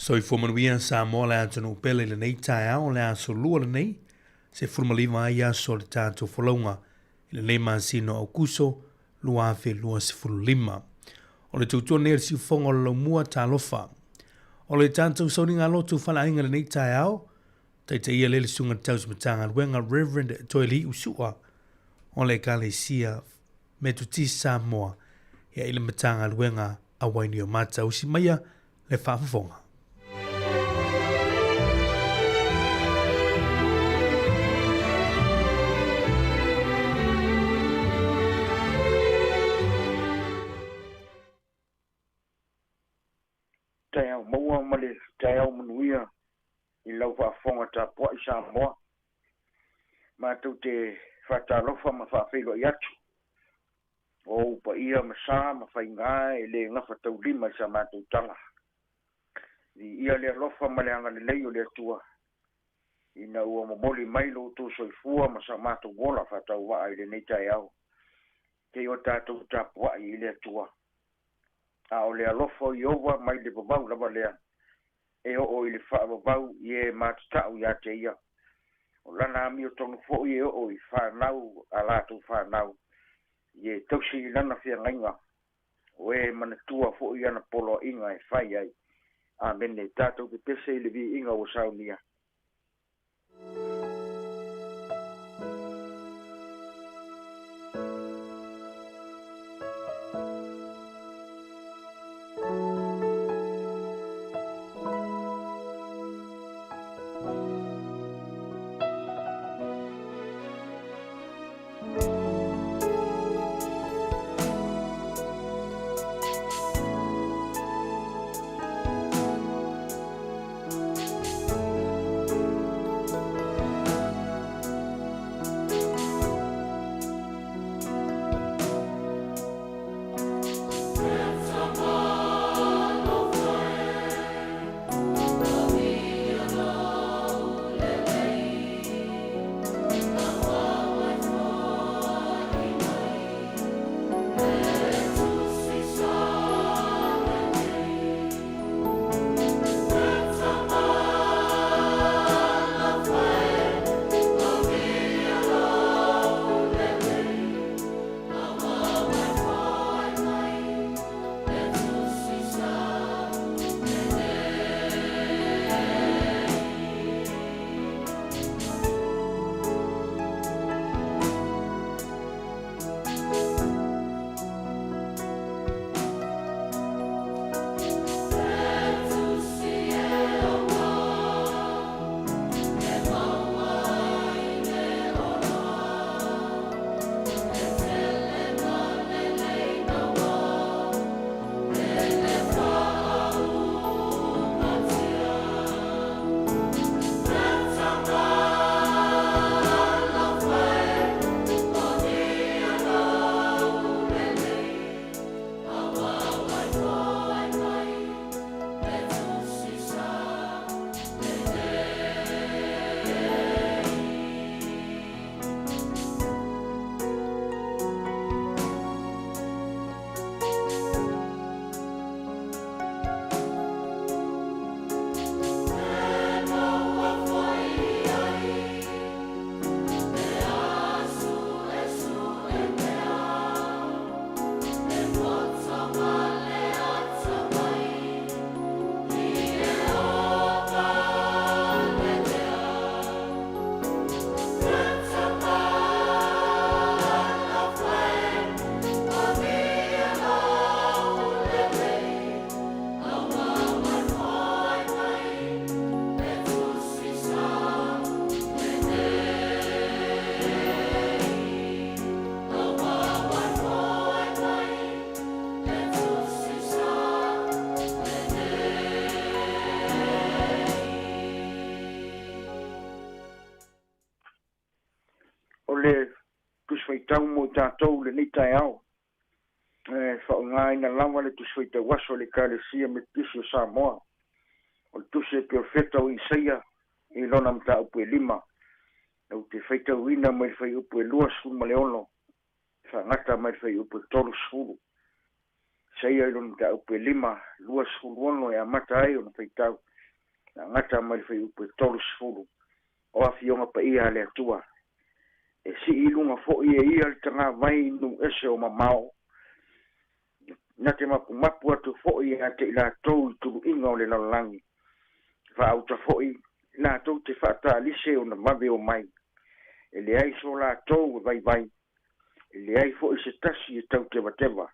Soifua manuia Samoa le atunuu pele i lenei taeao o le aso Lua lenei, 15 ai aso o le tatou folauga i lenei masina o Aokuso 2025. O le tautua nei a le siufofoga o le laumua talofa. O le tatou sauniga lotu faleaiga i lenei taeao, taitaia lea le susuga i le tausi Matagaluega Reverend Toeli'u Su'a o le Ekalesia Metotisi Samoa ia i le Matagaluega a Wainiomata. Usi maia le faafofoga. Taeao maua ma le taeao manuia i lau faafofoga tapuai Samoa. Matou te faatalofa ma faafeiloai atu. O ou paia ma sa ma faiga e le gafataulima i sa matou tala. Viia le alofa ma le agalelei o le Atua ina ua momoli mai lo outou soifua ma sa matou ola faatauvaa i lenei taeao. Te o tatou tapuai i le Atua. A o le alofa o Ieova mai le vavau lava lea, e oo i le faavavau i e matatau ia te ia. O lana amiotonu foi e oo i whanau a latou whanau, i e tausi i lana feagaiga, o e manatua foi ana poloaiga e fai ai. Amene. Tatou pepese i le viiga ua saunia. O le Tusi Faitau mo i tatou lenei taeao, e faaaogaina lava le Tusi Faitau Aso a le Ekalesia Metotisi o Samoa. O le Tusi a Perofeta o Isaia i lona mataupu e 5, ou te faitauina mai le fuaiupu e 26, faagata mai le fuaiupu e 30. Isaia i lona mataupu e 5, 26 e amata ai ona faitau. Agata mai le fuaiupu e 30 o afioga paia a le Atua. E sii i luga foi e ia le tagavai i nuu ese o mamao. Na te mapumapu atu foi ia te i latou i tuluiga o le lalolagi. Faauta foi latou te faatalise ona vave o mai. E leai so latou e vaivai. E leai foi se tasi e tautevateva.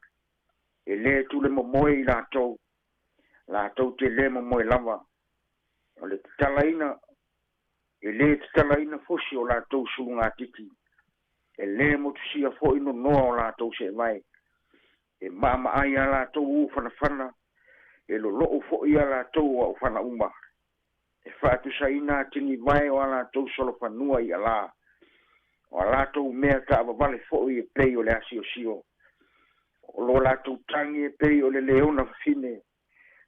E lē tule momoe i latou. Latou te lē momoe lava. O le tatalaina e lē tatalaina fosi o latou sulugatiti. E lē motusia foi nonoa o latou seevae. E maamaai a latou ū fanafana. E lolo'u foi a latou aofana uma. E faatusaina atinivae o a latou solofanua i alā. O a latou mea taavavale foi e pei o le asiosio. O lo latou tagi e pei o le leona fafine.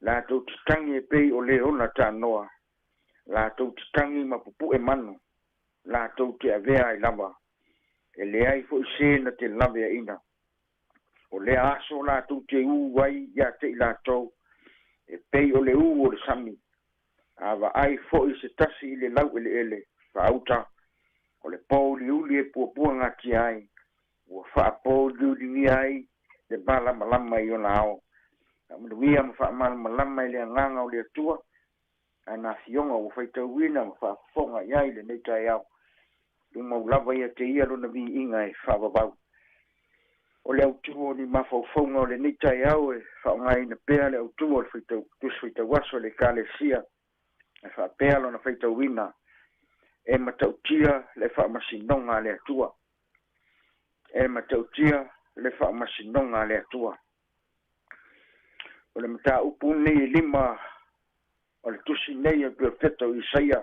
Latou te tagi e pei o leona tanoa. Latou te tagi ma pupu'e manu. Latou te avea ai lava. E leai foi se na te laveaina. O lea aso latou te ū ai ia te i latou. E pei o le ū o le sami. A vaai foi se tasi i le laueleele faauta. O le pouliuli e puapuagatia ai. Ua faapouliuligia ai le malamalama i ona ao. Faamanuia ma faamalamalama i le agaga o le Atua. Ana afioga ua faitauina ma faafofoga i ai lenei taeao. Tumau lava ia te ia lona viiga e faavavau. O le autū o ni mafaufauga o lenei taeao e faaaogaina pea le autū o le faitau, tusi faitauaso a le Ekalesia e faapea lona faitauina e matautia le faamasinoga a le Atua. E matautia le faamasinoga a le Atua. O le mataupu nei e 5 o le tusi nei a Perofeta o Isaia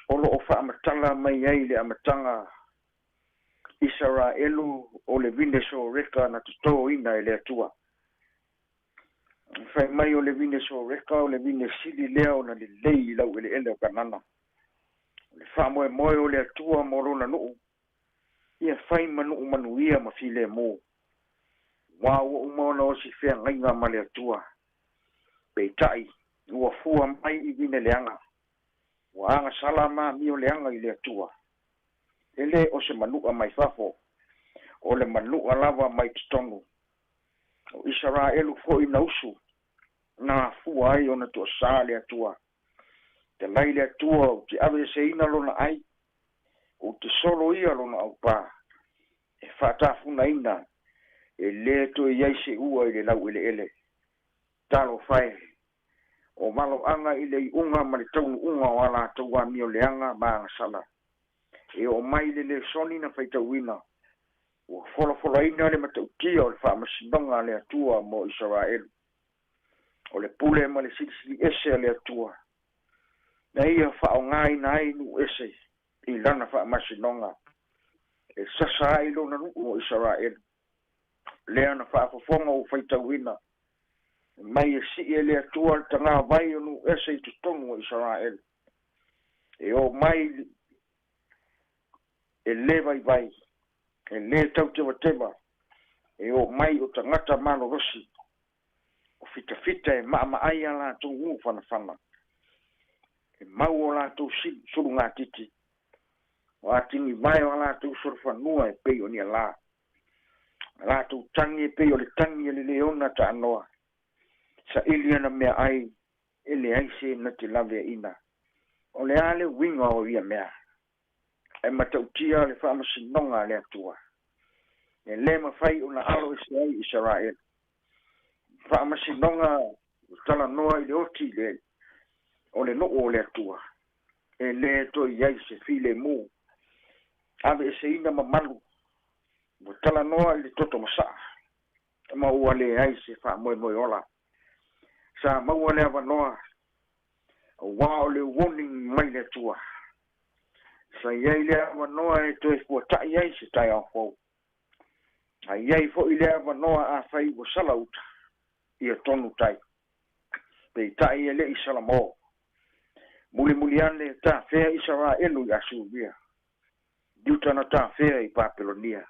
o loo faamatala mai ai le amataga Isaraelu o le vine soreka na totoina e le Atua. Fai mai o le vine soreka o le vine sili lea ona lelei i laueleele o Kanana. O le faamoemoe o le Atua mo lona nuu ia fai ma nuu manuia ma filemu. Ua ua uma ona osi feagaiga ma le Atua. Peitai ua fua mai i vine leaga. Ua agasala ma amio leaga i le Atua. E lē o se manu'a mai fafo. O le manu'a lava mai totonu. O Isaraelu foi na usu. Na afua ai ona toasā le Atua. Talai le Atua ou te aveeseina lona ai. Ou te solo ia lona aupā. E faatafunaina e lē toe i ai se ua i le laueleele. Talofa e. O valoaga i le iuga ma le taunuuga o a latou amio leaga ma agasala. E oo mai le lesoni na faitauina. Ua folafolaina le matautia o le faamasinoga a le Atua mo Isaraelu. O le pule ma le silisili ese a le Atua. Na ia faaaogaina ai nuu ese i lana faamasinoga. E sasa ai lona nuu o Isaraelu. Lea na faafofoga ua faitauina. Mai e sii e le Atua le tagavai o nuu ese i totonu o Isaraelu. E o mai e lē vaivai. E lē tautevateva. E o mai o tagata malolosi. O fitafita e maamaai a latou ū fanafana. E mau o latou sulugatiti. O atinivae o a latou solofanua e pei o ni alā. A latou tagi e pei o le tagi a le leona taanoa. Saili ana meaai e leai se na te laveaina. O le a le uiga o ia mea. E matautia le faamasinoga a le Atua. E lē mafai ona alo ese ai Isaraelu. Faamasinoga talanoa i le oti le o le nuu o le Atua. E lē toe i ai se filemu. Aveeseina mamalu. Ua talanoa i le toto masaa. Ma ua leai se faamoemoe ola. Sa maua le avanoa. Auā o le warning mai le Atua. Sa i ai le avanoa e toe fuata'i ai se taeao fou. A i ai foi le avanoa afai ua sala uta. Ia tonu tai. Peitai e le'i salamō. Mulimuli ane tafea Isaraelu i Asuria. Iuta na tafea i Papelonia.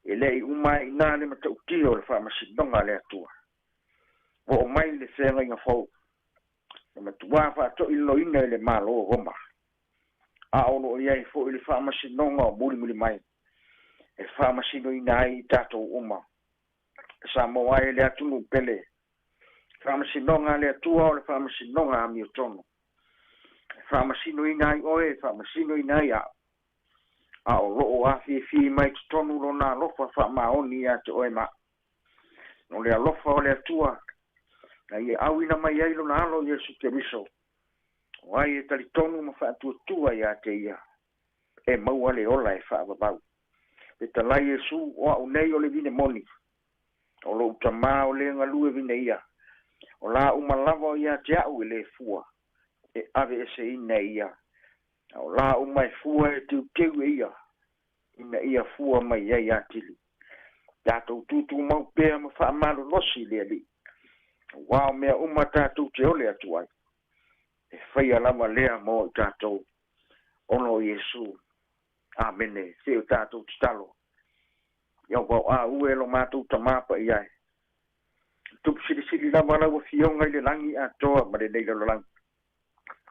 E le'i uma ai iná le matautia o le faamasinoga a le Atua. Ua oo mai le feagaiga fou. Na matuā faatoʻilaloina e le Malo o Roma, a o loo i ai foʻi le faamasinoga o mulimuli mai e faamasinoina ai i tatou uma. Samoa ai le atunuu pele, faamasinoga a le Atua o le faamasinoga amiotonu, e faamasinoina ai oe, e faamasinoina ai a'u, a o loo afiafi mai totonu lona alofa faamaoni ia te oe ma a'u. O le alofa o le Atua na ia auina mai ai lona alo Iesu Keriso, o ai e talitonu ma faatuatua ia te ia, e maua le ola e faavavau. Fetalai Iesu, o a'u nei o le vine moni, o lou tamā o le galue vine ia, o la uma lava o ia te a'u e lē fua, e ave eseina e ia, a o la uma e fua e teuteu e ia, ina ia fua mai ai atili. Tatou tutumau pea ma faamalolosi i le Alii, auā o mea uma tatou te ole atu ai, e faia lava lea mo i tatou, ona o Iesu. Amene. Se o tatou tatalo. Ia vauaau e lo matou tamā paia e. Tupu silisili lava lau Afioga i le lagi atoa ma lenei lalolagi.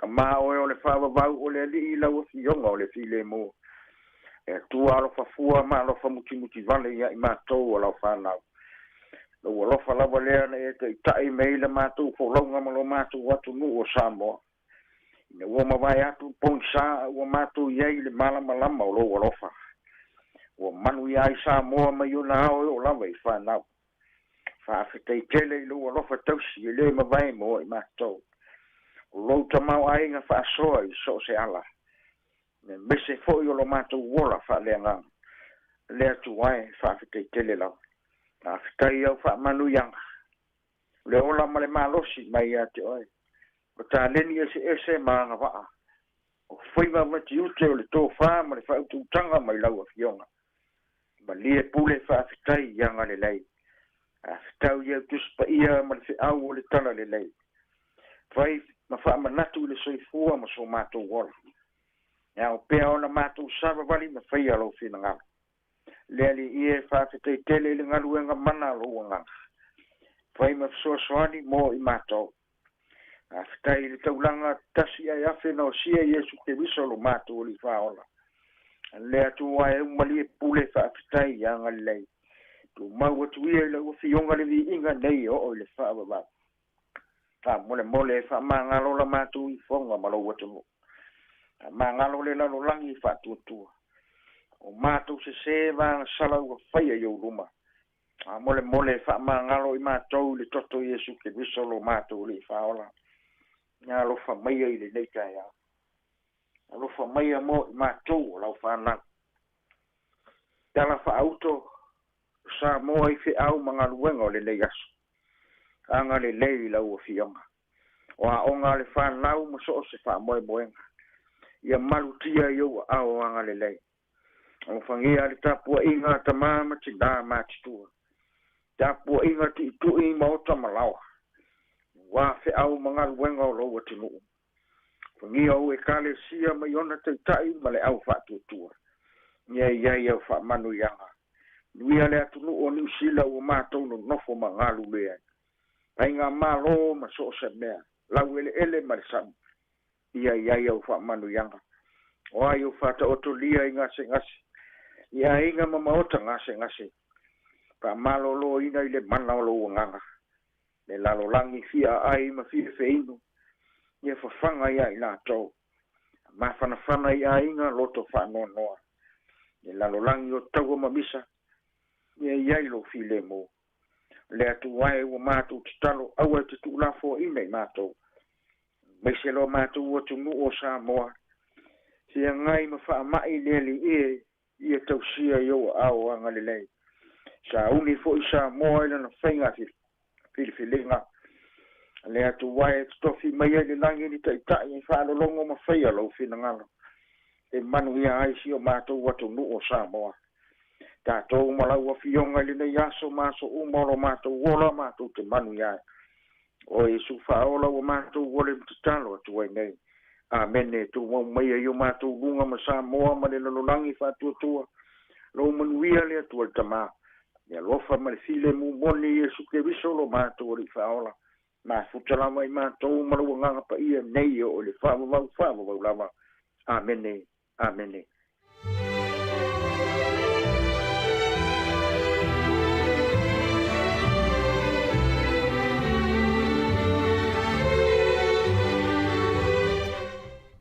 Tamā oe o le faavavau o le Alii lau Afioga o le filemu. E Atua alofa fua ma alofa mutimuti vale ia i matou o lau fanau. Lou alofa lava lea na e taitai mai le matou folauga ma lo matou atunuu o Samoa. Ina ua mavae atu pogisa ua matou i ai i le malamalama o lou alofa. Ua manuia ai Samoa mai ona ao e oo lava i fanau. Faafetai tele i lou alofa tausi e le mavae mo i matou. O lou tamaoaiga faasoa i so o se ala, aemaise foi o lo matou ola faaleagaga. Le Atua e, faafetai tele lava. Faafetai i au faamanuiaga, o le ola ma le malosi mai ia te oe, o taleni eseese ma agavaa, o faiva ma tiute o le tofa ma le faautautaga mai lau Afioga. Malie pule faafetai i agalelei. Faafetau i au Tusi Paia ma le feau o le Talalelei. Fai ma faamanatu i le soifua ma so matou ola. E ao pea ona matou savavali ma faia lou finagalo. Le Alii e, faafetai tele i le galuega mana a lou Agaga. Fai ma fesoasoani mo i matou. Faafetai i le taulaga tasi ae afe na osia Iesu Keriso lo matou Alii Faaola. Le Atua e umalie pule faafetai i agalelei. Tumau atu ia i lau Afioga le viiga nei e oo i le faavavau. Faamolemole e faamagalo la matou ifoga ma lou atunuu. Faamagalo le lalolagi i faatuatua. O matou sesē vagasala ua faia i ou luma. Faamolemole e faamagalo i matou i le toto o Iesu Keriso lo matou Alii Faaola. Ia alofa maia i lenei taeao. Alofa maia mo i matou o lau fanau. Tala faauto Samoa i feau ma galuega o lenei aso. Agalelei i lau Afioga. O aoga a le fanau ma so o se faamoemoega. Ia malutia i ou aao agalelei. Alofagia le tapuaiga a tamā ma tinā matutua. Tapuaiga tuitui i maota ma laoa, aua feau ma galuega o lou atunuu. Alofagia ou Ekalesia mai ona taitai ma le au faatuatua. Ia i ai au faamanuiaga. Manuia le atunuu o Niu Sila ua matou nonofo ma galulue ai. Faigamalo ma so o se mea, laueleele ma le sami. Ia i ai au faamanuiaga. O ai o faataotolia i gasegase, i aiga ma maota gasegase, faamaloloina i le mana o lou Agaga, le lalolagi fia aai ma fia feinu, ia fafaga ia i latou, mafanafana i aiga loto faanoanoa, le lalolagi o taua ma misa, ia i ai lou filemu. Le Atua e, ua matou tatalo, aua e te tuulafoaina i matou, aemaise lo matou atunuu o Samoa, feagai ma faamai. Le Alii e, ia tausia i ou aao agalelei. Sauni foi Samoa i lana faiga filifiliga. Le Atua e, totofi mai ai le lagi ni taitai e faalologo ma faia lou finagalo, e manuia ai si o matou atunuu o Samoa. Tatou ma lau Afioga i lenei aso ma aso uma o lo matou ola, matou te manuia ai. O Iesu Faaola ua matou ole ma tatalo atu ai nei. Amene. Tumau maia i o matou luga ma Samoa ma le lalolagi faatuatua lou manuia. Le Atua le Tamā, le alofa ma le filemu moni Iesu Keriso lo matou Alii Faaola. Mafuta lava i matou ma lou Agaga Paia nei e oo i le faavavau faavavau lava. Amene. Amene.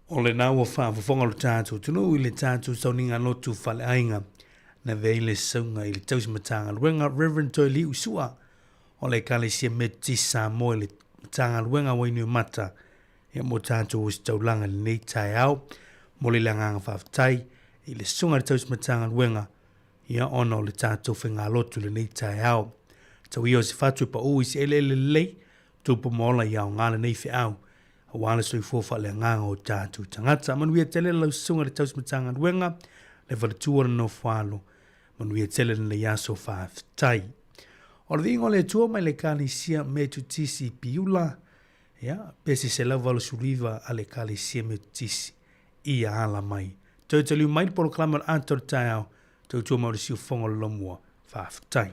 O lena ua faafofoga lo tatou atunuu i le tatou sauniga lotu faleaiga na avea ai le sauga i le tausi Matagaluega Rev. Toeliu Sua o le Ekalesia Metotisi Samoa i le Matagaluega Wainuiomata ia mo tatou ositaulaga i lenei taeao. Momoli le agaga faafetai i le Susuga i le Tausi Matagaluega ia ona o le tatou faigalotu i lenei taeao. Tau ia o se fatu e pau i se eleele lelei, tupu ma ola ia aoga lenei feau aua le soifua faaleagaga o tatou tagata. Manuia tele lau Susuga i le Tausi Matagaluega, le faletua o le nofoalo. Manuia tele lenei aso faafetai. O le viiga o le Atua mai le Ekalesia Metotisi i Piula, ia, pe se 189 a le Ekalesia Metotisi ia ala mai. Toe taliu mai le polokalame o le ata o le taeao, tautua mai o le siufofoga o le lomua. Faafetai.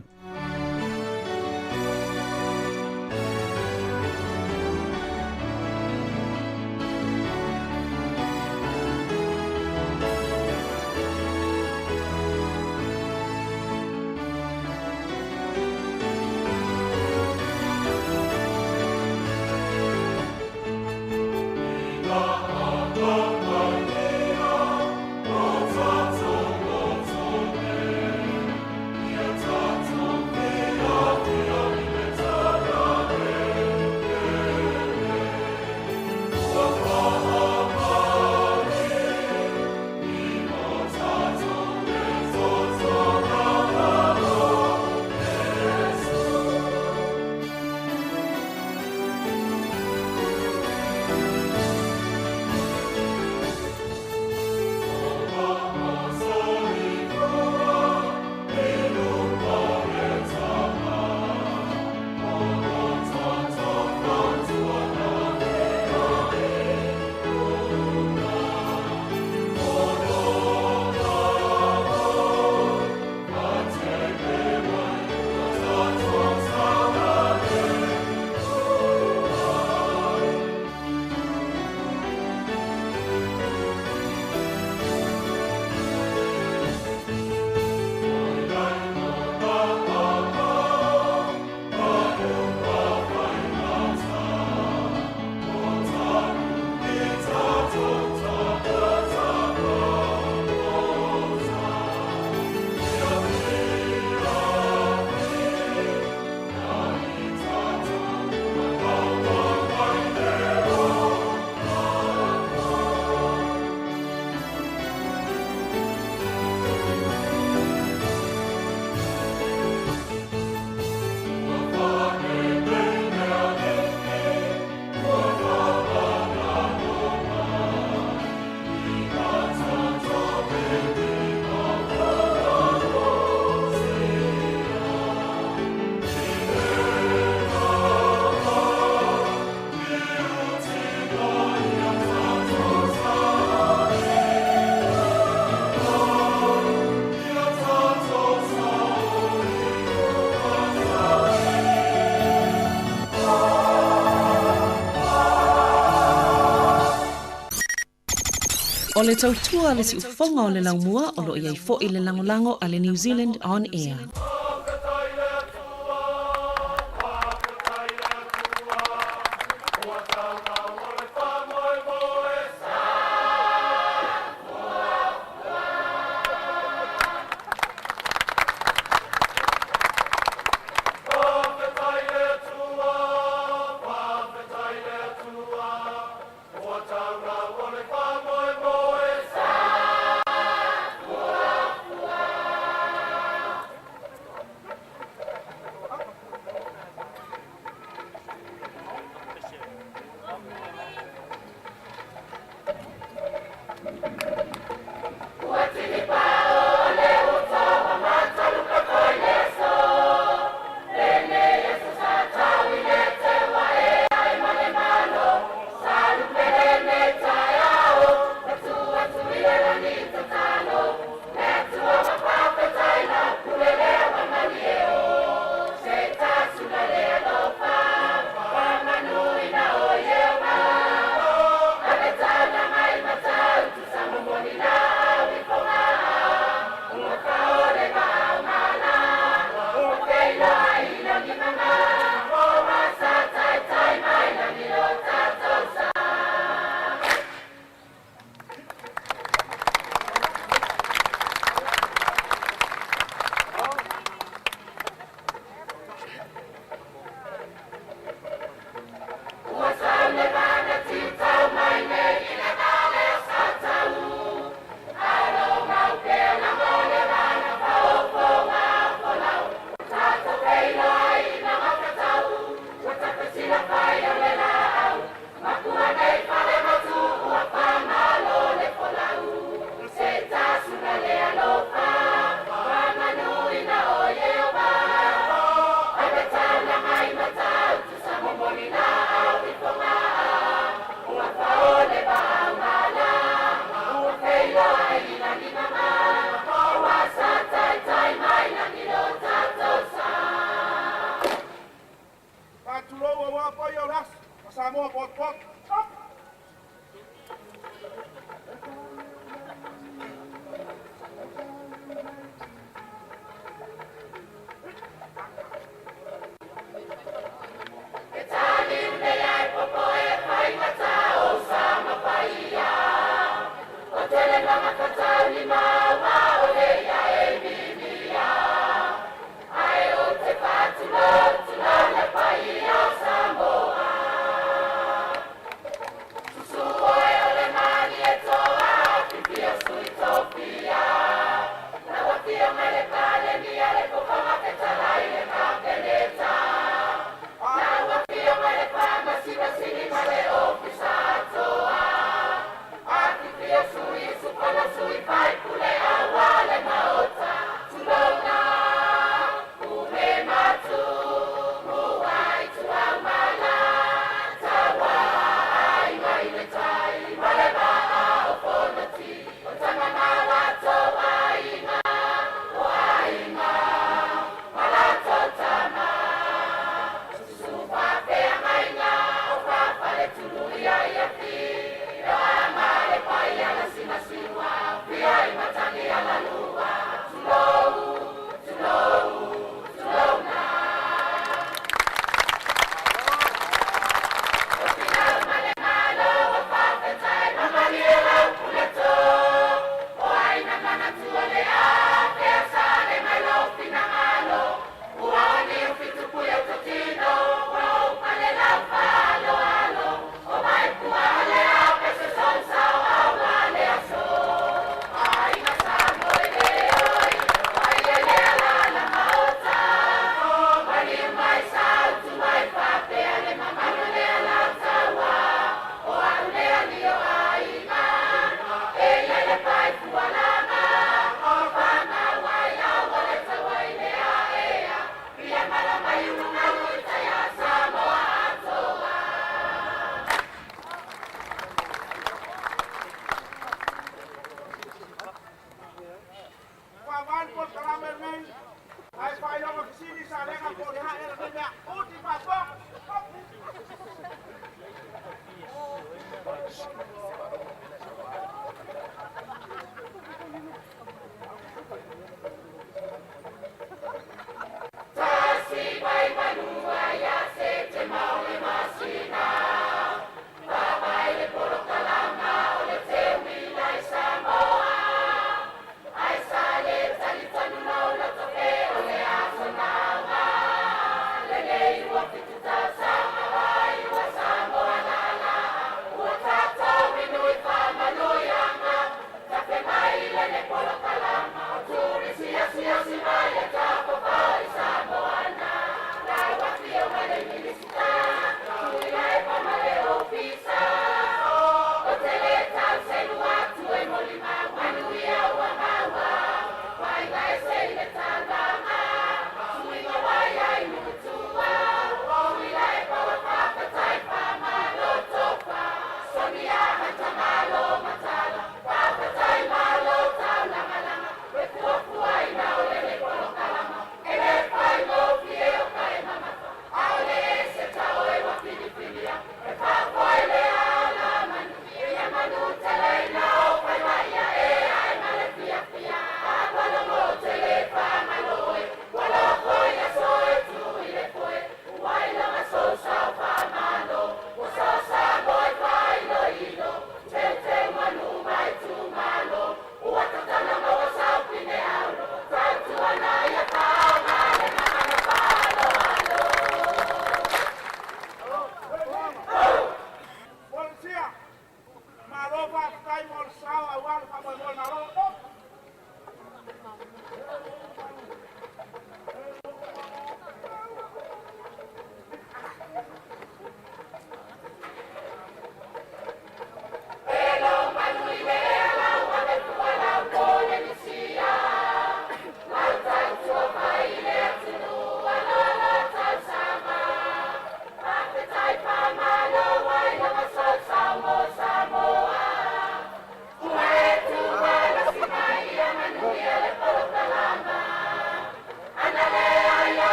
O le tautua a le siufofoga o le laumua o lo o i ai foi le lagolago a le New Zealand On Air.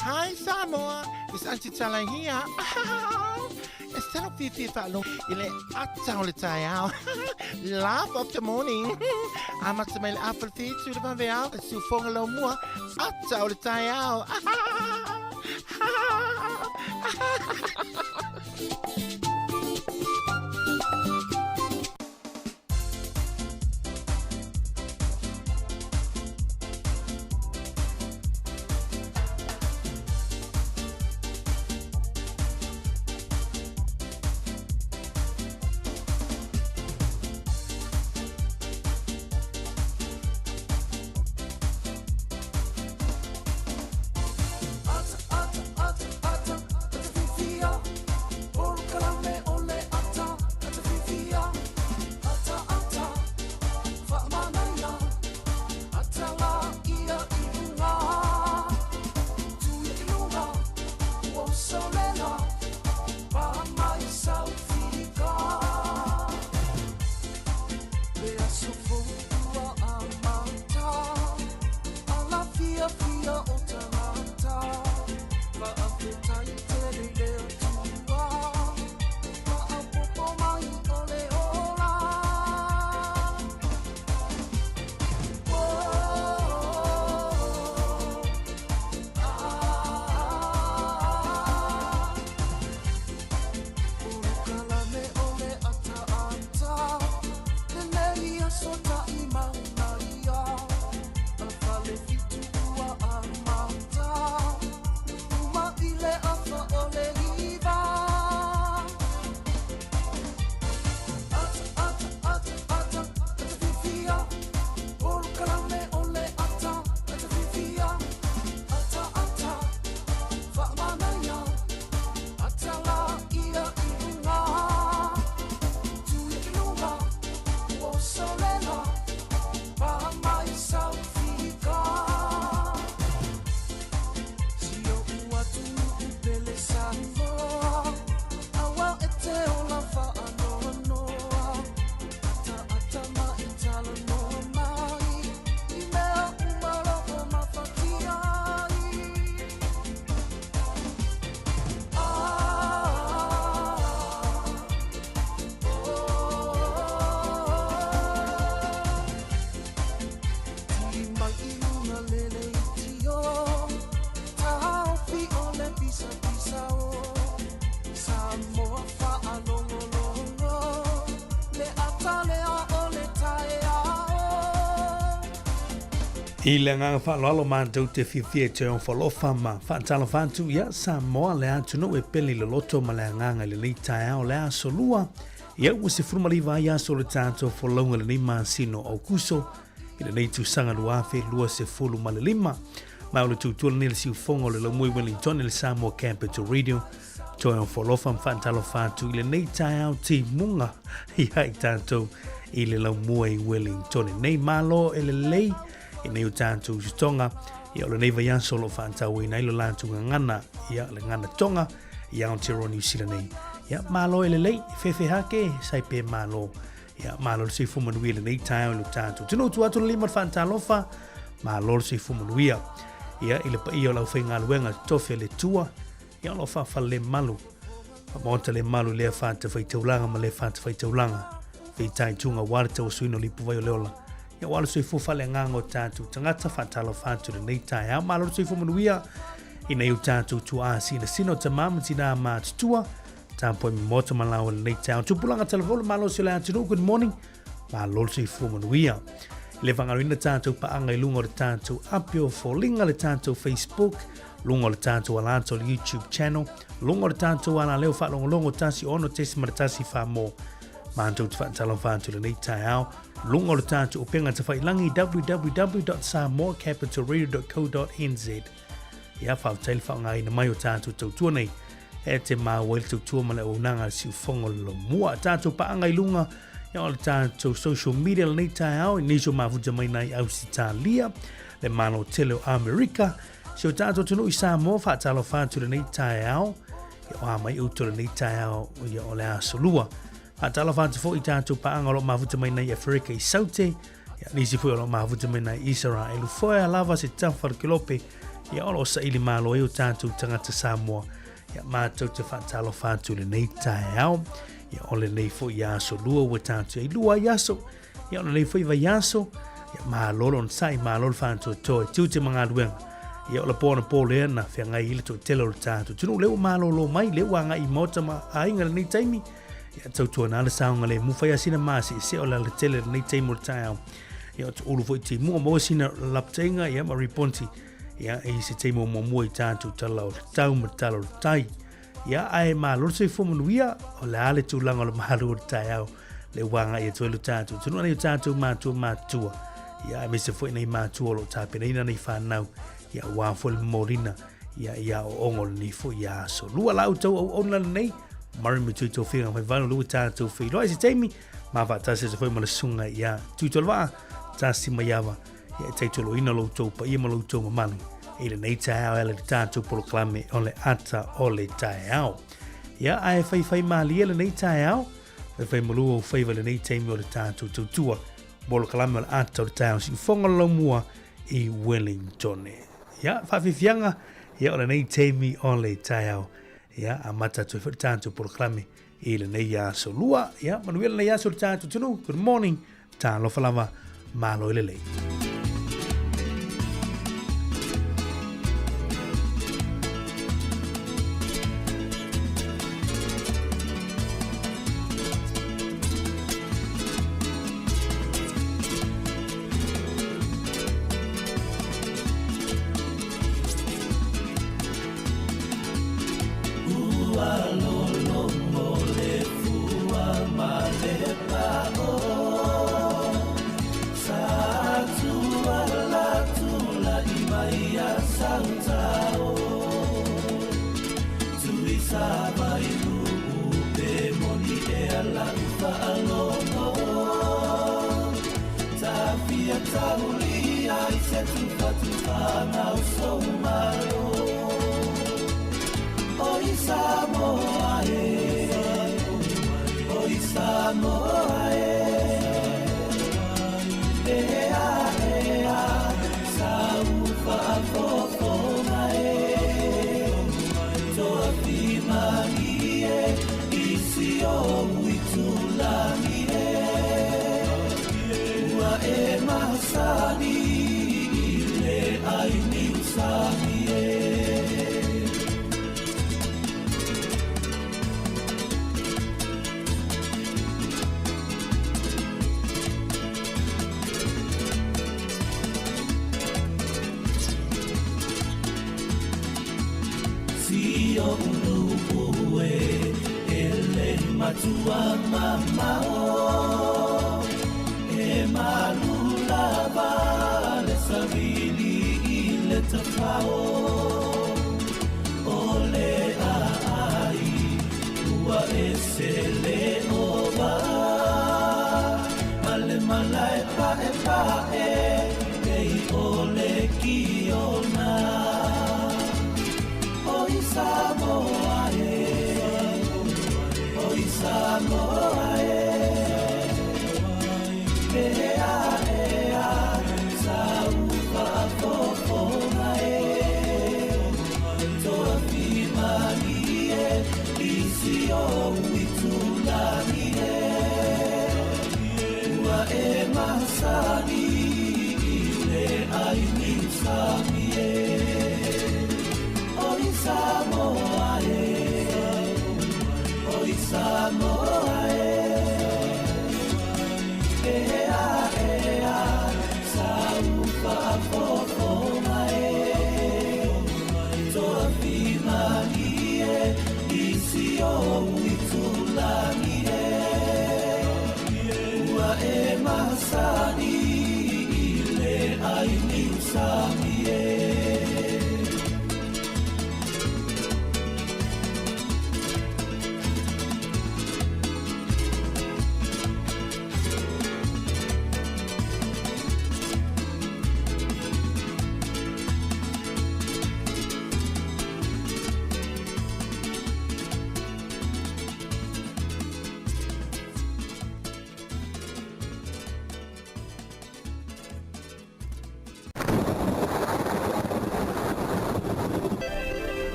Hi Samoa, it's Auntie Tala here. E salo fifi whaalogo i le ata o le taeao. Laugh of the morning. Amata mai le afa le whitu le vave ao, e siufonga lau mua, ata o le taeao. I le agaga faaaloalo matou te fiafia i toe ofalofa ma faatalofa atu ia Samoa le atunuu e pele i le loto ma le agaga i lenei taeao le aso lua ia ua 19 ai aso o le tatou folauga i lenei masina o Aukuso i lenei tausaga 2025. Ma o le tautua lenei le siufoga o le Laumui Wellington i le Samoa Capital Radio toe ofalofa ma faatalofa atu i lenei taeao timuga ia i tatou i le laumua i Wellington. Nei malo e lelei i nei o tatou usutonga ia o lenei vaiaso o lo o faatauaina ai lo latou gagana ia le gana tonga i Aotearoa New Zealand nei. Ia malo e lelei, fefe hake, sai pe malo. Ia malo le soifua manuia lenei taeao i lo tatou. Tino tu atu le lima le faatalofa, malo le soifua manuia. Ia i le paia o le aufaigaluega totofi a le Atua, ia o lo o faafale le malu, faamaota le malu i lea fatafaitaulaga ma lea fatafaitaulaga, feitaituga aua le tauasuina o le ipuvai o le ola. Ia aua le soifua faaleagaga o tatou tagata, faatalofa atu i lenei taeao. Malo le soifua manuia i nai o tatou tuaa sinasina o tamā ma tinā matutua, tapuai momota ma laoa i lenei taeao. Tupulaga talavou le malosi o le atunuu, good morning. Malo le soifua manuia. I le faagaloina tatou paaga i luga o le tatou api o foliga, le tatou Facebook, luga o le tatou alata o le YouTube channel, luga o le tatou alaleo faalogologo 16.1 mo matou te faatalofa atu i lenei taeao, luga o le tatou upega tafailangi www.samoacapitalradio.co.nz. Ia, faafetai le faaaogaina mai o tatou tautua nei. e te maua ai le tautua ma le auaunaga a le siufofoga o le Laumua. Tatou paaga i luga ia o le tatou social media lenei taeao i nisi o mafuta mai nai Ausitalia, le Malo tele o Amerika, si o tatou atunuu i Samoa, faatalofa atu lenei taeao, ia o a mai outou lenei taeao ia o le aso lua. Faatalofa atu foi i tatou paaga o lo o mafuta mai nai Aferika i Saute, ia nisi foi o lo o mafuta mai nai Isaraelu. Foea lava se tafa o le kelope, ia o lo o saili malo ai o tatou tagata Samoa. Ia matou te faatalofa atu i lenei taeao. Ia o lenei foi aso lua ua tatou i lua ai aso. Ia o lenei foi vaiaso, ia malo le onosai, malo le faatoatoa i tiute ma galuega. Ia o le po anapo lea na feagai ai le toatele o le tatou atunuu. Lea ua malolo mai, lea ua agai i maota ma aiga i lenei taimi. Ia tautuana le saogalemu, fai lava sina maseesea o le alatele i lenei taimi o le taeao. Ia o ulu foi timua, maua sina lapataiga ia ma riponti ia i se taimi o muamua i tatou tala o le tau ma le tala o le tai. Ia ae malo le soifua manuia, o le a le tulaga o le malu o le taeao le ua agai atu ai lo tatou atunuu nei o tatou matua matua. Ia aemaise foi nei matua o lo o tapenaina nei whanau ia aua foi le momolina ia ia aoaoga o lenei foi aso. Lua la outou auauna lenei, Murray me Tui Tofiga Faivanu lua tatou feiloai se taimi, ma faatasi atu foi ma le susuga ia Tuitolovaa, Tasi Maiava, ia e taitoloina lo outou paia ma lo outou mamalu i lenei taeao e ala i le tatou polokalame o le ata o le taeao. Ia, ae faifai malie lenei taeao, faifai malu ou faiva i lenei taimi o le tatou tautua polokalame o le ata o le taeao siufoga o le laumua i Wellington. Ia, faafiafiaga, ia o lenei taimi o le taeao. Ia, amata atu ai foi le tatou polokalame i lenei aso lua. Ia, manuia lenei aso le tatou atunuu. Good morning. Talofa lava, malo i le lei.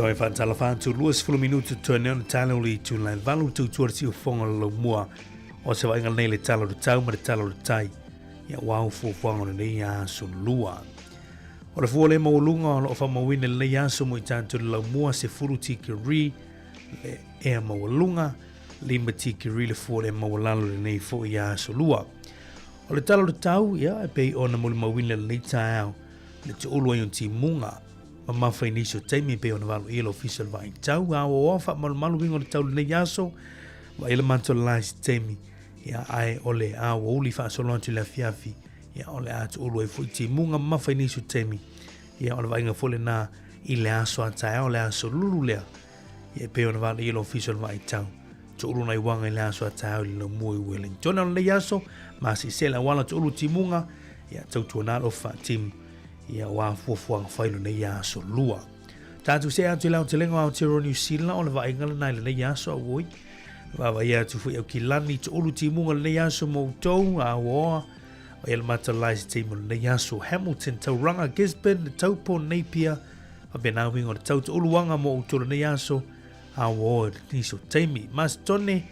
Toe faatalofa atu 20 minutu toe nei ona tala o le itula e valu tautua le siufofoga o le laumua o se vaaiga lenei le tala o le tau ma le tala o le tai ia ua au fuafuaga o lenei aso lua. O le fua le maualuga o loo faamauina i lenei aso mo i tatou le laumua 10 tikeri le ea maualuga, 5 tikeri le fua le maualalo i lenei foi aso lua. O le tala o le tau, ia, e pei ona molimauina i lenei taeao le tuulu ai o timuga mamafa i nisi o taimi e pei ona valoia le Ofisa o le Vaai Tau. A ua oa faamalumalu uiga o le tau i lenei aso, vaai le matou la i se taimi, ia, ae o le a ua uli faasolo atu i le afiafi, ia, o le a tuulu ai foi timuga mamafa i nisi o taimi, ia, o le vaaiga foi lena i le aso a taeao, le aso lulu lea, ia, e pei ona valoia le Ofisa o le Vaai Tau. Tuulu nai uaga i le aso a taeao i le laumua i Wellington. O lenei aso, masese le auala tuulu timuga, ia, tautuana lo faatimu. Ia ua fuafuaga fai lenei aso lua. Tatou see atu i le aotelega o Aotearoa New Zealand o le vaaiga lena i lenei aso auoi. Vaavaai atu foi au kilani tuulu timuga lenei aso mo outou a uoa. O le mata lai se taimi o lenei aso. Hamilton, Tauranga, Gisborne, Taupo, Napier, faapena uiga o le tau tuuluaga mo outou lenei aso a uoa i nisi o taimi. Masitone,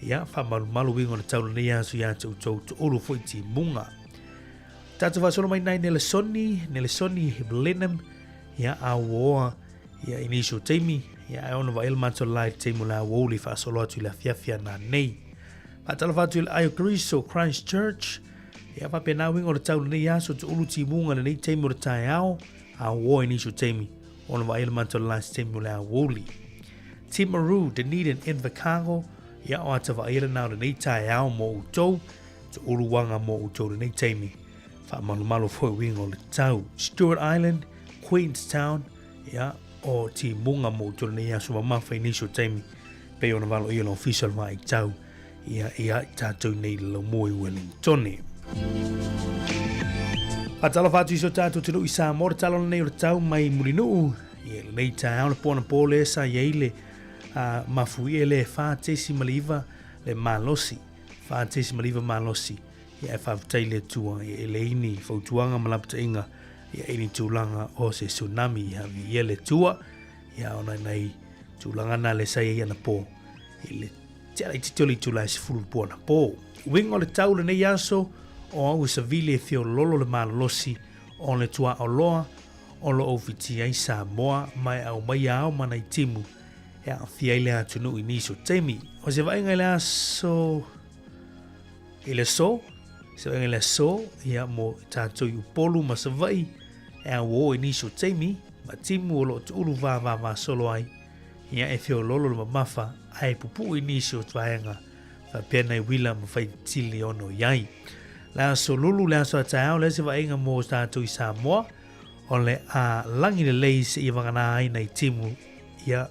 ia faamalumalu uiga o le tau lenei aso ia te outou tuulu foi timuga. Tatou faasolo mai nai Nelesoni, Nelesoni Blenheim, ia a uoa ia i nisi o taimi, ia ae ona vaai le matou live taimi o le aoauli faasolo atu i le afiafi ana nei. Faatalofa atu i le Aio Keriso Christchurch, ia faapena uiga o le tau lenei aso tuulu timuga lenei taimi o le taeao, a uoa i nisi o taimi, ona vaai le matou live taimi o le aoauli. Timaru, Dunedin, Invercargill, ia o ata vaai lena o lenei taeao mo outou, Tuuluaga mo outou lenei taimi. Faamalumalu foi uiga o le tau. Stewart Island, Queenstown, ia, o timuga mo outou lenei aso mamafa i nisi o taimi, pei ona valoia le ofisa o le vaai tau, ia, ia i tatou nei le laumua i Wellingtone. Faatalofa atu i so tatou atunuu i Samoa, le tala lenei o le tau mai Mulinuu, ia, lenei taeao le po anapo lea sa i ai le mafuie le 4.9 le malosi. 4.9 malosi, ia e faafetai i le Atua, ia e leai ni fautuaga ma lapataiga, ia i ni tulaga o se tsunami, ia viia le Atua, ia ona nai tulaga na le sa i ai anapo, i le tea itiiti o le itula e 10 po anapo. Uiga o le tau lenei aso, o au e savili e feololo le malolosi o le tuaoloa o lo o fitia ai Samoa ma e aumaia ao ma nai timu e aafia ai le atunuu i nisi o taimi. O se vaaiga i le aso, i le aso, se vaaiga i le aso, ia mo tatou i Upolu ma Savaii, e auō i nisi o taimi, ma timu o lo o tuulu vāvāvā solo ai, ia e feololo le mamafa, ae pupuu i nisi o vaega, faapea nai uila ma faitili ono i ai. Le aso lulu, le aso a taeao, le se vaaiga mo tatou i Samoa, o le a lagi lelei seia vagana ai nai timu ia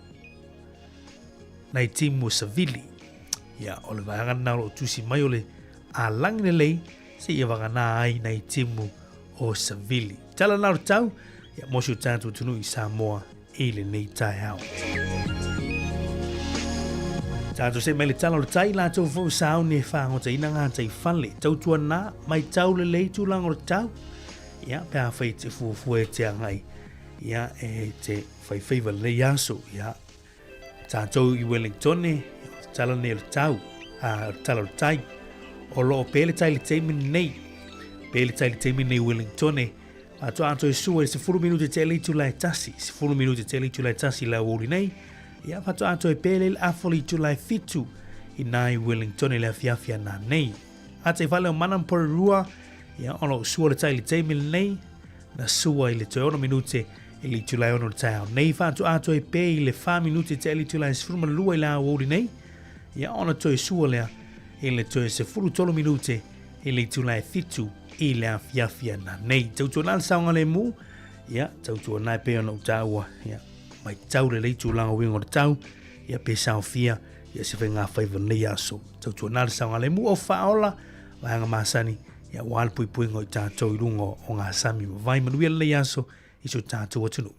nai timu savili. Ia, o le vaega lena o lo o tusi mai o le a lagi lelei seia vagana ai nai timu o savili. Tala na o le tau, ia mo si o tatou atunuu i Samoa i lenei taeao. Tatou see mai le tala o le tai, latou foi o sauni e fāgotaina ngā tai fale. Tautuana, mai tau lelei tulaga o le tau, ia, pe a whai te fuafua e te agai, ia, e te whaiwhaiva lenei aso, ia, tātou i Wellingtone, ia, o tala nei o le tau, a, o le tala o le tai, o loo pe le tai le taimi nei, pe le tai le taimi nei Wellingtone, a to ato e sua i 10 minute te le itula e tasi, 10 minute te le itula e tasi la aoauli nei, ia, faatoa ato e pe le afo le itula e 7 i nai Wellingtone le afiafi ana nei. A te whale o mana Porirua, ia, o loo sua le tai le taimi lenei, na sua i le toe 6 minute i le itula e 6 le taeao nei. Faatoa toe pē i le 4 minute te le itula e 12 i le aoauli nei, ia, ona toe sua lea i le toe 13 minute i le itula e 7 i le afiafi ana nei. Tautuana le saogalemu, ia, tautuana e pei ona ou taua, ia, mai tau lelei tulaga uiga o le tau, ia, pe saofia, ia se faigāfaiva lenei aso. Tautuana le saogalemu o faaola, vaega masani, ia ua le puipuiga o i tatou i luga o ngā sami ma vai manuia lenei aso i so tatou atunuu.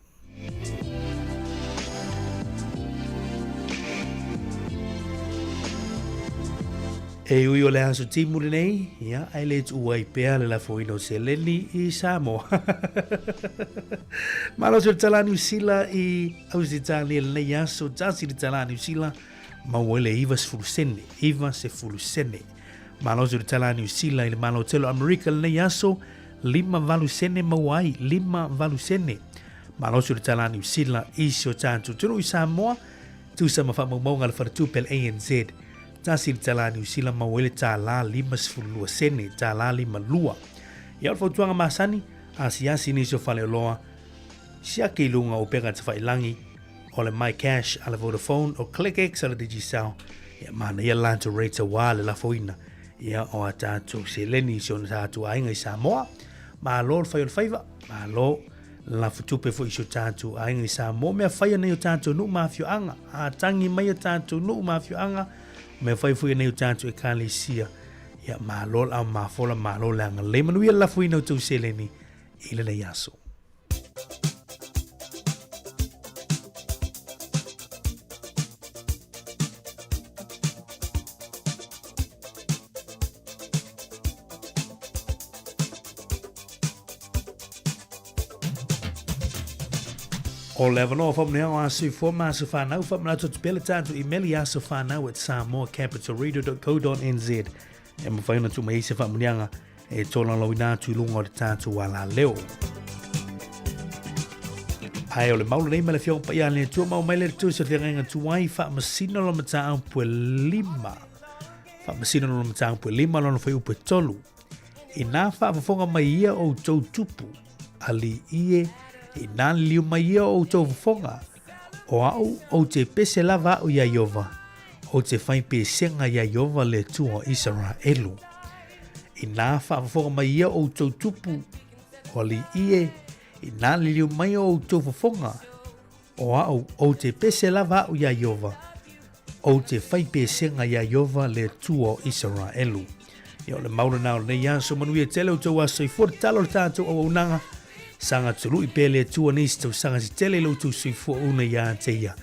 E ui o le aso timu lenei, ia, ae le tuua ai pea le lafoina o seleni i Samoa. Malosi o le tala Niu Sila i Ausetalia lenei aso, tasi le tala Niu Sila, maua ai le 90 sene, 90 sene. Malosi o le tala Niu Sila i le Malo Tele o Amerika lenei aso, 58 sene maua ai, 58 sene. Malosi o le tala Niu Sila i si o tatou atunuu i Samoa, tusa ma faamaumauga a le Faletupe a le ANZ, Tasi le talā Niu Sila maua ai le tālā 52 sene, tālā 52. Ia o le fautuaga masani, asiasi nisi o faleoloa, siaki i luga o upega tafailangi, o le MyCash a le Vodafone, o ClickX a le Digicel, ia manaia le latou rates auā le lafoina ia o a tatou seleni i si ona tatou aiga i Samoa. Malo le fai o le faiva, malo lafo tupe foi i si o tatou aiga i Samoa. Mea fai anei o tatou nuu ma afioaga, a tangi mai o tatou nuu ma afioaga, mea fai foi anei o tatou ekalesia. Ia malo le au mafola, malo le agalelei. Manuia le lafoina o tou seleni i lenei aso. O le avanoa faamanuiaga o Aso Soifua ma Aso Fanau, faamanatu atu pea le tatou email i asofanau@samoacapitalradio.co.nz e mafai ona tuu mai ai se faamanuiaga e tolaulauina atu i luga o le tatou alaleo. Ae o le mau lenei ma le Afioga Paia a le Atua, mau mai le tusi o le feagaiga tuai, faamasino lona mataupu e 5. Faamasino lona mataupu e 5, lona fuaiupu e 3. Inā faafofoga mai ia outou tupu, alii e, inā liliu mai ia outou fofoga, o au ou te pese lava au iā Ieova, ou te fai pesega iā Ieova le Atua o Isaraelu. Inā faafofoga mai ia outou tupu, o alii e, inā liliu mai outou fofoga, O au, ou te pese lava au iā Ieova, ou te fai pesega iā Ieova le Atua o Isaraelu. Ia o le mau lena o lenei aso, manuia tele outou aso soifua, tatalo le tatou auaunaga, saga tului pea le Atua nisi tausaga se tele i lo outou soifua una ia te ia.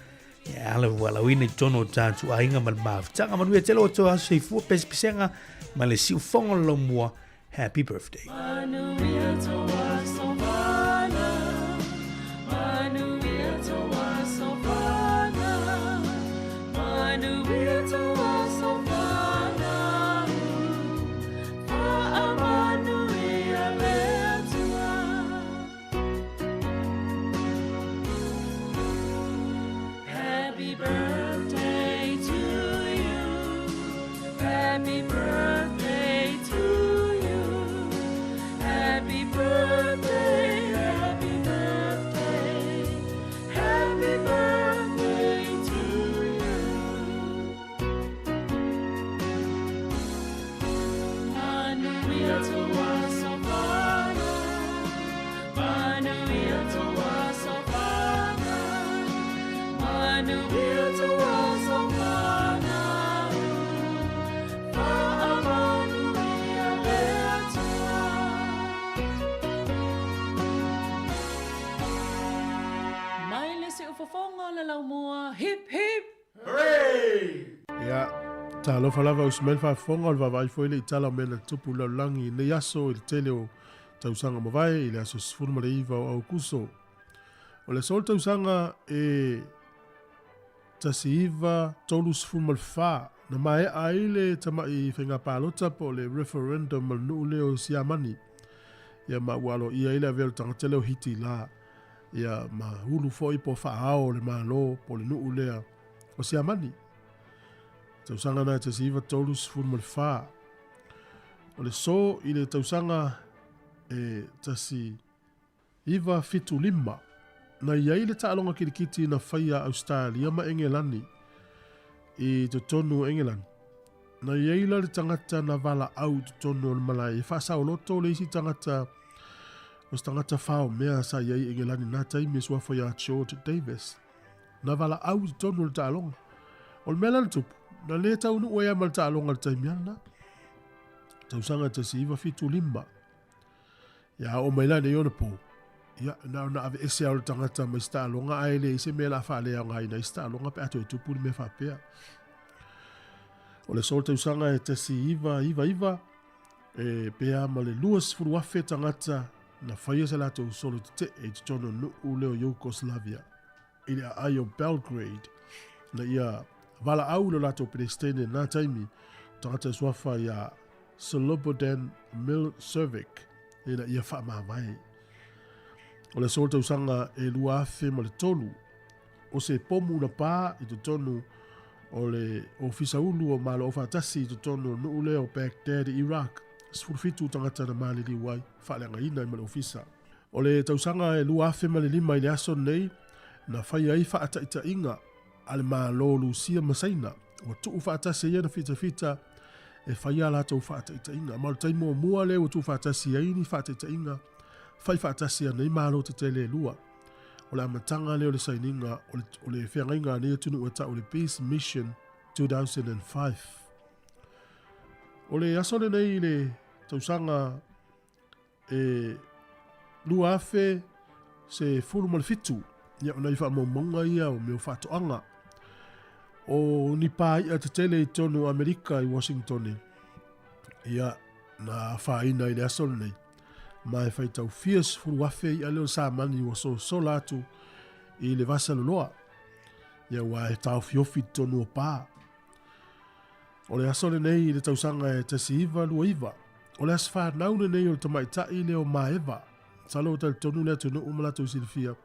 Ia ala valaauina i totonu o tatou aiga ma le mafutaga, manuia tele outou aso soifua, pesepesega ma le siufogo o le laumua. Happy birthday. Happy birthday to you. Happy birthday to you. Happy birthday, happy birthday. Happy birthday to you. Manuia tou aso fanau. Manuia tou aso fanau. Manuia tou aso fanau. Faamanuia le Atua. Mai le siufofoga o le laumua, hip hip! Ia, talofa lava usi mai le faafofoga o le vaavaai foi le i tala o mea na tutupu i le lalolagi i lenei aso i le tele o tausaga mavae i le aso 19 o Aukuso. O le aso o le tausaga e 1934 na maea ai le tama'i faiga palota po o le referendum a le nuu lea o Siamani. Ia ma ua aloaia ai le avea o le tagata lea o Hitila ia ma ulu foi po o faaao o le Malo po o le nuu lea o Siamani. Tausaga na e 1934. O le so i le tausaga e 1975, na i ai le taaloga kilikiti na faia a Ausetalia ma Engelani i totonu o Engelani. Na i ai la le tagata na valaau i totonu o le malae e faasaoloto le isi tagata o se tagata faomea sa i ai i Engelani na taimi e suafa ia George Davis. Na valaau i totonu o le taaloga. O le mea la na tupu, na le taunuu ai lava ma le taaloga i le taimi lava lena. Tausaga 1975. Ia oo mai la nei ona pō, ia na ona aveese lava o le tagata mai se taaloga ae leai se mea o le a faaleaogaina ai se taaloga pe a toe tupu le mea faapea. O le aso o le tausaga e 1999, e pea ma le 20,000 tagata na faia se latou solo tetee i totonu o le nuu lea o Yugoslavia i le aai o Belgrade ina ia valaau i lo latou Peresetene i lena taimi, o tagata e suafa ia Slobodan Milosevic ina ia faamavae. O le aso o le tausaga e 2003, o se pomu na pā i totonu o le Ofisa Ulu o Malo Aufaatasi i totonu o le nuu lea o Baghdad i Iraq, 17 tagata na maliliu ai, faaleagaina ai ma le ofisa. O le tausaga e 2005 i le aso lenei, na faia ai faataitaiga a le Malo o Lusia ma Saina, ua tuu faatasi ai ana fitafita e fai a latou faataitaiga. Ma o le taimi muamua lea ua tuufaatasi ai ni faataitaiga fai faatasi a nei Malo tetele e lua. O le amataga lea o le sainiga o le, o le feagaiga a nei atunuu e tau o le Peace Mission 2005. O le aso lenei i le tausaga e 2017, ia o nai faamaumauga ia o mea o faatoaga. O ni pāi'a tetele i totonu o Amerika i Washingtone, ia na afaina i le aso lenei, ma e faitau fia 10,000 i'a lea o le samani ua sosola atu i le vasa loloa, ia ua e taofiofi i totonu o pā. O le aso lenei i le tausaga e 1929, o le aso fanau lenei o le tamaitai lea o Maeva. Masalo ua talitonu le atunuu ma latou silafia,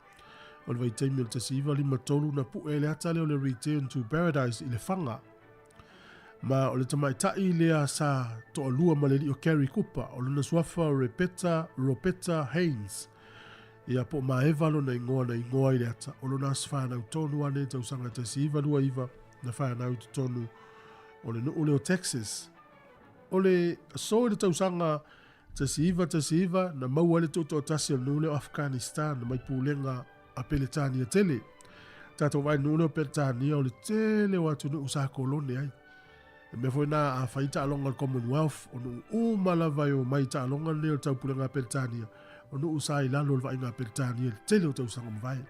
o le vaitaimi o le 1953 na pue ai le ata lea o le Return to Paradise i Lefaga. Ma o le tamaitai lea sa toalua ma le alii o Cary Cooper, o lona suafa o Rebecca, Robetta Haynes. Ia po o Maeva lona igoa na igoa ai le ata, o lona aso fanau tonu lava lenei tausaga 1929 na fanau i totonu o le nuu lea o Texas. O le aso i le tausaga 1919 na maua ai le tuutoatasi o le nuu lea o Afghanistan mai pulega a Peretania tele. Tatou vaai i le nuu lea o Peretania o le tele o atunuu sa kolone ai. E mea foi na a fai taaloga o le Commonwealth, o nuu uma lava e omai i taaloga lenei o le taupulega a Peretania, o nuu sa i lalo o le vaaiga a Peretania i le tele o tausaga mavae.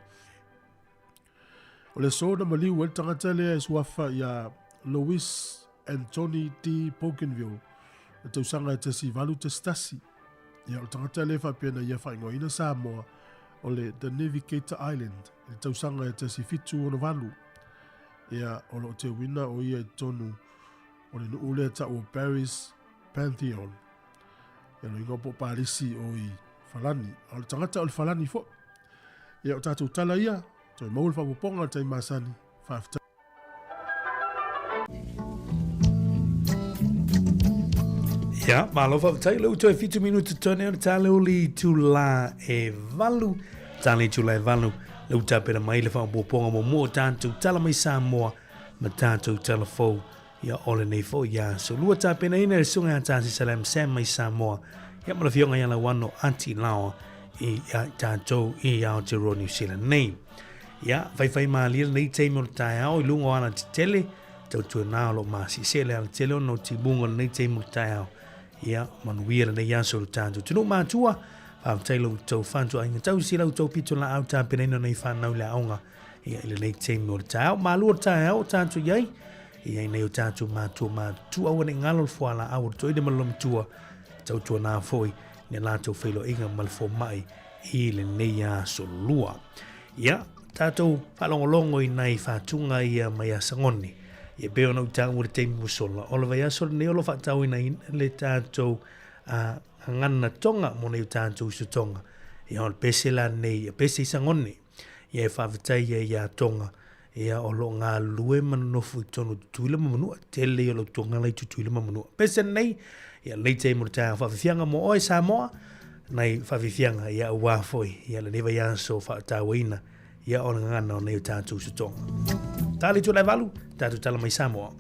O le aso na maliu ai le tagata lea e suafa ia Louis Anthony D. Bougainville, le tausaga e 1811. Ia, o le tagata lea e faapea na ia faaigoaina Samoa o le The Navigator Island i le tausaga e 1768. Ia, o lo o teuina o ia i totonu o le nuu lea tau o Paris Pantheon. Ia, lo ingoa po o Parisi o i Falani. A o le tagata o le Falani foi. Ia, o tatou tala ia, toe maua le faaopoopoga o le taimi masani. Faafetai. Ia, malo faafetai le uto e 7 minutu tone o le tale o le itula e valu. Tale itula e valu, le uta pera mai le whaopoponga mo mua o tātou tala mai Samoa ma tātou tala fou. Ia, o lenei foi ia so lua tapenaina e le susuga ia Tasi Salam Sam mai Samoa. Ia ma le afioga ia Lauano Ati Laoa i ia tātou i Aotearoa New Zealand nei. Ia, faifai malie lenei taimi o le taeao i luga o ala tetele, tautuana o lo o masese le alatele ona o timuga o lenei taimi o le taeao. Ia, manuia lenei aso i lo tatou atunuu matua. Faafetai lo outou fatuaiga tausi, la outou pitolaau tapenaina o nei fanau i le aoga. Ia, i lenei taimi o le taeao, malu o le taeao o tatou i ai, ia i nei o tatou matua matutua aua ne i galo le fualaau o le toeaina ma le loomatua, tautuana foi le latou feiloaiga ma le fomai i lenei aso lua. Ia, tatou faalogologo i nai fatuga ia mai Asagone. Ia pei ona ou taua i le taimi ua sola, o le vaiaso lenei o lo o faatauina le tatou gagana Tonga mo nei o tatou uso Tonga. Ia, o le pese la lenei, pese i Sagone. Ia e faafetai ai ia Tonga, ia o lo o galulue ma nonofo i totonu o Tutuila ma Manua. Tele ia o lou togala i Tutuila ma Manua. Pese lenei, ia lenei taimi o le taeao faafiafiaga mo oe Samoa, nai faafiafiaga ia aua foi ia lenei vaiaso faatauaina ia o le gagana o nei o tatou uso Tonga. Tali tula e valu, tatou tala mai Samoa.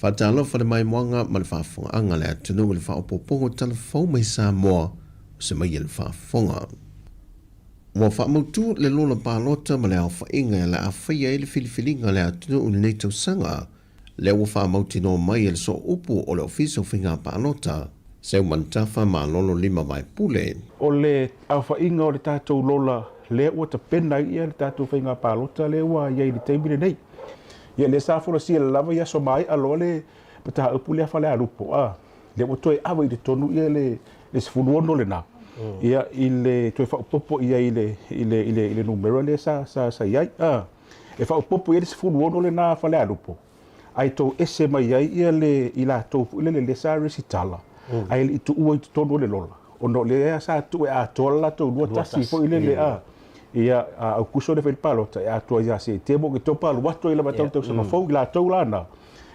Faatalofa le maimoaga ma le faafofogaaga a le atunuu i le faaopoopoga o tala fou mai Samoa o se mai e le faafofoga. Ua faamautu le lola palota ma le aofaiga e le a faia ai le filifiliga a le atunuu i lenei tausaga, lea ua faamautinoa mai e le sooupu o le Ofisa o Faiga Palota, Seumanutafa Malolo Lima Vaepule. O le aofaiga o le tatou lola lea ua tapena ai le tatou faiga palota lea ua i ai i le taimi lenei. Ia lea sa folasia lava i aso maea loa le mataupu lea Falealupo, a, lea ua toe ave i totonu ia le 16 lena, ia i le toe faaopoopo i ai i le, i le, i le, i le numera lea sa, sa, sa i ai. A, e faaopoopo i ai le 16 lena a Falealupo, ae tou ese mai ai ia le i latou foi lele lea sa resitala, ae le i tuua i totonu o le lola, ona o lea sa tuu e atoa le latou 21 foi lele, a, ia, a Aukuso le fai le palota e atoa ia Setema o Oketopa alu atu ai lava tau tausaga fou i latou la na,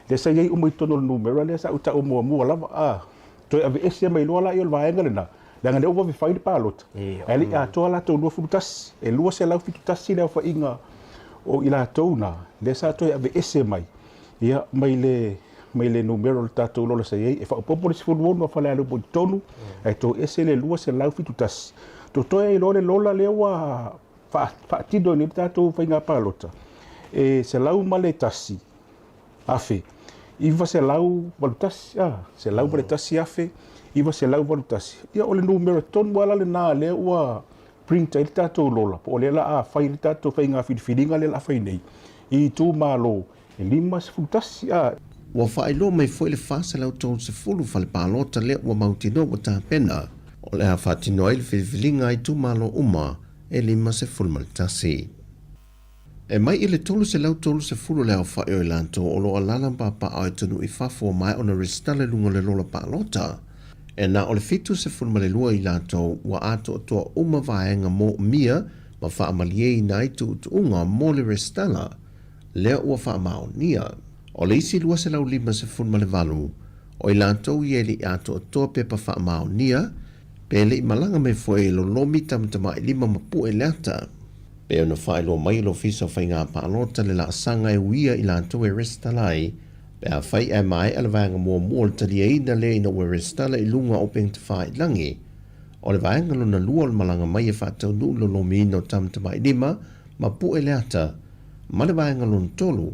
lea sa i ai uma i totonu o le numera lea sa ou taua muamua lava, a, toe aveese mai loa laia o le vaega lena, leaga lea ua vave fai le palota, ae le i atoa latou 21, e 271 le aofaiga o i latou na, lea sa toe aveese mai, ia, mai le mai le numera o le tatou lola sa i ai, e faaopoopo le 16 a Falealupo i totonu, ae toese le 271. Totoe ai loa le lola lea ua faatino ai nei le tatou faiga palota, e 101,981, a, 101,981. Ia, o le numera tonu lava la lena lea ua print ai le tatou lola, po o lea la a fai le tatou faiga filifiliga lea la a fai nei i itumalo e 51, a. Ua faailoa mai foi le 430 fale palota lea ua mautinoa ua tapena, o le a faatino ai le filifiliga a itumalo uma e 51. E mai i le 330 le aofai o i latou o lo o alaala ma papaaao i atunuu i fafo ua maea ona resitala i luga o le lola palota. E na o le 72 i latou ua atoatoa uma vaega moomia ma faamalieina ai tuutuuga mo le resitala lea ua faamaonia. O le isi 258 o i latou ia e le i atoatoa pepa faamaonia pe le i malaga mai foi e lolomi tamatamailima ma pue le ata. Pei ona faailoa mai e le Ofisa o Faiga Palota le laasaga e uia i latou e resitala ai, pe afai ae maea le vaega muamua o le taliaina lea ina ua resitala i luga o upegatafailagi. O le vaega lona lua o le malaga mai e faataunuu le lolomiina o tamatamailima ma pue le ata, ma le vaega lona tolu,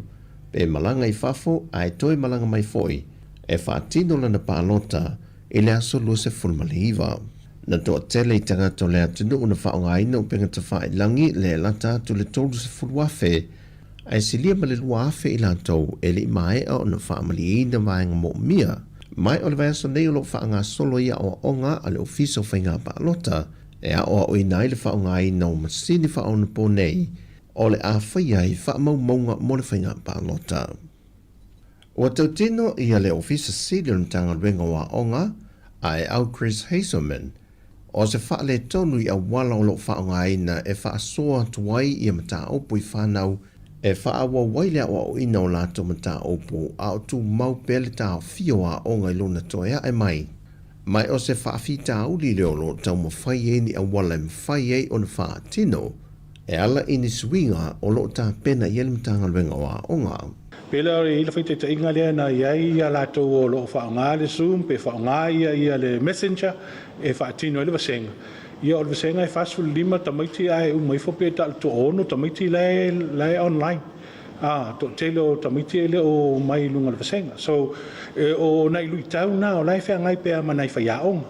pe malaga i fafo ae toe malaga mai foi e faatino lana palota i le aso 29. Na toatele i tagata o le atunuu na faaaogaina upegatafailagi le lata atu i le 30,000, ae silia ma le 2,000 i latou e le i maea ona faamalieina vaega moomia. Ma o le vaiaso nei o lo o faagasolo ai aoaoga a le Ofisa o Faiga Palota e aoaoina ai le faaaogaina o masini faaonaponei o le a faia ai faamaumauga mo le faiga palota. Ua tautino ia le Ofisa Sili o le Matagaluega o Aoga, Aeau Chris Hazelman, o se faaletonu i auala o lo o faaaogaina e faasoa atu ai ia mataupu i fanau e faaauau ai le aoaoina o latou mataupu a o tumau pea le taofia o aoga i lona toe ae mai. Ma o se faafitauli lea o lo o taumafai ai ni auala e mafai ai ona faatino e ala i ni suiga o lo o tapena i ai le Matagaluega o Aoga. Pe le i ai le faitaitaiga lea na i ai ia latou o lo o faaaoga le Zoom pe faaaoga ia ia le Messenger e faatino ai le vasega. Ia o le vasega e 45 tamaiti ae uma ifo pe ta o le toaono tamaiti la e la e online. A, toatele o tamaiti e le o omai i luga o le vasega. So, e, o nai luitau na o la e feagai pea ma nai faiaoga.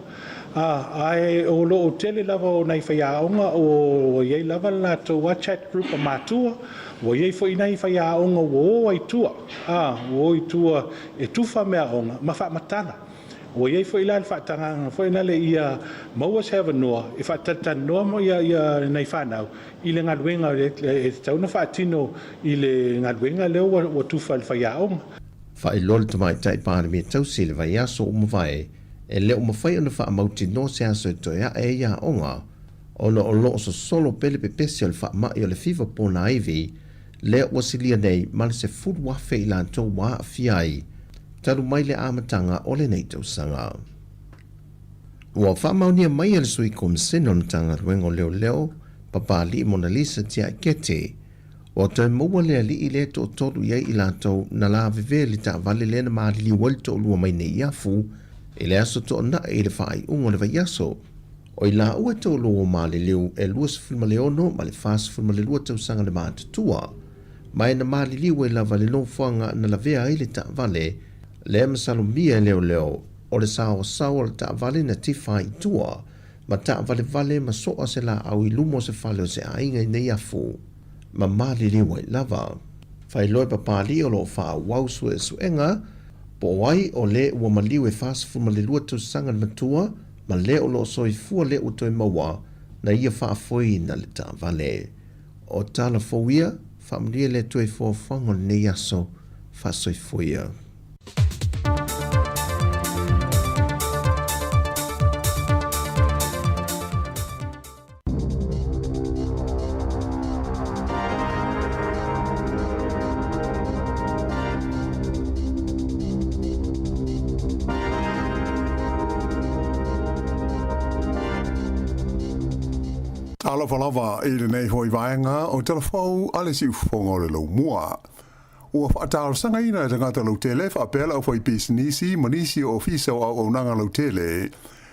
A, ae o lo o tele lava o nai faiaoga ua i ai lava le latou chat group a matua, ua i ai foi nai faiaoga ua o ai i tua, a, ua o i tua e tufa meaaoga ma faamatala. Ua i ai foi la le faatagaga foi lale ia maua se avanoa e faatalatalanoa ma ia, ia nai fanau i le galuega e tatau ona faatino i le galuega lea ua, ua tufa e le faiaoga. Faailoa le Tamaitai Palemia tausi i le vaiaso ua mavae, e le o mafai ona faamautinoa se aso e toe ae ai aoga, ona o lo o sosolo pea le pepesi o le faamai o le fiva ponaivi lea ua silia nei ma le 10,000 i latou ua aafia ai talu mai le amataga o lenei tausaga. Ua faamaonia mai e le Sui Komisena o le Matagaluega o Leoleo, Papalii Monalisa Tiaikete, ua toe maua le alii lea e toatolu i ai i latou na lavevea i le taavale lea na maliliu ai le toalua mai Neiafu i le aso Toonai i le faaiuga o le vaiaso. O i laua e toalua ua maliliu e 26 ma le 42 tausaga le matutua, ma e na maliliu ai lava le nofoaga na lavea ai le taavale lea masalomia e leoleo o le saoasao o le taavale na tifa ai i tua ma taavalevale ma soa se laau i luma o se fale o se aiga i Neiafu, ma maliliu ai lava. Faailoa e Papalii o lo o faaauau suesuega po o ai o le ua maliu e 42 tausaga le matua ma le o lo o soifua lea ua toe maua na ia faafoeina le taavale. O tala fou ia, faamanuia le Atua i foafoaga o lenei aso, faasoifua ia. Talofa lava i lenei foi vaega o Tala Fou a le Siufofoga o le Laumua. Ua faatalosagaina e tagata lautele faapea le aufaipisinisi ma nisi o ofisa o auaunaga lautele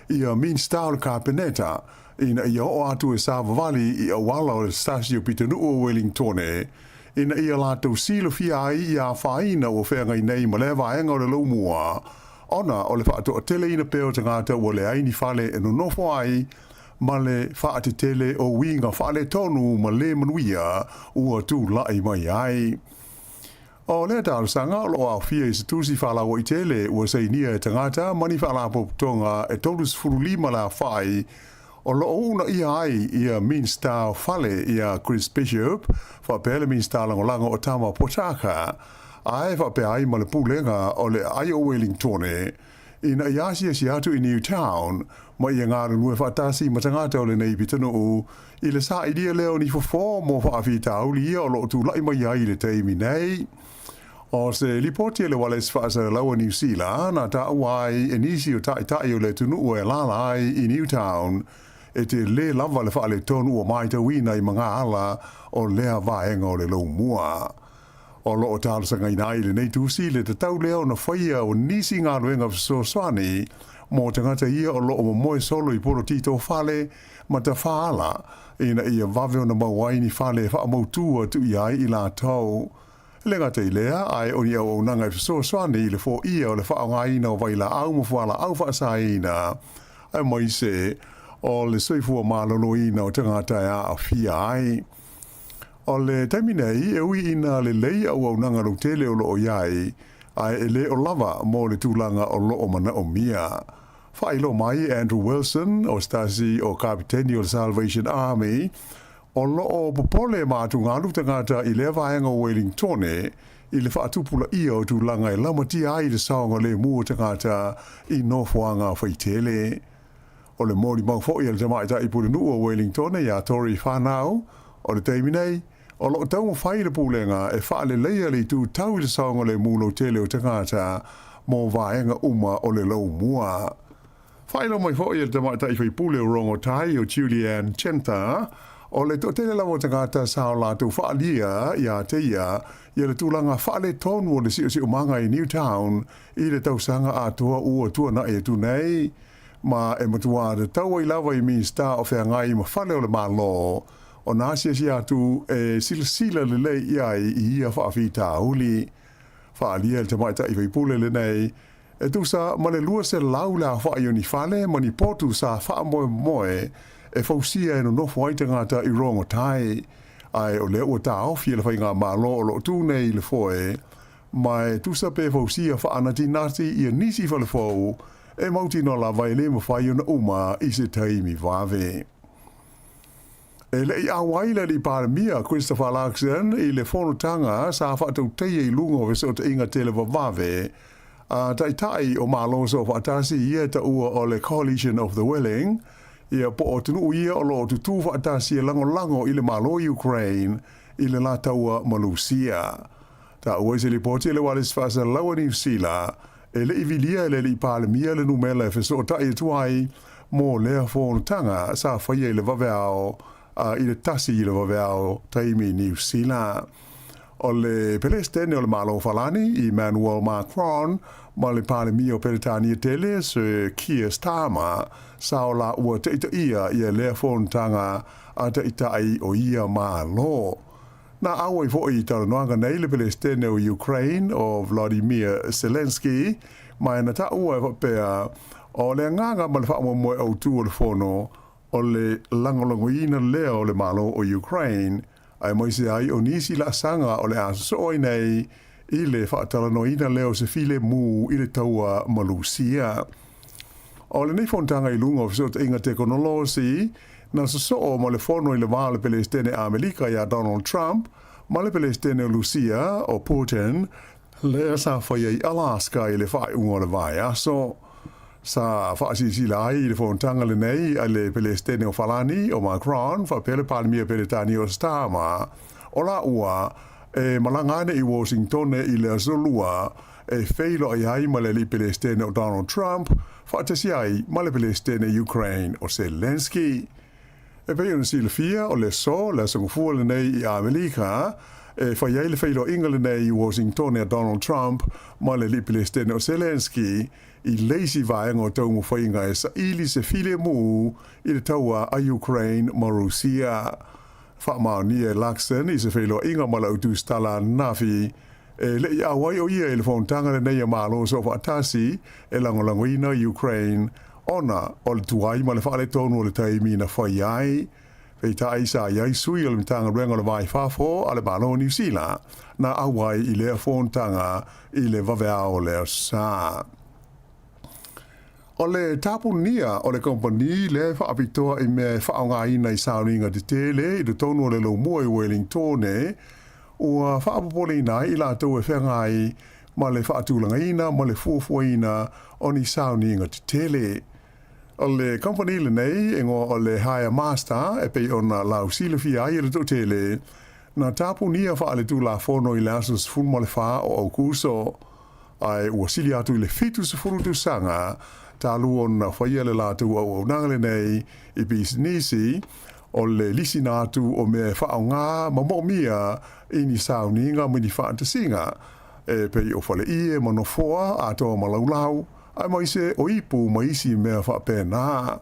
ia Minisita o le Kapeneta. ina ia oo atu e savavali i auala o le Stasio Pitonuu o Welingtone ina ia latou silafia ai i afaina ua feagai nei ma lea vaega o le laumua ona o le faatoateleina pea o tagata ua leai ni fale e nonofo ai ma le faatetele o uiga faaletonu ma le manuia ua tulai mai ai. O lea talosaga o lo o aofia i se tusi faalauaitele ua sainia e tagata ma ni faalapotopotoga e 35 le aofai o lo o uunaia ai ia Minista o Fale ia Chris Bishop faapea le Minista Lagolago o Tama Potaka ae faapea ai ma le Pulega o le Aai o Welingtone ina ia asiasi atu i Newtown ma ia galulue faatasi ma tagata o lenei pitonuu i le sailia lea o ni fofo mo faafitauli ia o lo o tulai mai ai i le taimi nei. O se lipoti a le Ualesi Faasalalaua Niu Sila na taua ai e nisi o taitai o le atunuu e alaala ai i Newtown e te lē lava le faaletonu ua matauina i magaala o lea vaega o le laumua. O lo o talosagaina ai lenei tusi le tatau lea ona faia o nisi galuega fesoasoani mo tagata ia o lo o momoe solo i polotito fale ma tafaala ina ia vave ona maua ai ni fale e faamautu atu i ai i latou. E le gata i lea, ae o ni auaunaga e fesoasoani i le foia o le faaaogaina o vailaau ma fualaau faasaina, aemaise o le soifua maloloina o tagata e aafia ai. O le taimi nei, e ui ina lelei auaunaga lautele o lo o i ai, ae e le o lava mo le tulaga o lo o manaomia. Faailoa mai e Andrew Wilson, o se tasi o Kapiteni o le Salvation Army, o lo o popole ma atugalu tagata i lea vaega o Welingtone i le faatupulaia o tulaga e lamatia ai le saogalemu o tagata i nofoaga faitele. O le molimau foi a le tamaitai pulenuu o Welingtone iā Tori Whanau, o le taimi nei, o lo o taumafai le pulega e faaleleia le itu tau i le saogalemu lautele o tagata mo vaega uma o le laumua. Faailoa mai foi e le tamaitai faipule o Rongotai o Julianne Chenta, o le toatele lava o tagata sa o latou faaalia iā te ia ia le tulaga faaletonu o le siosiomaga i Newtown i le tausaga atoa ua tuanai atu nei, ma e matuā tatau ai lava i Minisita o Feagai ma Fale o le Malo ona asiasi atu e silasila lelei i ai i ia faafitauli. Faaalia e le tamaitai faipule lenei E tusa ma le 200 le aofai o ni fale ma ni potu sa faamoemoe e fausia e nonofo ai tagata i Rongotai, ae o lea ua taofi e le faigamalo o lo o tu nei i le foe, ma e tusa pe fausia faanatinati ia nisi fale fou e mautinoa lava e le mafai ona uma i se taimi vave. E le i auai le Alii Palemia Christopher Luxon i le fonotaga sa faatautaia i luga o fesootaiga televavave a Taitai o Malo Soofaatasi ia e taua o le Coalition of the Willing, ia po o atunuu ia o lo o tutū faatasi e lagolago i le Malo o Ukraine i le la taua ma Lusia. Taua i se lipoti a le Ualesi Faasalalau a Niu Sila, e le i vilia e le Alii Palemia le numela e fesootai atu ai mo lea fonotaga sa faia i le vaveao a i le tasi i le vaveao taimi Niu Sila. O le Pelesitene o le Malo o Falani, Emmanuel Macron, ma le Palemia o Peretania tele, Sir Keir Starmer, sa o la ua taitaia ia lea fonotaga a taitai o ia Malo. Na auai foi i talanoaga nei le Pelesitene o Ukraine o Vladimir Zelensky, ma e na taua e faapea, o le agaga ma le faamoemoe autu o le fono, o le lagolagoina lea o le Malo o Ukraine, aemaise ai o nisi laasaga o le a sosoo ai nei i le faatalanoaina lea o se filemu i le taua ma Lusia. O lenei fonotaga i luga o fesootaiga tekonolosi, na sosoo ma le fono i le va o le Pelesitene Amelika iā Donald Trump ma le Pelesitene o Lusia, o Putin, lea sa faia i Alaska i le faaiuga o le vaiaso. Sa faasilasila ai i le fonotaga lenei a le Pelesitene o Falani, o Macron, faapea le Palemia Peretania o Starmer, o laua e malaga ane i Washingtone i le Aso Lua e feiloai ai ma le alii Pelesitene o Donald Trump faatasi ai ma le Pelesitene Ukraine o Zelensky. E pei ona silafia, o le aso, le aso gafua lenei i Amelika, e fai ai le feiloaiga lenei i Washingtone a Donald Trump ma le alii Pelesitene o Zelensky i le isi vaega o taumafaiga e saili se filemu i le taua a Ukraine ma Rusia. Faamaonia e Luxon i se feiloaiga ma le autusitala ananafi, e le i auai o ia i le fonotaga lenei a Malo Soofaatasi e lagolagoina Ukraine ona o le tuai ma le faaletonu o le taimi na fai ai. Peitai sa i ai sui o le Matagaluega o le Va i Fafo a le Malo o Niu Sila na auai i lea fonotaga i le vaveao o le aso Sa. O le tapunia o le kamupani lea e faapitoa i mea e faaaogaina i sauniga tetele i totonu o le laumua i Welingtone, ua faapopoleina ai i latou e feagai ma le faatulagaina ma le fuafuaina o ni sauniga tetele. O le kamupani lenei, e igoa o le Hire Master e pei ona lausilafia ai e le toatele, na tapunia faaletulafono i le aso 14 o Aukuso, ae ua sili atu i le 70 tausaga talu ona faia le latou auaunaga lenei i pisinisi, o le lisina atu o mea e faaaoga ma moomia i ni sauniga ma ni faatasiga e pei o faleie ma nofoa atoa ma laulau, aemaise o ipu ma isi mea faapena.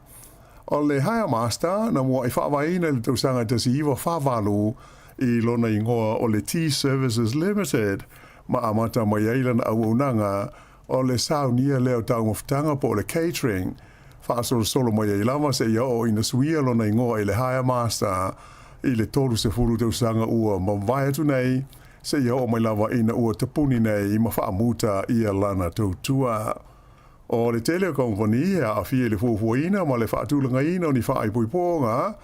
O le Hire Master na muaʻi faavaeina i le tausaga 1948 i lona igoa o le Tea Services Limited ma amata mai ai lana auaunaga o le saunia lea o taumafataga po o le catering, faasolosolo mai ai lava seia oo ina suia lona igoa i le Hire Master i le 30 tausaga ua mavae atu nei seia oo mai lava ina ua tapuni nei ma faamuta ia lana tautua. O le tele o kamupani e aafia i le fuafuaina ma le faatulagaina o ni faaipoipoga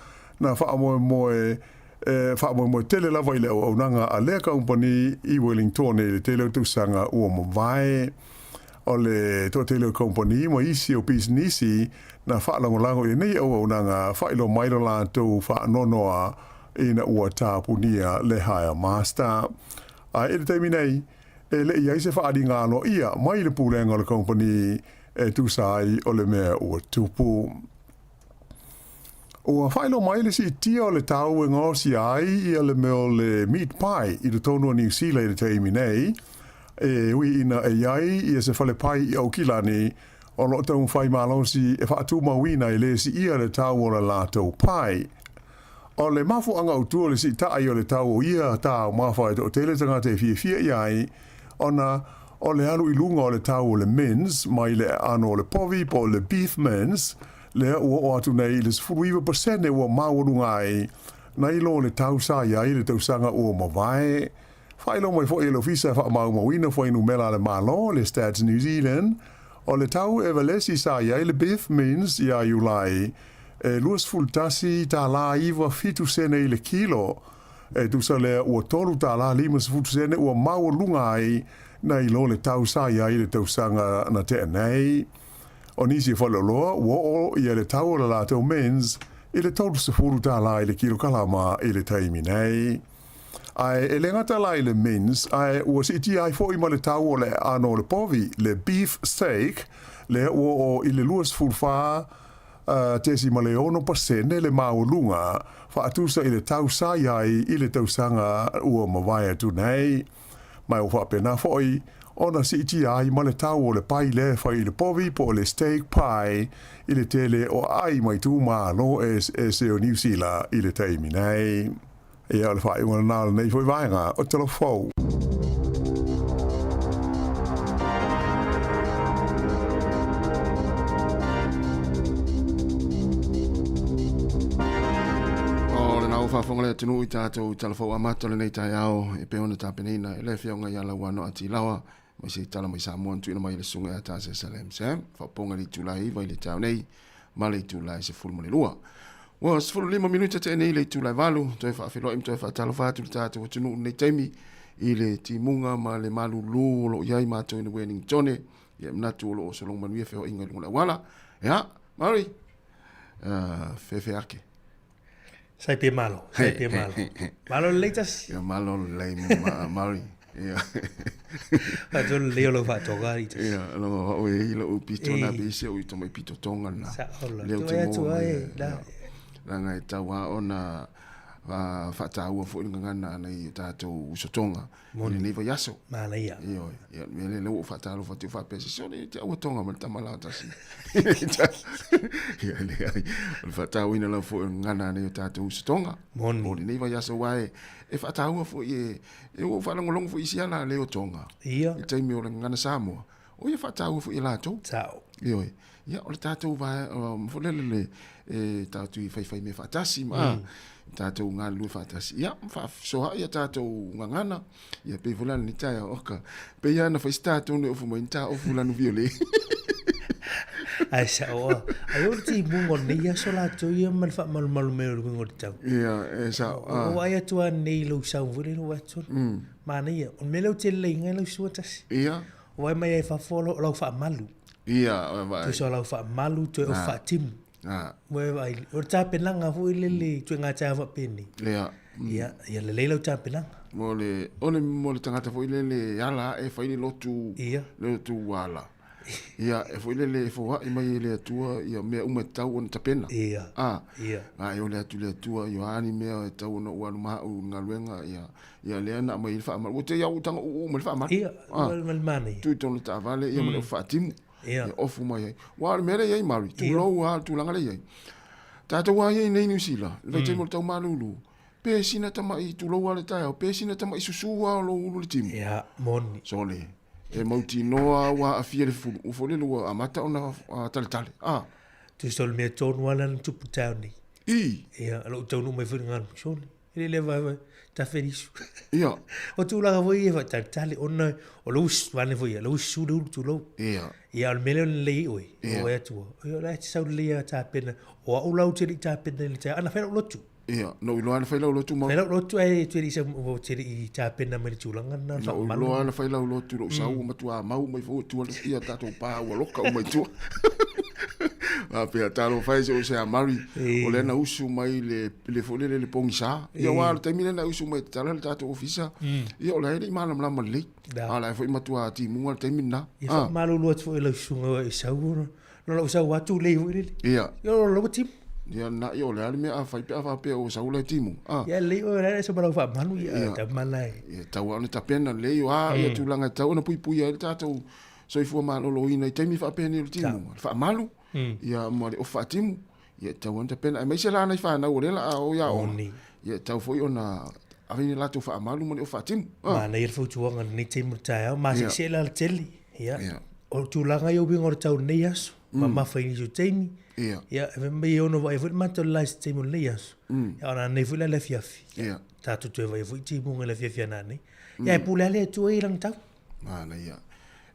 na faamoemoe e faamoemoe tele lava i le auaunaga a lea kamupani i Wellingtone i le tele o tausaga ua mavae. O le toatele o kamupani ma isi o pisinisi na faalagolago i lenei auaunaga faailoa mai lo latou faanoanoa ina ua tapunia le Hire Master. Ae i le taimi nei, e le i ai se faaaliga aloaia mai le pulega o le kamupani e tusa ai o le mea ua tupu. Ua faailoa mai le siitia o le tau e gaosia ai ia le mea o le meat pie i totonu o Niu Sila i le taimi nei, e ui ina e i ai ia se fale pai i Aukilani o lo o taumafai malosi e faatumauina e le siia le tau o le latou pai. O le mafuaaga autu o le siitai o le tau o ia taumafa e toatele tagata e fiafia i ai, ona o le alu i luga o le tau o le mince mai le aano o le povi po o le beef mince, lea ua oo atu nei i le 19% ua maualuga ai nai lo le tau sa i ai i le tausaga ua mavae. Faailoa mai foi e le Ofisa e Faamaumauina Fuainumera a le Malo, le Stats New Zealand, o le tau evalesi sa i ai le beef mince ia Iulai e 21 tālā 97 sene i le kilo, e tusa lea ua 3 tālā 50 sene ua maualuga ai nai lo le tau sa i ai i le tausaga na tea nei. O nisi faleoloa ua oo ia le tau o le latou mince i le 30 tālā i le kilokalama i le taimi nei. Ae e le gata la i le mince, ae ua siitia ai foi ma le tau o le aano o le povi, le beef steak, lea ua oo i le 24.6 pasene le maualuga, faatusa i le tau sa i ai i le tausaga ua mavae atu nei. Ma ua faapena foi ona siitia ai ma le tau o le pai lea e fai i le povi po o le steak pie i le tele o aai mai itumalo eseese o Niu Sila i le taimi nei. Ia, o le faaiuga lena o lenei foi vaega o Tala Fou. O lena ua faafofoga le atunuu i tatou tala fou amata o lenei taeao e pei ona tapenaina e le Afioga ia Lauano Atilawa mai se tala mai Samoa na tuuina mai e le Susuga ia Tase Salem Sam faaopoopoga i le itula e 9 i le taeao nei ma le itula e 12. Ua 15 minute tea nei le itula e 8 toe faafeiloai ma toe faatalofa atu le tatou atunuu i lenei taimi i le timuga ma le malulu o lo o i ai matou ina Wellingtone. Ia e manatu o lo o sologa manuia feoaiga i luga o le auala. Ia, Murray, fefe ake. Sai pe malo, sai pe malo. Malo lelei tasi. Ia malo lelei Murray. Ia. Faatoa lelei o lau faatoga i tasi. Ia, lo o e i lou pito na pe se o i tomai pito tonga na. Sa ola. Leo te mo. La ngai tau a ona Faataua foi le gagana a nai o tatou uso Tonga i lenei vaiaso. Manaia. Ioe. Ia, o le mea lea, lea ua ou faatalofa atu faapea, se sole te aua Tonga ma le tama la tasi. Ia, leai. O le faatauaina lava foi o le gagana a nai o tatou uso Tonga. Moni. O lenei vaiaso, aua e faataua foi e, e ua ou faalogologo foi i isi ala a leo Tonga. Ia. I le taimi o le gagana Samoa. O ia faataua foi e latou. Sao. Ioe. Ia, o le tatou vae, um, foi lele le, e tatou i faifai mea faatasi, ma mm. tatou galulue faatasi. Ia, faasoa'i a tatou gagana, ia pei foi la lenei taeao, oka, pei lava na fai se tatou nei ofu mai ni ta ofu lanu viole. Ai sao a. Ai o le timuga o lenei aso latou ia ma le faamalumalu mai o le uiga o le tau. Ia, e sao. O vaai atu lava nei i lou sau foi lele ua atu. Manaia. O le mea lea ou te lelei ai lau sua tasi. Ia. O vaai mai ai fafo o lau faamalu. Ia, o vaai. Tusa o lau faamalu, toe o faatimu. Ua e vaai, o le tapenaga foi lele, ituaiga taeao faapenei. Ia. Ia, ia lelei lau tapenaga. Mo le, o le, mo le tagata foi lele e ala ae fai le lotu, Ia. le lotu ala. Ia, e foi lele e foai mai e le Atua ia mea uma e tatau ona tapena. Ia. A. Ia. A e ole atu le Atua, ia o a ni mea e tatau ona ou alu ma au i le galuega, ia, Ia lea na aumai ai le faamanu. Ua te iau ua taga uu mai le faamanu. Ia, ma le manaia. Tu i tonu le taavale, ia ma le ofu faatimu. Ia. Ia ofu mai ai. Aua o le mea lea e i ai Maori, tulou lava le tulaga lea e i ai. Tatou lava ia i nei Niu Sila, le vaitaimi o le tau malulu, pe sina tama'i, tulou lava le taeao, pe sina tama'i susu lava o lou ulu i le timu. Ia, moni. Sole, e mautinoa lava ua aafia le fulu, ua foi lele ua amata ona taletale. A. Tusa o le mea tonu lava lea na tupu i le taeao nei. I. Ia, o lou taunuu mai foi i le galu, sole. E le leva e tafelisu. Ia. O tulaga foi ia faatalitali ona o lou vane foi ia, lou susu le ulu tulou. Ia. Ia o le mea lea o le lelei ai oe. Ia. O atu. Ia o la e te sau lelei a tapena. O au la ou te le i tapena i le taeao. Ana fai lau lotu. Ia, na ou iloa na fai lau lotu ma. Fai lau lotu ae te le i sau ou te le i tapena mai le tulaga lena. Na ou iloa na fai lau lotu lou sau matua mau mai foi tua ia tatou pa ua loka uma i tua. Faapea talofa e se o se a Mari, o lea na usu mai le le foi lele le pogisa. Ia aua o le taimi lea na usu mai e tatala le tatou ofisa, ia o la e le i malamalama lelei. A o la e foi matua timuga le taimi lena. Ia faamalulu atu foi i lau susuga e sau, na lou sau atu lelei foi lele. Ia. Ia o lau timu. Ia na, ia o le a le mea a fai pe a faapea ua sau la e timu. A. Ia lelei oe o la e ese ma lau faamalu ia tama la e. Ia tau lava ona tapena lelei o a ia tulaga e tatau ona puipuia ai le tatou soifua maloloina i taimi faapenei o le timuga, le faamalu, ia ma le ofu faatimu, ia e tatau ona tapena. Aemaise la nai fanau o lea o le a o i aoga, ia e tatau foi ona ave ni latou faamalu ma le ofu faatimu. Manaia le fautuaga i lenei taimi o le taeao, masese la le tele, ia. O tulaga ia o uiga o le tau i lenei aso, mamafa i nisi o taimi, ia, e fai mai e ono vaai foi le matou le la i se taimi o lenei aso, ia ona ananei foi la i le afiafi, tatou toe vaai foi i timuga i le afiafi ananei. Ia e pule lava le Atua i lana tau. Manaia.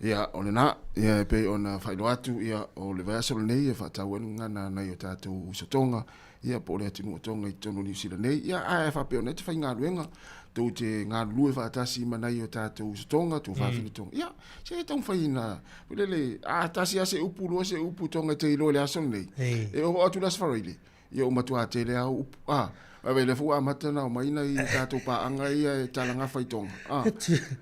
Ia, o lena, ia, e pei ona faailoa atu, ia, o le vaiaso lenei e faatau ai le gagana a nai o tatou uso Tonga, ia, po o le atunuu o Tonga i totonu o Niu Sila nei. Ia, ae faapea ona e te faigaluega, tou te galulue faatasi ma nai o tatou uso Tonga, tou fafine Tonga. Ia, se e taumafai ina, foi lele, a tasi lava se upu, lua se upu Tonga e te iloa i le aso lenei, e oo atu i le Aso Faraile, Ia ua matua tele lava upu. A, vaai lea foi ua amata ona aumai nai tatou paaga ia e talagafa i Tonga. A,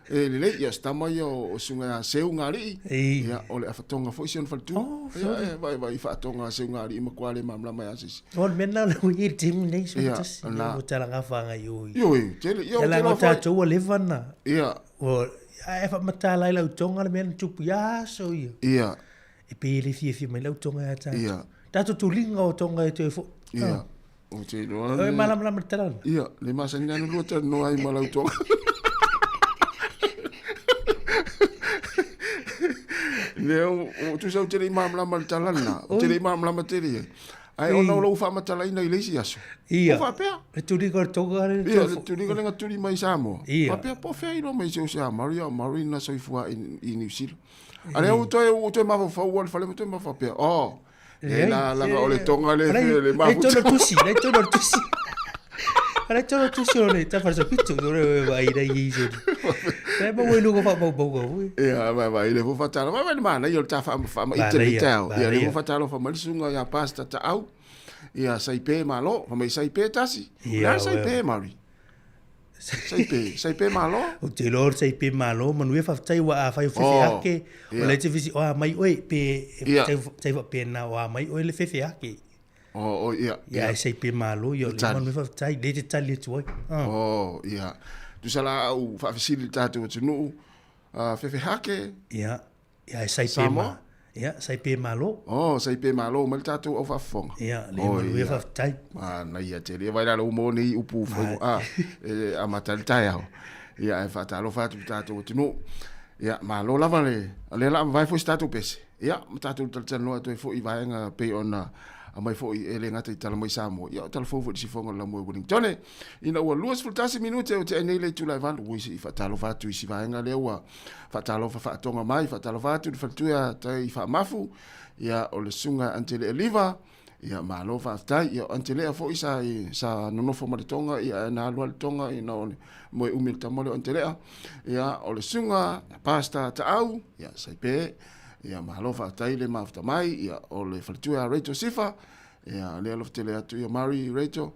e lelei, ia o se tama ia o Susuga ia Seugalii, ia o le afa Tonga foi si ona faletua. Ia, e vaai, vaai i faatoga a Seugalii e matua le malamalama ai lava se isi. O le mea lena o lea ua i ai le taimi lenei, sui tasi, lea ua talagafa agai i o. Ioe, tele, ia o tele lava foi. Tatou ua leva ona. Ia. Ae faamatala ai lau Tonga le mea na tupu i aso ia. Ia. E pei e le fiafia mai lau Tonga ia tatou. Ia. Tatou tuliga o Tonga e toe foi. Ia. Ou te iloa. Oi malamalama le tala. Ia, le masani lava ona lua talanoa ai ma lau Tonga. Lea o tusa ou te le i malamalama i le tala lena. Ou te le i malamalama tele i ai. Ae ona o lou faamatalaina i le isi aso. Ia. Ua faapea. Le tuliga o le Tonga le Ia, le tuliga lea na tuli mai i Samoa. Ia. Faapea po o fea iloa mai se o se a Maori, a o Maori na soifua i Niu Sila. A lea ua toe, ua toe mafaufau ua le fale ma toe mafaufau oh, e la langa o le tonga le fe le mafu. Lei tono tusi, lei tono tusi. Lei tono tusi o le tawhara sa pitu, o le vai rei i se. Lei ma ui luga wha mau mau ui. Ia, vai vai, le fo whatalo, vai vai le mana, ia o le tā wha wha ma ite le tau. Ia, le fo whatalo wha mai le sunga ia pasta ta au. Ia, sai pe malo, wha mai sai pe tasi. Ia, sai pe mari. Saipe, saipe malo. Ou te iloa o le saipe malo, manuia faafetai ua afai o fefe oh, ake, yeah. o le te fisi, o a mai oe, pe yeah. tai faapena, o a mai oe le fefe ake. Oh, oh, ia. Ia, ai sei pe malo, ia o le manu e whawhetai, le te tali atu ai. Ah. Oh, ia. Tusa la au whaafesili le tātou atunuu, fefehake. Ia, ia, e sai pe ma. Ia, sai pe malo. Oh, sai pe malo, mai le tātou au whaafofoga. Ia, le oh, manu e whawhetai. Ah, na ia te rea vai lalo mo nei upu whai, ah, e, a matali tai au. Ia, e whaatalofa atu le tātou atunuu. Ia, malo lava le, le la vai foi se tātou pese. Ia, ma tātou talatalanoa atu ai foi i vaega pei ona aumai foi e le gata i tala mai Samoa, ia o tala fou foi i le sifoga o le laumua i Wellingtone. Ina ua 21 minute o tea nei le itula e valu, ua isi i faatalofa atu i si vaega lea ua faatalofa faatoga mai, faatalofa atu i le faletua tai faamafu, ia o le susuga Antele Eliva, ia malo faafetai, ia o Antelea foi sa, sa nonofo ma le Tonga, ia na alu le Tonga ina o le moe umi le tama lea o Antelea, ia o le susuga Pastor Taau, ia Saipe, Ia, malo faafetai le mafuta mai, ia, o le faletua ia Rachel Sifa, ia, le alofa tele atu ia Mary Rachel,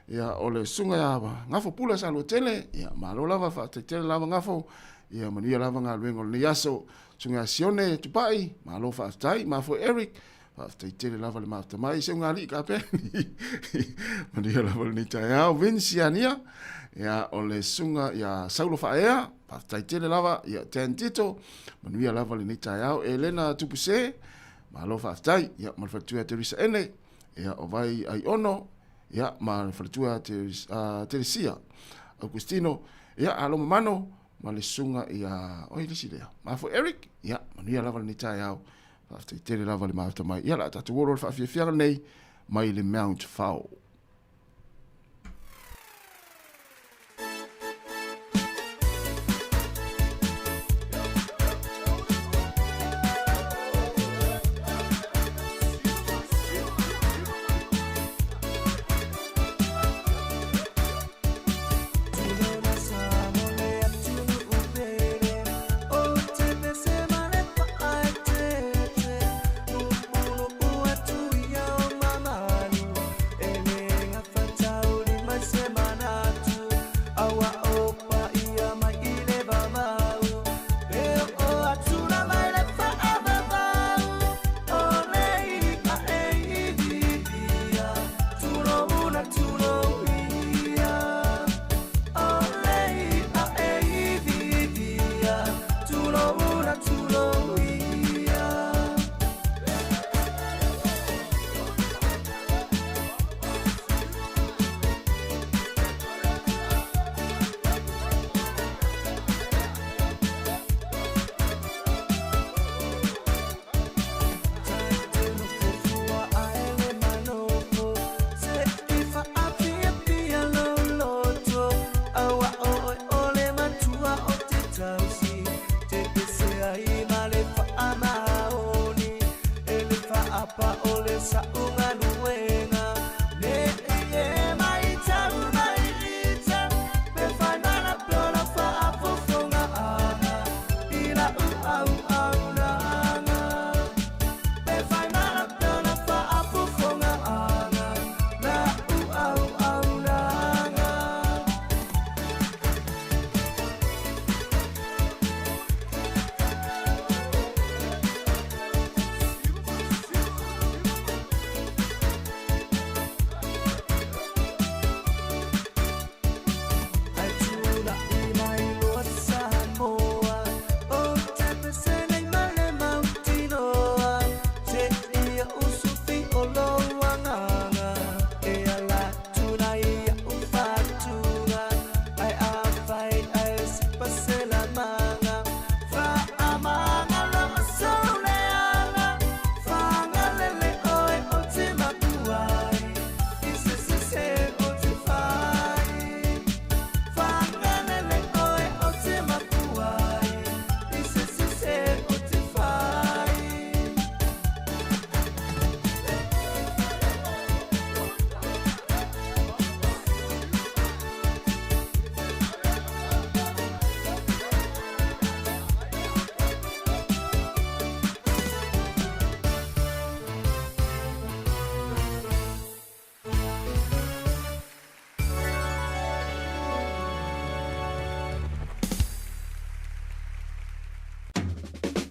ia, o le susuga ia Gafo Pula sa lua tele, ia, malo lava, faafetai tele lava Gafo, ia, manuia lava galuega o lenei aso, susuga ia Sione Tupai, malo faafetai, mafua Eric, faafetai tele lava le mafuta mai, se ugalii kapeni, manuia lava lenei taeao, Vince Iania, ia, o le susuga ia Saulo Faaea, Faafetai tele lava ia Dan Tito, manuia lava lenei taeao. Elena Tupuse, malo faafetai. Ia, ma le faletua ia Teresa Ene, ia, o Vai Aiono, ia, ma le faletua ia Teresia Augustino, ia, alo mamano, ma le susuga ia, oi le isi lea, Mafo Eric, ia, manuia lava lenei taeao. Faafetai tele lava le mafuta mai. Ia, la tatou olo le faafiafiaga lenei mai le Mount Fao.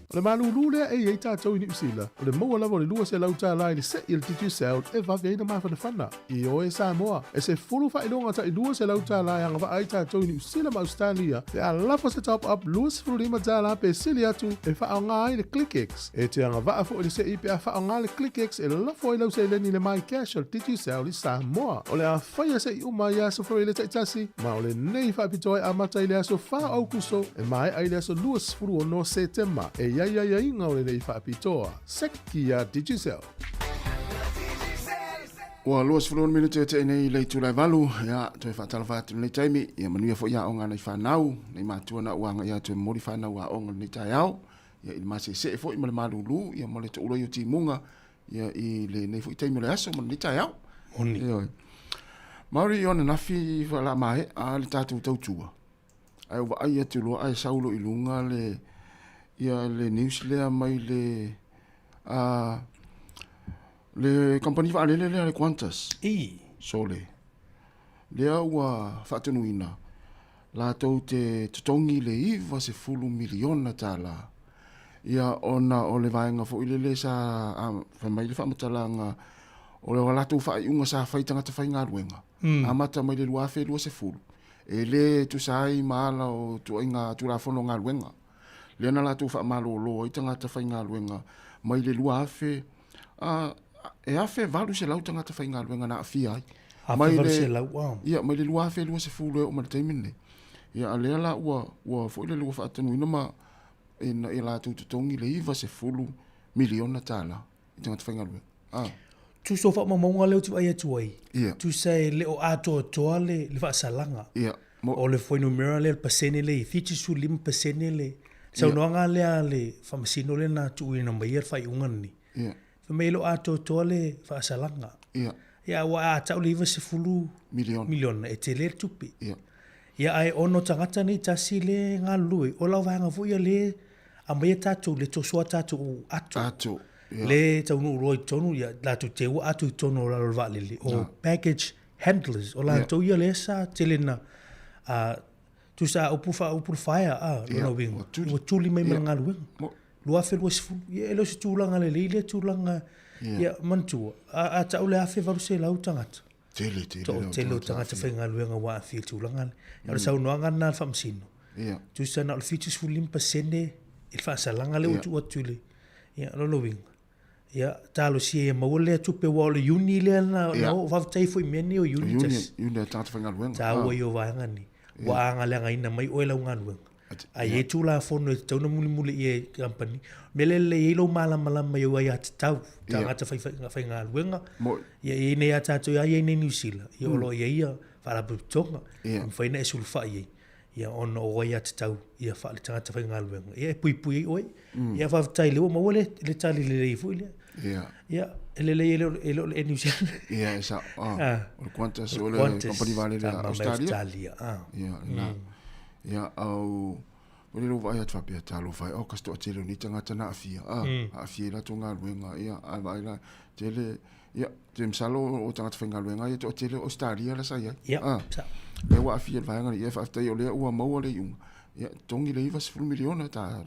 O le malūlū lea e i ai tatou i Niu Sila, o le maua lava o le $200 i le se'i a le Digicel e vave ai ona mafanafana. Ioe Samoa, e 10 faailoga tai $200 e agavaa ai tatou i Niu Sila ma Ausetalia pe a lafo se top up $25 pe sili atu e faaaoga ai le ClickX. E te agavaa foi le se'i pe a faaaoga le ClickX e lafo ai lau seleni i le MyCash o le Digicel i Samoa. O le a faia se'i uma i aso Faraile taitasi, ma o lenei faapitoa e amata i le aso 4 o Aukuso e maea i le aso 26 Setema. E i ai aiaiga o lenei faapitoa. Seki a Digicel. Ua 26 minute e tea nei i le itula e 8, ia, toe faatalofa atu i lenei taimi, ia manuia foi aoga a nai fanau, nai matua na ua agai atu e momoli fanau aoga i lenei taeao, ia i le maseesee foi ma le malūlū, ia ma le touloi o timuga, ia i lenei foi taimi o le aso ma lenei taeao. Moni. Ioe. Maori i ananafi faalamaea le tatou tautua, ae ua vaai atu loa ae sau loa i luga le, ia le news lea mai le, a, le kamupani vaalele lea le Qantas. I. Sole. Lea ua faatonuina latou te totogi le $90 miliona tala ia ona o le vaega foi lele sa fai mai le faamatalaga o le latou faaiuga sa fai tagata faigaluega amata mai le 2020 e le tusa ai ma ala o tuaiga Tulafono o Galuega lea na latou faamalolo ai tagata faigaluega mai le 2000 a e 1800 tagata faigaluega na aafia ai. Mai le, wow. Ia, mai le 2020 e oo mai le taimi lenei. Ia, a lea la ua, ua foi lele ua faatanuina ma ina ia latou totogi le 90 miliona tala i tagata faigaluega. Ah. Tusa o faamaumauga lea ou te vaai atu ai, Ia. tusa e le o atoatoa le, le faasalaga. Ia. Mo... O le fuainumera lea, le pasene lea, 75% le saunoaga lea a le faamasino lea na tuuina mai le faaiuga lenei. Ia. Fai mai e le o atoatoa le faasalaga. Ia. Ia, aua a tau le 90 miliona, miliona e tele le tupe. Ia. Ia, ae ono tagata nei tasi le galulue, o lau vaega foi ia le aumaia tatou, le tosoa tatou ato. Ato. Ia. Le taunuu loa i totonu, ia, latou teua ato i totonu o lalo o le vaalele, o baggage handlers, o latou ia lea sa tele na, a, tusa a upu faaupu le fire, a, lona uiga, ua tuli mai ma le galuega. 2020, ia e le o se tulaga lelei lea tulaga, ia, manatua, a, a tau le 1800 tagata, Tele, tele. Toatele o tagata faigaluega ua aafia i le tulaga lea. O le saunoaga lena a le Faamasino, tusa na o le 75% i le faasalaga lea ua tuu atu i le, ia, lona uiga, ia, talosia ia maua lea tupe aua o le Iuni lea na oo, faafetai foi i mea nei o Iuni tasi. Iuni a tagata faigaluega. Taua ia o vaega nei, ua agaleagaina mai oe lau galuega. A i ai Tulafono e tatau ona mulimuli i ai e kamupani, o le mea lea e lelei ai lou malamalama i ou aiatatau, tagata faigaluega, ia i ai nei a tatou, ia i ai nei Niu Sila, ia o lo o i ai ia faalapotopotoga e mafai ona e sulufai i ai, ia ona o aiatatau ia faale-tagata faigaluega, ia e puipui ai oe. Ia faafetai o lea ua maua le tali lelei foi lea. Ia, e lelei e le o le Air New Zealand. Ia, e sao. O le Qantas, o le kamupani vaalele a Ausetalia. Ia, lena. Ia, au, o le vaai atu faapea, talofa e, oh, kasi toatele o nei tagata na aafia, a, aafia i latou galuega, ia, ae vaai la, tele, ia, te masalo o tagata faigaluega ia toatele o Ausetalia la sa i ai. Ia, a, lea ua aafia i le vaega lea, ia, faafetai o lea ua maua le iuga, ia, totogi le 90 miliona ta,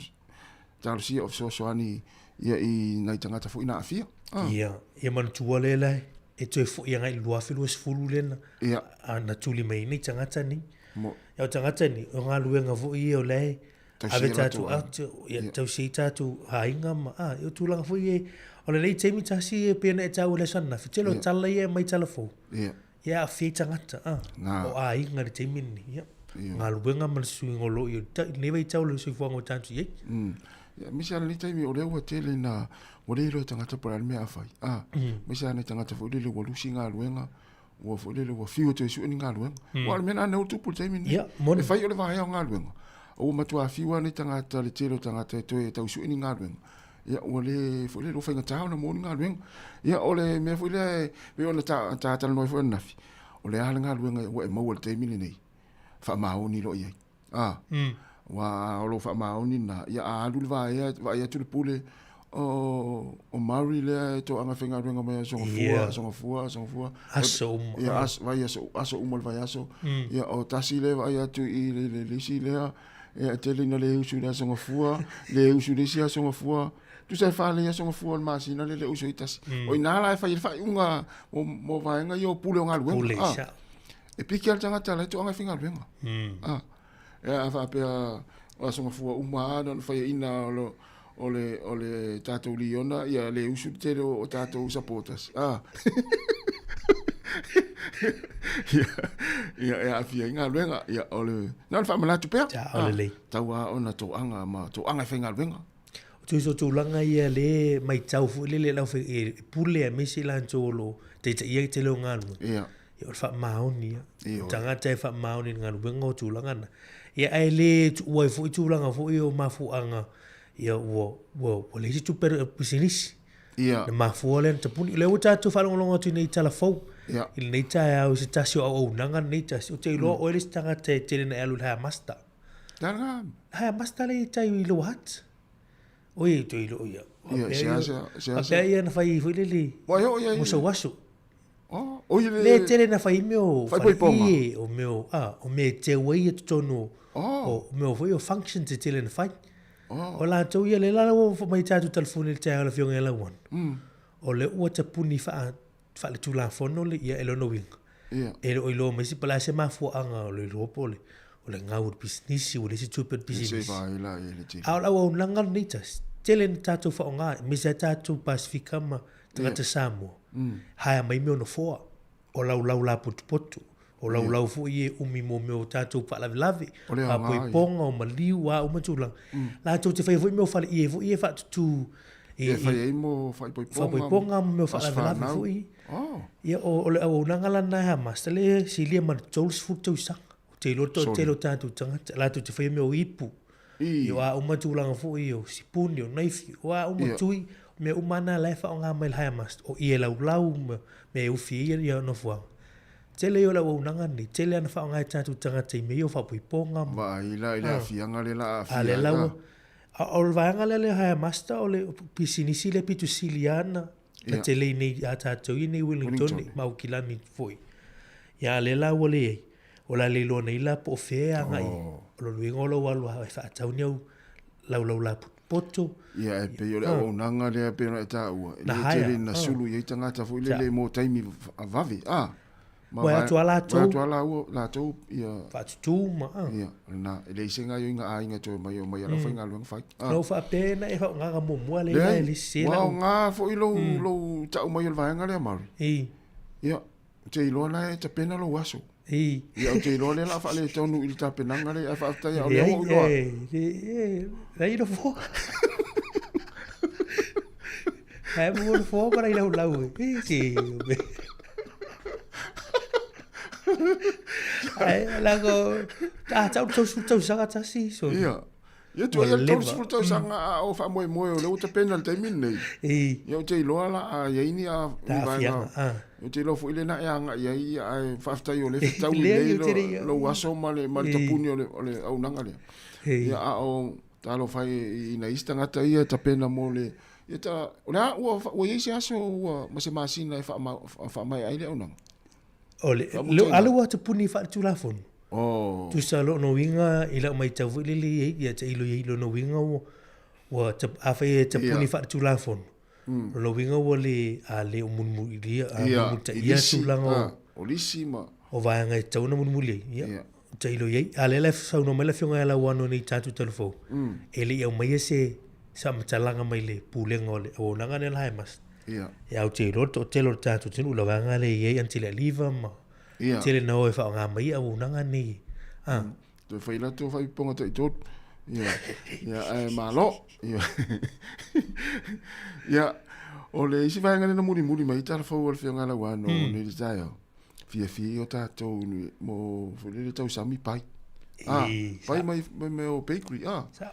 talosia o fesoasoani ia i nai tagata foi na aafia. A. Ia, ia manatua lea la, e toe foi agai i le 2020 lea na, ia. a, na tuli mai ai nei tagata nei. Mo. Ia o tagata nei, o galuega foi ia o la e ave tatou atu, ia tausi ai tatou aiga ma, a, o tulaga foi ia, o lenei taimi tasi e pei ona e taua i le aso ananafi, tele o tala ia e aumai tala fou, ia aafia ai tagata, a, o aiga i le taimi lenei, ia, galuega ma le suiga o lo o i lenei vaitau o le soifuaga ua tatou i ai. Ia, aemaise lava lenei taimi o lea ua tele ina, ua le iloa e tagata po o le a le mea a fai, a, aemaise lava nai tagata foi lele ua lusi galuega, ua foi lele ua fiu e toe sue ni galuega. Mm. Ua o le mea lena ua tupu i le taimi lenei. Yeah, moni. E fai o le vaea o galuega. Ua matua fiu lava nei tagata, le tele o tagata e toe tau sue ni galuega. Ia, ua le foi lele ua faigata ona maua ni galuega. Ia, o le mea foi lea e pei ona ta, ta talanoa ai foi ananafi, o le a le galuega ua e maua i le taimi lenei, faamaoni loa i ai. A, mm. Aua o lou faamaoni lena, ia a alu le vaea, vaai atu le pule, o, o Murray lea e toaga faigaluega mai aso gafua, yeah. aso gafua, aso gafua. Aso uma. Ia, aso, vai aso, aso uma le vaiaso. Mm. Ia, o tasi lea vaai atu i le, le, le isi lea, Ia, e tele ina le usu i le Aso Gafua, le usu i le isi Aso Gafua. Tusa e 4 nei Aso Gafua o le masina lea e le usu ai tasi. O i ina la e fai ai le faaiuga mo, mo vaega ia o pule o galuega. Pule, Ah, sa. e piki lava le tagata la e toaga e faigaluega. Ah, ia, a faapea o Aso Gafua uma lava na ona faiaina o lo, o le, o le tatou liona, ia le usu le tele o, o tatou supporters. Ah. ia, ia, e aafia ai galuega. Ia, o le, na o le faamanatu pea. Ia, o lelei. Tau lava ona toaga ma toaga e faigaluega. O tuisa o tulaga ia le maitau foi lele lau fai e pule aemaise i latou o lo o taitaia le tele o galuega. Ia. Ia o le faamaoni ia. Ioe. O tagata e faamaoni i le galuega o tulaga na. Ia ae le tuua ai foi tulaga foi o mafuaaga ia ua ua ua leai se tupe a le pisinisi. Ia. Na mafua lea na tapuni. O lea ua tatou faalogologo atu i nei tala fou. Ia. I lenei taeao i se tasi o auaunaga lenei tasi. Ou te iloa oe le isi tagata e tele na e alu i le Hire Master. Tala. Hire Master lea i tai i Lower Hutt. Oi, ou te iloa ia. Ia, se asa, se asa. Faapea ia na fai foi lele. Ua e oo ia i. Mo sau aso. Oh, oi le. Le tele na fai mea o Faaipoipoga. faleie, o mea o, ah, o mea e teu ai ia totonu o, Oh. o mea foi o functions e tele na fai. Oh. O latou ia, le la ua mai tatou telefoni i le taeao le afioga ia Lauana. O lea ua tapuni faa, faaletulafono le ia e lona uiga. Ia. E le o iloa mai se po o le a se mafuaaga o le iloa po o le, o le gau o le pisinisi, ua leai se tupe o le Se pisinisi. vaai la i le tele. A o le auaunaga lenei tasi, tele na tatou faaaoga, aemaise lava tatou Pasefika ma tagata Samoa, haea mai mea o nofoa, o laulau lapotopoto, o laulau foi e umi mo mea o tatou faalavelave, O le aoga ia. faaipoipoga, o maliu, o a uma tulaga. Latou te faia foi mea o faleie foi ia e faatutu i, E fai i ai mo faaipoipoga. faaipoipoga ma mea o aso faalavelave fanau. foi. Oh. Ia, o, o le auaunaga la lena e Hamas, lea e silia ma le 30 tausaga. Ou te iloa le toatele o tatou tagata, latou te faia mea o ipu, I. o a uma tulaga foi o sipuni, o naifi, o a uma Ia. tui, mea uma na la e faaaoga mai le Hamas, o ie laulau ma mea e ufi ai ia nofoaga. Tele ia o le auaunaga lenei, tele lava na faaaoga e tatou tagata i mea ia o faaipoipoga ma Vaai la i le aafiaga lea la aafia a le ai, la ua ah. a o le vaega lea le Hire Master o le pisinisi lea pito sili lava na na Ia. tele i nei a tatou i nei Wellington Wellington. ma Aukilani foi. Ia a lea la ua leai, o le a le iloa nei la po o fea e agai. Oh. O lona uiga o lou alu lava e faatau ni au laulau lapotopoto. Ia, e pei o le auaunaga lea e pei ona e taua, e Na le hire, tele ina ah. sulu i ai tagata foi lele mo taimi vave, ah. Ma Ua vae- atu lava latou. ua atu lava laua, latou, ia, Faatutu ma, ah. ia, lena, e leai se gaoioiga aiga e toe mai o mai a lau faigaluega fai. Ah. Na ou faapea na e faaaogaga muamua lea Leai, e le sese ua lau. aoga foi lou, lou tau mai o le vaega lea, Mauri. I, Ia, ou te iloa la e tapena lou aso. i. Ia, ou te iloa lea o le a faaletonu i le tapenaga lea, ae faafetai o lea Leai, ua ou iloa. e, le, e, leai nofoa. Ae mo nofoa ma lai laulau e. E, se, me. Ae, lako, a tau tau su tausaga tasi, so. Ia, ia Ua tuai ia le leva. 30 tausaga a o faamoemoe o lea ua tapena i le taimi lenei. I, Ia, ou te iloa la a i ai ni a ni Ta vaega. aafiaga, ah. Ou te iloa foi lena e agai ai, ia, ae faafetai o lea fetau Lea lelei ou te le ia. lou aso ma le, ma le I. tapuni o le, o le auaunaga lea. I. Ia, a o talofa e i nai isi tagata ia e tapena mo le, ia ta, o le a, ua, ua i ai se aso ua, ma se masina e faama, faamaea ai le auaunaga? O le, Faamutaina. le, ale ua tapuni faaletulafono. Oh. Tusa lona uiga i lau matau foi lele i ai, ia tailo i ai lona uiga ua, ua tap, afai e tapuni Ia. faaletulafono. Lona uiga ua le, a le o mulimulilia, a Ia, mulimulitaia i lisi, tulaga o, ah, o lisi ma, o vaega e tatau ona mulimuli ai. Ia, Ia. tailo i ai. A lea la e saunoa mai le afioga ia Lauano nei i tatou talafou, e le i aumaia se faamatalaga mai le pulega o le auaunaga lea la e mas. Ia. Ia, ou te iloa le toatele o le tatou atunuu, le vaega lea e i ai Aunty Lealiva ma Ia. tele na o e faaaoga mai auaunaga nei. Ah. Toe fai latou faaipoipoga taitolu. Ia, ia, ae malo. Ia. Ia, o le isi vaega lea na mulimuli mai ai talafou o le Afioga ia Lauano nei le taeao, fiafia ia o tatou mo foi lele tausami pai. Ah, E, pai mai mai mea o bakery, ah. Sa.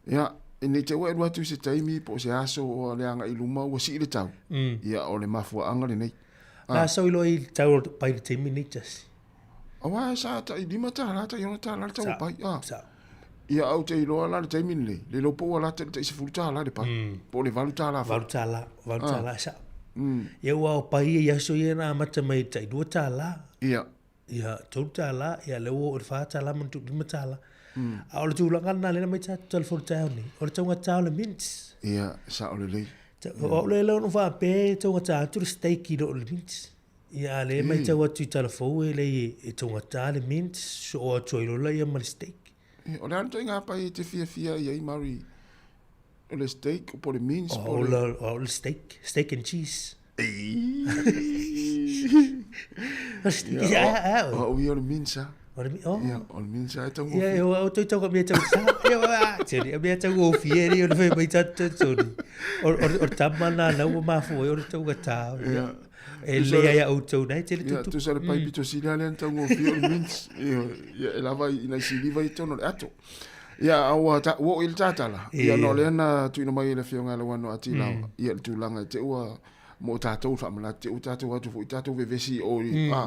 Ia, ina i te ua e alu atu i se taimi po o se aso o le agai i luma ua sii le tau. Ia, o le mafuaaga lenei. La sau iloa i le tau o le pai i le taimi nei tasi. Aua sa tai $5, tai $6 le tau o pai. Ah. Sa. Ia, ou te iloa la le taimi lenei, le iloa po ua lata i le tai $10 le pai. Po o le $8 foi. $8, $8, sa. Ia ua o pai ia i aso ia na amata mai i le tai $2. Ia. Ia, $3, ia lea ua oo i le $4 ma le $5. A o le tulaga lena lea na aumai tatou telefoni taeao nei, o le taugata o le mince. Ia, sao lelei. O au lea na ou faapea e taugata atu le steak i lo le mince. Ia, a o lea e matau atu i tala fou e leai e taugata le mince, soo atu ai loa laia ma le steak. Ia, o le a le ituaiga pai e te fiafia i ai, Murray? O le steak po o le mince po o le... O le steak, steak and cheese. O au ia o le mince lava. O le oh. Ia, o le mince lava e taugofie. Ia, o toi tau ka mea tau sa. Ia, a, tini, a mea taugofie ni o le whai mai tātou tonu. O le tama nā nau o mafua o le taugata. Ia. E le ai a outou nei, tele tutu. Ia, tusa le pai pito sili lea na taugofie o le mince. Ia, e lava i nai siliva i tonu o le ato. Ia, a ua ta, ua oo i le tatala. Ia, ona o lea na tuuina mai e le Afioga ia Lauano a Tilaoa, ia le tulaga i te ua mo tatou le faamanatu, te ua tatou atu foi i tatou vevesi i o i, a,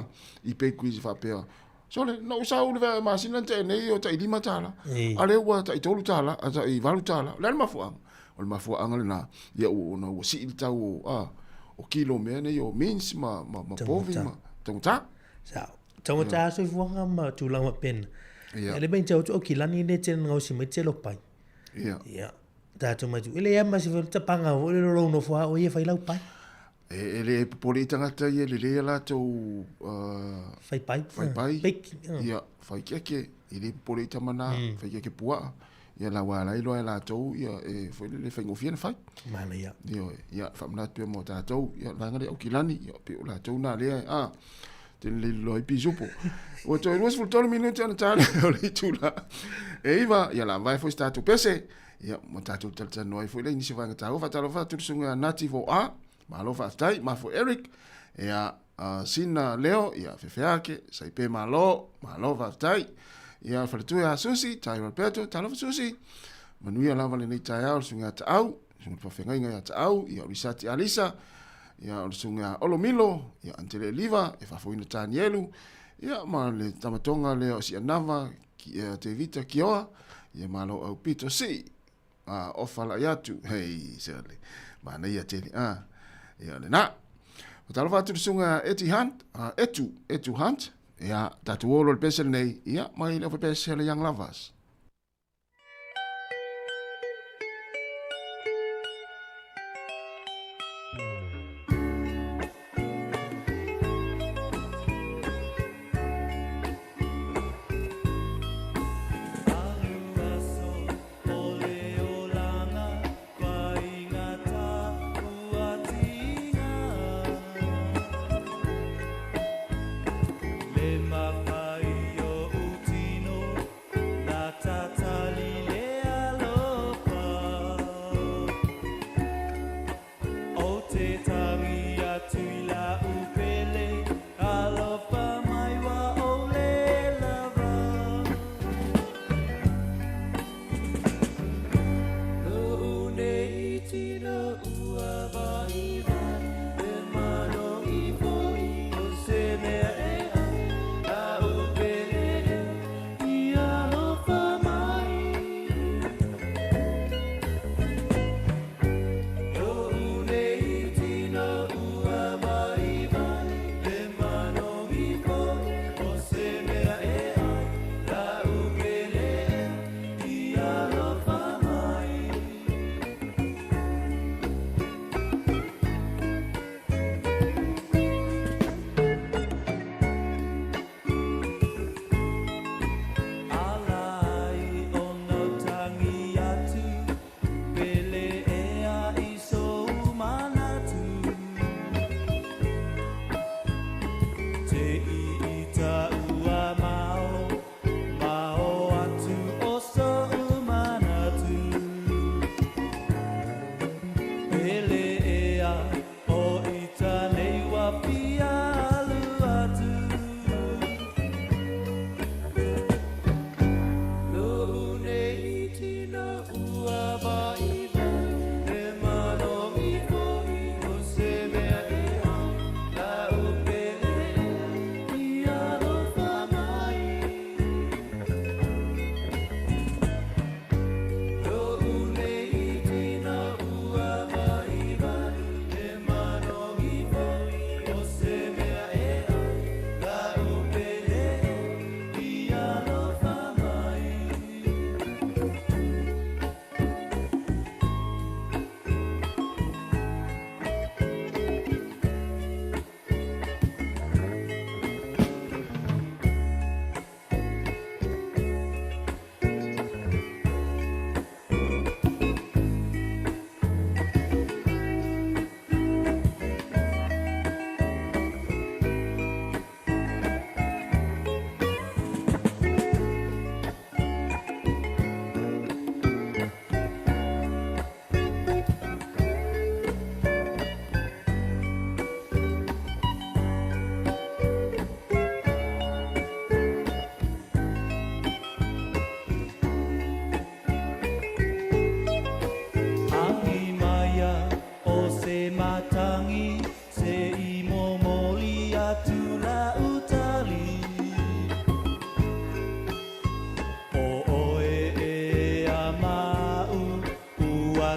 i bakeries i faapea, Sole, na ou sau i le masina na tea nei o tai $5, a lea ua tai $3, a tai $8. O le a le mafuaaga? O le mafuaaga lena, ia ua, ona ua sii le tau o, a, o kilo o mea nei o mince ma, ma, ma povi ma taugata. Sao. Taugata lava soifuaga ma tulaga faapena. Ia. E le mai tau atu o kilani le tele na gaosi mai tele o pai. Ia. Ia. Tatou mai tu. E leai ma se tapaga foi le lou nofo a o ia fai lau pai. E, e le popole i tagata ia lelei a latou fai pai. Fai pai. Bake. Ia, fai keke. E le popole i tama na, fai keke puaa. Ia la ua ala iloa e latou ia e foi lele faigofie ona fai. Manaia. Ioe, ia faamanatu pea mo tatou, ia le vaega lea o Aukilani, ia pei o latou na lea a tele le iloa ai pisupo. Ua toe 23 minute ona ta lea o le itula e 9, ia la vae foi se tatou pese, ia ma tatou talatalanoa ai foi lea i nisi o vaega taua. Faatalofa atu i le susuga ia Nati Voa, malo faafetai, mafo Eric, ia Sina Leo, ia Fefeake, Saipe Malo, malo faafetai. Ia faletua ia Susi, Tai Roberto, talofa Susi. Manuia lava lenei taeao le susuga ia Taau, susuga le faafeagaiga ia Taau, ia o Risati Alisa, ia o le susuga ia Olo Milo, ia Antele Eliva, e faafoina Tanielu, ia ma le tamatoga lea o Sianava, ia Tevita Kioa, ia malo au pito sii. A, ofa lai atu, hei, sele, manaia tele, a, ia lena. Fatalofa atu le susuga Eti Hunt, a, Etu, Etu Hunt, ia, tatou o loa i le pese lenei, ia, mai le ofe pese le Young Lovers.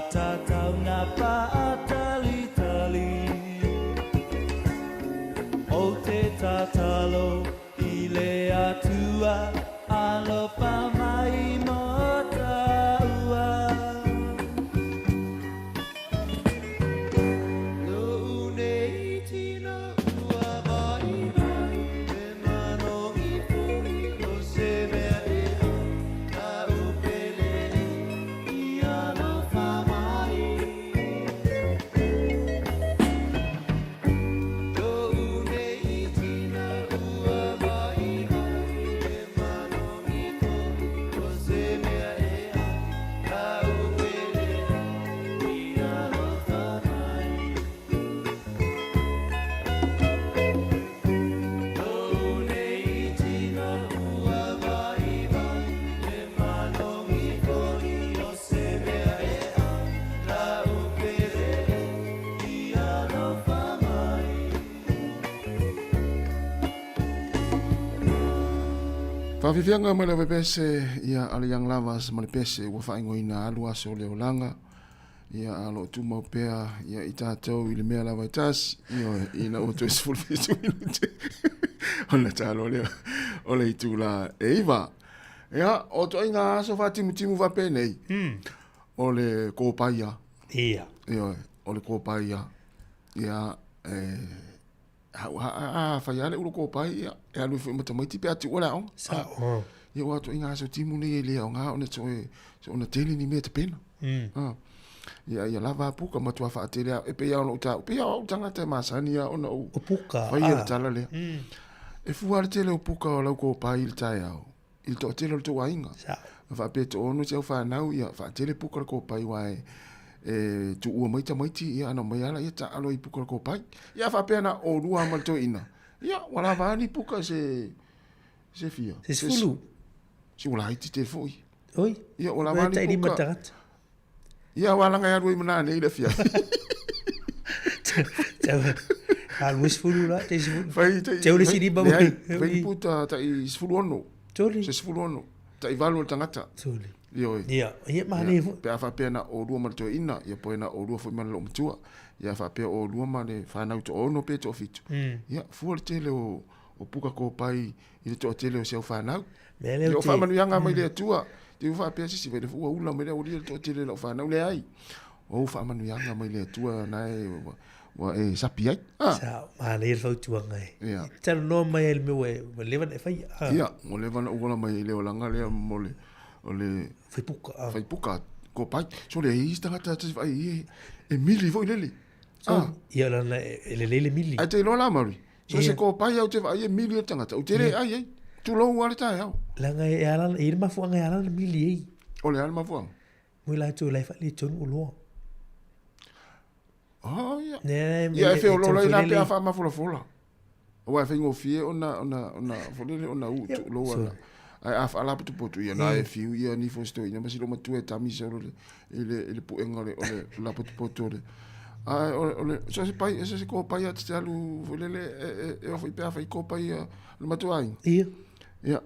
tatau na faatalitali. Ou te tatalo i le Atua, alofa mai mo taua. Lo'u nei tino ua vaivai, e manogi fo'i o se mea e ai, A'u pele e i alofa mai. Lo'u nei tino ua vaivai, e manogi fo'i o se mea e ai, A'u pele e i alofa mai. Lo'u nei tino ua vaivai, e manogi fo'i o se mea e ai, La'u pele e i alofa mai. Faafiafiaga mai lava i pese ia a le Young Lovers ma le pese ua faaigoaina alu aso o le olaga ia a o lo o tumau pea ia i tatou i le mea lava e tasi ioe ina ua toe 17 minute ona talo lea o le itula e 9. Ia o ituaiga aso faatimutimu faapenei o le kopaia. Ia. Ioe o le kopaia ia e A fai lava le ulu kopai, ia, e alu ai foi ma tamaiti pe a tuua le aoga. Sao. Ia ua atu i ngā aso timu nei e le aoga ona toe, ona tele ni mea tapena. Ia, ia lava a puka matua whaatele a, e pei ona uta, pei au tangata e masani a ona u. O puka. Whai le tala lea. E fua le tele o puka o lau kopai i le taeao. I le toatele o le tou aiga. Sao. A faapea e toaono si au fanau, ia, faatele puka le kopai aua e, e tuua mai tamaiti, ia, ana omai lava laia taalo i puka le kopai. Ia, a faapea na oulua ma le toeaina, ia, ua lava lava ni puka se, se fia? Se sefulu. Se ua laiti tele foi. Oi. Ia, ua lava lava ni puka. tagata. Ia, aua leaga e alu ai ma nanei le afiafi. A 20 la, te sefulu. Fai, tai, Te ule siliba. Leai, fai ni puta tai 16. Toli. Se 16. Tai valu o le tagata. Toli. Ioe. Ia, ia manaia foi. Pe a faapea na oulua ma le toeaina, ia po e na oulua foi ma le loomatua. Ia faapea oulua ma le fanau toaono pe toafitu. Ia, fua le tele o, o puka kopai i le toatele o si au fanau. Mea lea Ia, o te- faamanuiaga mai le Atua. Te u faapea sisi vai le ua ula mai le aualia le toatele o lau fanau. Leai. O faamanuiaga mai le Atua na e ua, ua e sapi ai. Ah. Sa, manaia le fautuaga e. Ia. Talanoa mai ai le mea ua ua leva ona e faia. Ah. Ia, ua leva ona ou ola mai i le olaga lea mo le, o le Faipuka. Ah. faipuka kopai. So le ai isi tagata te vaai e, e mili foi lele. So, Ah. ia lana e lelei le mili. Ai te iloa la Mauri. So se Ia. kopai au te vaai e mili le tagata. Ou te le ai ai. Tulou lava le taeao. Leaga e ala, e i ai le mafuaaga e ala ona mili ai. O le a le mafuaaga? Mo i latou la e faaletonu oloa. Oh, ia. Ne, ne, Ia e feoloolo ai la pe a faamafolafola. Aua e faigofie ona ona ona folele ona u tuulou ana. Ae a faalapotopoto ia na e fiu ia ni fo se toeaina ma si loomatua e tami solo le i le i le puega o le o le lapotopoto le. Ae o o le so se pai so se kopai a te alu foi lele e e e oo foi pe a fai kopai a le matua aiga. Ia. Ia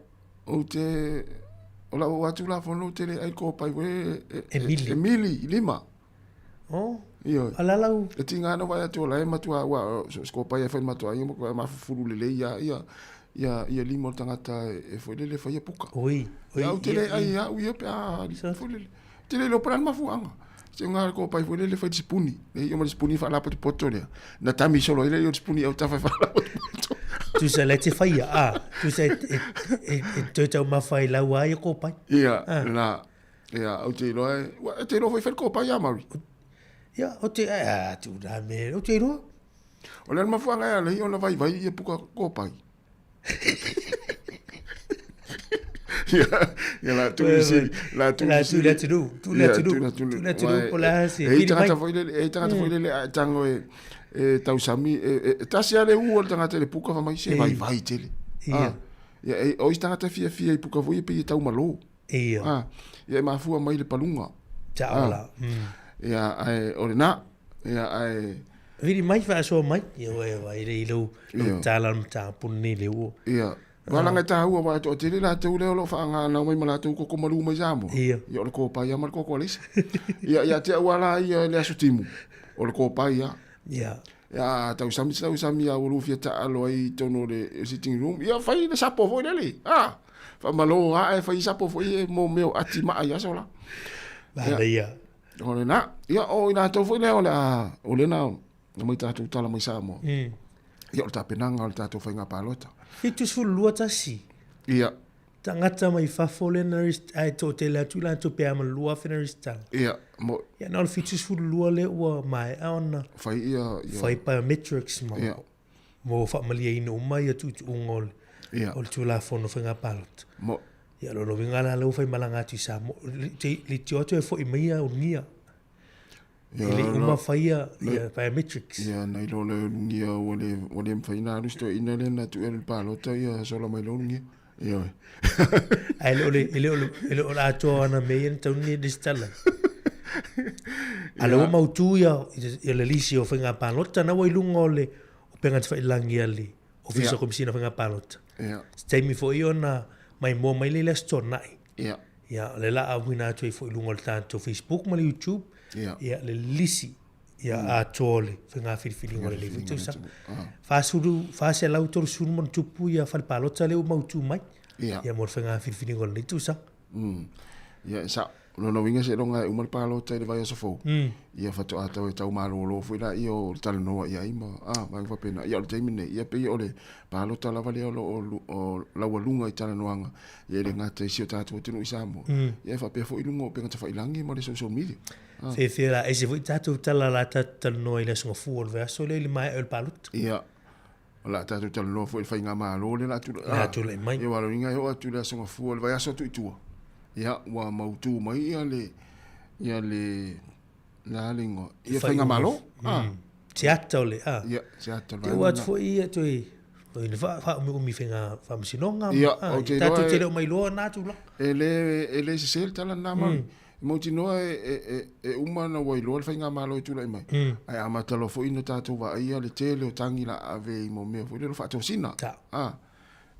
ou te o lau oo atu la fono ou te le ai kopai foi e E mili. E mili i lima. Oh. Ioe. A la lau. E tiga ana vaai atu o la e matua aua so se kopai e fai matua aiga ma mafufulu lelei ia ia ia ia lima o le tagata e foi lele e faia puka. Oi. Oi. Ia ou te le ai au ia pe a foi lele. Te le iloa po o le a le mafuaaga. Se uga le kopai foi lele fai le sipuni. Le io ma le sipuni faalapotopoto lea. Na tami solo ai le io le sipuni i autafa e faalapotopoto. Tusa la te faia, a. Tusa e, e, e, e toe taumafa ai lau a ia kopai. Ia, la. Ia, ou te iloa e, ua, e te iloa foi fai le kopai ia Mauri. Ia, o te, a, tu nā me, o te iloa. O le a le mafuaaga e ala ai ona vaivai ia puka kopai. Ia, ia la tu le sili, la tu le sili. La tu le tu, tu le tu, tu le tu, po la se. E tagata foi lele, e tagata foi lele a tango e e tausami e, e tasi ale u o le tagata le puka fa mai se vaivai tele. Ia. Ia, e, o isi tagata fiafia i puka foi e pei e taumalo. Ia. Ah, ia e mafua mai le paluga. Sao la. Ia, ae o lena. Ia, ae... Vili mai faasoa mai, ia ua e vaai i lou, lou tala o le mataupu lenei le ua. Ia. Aua leaga e taua aua e toatele latou lea o lo o faagana omai ma latou koko malu mai Samoa. Ia. Ia o le kopai lava ma le koko alaisa. Ia ia te au lava la ia i le aso timu, o le kopai lava. Ia. Ia a tausami se tausami lava ua lua fia taalo ai i totonu o le sitting room, ia fai le sapo foi lele. A, faamalo lava ae fai sapo foi e mo mea o ati maa i aso la. Manaia. O lena. Ia o i latou foi lea o le a, o lena Na mai tatou tala mai Samoa. Ia o le tapenaga o le tatou faiga palota. 72 tasi. Ia. Tagata mai fafo lea na ae toatele atu i latou pe a ma le 2000 na resitala. Ia, mo. Ia na o le 72 lea ua maea ona. Fai ia, ia. Fai biometrics ma. Ia. Mo faamalieina uma ia tuutuuga o le. Ia. O le Tulafono Faiga Palota. Mo. Ia o lona uiga la lea ua faimalaga atu i Samoa. Le tio atu e foi mai ia ulugia. E le i uma faia ia biometrics. Ia, nai lo le ulugia ua le, ua le mafai ona alu si toeaina lea na tuu e alu i le palota ia sola mai loa ulugia. Ioe. Ae le o le, e le o le, e le o le atoa o ana mea ia na tatau ona resitala. A o lea ua mautu ia, ia le lisi o faiga palota na ua i luga o le upega tafailagi a le Ofisa o Komesina o Faiga Palota. Ia. Se taimi foi ona maimoa mai lea i le Aso Toonai. Ia. Ia, o lea la a auina atu ai foi i luga o le tatou Facebook ma le YouTube. Ia. Ia, le lisi ia atoa o le faiga filifiliga o lenei foi tausaga. 40, 430 ma ona tupu ia fale palota lea ua mautu mai. Ia. Ia mo le faiga filifiliga o lenei tausaga. Ia, e sao. O lona uiga seiloga e uma le palota i le vaiaso fou, ia faatoa tau e tau malolo foi laia o le talanoa i ai ma, a, vaega faapena. Ia o le taimi lenei, ia pei o le palota lava lea o lo o laualuga i talanoaga, ia e le gata i si o tatou atunuu i Samoa, ia e faapea foi i luga o upega tafailagi ma le social media. Fefe la, ese foi tatou tala la tatou talanoa i le Aso Gafua o le vaiaso lea i le maea o le palota. Ia, o le a tatou talanoa foi i le faigamalo lea o le a tulai, Le a tulai mai. Ia, aua o lona uiga e oo atu i le Aso Gafua o le vaiaso atu i tua, ia, ua mautu mai ia le, ia le, le a le igoa, ia faigamalo. Ah. Se ata o le, ah. Ia, se ata o le Te ua atu foi ia toe, toe ina faaumiumi faiga faamasinoga. Ia, ou te iloa Tatou te le o mailoa na tulaga. E le, e le sese le tala lena Mauri. E mautinoa e uma ona ua iloa le faigamalo e tulai mai, ae amata loa foi ona tatou vaaia le tele o tagi la ave i mo mea foi lea o le faatosina. A,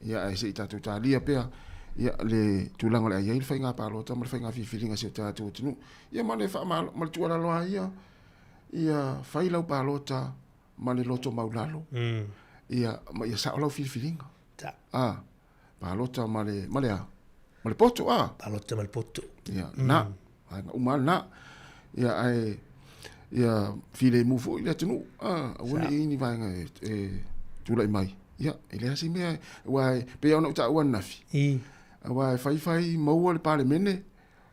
ia ae se i tatou talia pea ia le tulaga o le a i ai le faiga palota ma le faiga filifiliga a si o tatou atunuu. Ia ma le faamalo, ma le tuualalo lava ia, ia fai lau palota ma le loto maulalo, ia ma ia sao lau filifiliga. A, Palota ma le, ma le a? Ma le poto, a? Palota ma le poto. Ia, na, vaega uma lava na. Ia, ae, ia filemu foi le atunuu, a, aua ne i i ai ni vaega e, e tulai mai. Ia, e leai se mea, aua e pei lava ona ou taua ananafi, aua e fai fai maua le Palemene,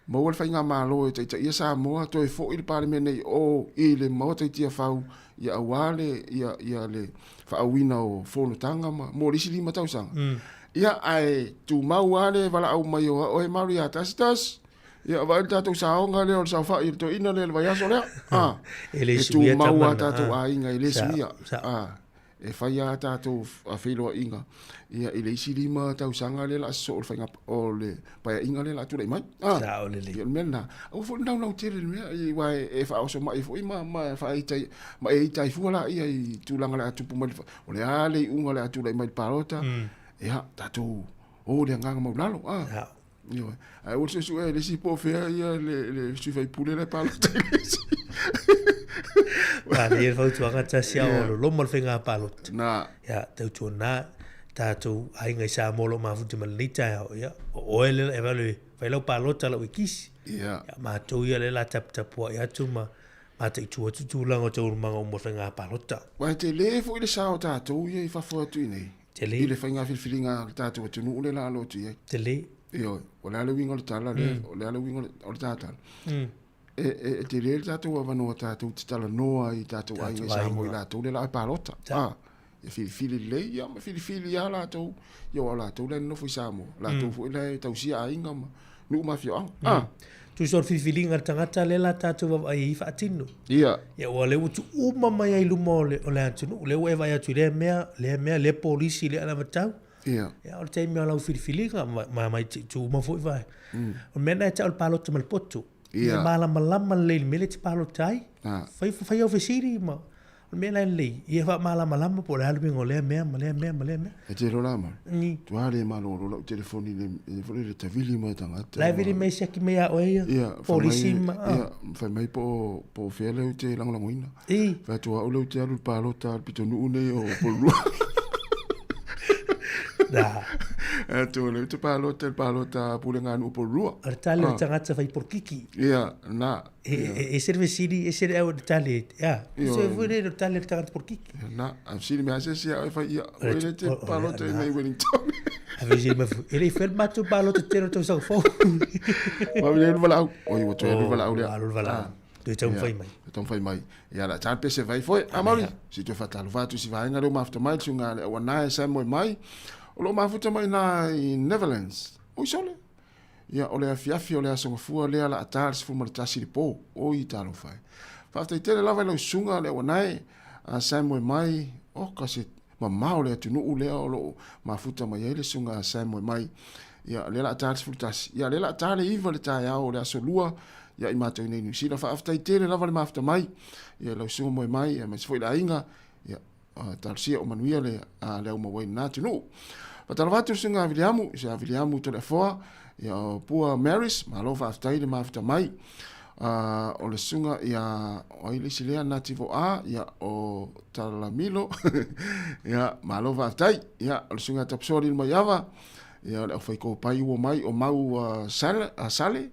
Maua le faigamalo e taitaia Samoa, toe foi le Palemene i o i le Maota i Tiafau, ia aua le, ia, ia le faaauina o fonotaga ma, mo le isi 5 tausaga. Ia, ae tumau lava le valaau mai o oe Maru ia Tacitus, ia vaai le tatou saoga lea o le saofai o le toeaina lea i le vaiaso lea. A, E le e suia tumau lava tamana, tatou a. aiga e le Sao, suia. sao. A, E fai lava tatou feiloaiga ia i le isi 5 tausaga lea o le a sosoo le faiga o le paeaiga lea o le a tulai mai. Ah, Sao lelei. Ia o le mea lena. Aua foi le naunau tele i le mea, aua e faaosomai foi ma ma faaita ma e ita ai fua laia i tulaga o le a tupu mai o le a le iuga o le a tulai mai i le palota. Ia, tatou o le agaga maulalo. Ah. Sao. Ioe. Ae ua suesuea e le isi po o fea ia le, le sui faipule la e palota i le isi. Manaia le fautuaga tasi a o loloma le faiga palota. Na. Ia, tautuana tatou aiga i Samoa o lo o mafuta ma lenei taeao, ia, o oe lea e vale fai lau palota lau ekisi. Ia. Ia, matou ia lea la taputapuai atu ma mataitu atu tulaga o taualumaga uma o le faiga palota. Aua e tele foi le sao o tatou ia i fafo atu i nei. Tele. I le faiga filifiliga a le tatou atunuu lea la alo atu i ai. Tele. Ioe, o le a le uiga o le tala lea, o le a le uiga o le ta tala. E, e, e tele le tatou avanoa tatou te talanoa ai i tatou aiga i Samoa i latou lea la e palota. Ah, e filifili lelei, ia ma filifili lava latou, ia aua o latou la e nonofo i Samoa, latou foi la e tausia aiga ma nuu ma afioaga. Ah. Tusa o le filifiliga a le tagata lea la tatou vaavaai ai faatino. Ia. Ia ua lea ua tuu uma mai ai i luma o le, o le atunuu, lea ua e vaai atu i lea mea, lea mea, lea polisi, lea anavatau. Ia. Ia o le taimi o lau filifiliga, ma, ma, ma tuu uma foi vaega. O le mea lena e tau o le palota ma le poto. Ia. Ia malamalama lelei i le mea lea e te palota ai. Ah. Fai, fai au fesili ma... O le mea la e lelei, ia faamalamalama po o le a le uiga o lea mea ma lea mea ma lea mea. E te iloa la ma, Ni. tua le malolo lau telefoni i le, i le, le tavili mai tagata. La e vili mai siaki mai ia oe ia, Ia, fai polisi mai, ma, ah. ia, fai mai po o, po o fea lea ou te lagolagoina. I. Fai atu au lea ou te alu i le palota a le pitonuu nei o Upolulua. Da. Atu o lea ou te palota i le palota a Pulega a Nuu Upolulua. O le tali o le tagata fai polokiki. Ia, na. E, e, ese le fesili, ese le au le tali, ia. Ioe. Se foi le tali o le tagata polokiki. Na, a fesili mai a se isi au e fai, ia, O le- o le te o- o le- palota i na. nei Wellington. A fesili mai foi, e le i fai le matou palota tele o tausaga fou. Ma le alu valaau. Oi, ua toe alu valaau lea. Ua alu le valaau. Ah. Toe taumafai mai. Toe taumafai mai. Ia, la tali pese vai foi. A Mauri, si toe faatalofa atu i si vaega lea ua mafuta mai, le suiga a le auana e Samoa mai. O lo o mafuta mai na i Netherlands. Oi sole. Ia, o le afiafi o le aso gafua lea la a ta le 11 i le po. Oi, talofa e. Faafetai tele lava i lau susuga le auanae a Samoa mai. Oka se mamao le atunuu lea o lo o mafuta mai ai le susuga a Samoa mai. Ia, lea la a ta le 11. Ia, lea la a ta le 9 le taeao o le aso lua. Ia, i matou nei Niu Sila. Faafetai tele lava le mafuta mai. Ia, lau susuga moe mai, ia, aemaise foi le aiga. Ia, talosia o manuia le, le au maua i lena atunuu. Faatalofa atu le susuga a Viliamu, se a Viliamu Toleafoa, ia, o Pua Marys, malo faafetai le mafuta mai. O le susuga ia, o ai le isi lea, Nati Voa, ia, o Talamilo, ia, malo faafetai. Ia, o le susuga a Tapusoa Lili Maiava, ia, o le aufaikopai ua mai, o Mau Sale, Sale,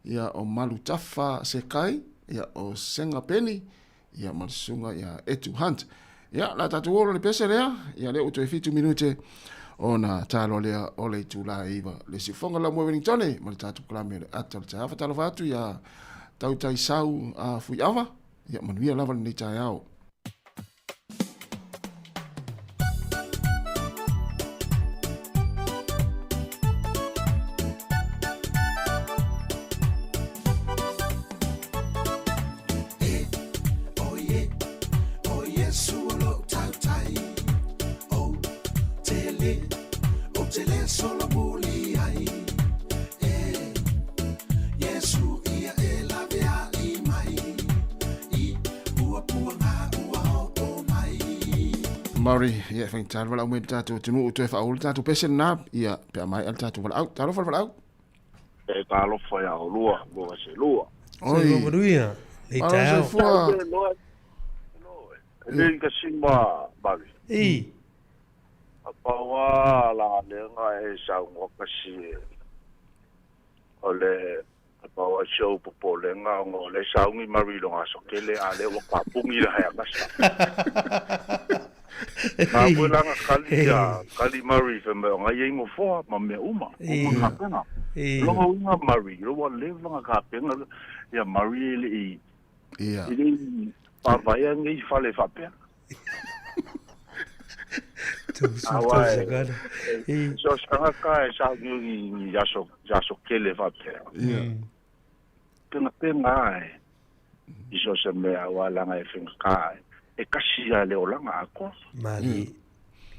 ia, o Malutafa Sekai, ia, o Senga Peni, ia, ma le susuga ia Etu Hunt. Ia, la tatou oo loa i le pese lea, ia, lea ua toe 7 minute ona taloa lea o le itula e 9. Le siufoga lau moe Wellingtone ma le tatou kalame o le ata o le taeao. Faatalofa atu ia Tautai Sau a Fuiava, ia manuia lava lenei taeao. Maori, ia e faigata le valaau mai i le tatou atunuu toe faaulu le tatou pese lena, ia pe a maea le tatou valaau. Talofa le valaau. E talofa ia olua, lua se lua. Oi. Soifua manuia, nei Malo taeao. soifua. E le ka sima mari. I. A paua la lenga e sa ngo kasi. O le a paua show popolenga ngo le saungi mari longa so kele a le wa ka pungi la ya kasa. Ngā wela kali ya kali mari fe me nga ye ngo foa ma me uma. Uma ka penga. Longa unga mari lo wa le nga ka penga ya mari le i. Ia. I le pa vai ngi fale fa pea. So sanga ka e sa ngi ngi ya so ya so kele fa pea. Ia. Penga penga e. I so se mea wa langa e fenga ka e. E kasi ia le olanga ako. Mali.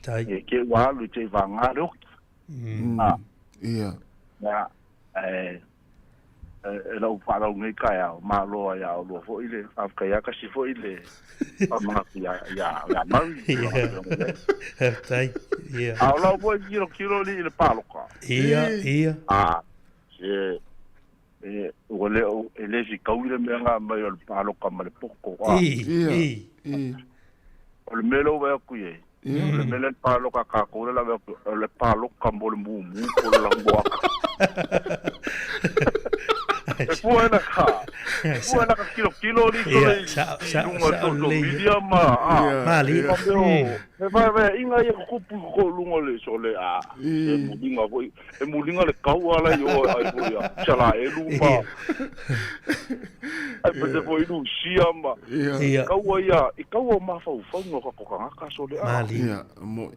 Tai. E ke wa alu te va ngā reo. Ah. Ia. Ia, e, e lau whaarau ngai ka ia, maloa ia, o lua fo ile, awka ia kasi fo ile, pa mga ia, ia, ia maui. Ia. Tai. Ia. A o lau foi kiro kiro li i le paloka. Ia, ia. A, se, e, ua le, e le si kau ile mea ngā mai o le paloka ma le poko. A. I, i. I. O le mea lau aku ye. O le mea le paloka ka kore la aku, o le paloka mo le mumu, ko le langoaka. E pua ena ka, pua ena ka kilo kilo li Ia, kore i sa- sa- lunga sa- social lei. media ma. A. Mali. Ma meo, he vai vai inga ia kupu ko lunga le so le a. E mulinga foi, e mulinga le kau ala i o ai foi a. Chala e luma. Ai pete foi lu sia ma. Ia. Kau ia, i kau o mawhau whaunga ka kokanga ka so le a. Mali. Ia, mo.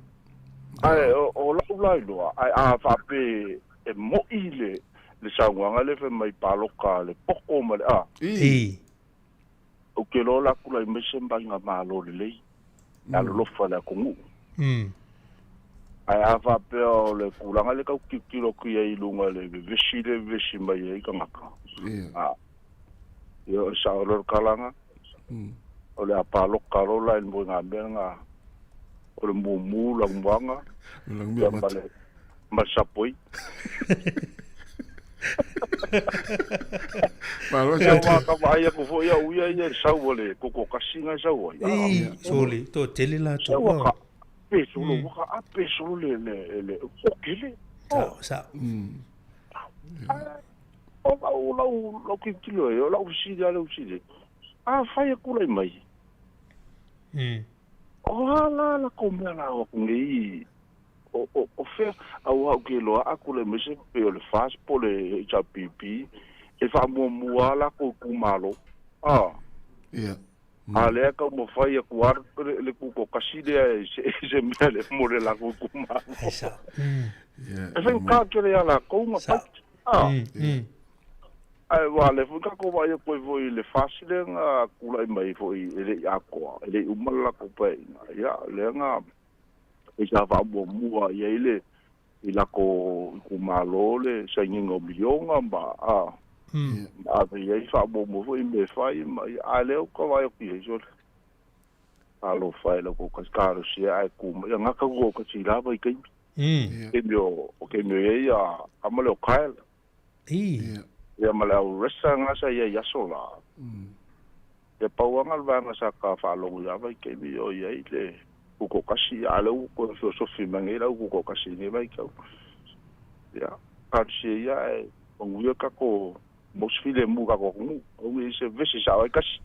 Ai, o lau lai loa, ai a whape e moi le, le saunga le fe mai paloka le poko ma le a. I. O ke lola kula i mese mbai ngā malo le lei. A le lofa le kongu. Ai a whapea o le kulanga le kau kikiro ki e ilunga le vesi le vesi mai e i kangaka. Ia. A. Ia o sa o lor kalanga. O le a paloka loa la i le moegamea lena o le mumu laumuaga ia ma le ma le sapoi. Malo Ia aua ka vaai atu foi au ia ia i le sau a le koko kasi na e sau ai. Ei, sole, toatele latou. Sau a ka ape solo, ua ka ape solo le le le okele. Sao, sao. O lau lau lau tilotilo ai, o lau fesili lava lea fesili ai, afai e tulai mai, o a la latou mea la o atu nei, o, o, o fea, aua ou te iloa a tulai mai se pei o le FAST po o le HRPP, e faamuamua lava latou itumalo, a. Ia. A lea e taumafai atu lava le tutoatasi lea i se mea le mo le latou itumalo. E faigata tele ia latou na fight. A. Ae ua lea foi tatou vaai atu ai foi i le FAST lea na tulai mai foi e le i atoa, e le i uma le latou paeaiga. Ia, lea na pei sa faamuamua i ai le i latou itumalo le sainiga o miliona ma a ma ave i ai faamuamua foi i mea e fai ma ia, a lea ou te vaai atu i ai sole. Talofa e lau kasi talosia ae tu mai ia gata ua kasi la vaitaimi. Taimi o o taimi o i ai ia ama lea o Kyle. Ia ma le au Ressa na sa i ai i aso la. Ia pau lava na le vaega sa ta faalogo i la vaitaimi o i ai le tutoatasi, a o lea ua toe feosofi mai nei le au tutoatasi i lenei vaitau. Ia, talosia ia ae manuia le tatou mau se filemu i tatou atunuu, aua ne i se vevesi sao ai tasi.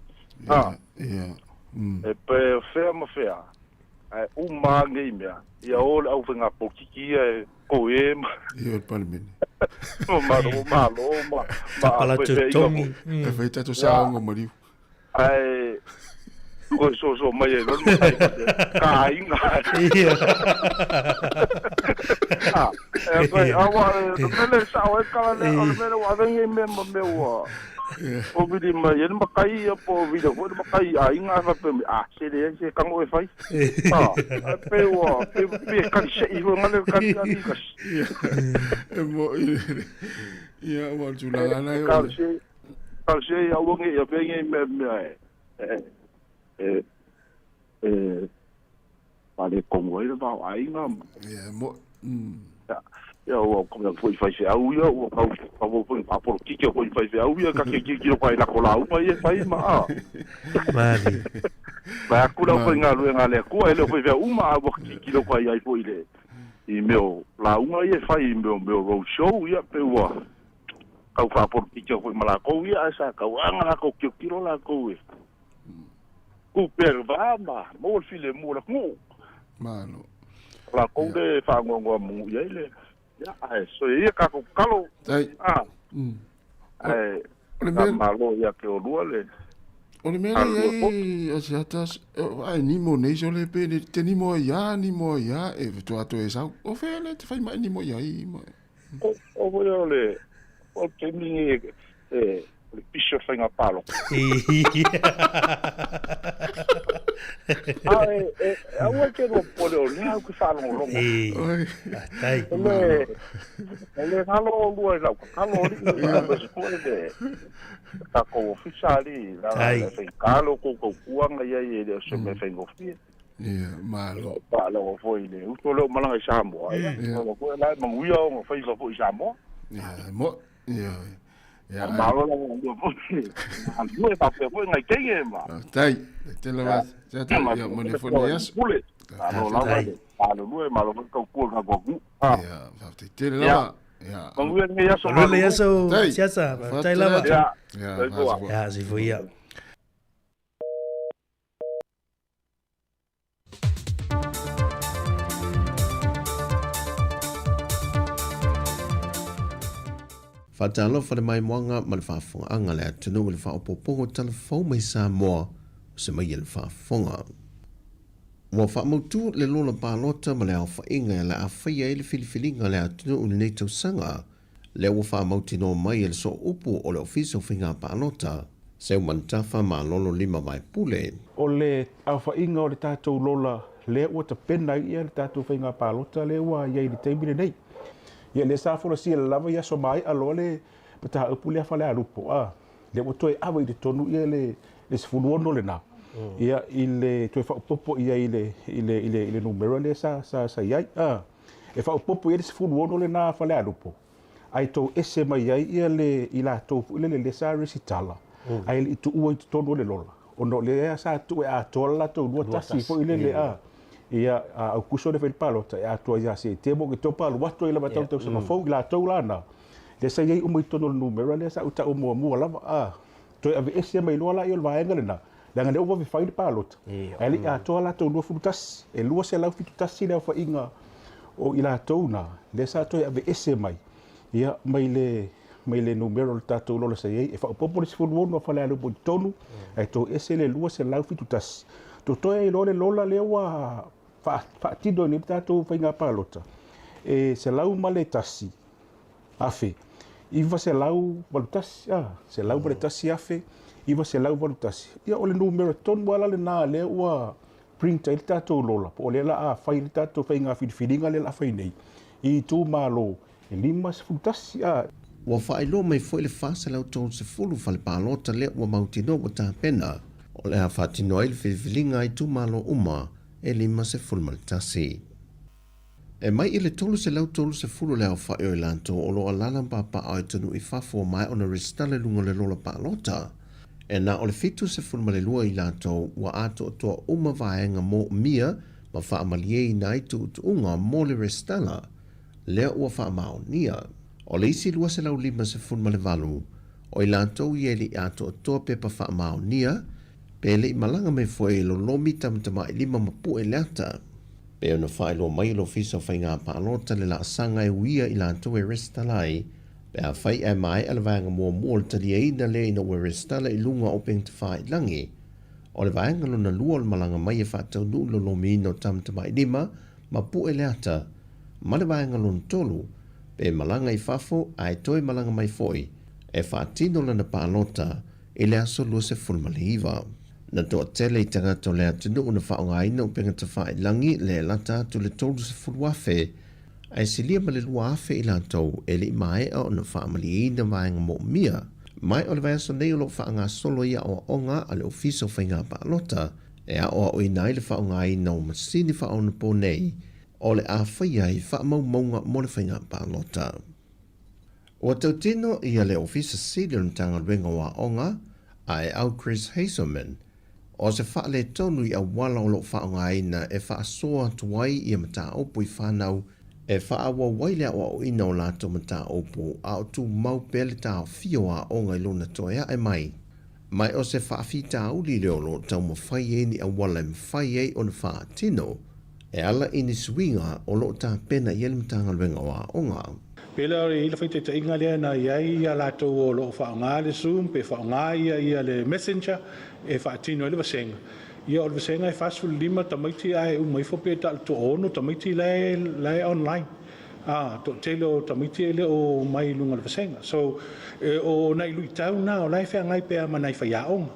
A, e pe o fea ma fea, ae uma lava nei mea, ia o le aufaiga polokiki ia e koe ma Ia o le Palemene. ma malo malo ma Tapa ma latou feifeaiga togi. foi. E fai tatou Ia, saoga maliu. ae toe soso mai ai loa le matai faapea, ka aiga. Ia. A, e koe, aua, o le mea lea e sao ai le tala lea, o le mea lea ua ave nei mea ma mea ua o vili mai ai le matai ia po o vili foi le matai i aiga ae faapea mai, a, se leai se tago e fai. A, ae pei ua, pei, pei e kali sei foi ngale le kali a kasi. Ia, e mo'i le ia ua o le tulaga lena E e oo kali i ai. sei, kali sei aua nei avea nei mea mea e, e, e, e faaletonu ai le va o aiga ma. Ia, e mo'i. Ia, ua kau foi faifeau ia, ua kau kau foi faapolitiki foi faifeau ia, ka ke tilotilo kai lako lauga ia e fai ma a. Mali. Vae atu le aufaigaluega a le Atua, e le o faifeau uma, a ua tilotilo kai ai foi i le i mea o lauga ia e fai i mea o mea o road show ia, pe ua tau faapolitiki foi ma lakou ia, ae sa tauaga lakou tilotilo lakou e tu pea i le va ma maua le filemu o le atunuu. Malo. O lakou le e faanoanoa manu i ai le ia, ae soia ia tatou tatalo. Tai. A, ae O le mea faamalo ia te oulua le O le mea lea galulue i poto. ai Asiata, ae nimo nei sole pe le te nimo ai a, nimo ai a, e faatoa toe sau. O fea lea te fai mai nimo i ai ma. O o foi o le o le taimi lenei e o le pisi o le faiga palota. A e e aua e te lua popole o lea ou te faalogologo. Faafetai. E le e le galo oulua i lau tatalo alii aemaise foi le tatou ofisa alii leaga e faigata lo outou tautua na i ai e le o se mea faigofie. Ia, malo. Faalogo foi i le uso lea o malaga i Samoa, ia, faalogo foi o la e manuia ona faiva foi i Samoa. Ia, mo, ia, ia. Malo la galulue foi, galulue faapea foi nai teine ma. Faafetai, tele lava, Siata, ia, mo le foi lenei aso. Pule, malo lava le galulue, malo foi le tautua i le tatou atunuu. Ia, faafetai tele lava. Ia. Manuia lenei aso. Manuia lenei aso, Faafetai. Siata, faafetai lava. Ia, Ia, soifua. Ia, soifua ia. Faatalofa le maimoaga ma le faafofogaaga a le atunuu i le faaopoopoga o tala fou mai Samoa o se mai e le faafofoga. Ua faamautu le lola palota ma le aofaiga e le a faia ai le filifiliga a le atunuu i lenei tausaga, lea ua faamautinoa mai e le sooupu o le Ofisa o Faiga Palota, Seumanutafa Malolo Lima Vaepule. O le aofaiga o le tatou lola lea ua tapena ai le tatou faiga palota lea ua i ai i le taimi lenei. Ia lea sa folasia lava i aso maea loa le mataupu lea Falealupo, a, lea ua toe ave i totonu le 16 lena. Ia, i le toe faaopoopo i ai i le, i le, i le, i le numera lea sa, sa, sa i ai. A, e faaopoopo i ai le 16 lena a Falealupo, ae tou ese mai ai ia le, i latou foi lele lea sa resitala, ae le i tuua i totonu o le lola, ona o lea sa tuu e atoa le latou 21 foi lele, a. Ia, a Aukuso le fai le palota, e atoa ia Setema, Oketopa, alu atu ai lava tau tausaga fou, i latou la na, lea sa i ai uma i totonu o le numera lea sa ou taua muamua lava, a. Toe aveese mai loa laia o le vaega lena, leaga lea ua vave fai le palota, ae le i atoa latou 21, e 271 le aofaiga o i latou na, lea sa toe aveese mai, ia, mai le, mai le numera o le tatou lola sa i ai. E faaopoopo le 16 a Falealupo i totonu, ae toese le 271. Totoe ai loa le lola lea ua faatino ai nei le tatou faiga palota, e 101 981, a, 101,981. Ia, o le numera tonu lava la lena lea ua print ai le tatou lola, po o lea o le a fai le tatou faiga filifiliga lea o le a fai nei i itumalo e 51, a. Ua faailoa mai foi le 430 fale palota lea ua mautinoa ua tapena, o le a faatino ai le filifiliga a itumalo uma e 51. E mai i le 330 le aofai o i latou o lo o alaala ma papaaao i atunuu i fafo ua maea ona resitala i luga o le lola palota. E na o le 72 i latou ua atoatoa uma vaega moomia ma faamalieina ai tuutuuga mo le resitala lea ua faamaonia. O le isi 258 o i latou ia e le i atoatoa pepa faamaonia pe le i malaga mai foi e lolomi tamatamailima ma pue le ata. Pei ona faailoa mai e le Ofisa o Faiga Palota le laasaga e uia i latou e resitala ai, pe afai ae maea le vaega muamua o le taliaina lea ina ua resitala i luga o upegatafailagi. O le vaega lona lua o le malaga mai e faataunuu le lolomiina o tamatamailima ma pue le ata, ma le vaega lona tolu, pe malaga i fafo ae toe malaga mai foi e faatino lana palota i le aso 29. Na toatele i tagata o le atunuu na faaaogaina upegatafailagi le lata atu le 30,000, ae silia ma le 2,000 i latou e le i maea ona faamalieina vaega moomia. Mai o le vaiaso nei o lo o faagasolo ai aoaoga a le Ofisa o Faiga Palota e aoaoina ai le faaaogaina o masini faaonaponei o le a faia ai faamaumauga mo le faiga palota. Ua tautino ia le Ofisa Sili o le Matagaluega o Aoga, Aeau Chris Hazelman, o se faaletonu i auala o lo o faaaogaina e faasoa atu ai ia mataupu i fanau e faaauau ai le aoaoina o latou mataupu a o tumau pea le taofia o aoga i lona toe ae mai. Ma o se faafitauli lea o lo o taumafai ai ni auala e mafai ai ona faatino e ala i ni suiga o lo o tapena i ai le Matagaluega o Aoga. Pei la e i ai le faitaitaiga lea na i ai ia latou o lo o faaaoga le Zoom pe faaaoga ia ia le Messenger e faatino ai le vasega. Ia o le vasega e 45 tamaiti ae uma ifo pe ta o le toaono tamaiti la e la e online. A, toatele o tamaiti e le o mai i luga o le vasega. So, e, o nai luitau na o la e feagai pea ma nai faiaoga.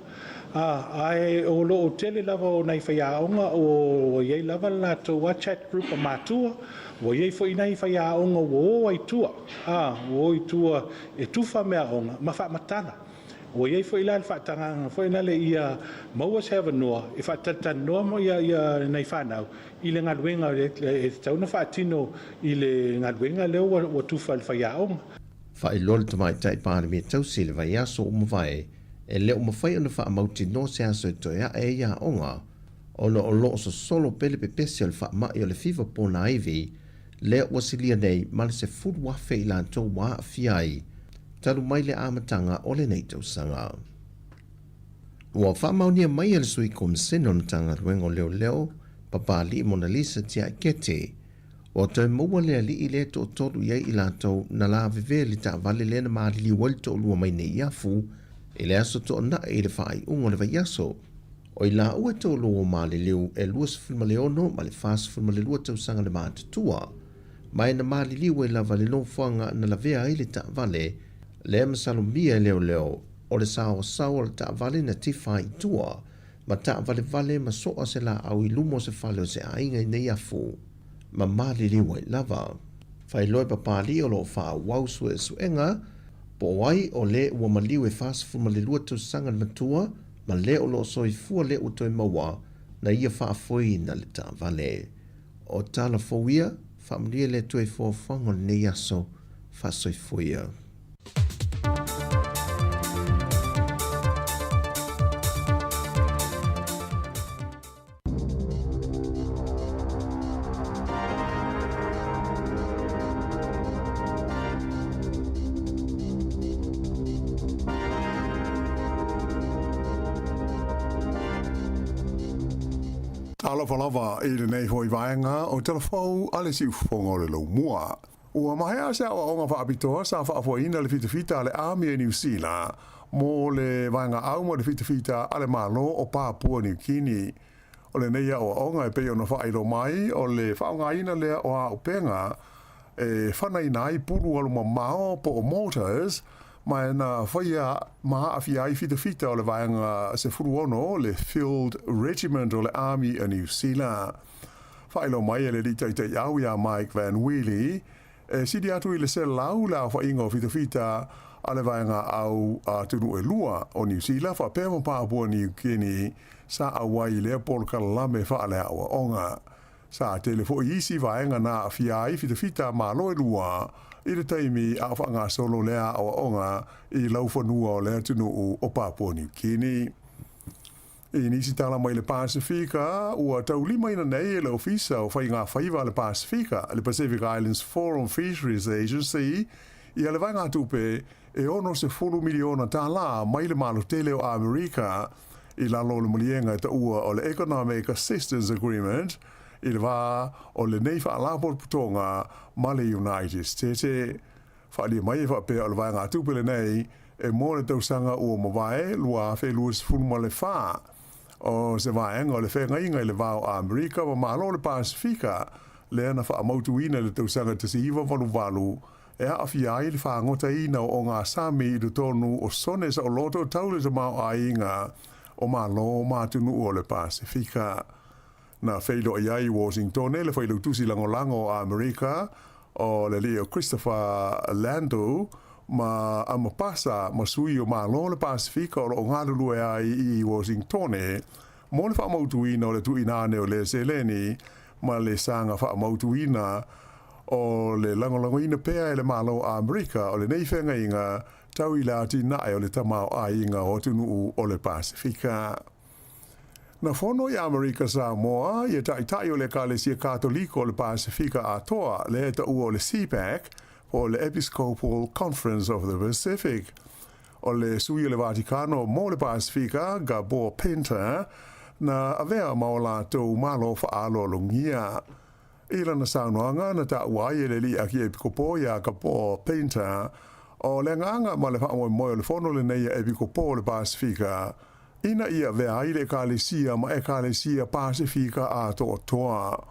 A, ae o lo o tele lava o nai faiaoga ua i ai lava le latou a chat group a matua, ua i ai foi nai faiaoga ua o ai i tua, a, ua o i tua e tufa meaaoga ma faamatala. Ua i ai foi la le faatagaga foi lale ia maua se avanoa e faatalatalanoa ma ia, ia nai fanau i le galuega e tatau ona faatino i le galuega lea ua, ua tufa e le faiaoga. Faailoa le Tamaitai Palemia Tausi i le vaiaso ua mavae, e le o mafai ona faamautinoa se aso e toe ae ai aoga, ona o lo o sosolo pea le pepesi o le faamai o le fiva ponaivi lea ua silia nei ma le 10,000 i latou ua aafia ai talu mai le amataga o lenei tausaga. Ua faamaonia mai e le Sui Komisene o le Matagaluega o Leoleo, Papalii Monalisa Tiaikete, ua toe maua le alii lea e toatolu i ai i latou na lavevea i le taavale lea na maliliu ai le toalua mai Neiafu i le aso Toonai i le faaiuga o le vaiaso. O i laua e toalua ua maliliu e 26 ma le 42 tausaga le matutua, ma e na maliliu ai lava le nofoaga na lavea ai le taavale lea masalomia e leoleo o le saoasaoa o le taavale na tifa ai i tua ma taavalevale ma soa se laau i luma o se fale o se aiga i Neiafu ma maliliu ai lava. Faailoa e Papalii o lo o faaauau suesuega po o ai o le ua maliu e 42 tausaga le matua. ma le o lo o soifua lea ua toe maua na ia faafoeina le taavale. O tala fou ia, faamanuia le Atua i fuafuaga o lenei aso. Faasoifua ia. Talofa lava i lenei foi vaega o Tala Fou a le Siufofoga o le Laumua. Ua maea se aoaoga faapitoa sa faafoeina le fitafita a le Army a Niu Sila mo le vaega au ma le fitafita a le Malo o Papua Niu Kini. O lenei aoaoga e pei ona faailoa mai o le faaaogaina lea o auupega e fanaina ai pulu alumamao po o mortars ma e na faia ma aafia ai fitafita o le vaega 16 le Field Regiment o le Army a Niu Sila. Faailoa mai e le Alii Taitaiau iā Mike Van Wely, e sili atu i le 100 le aofaiga o fitafita a le vaega au atunuu e lua o Niu Sila faapea ma Papua Niu Kini sa auai i lea polokalame faaleaoaoga. Sa tele foi isi vaega na aafia ai fitafita a Malo e lua i le taimi a o faagasolo lea aoaoga i laufanua o le atunuu o Papua Niu Kini. I nisi tala mai le Pasefika, ua taulimaina nei e le Ofisa o Faiga Faiva a le Pasefika, le Pacific Islands Forum Fisheries Agency, ia le vaegatupe e $60 miliona tālā mai le Malo tele o Amerika i lalo o le maliega e taua o le Economic Assistance Agreement i le va o lenei Faalapotopotoga ma le United States. Faaalia mai e faapea o le vaegatupe lenei e mo le tausaga ua mavae 2024. O se vaega o le feagaiga i le va o Amerika ma Malo o le Pasefika lea na faamautuina i le tausaga 1988 e aafia ai le faagotaina o ogasami i totonu o sone saoloto tau le tamaoaiga o Malo ma atunuu o le Pasefika. Na feiloai ai i Washingtone le Failautusi Lagolago o Amerika o le alii o Christopher Landau ma Amapasa ma sui o Malo o le Pasefika o lo o galulue ai i Washingtone mo le faamautuina o le tuuina ane o le seleni ma le saga faamautuina o le lagolagoina pea e le Malo o Amerika o lenei feagaiga tau i le atinae o le tamaoaiga o atunuu o le Pasefika. Na fono i Amerika Samoa ia taitai o le Ekalesia Katoliko o le Pasefika Atoa, lea e taua o le CPAC, po o le Episcopal Conference of the Pacific. O le sui o le Vatikano mo le Pasefika, Gabor Pinter, na avea ma o latou malo faaaloalogia. I lana saunoaga na taua ai e le alii Akiepikopo iā Gabor Pinter, o le agaga ma le faamoemoe o le fono lenei a Epikopo o le Pasefika, ina ia avea ai le Ekalesia ma Ekalesia Pasefika atoatoa.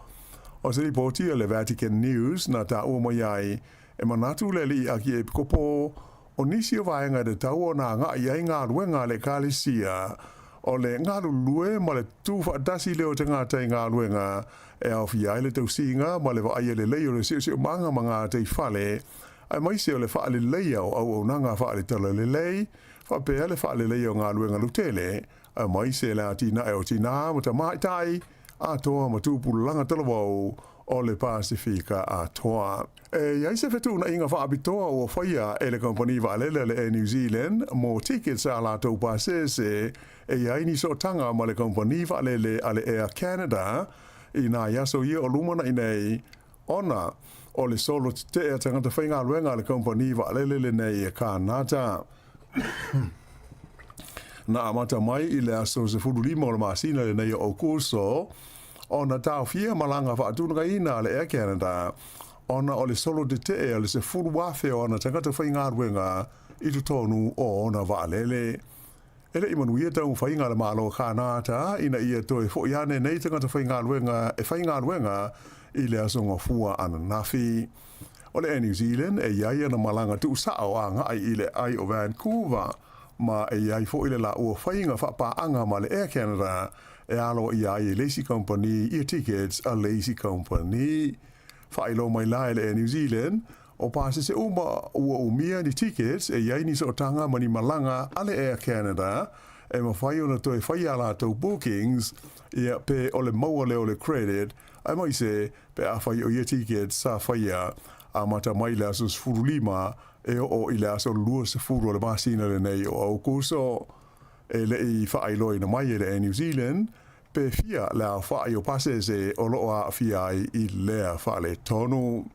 O se lipoti a le Vatican News na taua mai ai, e manatu le Alii Akiepikopo, o nisi o vaega e tatau ona agai i ai galuega a le Ekalesia, o le galulue ma le tuufaatasi lea o tagata i galuega e aofia ai le tausiga ma le vaaia lelei o le siosiomaga ma gataifale, aemaise o le faaleleia o auaunaga faale-talalelei, faapea le faaleleia o galuega lautele, aemaise le atinae o tinā ma tamaitai atoa ma tupulaga talavou o le Pasefika atoa. E i ai se fetuunaiga faapitoa ua faia e le kamupani vaalele a le Air New Zealand mo tickets a latou pasese e i ai ni sootaga ma le kamupani vaalele a le Air Canada i nai aso ia o lumanai nei ona o le solo tetee a tagata faigaluega a le kamupani vaalele lenei e Kānata. Na amata mai i le aso 15 o le masina lenei o Aokuso ona taofia malaga faatulagaina a le Air Canada ona o le solo tetee a le 10,000 o ana tagata faigaluega i totonu o ona vaalele. E le i manuia taumafaiga a le Malo o Kānata ina ia toe foi ane nei tagata faigaluega e faigaluega i le Aso Gafua ananafi. O le Air New Zealand e i ai ana malaga tuusao agai i le ai o Vancouver ma e i ai foi le laua faiga faapaaga ma le Air Canada e aloaia ai e le isi kamupani ia tickets a le isi kamupani. Faailoa mai la e le Air New Zealand, o pasese uma ua umia ni tickets e i ai ni sootaga ma ni malaga a le Air Canada. e mafai ona toe fai a latou bookings, ia, pe o le maua lea o le credit, aemaise pe afai o ia tickets sa faia amata mai le aso 15 e oo i le aso 20 o le masina lenei o Aokuso. E le i faailoaina mai e le Air New Zealand pe fia le aofai o pasese o lo o aafia ai i lea faaletonu.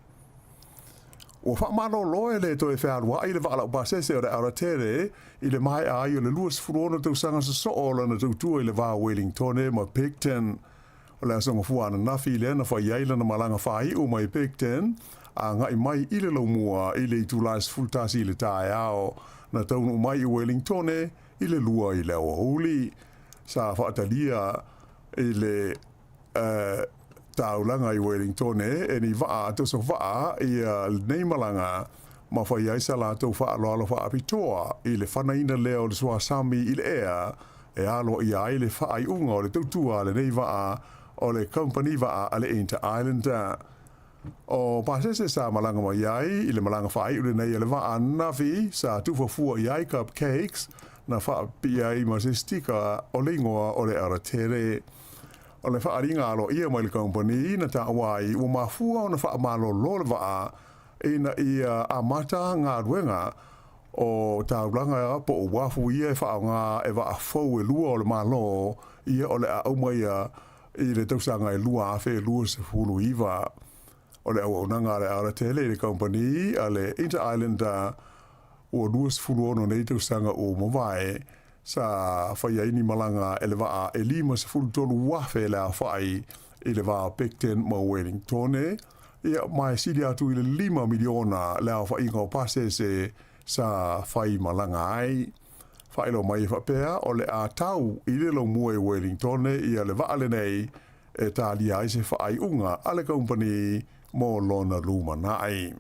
Ua faamalolo e le toe fealuai le vaa laupasese o le Aratere i le maea ai o le 26 tausaga sosoo o lana tautua i le va o Wellingtone ma Picton. O le aso Gafua ananafi lea na fai ai lana malaga faaiu mai Picton agai mai i le Laumua i le itula e 11 i le taeao. Na taunuu mai i Wellingtone i le 2 i le aoauli. Sa faatalia i le taulaga i Wellingtone e ni vaa toso vaa ia lenei malaga ma fai ai sa latou faaaloalo faapitoa i le fanaina lea o le suasami i le ea e aloaia ai le faaiuga o le tautua a lenei vaa o le kamupani vaa a le Inter Islander. O pasese sa malaga mai ai i le malaga faaiu lenei a le vaa ananafi sa tufa fua i ai cupcakes na faapipii ai ma se sticker o le igoa o le Aratere. O le faaaliga aloaia mai le kamupani na taua ai ua mafua ona faamalolo le vaa ina ia amata galuega o taulaga po o uafu ia e faaaoga e vaa fou e lua o le Malo ia o le a aumaia i le tausaga e 2029. O le auaunaga a le Aratele i le kamupani a le Inter Islander ua 26 nei tausaga ua mavae, sa fai ai ni malaga e le vaa e 53,000 le aofai i le va o Picton ma Wellingtone, ia, ma e sili atu i le 5 miliona le aofaiga o pasese sa fai malaga ai. Faailoa mai e faapea, o le a tau i le laumua i Wellingtone ia le vaa lenei e talia ai se faaiuga a le kamupani mo lona lumanai.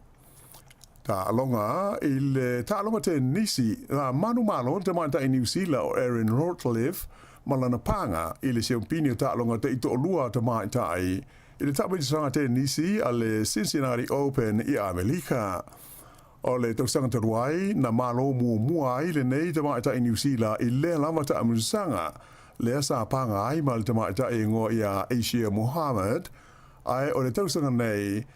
Taaloga i le taaloga tenisi, na manumalo le tamaitai Niu Sila o Erin Routliffe ma lana paga i le siampini o taaloga taitoalua a tamaitai i le taamailosaga tenisi a le Cincinnati Open i Amelika. O le tausaga talu ai, na malo muamua ai lenei tamaitai Niu Sila i lea lava taamailosaga, lea sa paga ai ma le tamaitai e igoa ia Asia Muhammad, ae o le tausaga nei,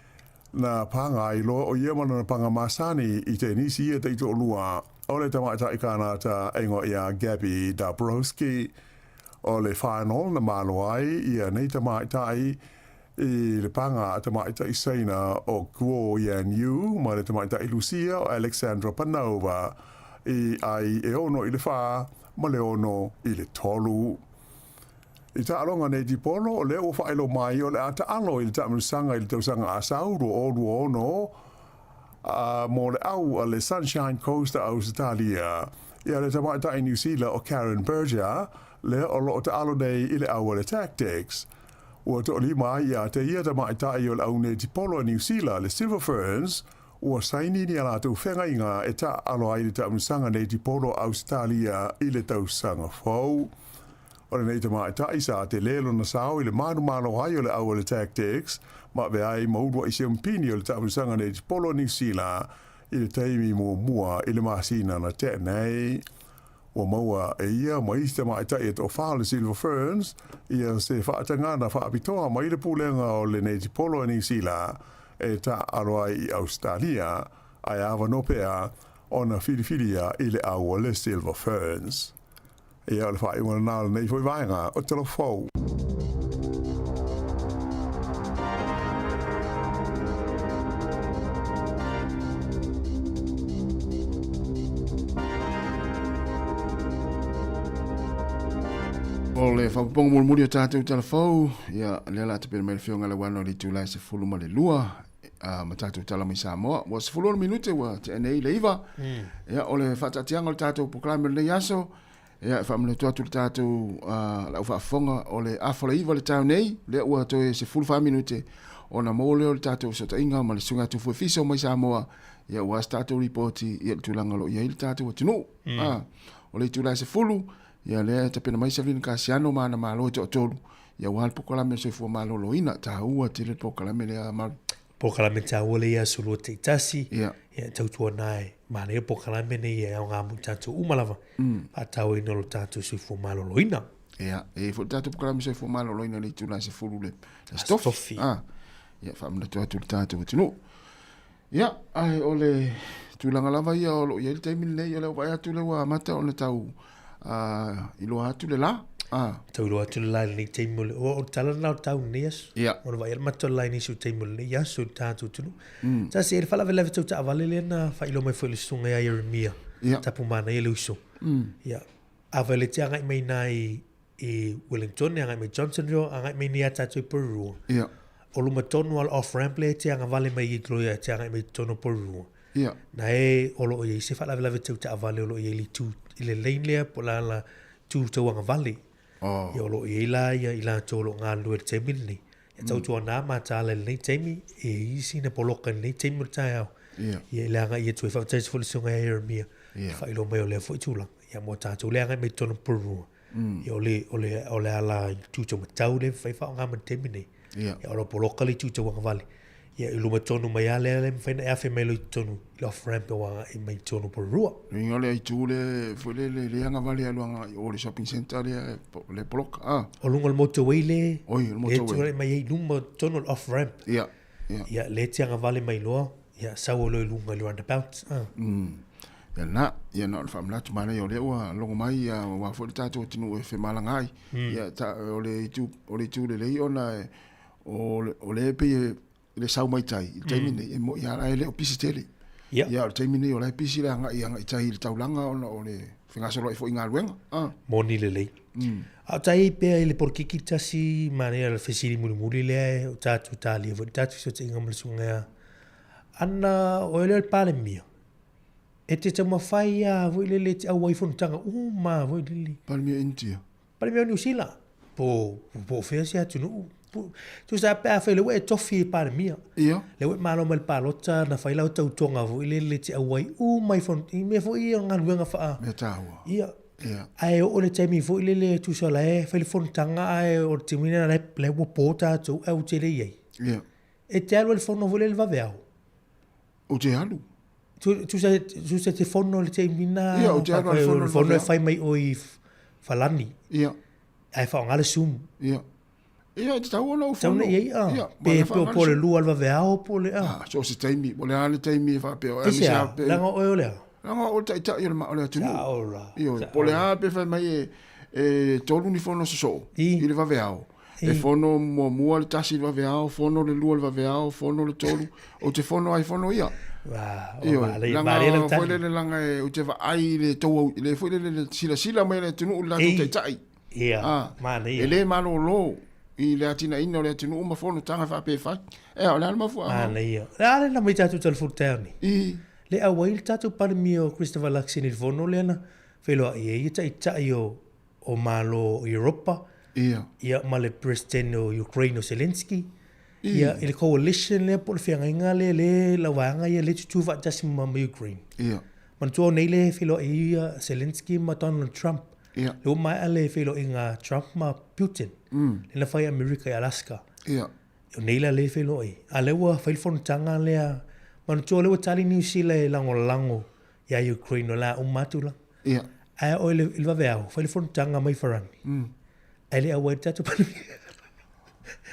Na paga ai loa o ia ma lana paga masani i tenisi ia taitoalua o le tamaitai Kanata e igoa ia Gabby Dabrowski. O le final na malo ai ia nei tamaitai i le paga a tamaitai Saina o Guo Yan Yu ma le tamaitai Lusia o Alexandra Panova i ai e 6-4 ma le 6-3. I taaloga nei tipolo, o lea ua faailoa mai o le a taalo i le taamilosaga i le tausaga asau 2026 a mo le au a le Sunshine Coast a Ausetalia. Ia le tamaitai Niu Sila o Karen Berger, lea o lo o taalo nei i le au a le Tactix. Ua toalima ai ia te ia tamaitai o le au nei tipolo a Niu Sila, le Silver Ferns, ua saini ni a latou feagaiga e taaalo ai i le taamilosaga nei tipolo a Ausetalia i le tausaga fou. O lenei tamaitai sa tele lona sao i le manumalo ai o le au a le Tactix ma avea ai ma uluai siampini o le taamilosaga netipolo a Niu Sila i le taimi muamua i le masina na tea nei. Ua maua e ia ma isi tamaitai e toafa o le Silver Ferns ia se faatagana faapitoa mai le pulega o le netipolo a Niu Sila e taaalo ai i Ausetalia ae avanoa pea ona filifilia i le au o le Silver Ferns. Ia, o le faaiuga lena o lenei foi vaega o Tala Fou. O le faapopoga mulimuli o tatou tala fou, ia, lea la tapena mai le afioga i le Lauano i le itula e 12 ma tatou tala mai Samoa. Ua 16 minute ua tea nei le 9. Ia, o le faataatiaga o le tatou polokalame o lenei aso, ia, e faamanatu atu le tatou lau faafofoga o le afa o le 9 le taeao nei, lea ua toe 14 minute ona maua lea o le tatou fesootaiga ma le Susuga ia Tufue Fiso mai Samoa, ia, aua se tatou lipoti i le tulaga o lo o i ai le tatou atunuu. O le itula e 10, ia, lea e tapena mai Savini Kasiano ma ana malo e toatolu, ia, aua le polokalame o le soifua maloloina. Taua tele le polokalame lea, Maru. Polokalame taua lea i aso lua taitasi. Ia. Ia, tautuana e manaia le polokalame nei e aoga mo i tatou uma lava. Faatauaina o lo tatou soifua maloloina. Ia, e i ai foi le tatou polokalame soifua maloloina i le itula e 10 le Aso Tofi. Ah, ia, faamanatu atu i le tatou atunuu. Ia, ae o le tulaga lava ia o lo o i ai le taimi lenei, o lea ua vaai atu lea ua amata ona tau iloa atu le la. Ah. Tau iloa atu le la i lenei taimi o le, o le tala lena o le tau i lenei aso. Ia. O le vaai mata o le la i nisi o taimi o lenei aso i le tatou atunuu. Tasi e le faalavelave tau taavale lea na faailoa mai foi e le susuga ia Ieremia. Ia. Tapu manaia le uso. Ia. A fai le te agai mai i i Wellington, agai mai Johnsonville, agai mai nei ia tatou i Porirua. Ia. O luma tonu lava o le off ramp lea e te agavale mai i Gloria e te agai mai i totonu o Porirua. Ia. Na e o lo o i ai se faalavelave tau taavale o lo o i ai le itu i le lane lea po o le a la itu tau agavale. Oh. Ia o lo o i ai la ia i latou o lo o galulue i le taimi lenei. Ia tautuana mataala i lenei taimi, e i ai sina poloka i lenei taimi o le taeao. Ia. Ia i le agai atu ai faafetai atu foi i le susuga ia Ieremia. Ia. Faailoa mai o lea foi tulaga. Ia mo tatou le agai mai i totonu o Porirua. Ia o le, o le, o le ala i le itu taumatau lea e mafai faaaoga ma le taimi nei. Ia. Ia o lo o poloka le itu tauagavale. Ia i luma tonu mai lava lea e mafai ona e afe mai loa i totonu i le off ramp ua agai mai i totonu o Porirua. Uiga o le itu lea foi lele le agavale alu agai i o i le shopping centre lea le poloka a. O luga o le motorway le. Oi, o le motorway. Lea e tulai mai ai i luma tonu o le off ramp. Ia, ia. Ia lea e te agavale mai loa, ia sau ai loa i luga i le roundabout. Ia lena, ia na o le faamanatu manaia o lea ua logo mai ia aua foi le tatou atunuu e femalagaai. Ia ta, o le itu, o le itu lelei ona e, o, o lea e pei e, le sau mai tai i le taimi nei, e moi lava e le o pisi tele. Ia. Ia, o le taimi nei o la e pisi le agai agai tai i le taulaga ona o le fegasoloai foi i galuega. Ah. Moni lelei. A o tai ai pea i le polokiki tasi manaia le fesili mulimuli lea o tatou talia foi le tatou fesootaiga ma le susuga ia Ana o oe lea o le Palemia, e te taumafai lava foi lele e te auai i fonotaga uma foi lele. Palemia India. Palemia o Niu Sila, po, po o fea se atunuu. Tusa pe afai lea ua e tofi e Palemia. Ia. Lea ua e malo mai le palota na fai lau tautoga foi lele e te auai uma i fono, i mea foi ia o galuega faa... Mea taua. Ia. Ia. Ae oo le taimi foi lele tusa la e fai le fonotaga ae o le taimi lena la e ua po tatou ae ua te le i ai. Ia. E te alu ai le fono foi lele vaveao. Ou te alu. Tusa, tusa te fono le taimi na. Ia, ou te alu le fono. Fono e fai mai oi Falani. Ia. Ae faaaoga le Zoom. Ia. Ia, e tatau ona ou fono. Tau i ai, ah. Pe, pe, po le lua le vaveao, po le, ah. Ah, so se taimi, po le a le taimi e faapea. Aise a, leaga oe o le a? Leaga o le taitai o le, o le atunuu. Saola. Ioe, po le a pe fai mai e, e tolu ni fono sosoo i le vaveao. E fono muamua le tasi i le vaveao, fono le lua i le vaveao, fono le tolu. Ou te fono ai fono ia. Ioe, leaga foi lele leaga e, ou te vaai i le tou, le foi lele le silasila mai a le atunuu i le latou taitai. Ia, manaia. E le malolo i le atinaeina o le atunuu ma fonotaga faapea e fai. Ea, o le a le mafuaaga? Manaia. A lea na aumai tatou telefoni taeao nei. I. Le auai le tatou Palemia o Christopher Luxon i le fono lea na feiloai ai taitai o o Malo o Europa, Ia. ia ma le President o Ukraine o Zelensky, ia i le coalition lea po o le feagaiga lea le lau vaega ia lea e tutū faatasi ma, ma Ukraine. Ia. Manatua o nei le feiloai ai ia Zelensky ma Donald Trump. Ia. Lea ua maea le feiloaiga a Trump ma Putin. Lea na fai e Amerika i Alaska. Ia. O nei la lea e feiloai. A lea ua fai le fonotaga lea, manatua o lea ua tali Niu Sila e lagolago ia Ukraine o le a uma atu la. Ia. Ae o i le vaveao, fai le fonotaga mai Farani. Ae le auai le tatou Palemia.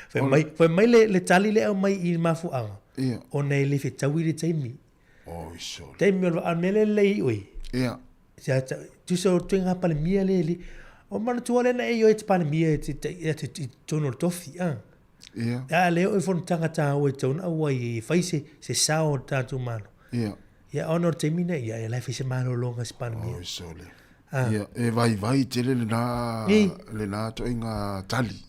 Fai mai, fai mai le, le tali le aumai i mafuaaga. Ia. Ona e le fetaui le taimi. Oi sole. Taimi o le a mea le lelei i oe. Ia. Se ata, tusa o tuinga Palemia le le. O manatua le na e i oe te Palemia e te, te, te, te, te tonu o le tofi. Ah. Ia. A le o i fonotaga tāua e tau na auai e fai se, se sao o le tatou Malo. Ia. Ia, ona o le taimi nei, ia, e la e fai se malologa se Palemia. Oi sole. Ah. Ia, e vaivai tele lena, I. lena toaiga tali.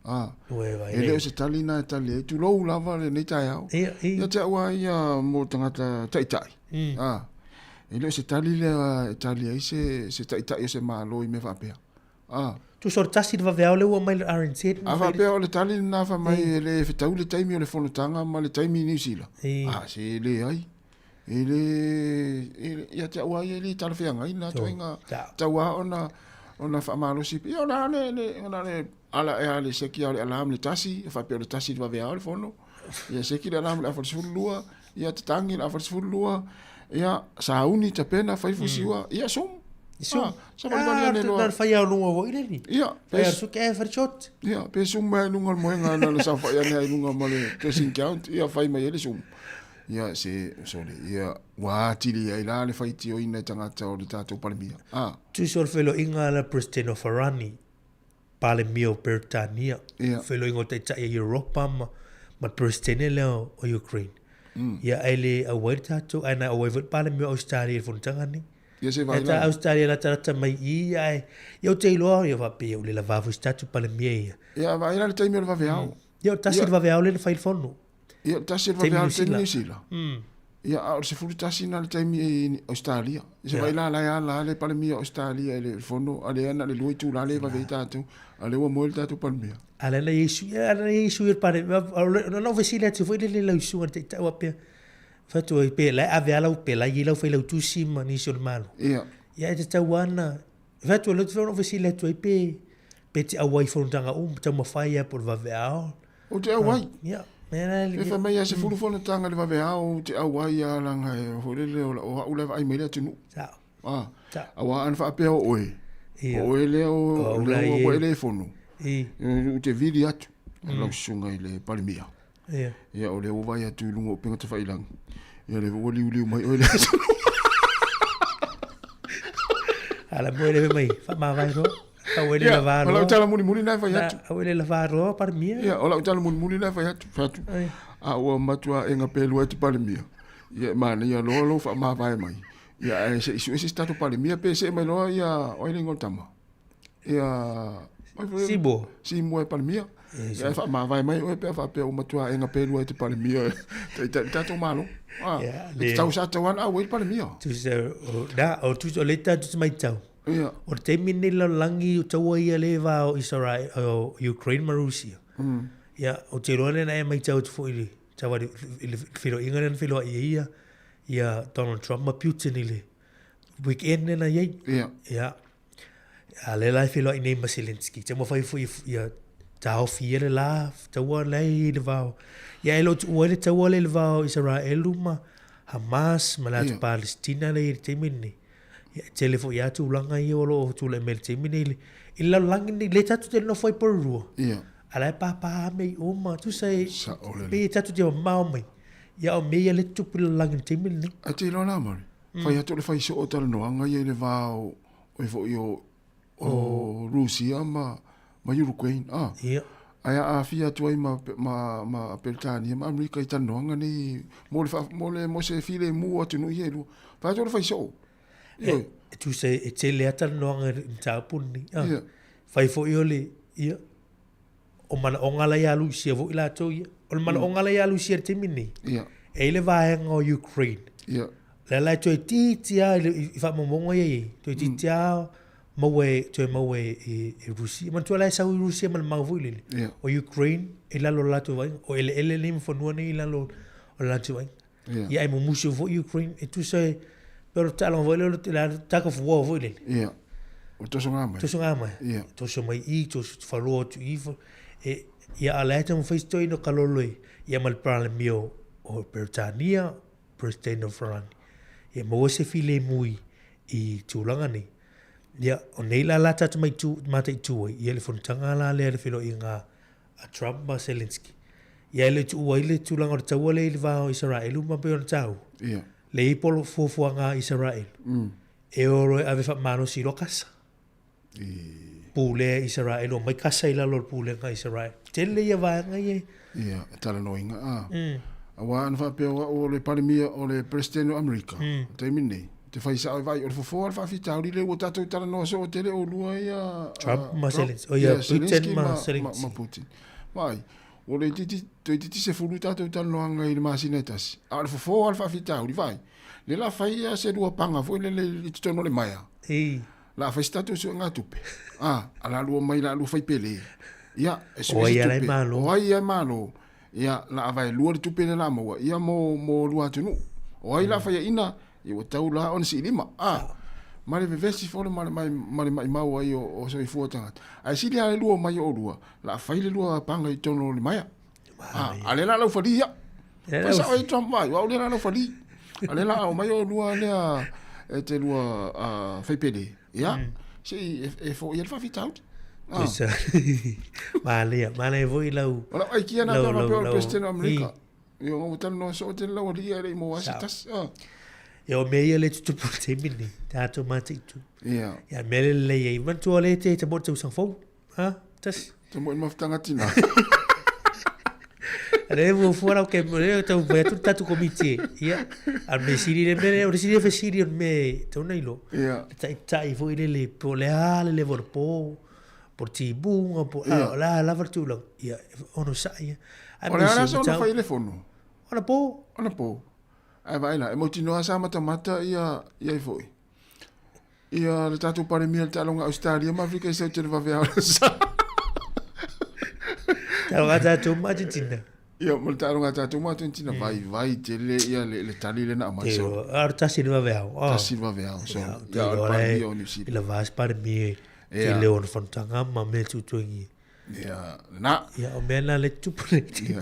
Ah. Ua e vai E le o se tali na e tali ai, tulou lava lenei taeao. Ia, i. Ia te au lava ia mo tagata taitai. Ah. E le o se tali lea e tali ai se, se taitai o se Malo i mea faapea. Ah. Tusa o le tasi le vaveao lea ua aumai le RNZ. A faapea o le tali lena fai mai e le fetau le taimi o le fonotaga ma le taimi i Niu Sila. I. Ah, se leai. E le, e, ia te au lava ia e le talafeagai lena ituaiga tau lava ona, ona faamalosi. Ia o le a le, le, ona le ala e a le seki a o le alarm le tasi, e faapea o le tasi i le vaveao le fono. Ia seki le alarm i le afa i le 12, ia tatagi i le afa i le 12, ia sauni tapena fai fusiua, ia sum. Sum. Ah, savalivali ane loa. Na fai au lunga foi le ni. Ia, Fai au suke e fai shot. Ia, pe sum mai lunga le moenga na le saofai ane ai lunga ma le dressing gown, ia fai mai ai le sum. Ia, se, sole, ia, ua atili ai la le faitioina e tagata o le tatou Palemia. Ah. Tusi o le feiloaiga a le President o Farani, Palemia o Peretania, Ia. feiloaiga o Taitai a Europa ma, ma le Peresetene lea o, o Ukraine. Ia, ae le auai le tatou, ae na auai foi le Palemia o Ausetalia i le fonotaga lenei. Ia se E vai ta la. Australia latalata mai i i, ae ia ou te iloa, ia faapea, ua le lavā foi se tatou Palemia ia. Ia, vaai la le taimi o le vaveao. Ia, o tasi Ia. le vaveao lea na fai i le fono. Ia, tasi le Taimi vaveao New le taimi Zealand. Niu Sila. Ia, a o le 11 na le taimi i Australia. Ia se Ia. vai la la ia la le Palemia o Australia i le fono, a lea na le lua itula le vave ai tatou, a lea ua moe le tatou Palemia. A lea na i ai sui, a lea na i ai sui o le Palemia, na ou fesili atu foi lele i lau susuga i le Taitai faapea, fai atu ai pe la e ave lava lau, pe la e i ai lau failautusi ma nisi o le Malo. Ia. Ia e tatau lava ona, fai atu lea na ou fesili atu ai pe, pe te auai i fonotaga uma, taumafai lava po o le vaveao. Ou te auai. Ia, mea la E fai mai a 10 fonotaga i le vaveao ou te auai lava leaga e foi lele o au la e vaai mai le atunuu. Sao. Ah, Sao. aua ana faapea o oe. Ia. O oe lea O o au la lea i ua e. e le fono. I. Ou te vili atu lau susuga i le Palemia. Ia. Ia o lea ua vaai atu i luga o upega tafailagi. Ia lea foi ua liuliu mai oe le atunuu. Ala moe le mai, faamavae loa. Au e le Ia, lavā o lau loa. tala mulimuli lena e fai atu. Au e le lavā loa Palemia. Ia, o lau tala mulimuli lena e fai atu, fai atu. Ai. A ua matua e gapelua e te Palemia. Ia e manaia loa lou faamavae mai. Ia ae se i sue se isi tatou Palemia pe see mai loa ia, o ai le igoa o le tama? Ia, ai foi- Seymour. Seymour e Palemia. Ia e faamavae mai oe pe a faapea ua matua e gapelua e te Palemia taitai le tatou Malo. Ah, Ia, e le- tatau sa tatau lava ona auai le Palemia. Tusa, o, na, o tusa, o le tatou te matau. Ia. O le taimi lenei i le lalolagi o taua ia le va o Israel, o Ukraine ma Russia. Ia, ou te iloa lea na e matau atu foi i le tauali, i le feiloaiga lea na feiloai ai ia, ia Donald Trump ma Putin i le weekend lea na i ai. Ia. Ia. A lea la e feiloai nei ma Zelensky. Taumafai foi ia taofi ia le la taua la e i le va o. Ia e le o tuua ai le taua lea i le va o Isaraelu ma Hamas ma le atu Ia. Palestina lea i le taimi lenei. Ia e tele foi lava tulaga ia o lo o tulai mai i le taimi lenei i le i le lalolagi lenei. Lea tatou te nofo ai Porirua. Ia. A la e pāpā mea i o ma tusa e Sao lelei. pei e tatou te mamao mai. Ia o mea ia lea e tutupu i le lalolagi i le taimi lenei. Ae te iloa la Mari, fai atu o le fai soo o talanoaga ia i le va o, o foi o, o Rusia ma, ma Ukraine. Ah. Ia. Ae aafia atu ai ma, ma, ma Peretania ma Amerika i talanoaga nei mo le, faa, mo le, mo se filemu o atunuu ia e lua. Fai atu o le fai soo. Ioe. E tusa e tele lava talanoaga i le mataupu lenei. Ah. Ia. Fai foi o le, ia, o manaoga la ia Rusia foi latou ia. O le manaoga la ia Rusia i le taimi lenei. Ia. E i le vaega o Ukraine. Ia. Lea la e toeitiiti lava i le i faamaumauga ia i ai. Toeitiiti lava maua e toe maua e, e, e Rusia. Manatua la e sau i Rusia ma le mau foi lele. Ia. O Ukraine e lalo o le latou vaaiga. O eleele nei ma fanua nei i lalo o le latou vaaiga. Ia. Ia e mumusu foi Ukraine. E tusa e, pe o le taaloga foi lea o le le tug of war foi lele. Ia. O tosoga mai. Tosoga mai. Ia. Toso mai i, toso faloa atu i. E, ia a la e taumafai se toeaina o kalolo e, ia ma le Palemia o, o Peretania, President of Farani. Ia maua se filemu i, i tulaga nei. Ia, o nei la la tatou mai tu, mataitu ai, ia le fonotaga la lea le feiloaiga a Trump ma Zelensky. Ia e le tuua ai le tulaga o le taua lea i le va o Isaraelu ma pei ona taua. Ia. Le i polo fuafuaga a Isaraelu. E o loa e ave faamalosi loa Kasa. Pulea Isaraelu, omai Kasa i lalo o le pulega a Isaraelu. Tele ia vaega ia. Ia, e talanoaina. Ah. Aua ana faapea o au o le Palemia o le President o Amerika, mm. taimi nei, te fai sao e vaai, o le fofoa o le faafitauli lea ua tatou talanoa soo tele o lua ia... Trump ah, ma Zelensky. O ia, Putin Zelensky ma Zelensky. Ma, ma Putin. Vaai, ua le itiiti, toeitiiti 10 tatou talanoaga i le masina e tasi. A o le fofoa o le faafitauli, vaai. Le la fai ia se lua panga foi lele i totonu o le maea. Ei. La fai se tatou suegatupe. Ah, a la lua mai la lua fai pele. Ia, e sue O ai se ia la e tupe. malo. O ai ia e malo. Ia, la avae lua le tupe le la maua. Ia mo, mo lua atunuu. O ai la faiaina, ia ua tau la ona siilima. Ah, ma le vevesi foi le ma le mai, ma le maimau ai o, o soifua tagata. Ae sili lava le lua mai o lua, la fai le lua panga i totonu o le maea. A le la lau fali ia. Fai sao ai Trump vai, au le la lau fali. A le la au mai o lua lea e te lua faipele. Ia, se i e fo ia le faafitauli. Malia, malia foi lau. O lau aikia na pea faapea o le President o Amerika. Ia, ua talanoa soo tele lau alii ae le i maua ai se tasi. Ia, o mea ia le tutupu i le taimi lenei, tatou mataitu. Ia. Ia, mea le lelei ai. Manatua le te te mo te tausaga fou. Ha? Tasi. Te mo i mafutaga tina. Le fuafua lau ke le tau vai atu le tatou komiti e. Ia, a o le mea sili le mea lea, o le sili e fesili o le mea e tau na iloa. Ia. Le taitai foi lele, po o le a le level o le po, po o le timuga, po o le a lava le tulaga. Ia, onosai ia. Ae O le a le aso na fai ai le fono? O anapo. O anapo. Ae vaai la, e mautinoa sa matamata ia, ia ai foi. Ia le tatou Palemia le taaloga Ausetalia ma Afrika i Sau tele vaveao le sa. Taaloga tatou ma Argentina. Ia ma le taaloga tatou ma Argentina mm. vai vai tele ia le, le tali le na aumai so. Ar tasi le vaveao. Oh. Tasi le vaveao so. Ia o le Palemia o New Zealand. I la vas Palemia. Te leo o le whanutanga ma me tutuangi. Ia, na. Ia, o mea na le tupu le te.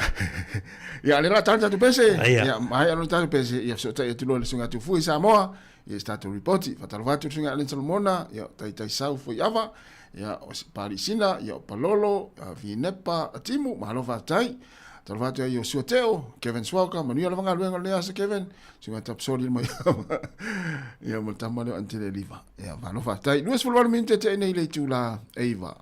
Ia, le la tau tatu pese. Ia, mai alo tatu pese. Ia, so tai atu loa le sunga atu fui Samoa. Ia, se tatou ripoti. Whatalofa atu le sunga Alen Solomona. Ia, tai tai sau fui ava. Ia, o Pali Sina. Ia, o Palolo. Vinepa Timu. Mahalo whatai. Talofa atu ai o Sua Teo, Kevin Swalka, manuia lava galuega o lenei aso Kevin, suiga tapsoli mai ia ma le tama lea o Antele Eliva. Ia, malo faafetai. 28 minute te nei le itula 9.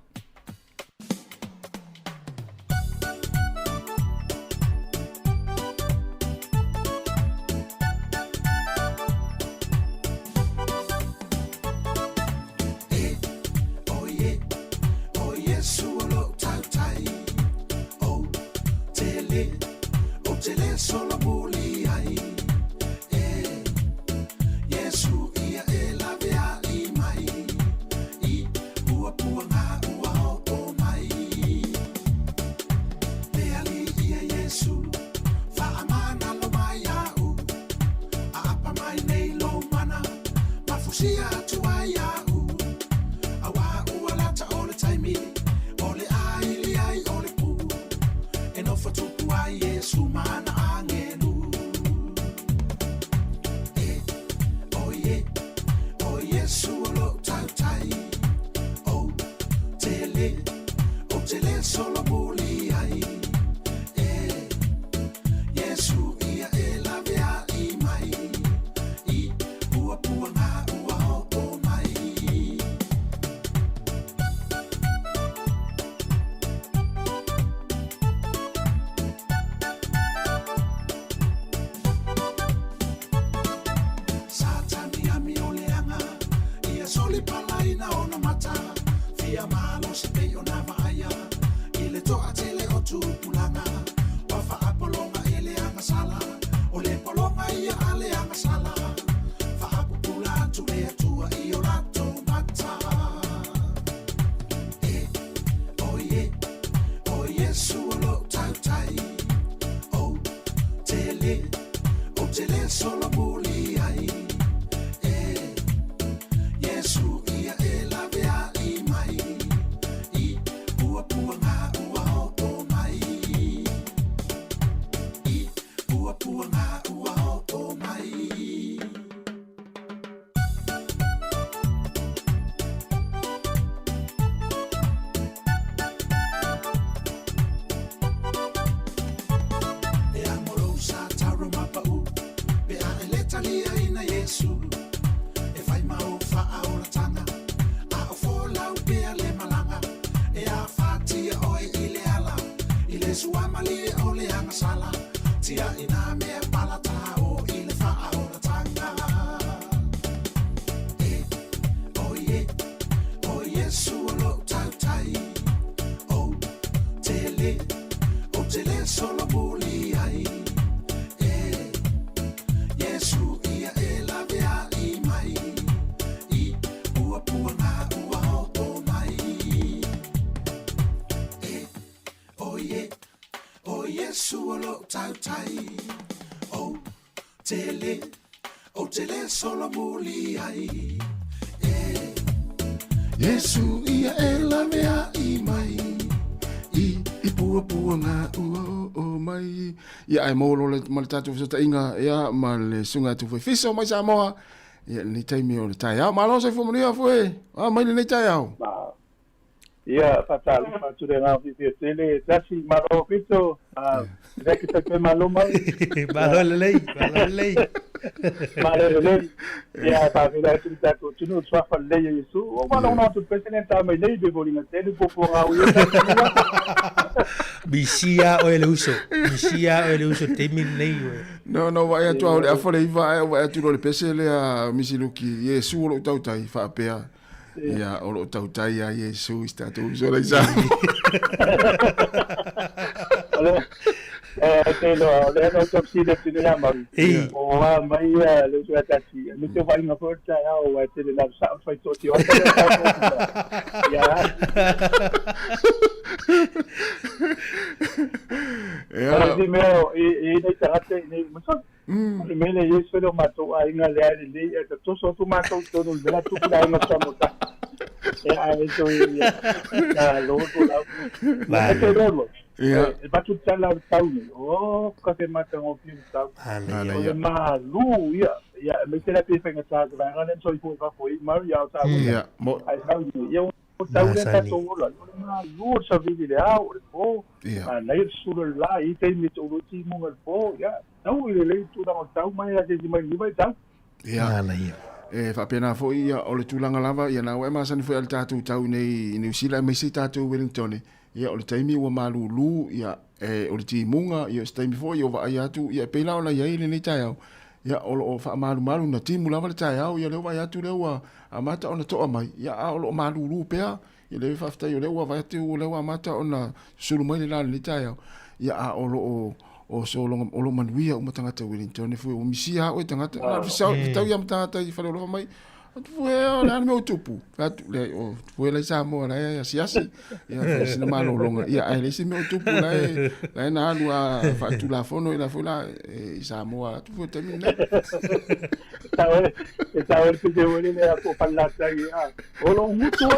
mai. Ia ae maua loa ma le tatou fesootaiga ia ma le susuga atu foi Fiso mai Samoa. Ia lenei taimi o le taeao. Malo soifua manuia foi. A mai lenei taeao. Ia, faatalofa atu le agaga fiafia tele. Tasi, malo pito. Lea ke tau malo mai. Malo lelei, malo lelei. Malo lelei. Ia, faafeiloai atu le tatou atunuu, suafa lelei o Iesu. Ua faalogologo atu i le President ta mai nei, be foliga tele puapuaga au ia Misia oe le uso. Misia oe le uso taimi lenei oe. No, no, vaai atu au le afa le iva, ae vaai atu loa le pese lea Misi Luki, Iesu o lou tautai, faapea. Ia, o loo tautai ia Iesu i si tatou uso la i Samoa. O te iloa, o lea na ou tau fesili atu nei ia Maui, o a mai le uso ia Tasi, me te vaaiga foi o le taeao aua e tele lava sao le faitoatio atu lea o tatou ia. O le isi mea, e i ai nai tagata i inei, masalo, O le mea lea Iesu e le o matou aiga lea e lelei ae tatoso atu matou i totonu o le mea la tupu le aiga o Samoa e ae toe ia lo to lau e te lolo e batu tala o le tau nei o ka te matagofie le tau o le malu ia ia me te la pe whainga tā te vaega lea soifua i fafo i mau ia o tā ai sau nei ia o tau lea tatou ola o le malu o le savili le ao o le pō manaia le sulu o le la i taimi e toulu ai timuga i le pō ia tau i lelei tulaga o le tau mai a se mai niva i tau. Ia. Manaia. E faapena foi ia o le tulaga lava ia na ua e masani foi a le tatou tau nei i Niu Sila aemaise tatou Wellington ia o le taimi ua malulu ia e o le timuga ia o se taimi foi o vaai atu ia e pei la ona i ai lenei taeao ia o lo o faamalumalu na timu lava le taeao ia lea ua vaai atu lea ua amata ona toa mai ia a o lo o malulu pea ia lea faafetai o lea ua vaai atu o lea ua amata ona sulu mai le la lenei taeao ia a o lo o o sologa o lo manuia uma tagata Wellington foi o misia a oe tagata na fisau fitau ia ma tagata i faleolofa mai atu foi o le a le mea o tupu atu le o foi la i Samoa la e asiasi ia foi sina malologa ia ae leai se mea o tupu la e la e na alu a faatulafono ila foi la i Samoa atu foi taimi nei. E tau e te wele le a ko palata i a. O lo ngutu e.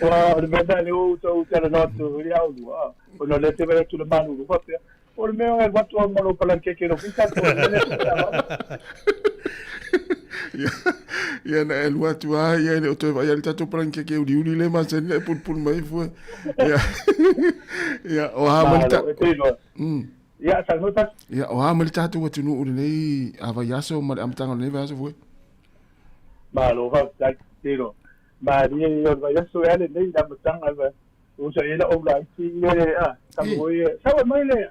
Wa o le mea le o tau tala no atu i au lua. O no le te wele tu le manu lu papea. O le mea e watu au malo palankeke no pita ko le Ia na e lua atu a ia le o toe vai le tatou palankeke uliuli le masani le pulupulu mai fue. Ia ia o ha mai ta. Ia sa no ta. Ia o ha mai tatou atunuu lenei a vaiaso ma le amataga o lenei vaiaso fue. Malo faafetai telo. Malie ia o le vaiaso e ale nei le amataga le usa i la o la iti ia a sa mo ia sa mai le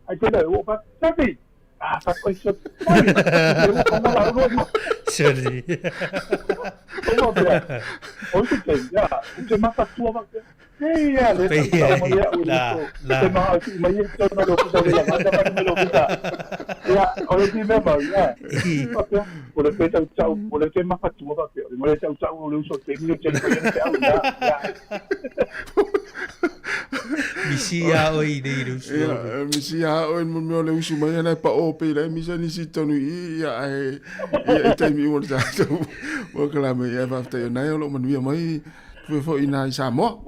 ai te le o pa sabi. Ah, fa oi so. Sorry. O te te ia, te mafatua va. Ei ia le sa mo ia o le te ma mai e tonu lo pita le la ma me lo pita. Ia, o le ti me mau ia. O le pe tau tau, o le te mafatua va pe. O le tau tau o le uso te mi te te te au ia. Misia oi nei le uso. Ia, misia oi mo mea o le usu mai ana e pa o pe lai misa nisi tonu i ia ae ia i taimi o le tatou mo kalame ia faafetai o nai o lo manuia mai foi foi ina i Samoa.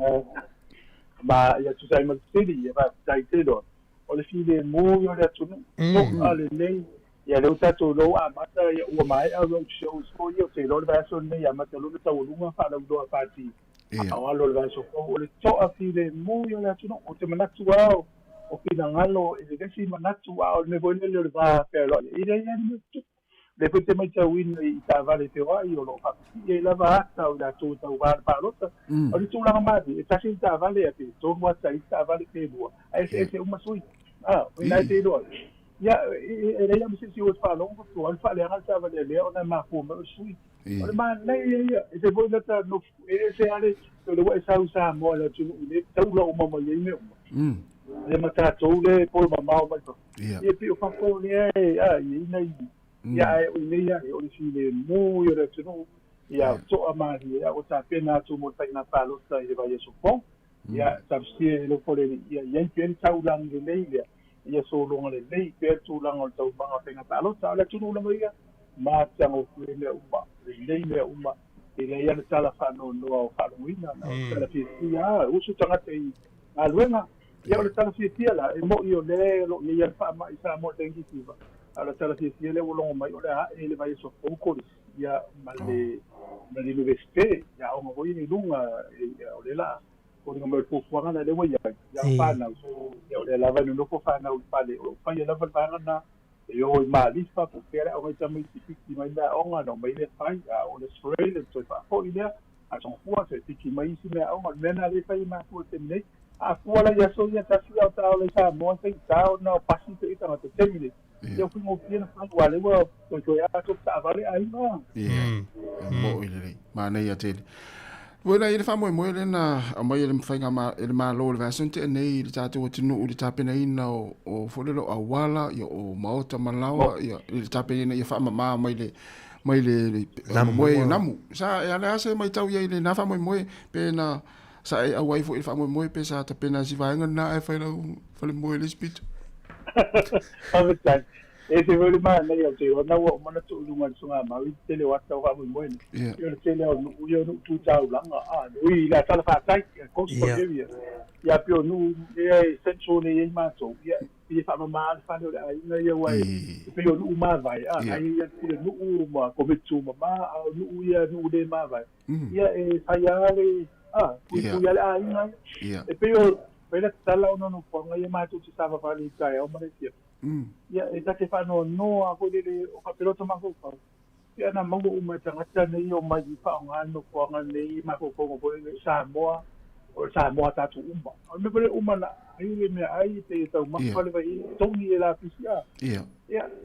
Ma ia tusa ai ma le fesili, ia faafetai tele o le filemu ia o le atunuu. To'a lenei, ia lea ua tatou iloa ua amata ia ua maea road shows foi ia, ou te iloa le vaiaso lenei e amata loa ona taualuga faalauiloa pati a o alo o le vaiaso fou. O le to'a filemu ia o le atunuu. Ou te manatu lava o finagalo e le isi manatu, a o le mea foi lele o le va fealoai, e leai lava ni mea tutupu. Lea foi te matauina i taavale feoai o lo o faapipii ai lava ata o i latou e tauva i le palota. O le tulaga malie, e tasi le taavale a pe tolu ata i isi taavale pe lua, ae eseese uma sui. A, o ina e te iloa ai. Ia, e leai lava ma se isi o e faalogo faapitoa le faaleaga le taavale a lea ona e mafua mai o le sui. O le manaia ia, e se foi lata nofo, e ese lava le, o lea ua e sau i Samoa i le atunuu i le taula uma mai ai mea uma. Lea ma tatou lea e polo mamao mai fafo. Ia pei o fafo lea e a i ai nai ia ae o inei ia o le filemu ia o le atunuu ia to'a malie ia ua tapena atu mo le faiga palota i le vaiaso fou. Ia talosia e lou fole ia i ai pea le taulagi lelei lea ia sologa lelei pea le tulaga o le taumaga o faiga palota. A o le atunuu lava ia matagofie mea uma, lelei mea uma. E leai lava le tala faanoanoa o faalogoina, na o le tala fiafia lava, usu tagata i galuega. Ia o le tala fiafia la, e moni o lea o lo o i ai lava le faamai i Samoa i le dengue fever, a o le tala fiafia lea ua logo mai o le a ae i le vaiaso fou kolisi ia ma le ma le Iunivesite, i aoga foi ia i luga, o lea o le a foliga mai o le fuafuaga la lea ua i ai, ia o fanau, ia o lea lava e nonofo fanau i le fale, o lo o faia lava le vaega lena. E o i Malifa po o fea le aoga i tamaiti piki mai meaaoga ona omai lea fai, a o le spray le toe faafoi lea, a sogafua toe piki mai isi meaaoga. O le mea lena lea e fai e matua i le taimi nei. A fua la i aso ia tasi a o taola i Samoa e faigata ona pasi pea i tagata i le taimi nei. Ia ua faigofie ona fai aua o lea ua toetoe atoa taavale aiga. Ia, e moʻi lelei. Manaia tele. Ua ina i le faamoemoe lea na aumai e le faiga e le Malo i le vaiaso na tea nei i le tatou atunuu i le tapenaina o, o foi lele o auala, ia, o maota ma laoa, ia, i le tapenaina ia faamama mai le mai le, le moe o namu. Sa e ale ase mai tau ia i le na faamoemoe pe na sa e auai foi i le faamoemoe pe sa tapena si vaega na e fai lau fale moe le spito. Faafetai. E ese foi le manaia o te ona ua uma ona tuu i luga o le sugamau i le tele o ata o faamoemoe nei. Ia o le tele o nuu ia o nuu tu taulaga, a, nuu i le talafatai, coastal area. Ia pei o nuu ia e central lea e i ai matou, ia e pei e faamama le fale o le aiga ia aua e pei o nuu mavae, a, na i ai le pulenuu ma komiti tumama, a o nuu ia nuu le mavae, ia e fai lava le, a, puipui lava le aiga ia. E pei o, fai la tala ona o nofoaga ia matou te savavali i le taeao ma le afiafi. Ia, e ta te faanoanoa lava foi lele o faapelota mafaufau, ia na maua uma e tagata nei omai i faaaoga le nofoaga nei i mafaufauga foi lele o Samoa, o le Samoa a tatou uma. O le mea foi lele uma na ai le meaai pe taumafa le vai togi e lapisi a. Ia,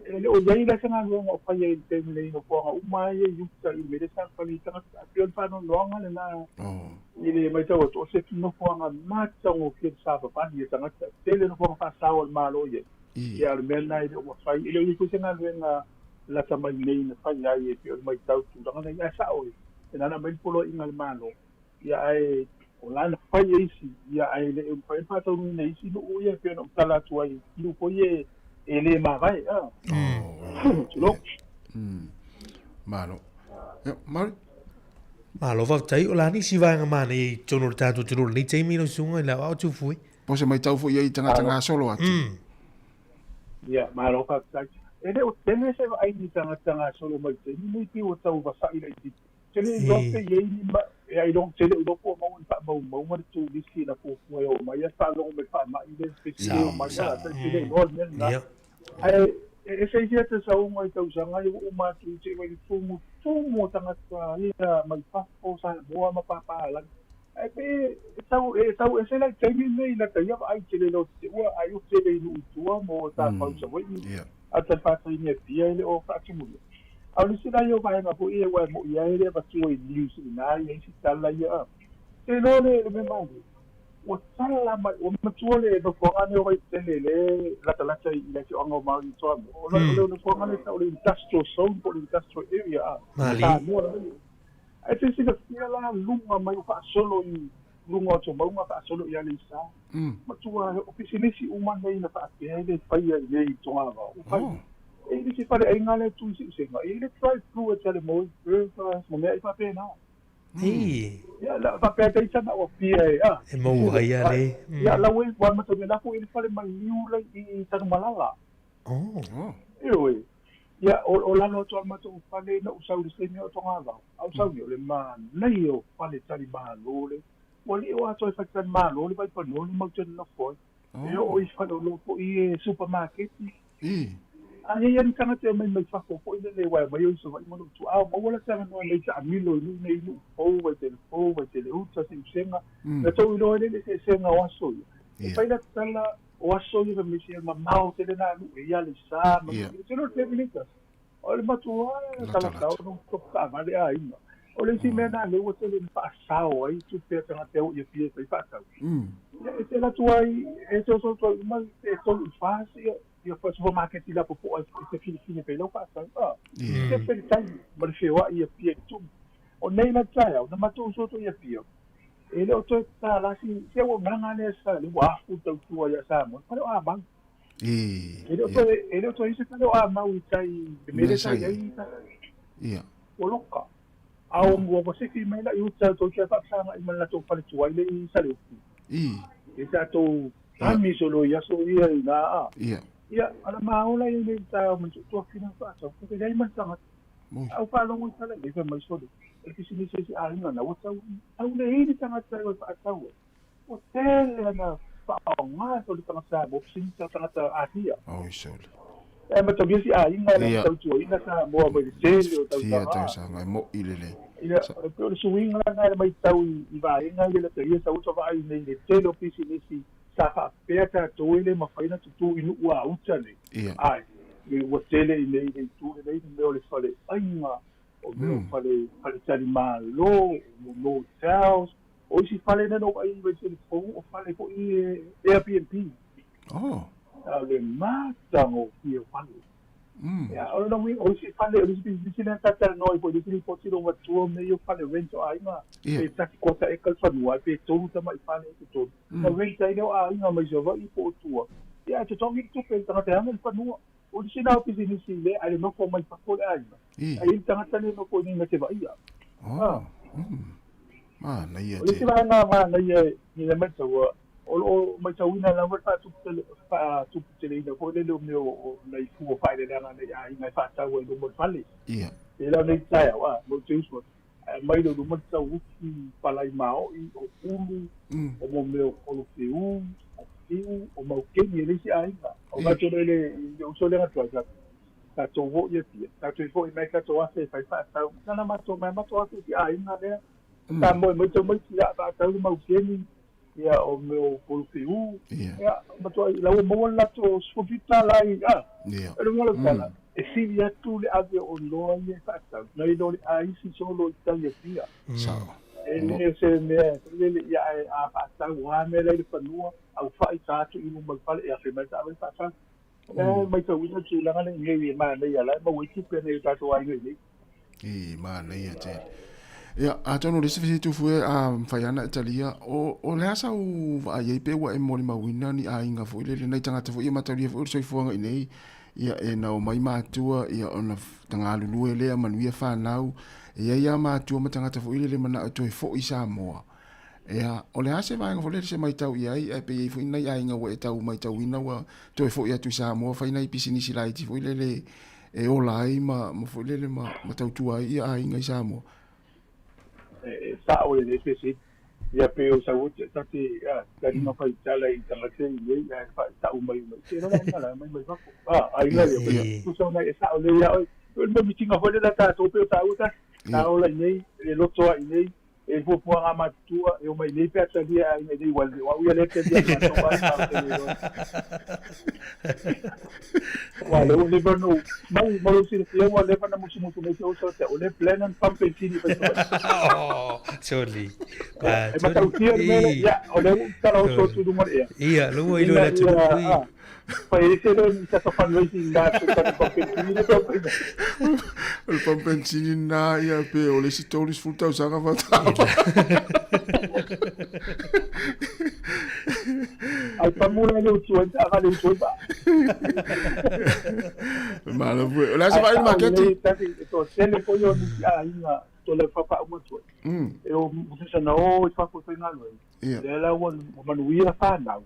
e le o i ai la se galuega o faia i le taimi nei i nofoaga uma ia i uta i le mea lea sa fai i tagata. E pei o le faanoanoaga lena i le matau atu, o se nofoaga matagofie le savavali e tagata. E tele nofoaga faasao a le Malo i ai. Ia, o le mea lena e le o mafai, e le o i ai foi se galuega lata mai nei na fai ai e pei o le matau i tulaga nei. Ae sao, e nana mai le poloaiga a le Malo, ia ae o la na fai e isi, ia ae le o mafai ona faataunuuina e isi nuu ia e pei ona ou tala atu ai, nuu foi e le mavae. Tulou. Malo. Ia, Mauri? Malo faafetai. O le a nisi vaega manaia i totonu o le tatou atunuu i lenei taimi lau susuga i le aoao Tufui? Po o se maitau foi i ai i tagata gasolo atu. Ia, malo faafetai. E le o tele se vaai i tagata gasolo mai i le taimi nei pei ua tau vasa'i laitiiti. Ou te le iloa pe i ai ni ma, e ai loa, tele o iloa po o maua ni faamaumauga le turisi na fuafua e oo mai ae faalogo mai i le faamai lea pe sili oo mai, a, te le iloa le mea lena. Ae e ese isi ata sauga i tausaga ia ua uma atu i te i le tumu tumu o tagata ia mai fafo Samoa ma papalagi. Ae pe e tau e tau ese la i taimi nei lata ia vaai tele lo te ua ai o tele i nuu i tua mo tāpau i Savaii ata le faataimi Apia e le o faatumulia. A o le isi la ia o vaega foi ia ua e mo'i ai le avatua i news i ina ia isi tala ia a. Te iloa le mea malie Ua tala mai, ua matua le nofoaga nei o Vaitele le latalata i le afioaga o Maui i Toamua. O le nofoaga lea e tau o le industrial zone po o le industrial area a Samoa lava ia. Ae te silafia la luga mai o faasolo i luga o Tomauga faasolo i Aleisa. Matua o pisinisi uma nei na faapea e le faia i nei i Togavao. Ua fai. E i le isi faleaiga lea e tu i Siusega, e i le drive through e tele moi burgers ma mea ai faapena. Ii. Ia, la faapea te isa na ua pia e, a. E maua ai a le. Ia, la ue, ua mata me lako i le fale maliu la i Tanumalala. Oh. Oh. Ioe. Ia, o lalo atu o le matou fale na ou sau i le taimi o Togavao. A ou sau ia, o le manaia o fale talimalo le. Ua le o atoa i fale talimalo le vaipanoa le mau te nonofo ai. E oo i fale o lo foi e supamaketi. A i ai ni tagata e omai mai fafo foi lele aua e omai o i Savaii ma lou tuaa, maua la se avanoa e taamilo i nuu nei, nuu fou, Vaitele fou, Vaitele uta, Siusega. Na tou iloa ai lea i le eseesega o aso ia. E fai la tala o aso ia fai mai se mamao tele na nuu e i Aleisa ma nuu ia. Tele o le taimi nei tasi. O le matua latalata o nuu tofu taavale aiga. O le isi mea na lea ua tele ina faasao ai tupe a tagata e o i Apia e fai faatau. Ia e te alu atu ai, e te oso atu ai uma pe 3 i le 4 ia ia supermarket i lapopoa e te filifili pai lau faatau. A, te pe le taimi ma le feoai i Apia i le tumu. O nei la taeao, na matou uso atu i Apia, e le o toe tatala si se auaunaga lea sa le ua afu tautua ia Samoa, fale o Amau. E le o toe, e le o toe i se fale o Amau i tai, le mea lea sa i ai poloka. A ua ua sifi mai la i uta tou te faapesagai ma le latou faletuai le i Saleufi. I tatou ami solo i aso ia i na a. Ia, ala maola ia nei taeao ma le toafina faatau, e leai ma le tagata. A ou faalogo i tala nei, fai mai sole, o le pisinisi a si aiga na, ua tau, tau leai ni tagata e o e faatau ai. Ua tele ana faaaoga sole tagata Samoa, pisinisi a tagata Asia. Oi sole. E amatagia si aiga lea tautuaina Samoa mai le tele o tausaga. Fia tausaga, e mo'i lelei. Ia, e pei o le suiga lena e matau i vaega ia lataia sa uta vaai nei i le tele o pisinisi sa faapea tatou e le mafai ona tutū i nuu a uta nei. Ae, ua tele i nei le itu lenei le mea o le faleaiga, o mea o fale, faletalimalo, o motels, o isi fale na ou vaai i Vaitele Fou, o fale foi Airbnb. A o le matagofie o fale. Ia, o lona uiga, o isi fale, o le isi pisinisi lea sa talanoa ai foi i le isi lipoti lou matua, o mea ia o fale rent o aiga, pe tasi kuata eka le fanua, ae pe tolu tamai fale i totonu. Na rent ai lea o aiga mai Savaii po o tua, ia ae totogi le tupe i le tagata e ana le fanua. O le isi lena o pisinisi lea, ae le nofo mai fafo le aiga, ae i ai le tagata lea e nofo i inei na te vaaia. Manaia O le isi tele. vaega manaia i le maitaua, o lo o matauina lava le faatuputeleina foi lele o mea o nai fua faaeleeleaga a nai aiga e faatau ai i luma o le fale. E la nei taeao, a, mo te uso, ae aumai lea i luma le tau ufi palai maoi, o ulu, o mo mea o kolofeu, o fiu, o maukeni e le isi aiga. O matou lea i le uso lea na tuai, tatou o i Apia, tatou foi mai tatou afe e fai faatau. Na na matou mai matou afe i si aiga lea. Sa moe mai tamaiti ia faatau le maukeni, ia o mea o polofeu. Ia, matua la ua maua le latou $17 i a. O le uiga o lau tala, e sili atu le ave o oloa ia e faatau, nai lo le aisi solo i tai Apia. E le o se mea foi lele, ia ae a faatau a mea la i le fanua, au fai ta atu i luma o le fale, e afe mai ta ave faatau. E matauina le tulaga lea nei e manaia la e maua ai tupe a nai o tatou aiga i nei. E manaia tele. Ia, atonu o le isi fesili tufu e a mafai lava ona e talia, o le a sau vaai ai pe ua e molimauina ni aiga foi lele, nai tagata foi ia mataulia foi o le soifuaga i nei, ia e na omai matua, ia ona tagalulue lea, manuia fanau, e i ai lava matua ma tagata foi lele manao e toe foi i Samoa. Ia, o le a se vaega foi lele se matau i ai, ae pe i ai foi nai aiga ua e tau matauina ua toe foi atu i Samoa fai nai pisinisi laiti foi lele e ola ai ma, ma foi lele ma, ma tautua ai ia aiga i Samoa. E sa'o lelei fesili. Ia pei o sau ta te taliga faitala i tagata i nei ae fa'ata'u mai mai te lola aiga la mai mai fafo. A, aiga ia pei tusa ona e sa'o lelei ia oe. O le mitiga foi lele a tatou pei o tāua tasi. Ta ola i nei, e loto ai nei, E fuafuaga matutua e omai nei pe a talia e aiga i nei uale o au ia lea e talia e matou aiga o te le iloa. Ua lea ua leva ona ou mau ma lou silafia ua leva ona musumusu mai se uso te o le plan on pump and sini fai fai. Oh, sorry. E matautia le mea lea, ia, o lea ua ou tala oso atu i luga o le ea. Ia, lua i lua le atunuu. Fai ai se leo ni tata fundraising na atu tani pampensini le tau fai. O le pampensini na ia pe o le isi 30 tausaga faatoa. Ai pamu la le utu ai ta le utu ai pa. Malo foi. O le a se vaai i le maketi? Tasi e to tele foi o nisi aiga to le papa uma atu. E o musisa na o i fafo i faigaluega. Lea la ua manuia fanau.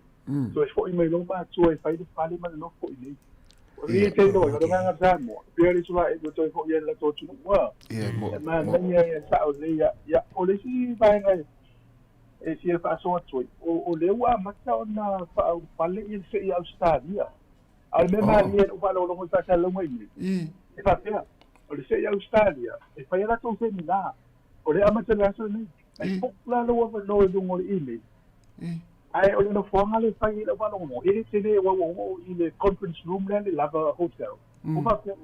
Toe foi mai loa matua e fai le fale ma le nofo i inei. O le te iloa, o le agaga Samoa, e pei o le Isaraelu e toe foi ai i le latou atunuu, ua. E manaia ia sao lelei ia. Ia, o le isi vaega e fia faasoa atu ai, o lea ua amata ona faaulufale ia le fe'i a Ausetalia. A o le mea malie na ou faalogologo i faasalalauga i inei, e faapea, o le fe'i a Ausetalia, e fai a latou semina, o lea e amata i le aso lenei. E book la lou avanoa i luga o le email. Ae o le nofoaga lea e fai ai lau faalogologo, e le tele ua ua oo i le conference room lea le Lava Hotel. Ua faapea,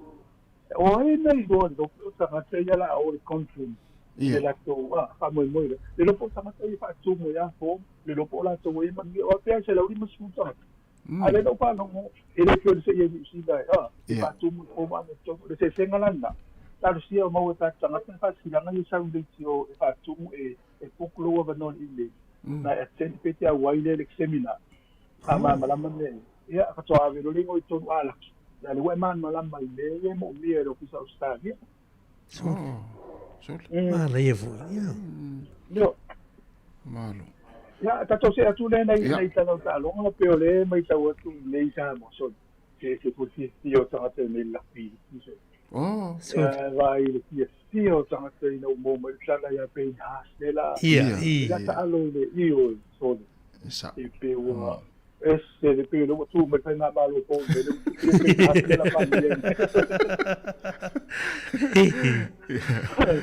o ai na iloa i le o tagata ia la o le conference i le latou faamoemoe lea. Le lopo o tagata ia faatumu ai a form, le lopo o latou ai e manuia. O pea 150 tagata. A lea na ou faalogo, e le pei o le seia i Niu Sila e faatumu i form amiotonu. O le sesega la lena, talosia o maua e tatou tagata le faasilasilaga ia sau i leitio e faatumu e e book lou avanoa i le email na e attend pe te auai lea i le seminar faamalamalama mea ia. Ia faatoa ave loa le igoa i totonu a laki. Ia lea ua e malamalama i mea ia e moomia e le Ofisa o Ausetalia. Oh, sole. Manaia foi, ia. Io. Malo. Ia, tatou see atu lea nai nai tala o taaloga pei o lea e maitau atu i nei Samoa sole. Se se foi fiafia o tagata i nei lapi sole. Oh. Ia, vaai i le fiafia o tagata ina ua maua mai le tala ia Payne Haas lea la Ia, i. la taalo i le ioe sole. Sa. E pei ua ese le pei o lea ua tu mai le faigamalo fou i le mea lea ua Payne Haas lea la palemia nei.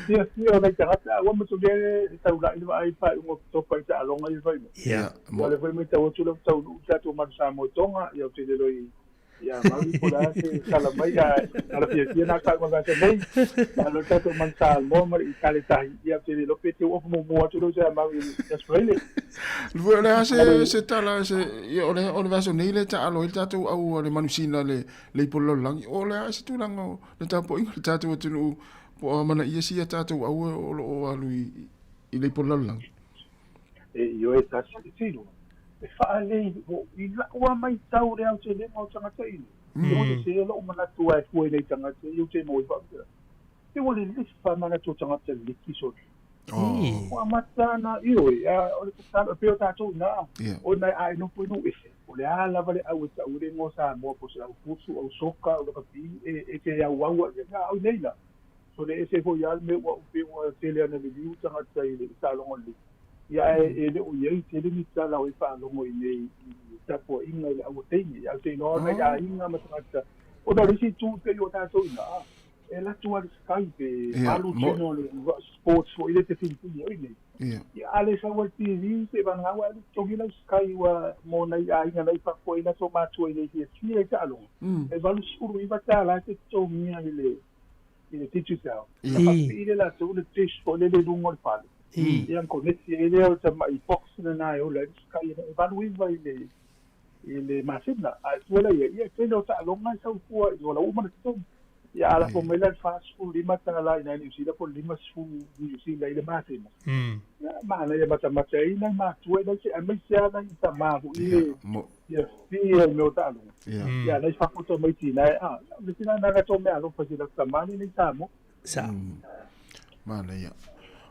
Fiafia o nai tagata, ua matulia e taulai le vaai i le faaiuga o Oketopa i taaloga ia fai mai. Ia. Ia, o lea foi e maitau atu lea ua taunuu le tatou Manu Samoa i Toga, ia ou te le iloa i Ia maui po o le a se tala mai, ae tala fiafia na tau ma vasa nei. Malo le tatou Manu Samoa ma le Itale tahi. Ia ou te le iloa pe te ofu muamua atu lea ia Maui i Australia. O le a se se tala se ia o le o le vaiaso nei le taalo ai le tatou au le manusina le le ipu o le lalolagi. O le a se tulaga o le tapuaiga o le tatou atunuu po o amanaia sia tatou au o lo o alu i i le ipu o le lalolagi? E ioe tasi te tino. E faalei ho i la'u a maitau le aotelega o tagata ina. E o se lo'u manatu a e fua i nei tagata i o te mo i faapea. E ua lelefa manatu o tagata liki sole. Ua amata ana ioe a o le tatalo e pei o tatou ina o nai a e nofo i nuu ese. O le a lava le au e ta'u i le igoa Samoa po o se au fusu, au soka, au lakapi e te auau a ia a o i nei la. So le ese foi lava le mea ua ou pei ua tele ana liliu tagata i le taaloga o le liki. Ia ae e le o i ai tele ni tala o e faalogo i nei i tapuaiga i le aua taimi. Ae ou te iloa nai aiga ma tagata ona o le isi itu pei o tatou ina e alu atu lava le Skype e alu channel le sports foi lea e te filifili ai nei. Ia a le sau ai le TV se vagau ae alu totogi lau Sky ua mo nai aiga la i fafo ai latou matua i le fiafia i taaloga. E $89 e te totogia i le i le Digicel. Na faapipii lea latou le dish foi lele i luga o le fale. Ia ona koneti ai lea o le tamai box lena e ola ai le Sky e 89 i le i le masina. Ae tua la ia, ia e tele o taaloga e sau fua i ua uma ona totogi. Ia a lafo mai la le $45 i ina i Niu Sila po o le $50 Niu Sila i le masina. Ia manaia matamata ai nai matua i nai se aemaise lava nai tama foi e fiafia i mea o taaloga. Ia nai fafo tamaiti ina e a, le sina na latou meaalofa i si latou tama nei Samoa. Sa. Manaia.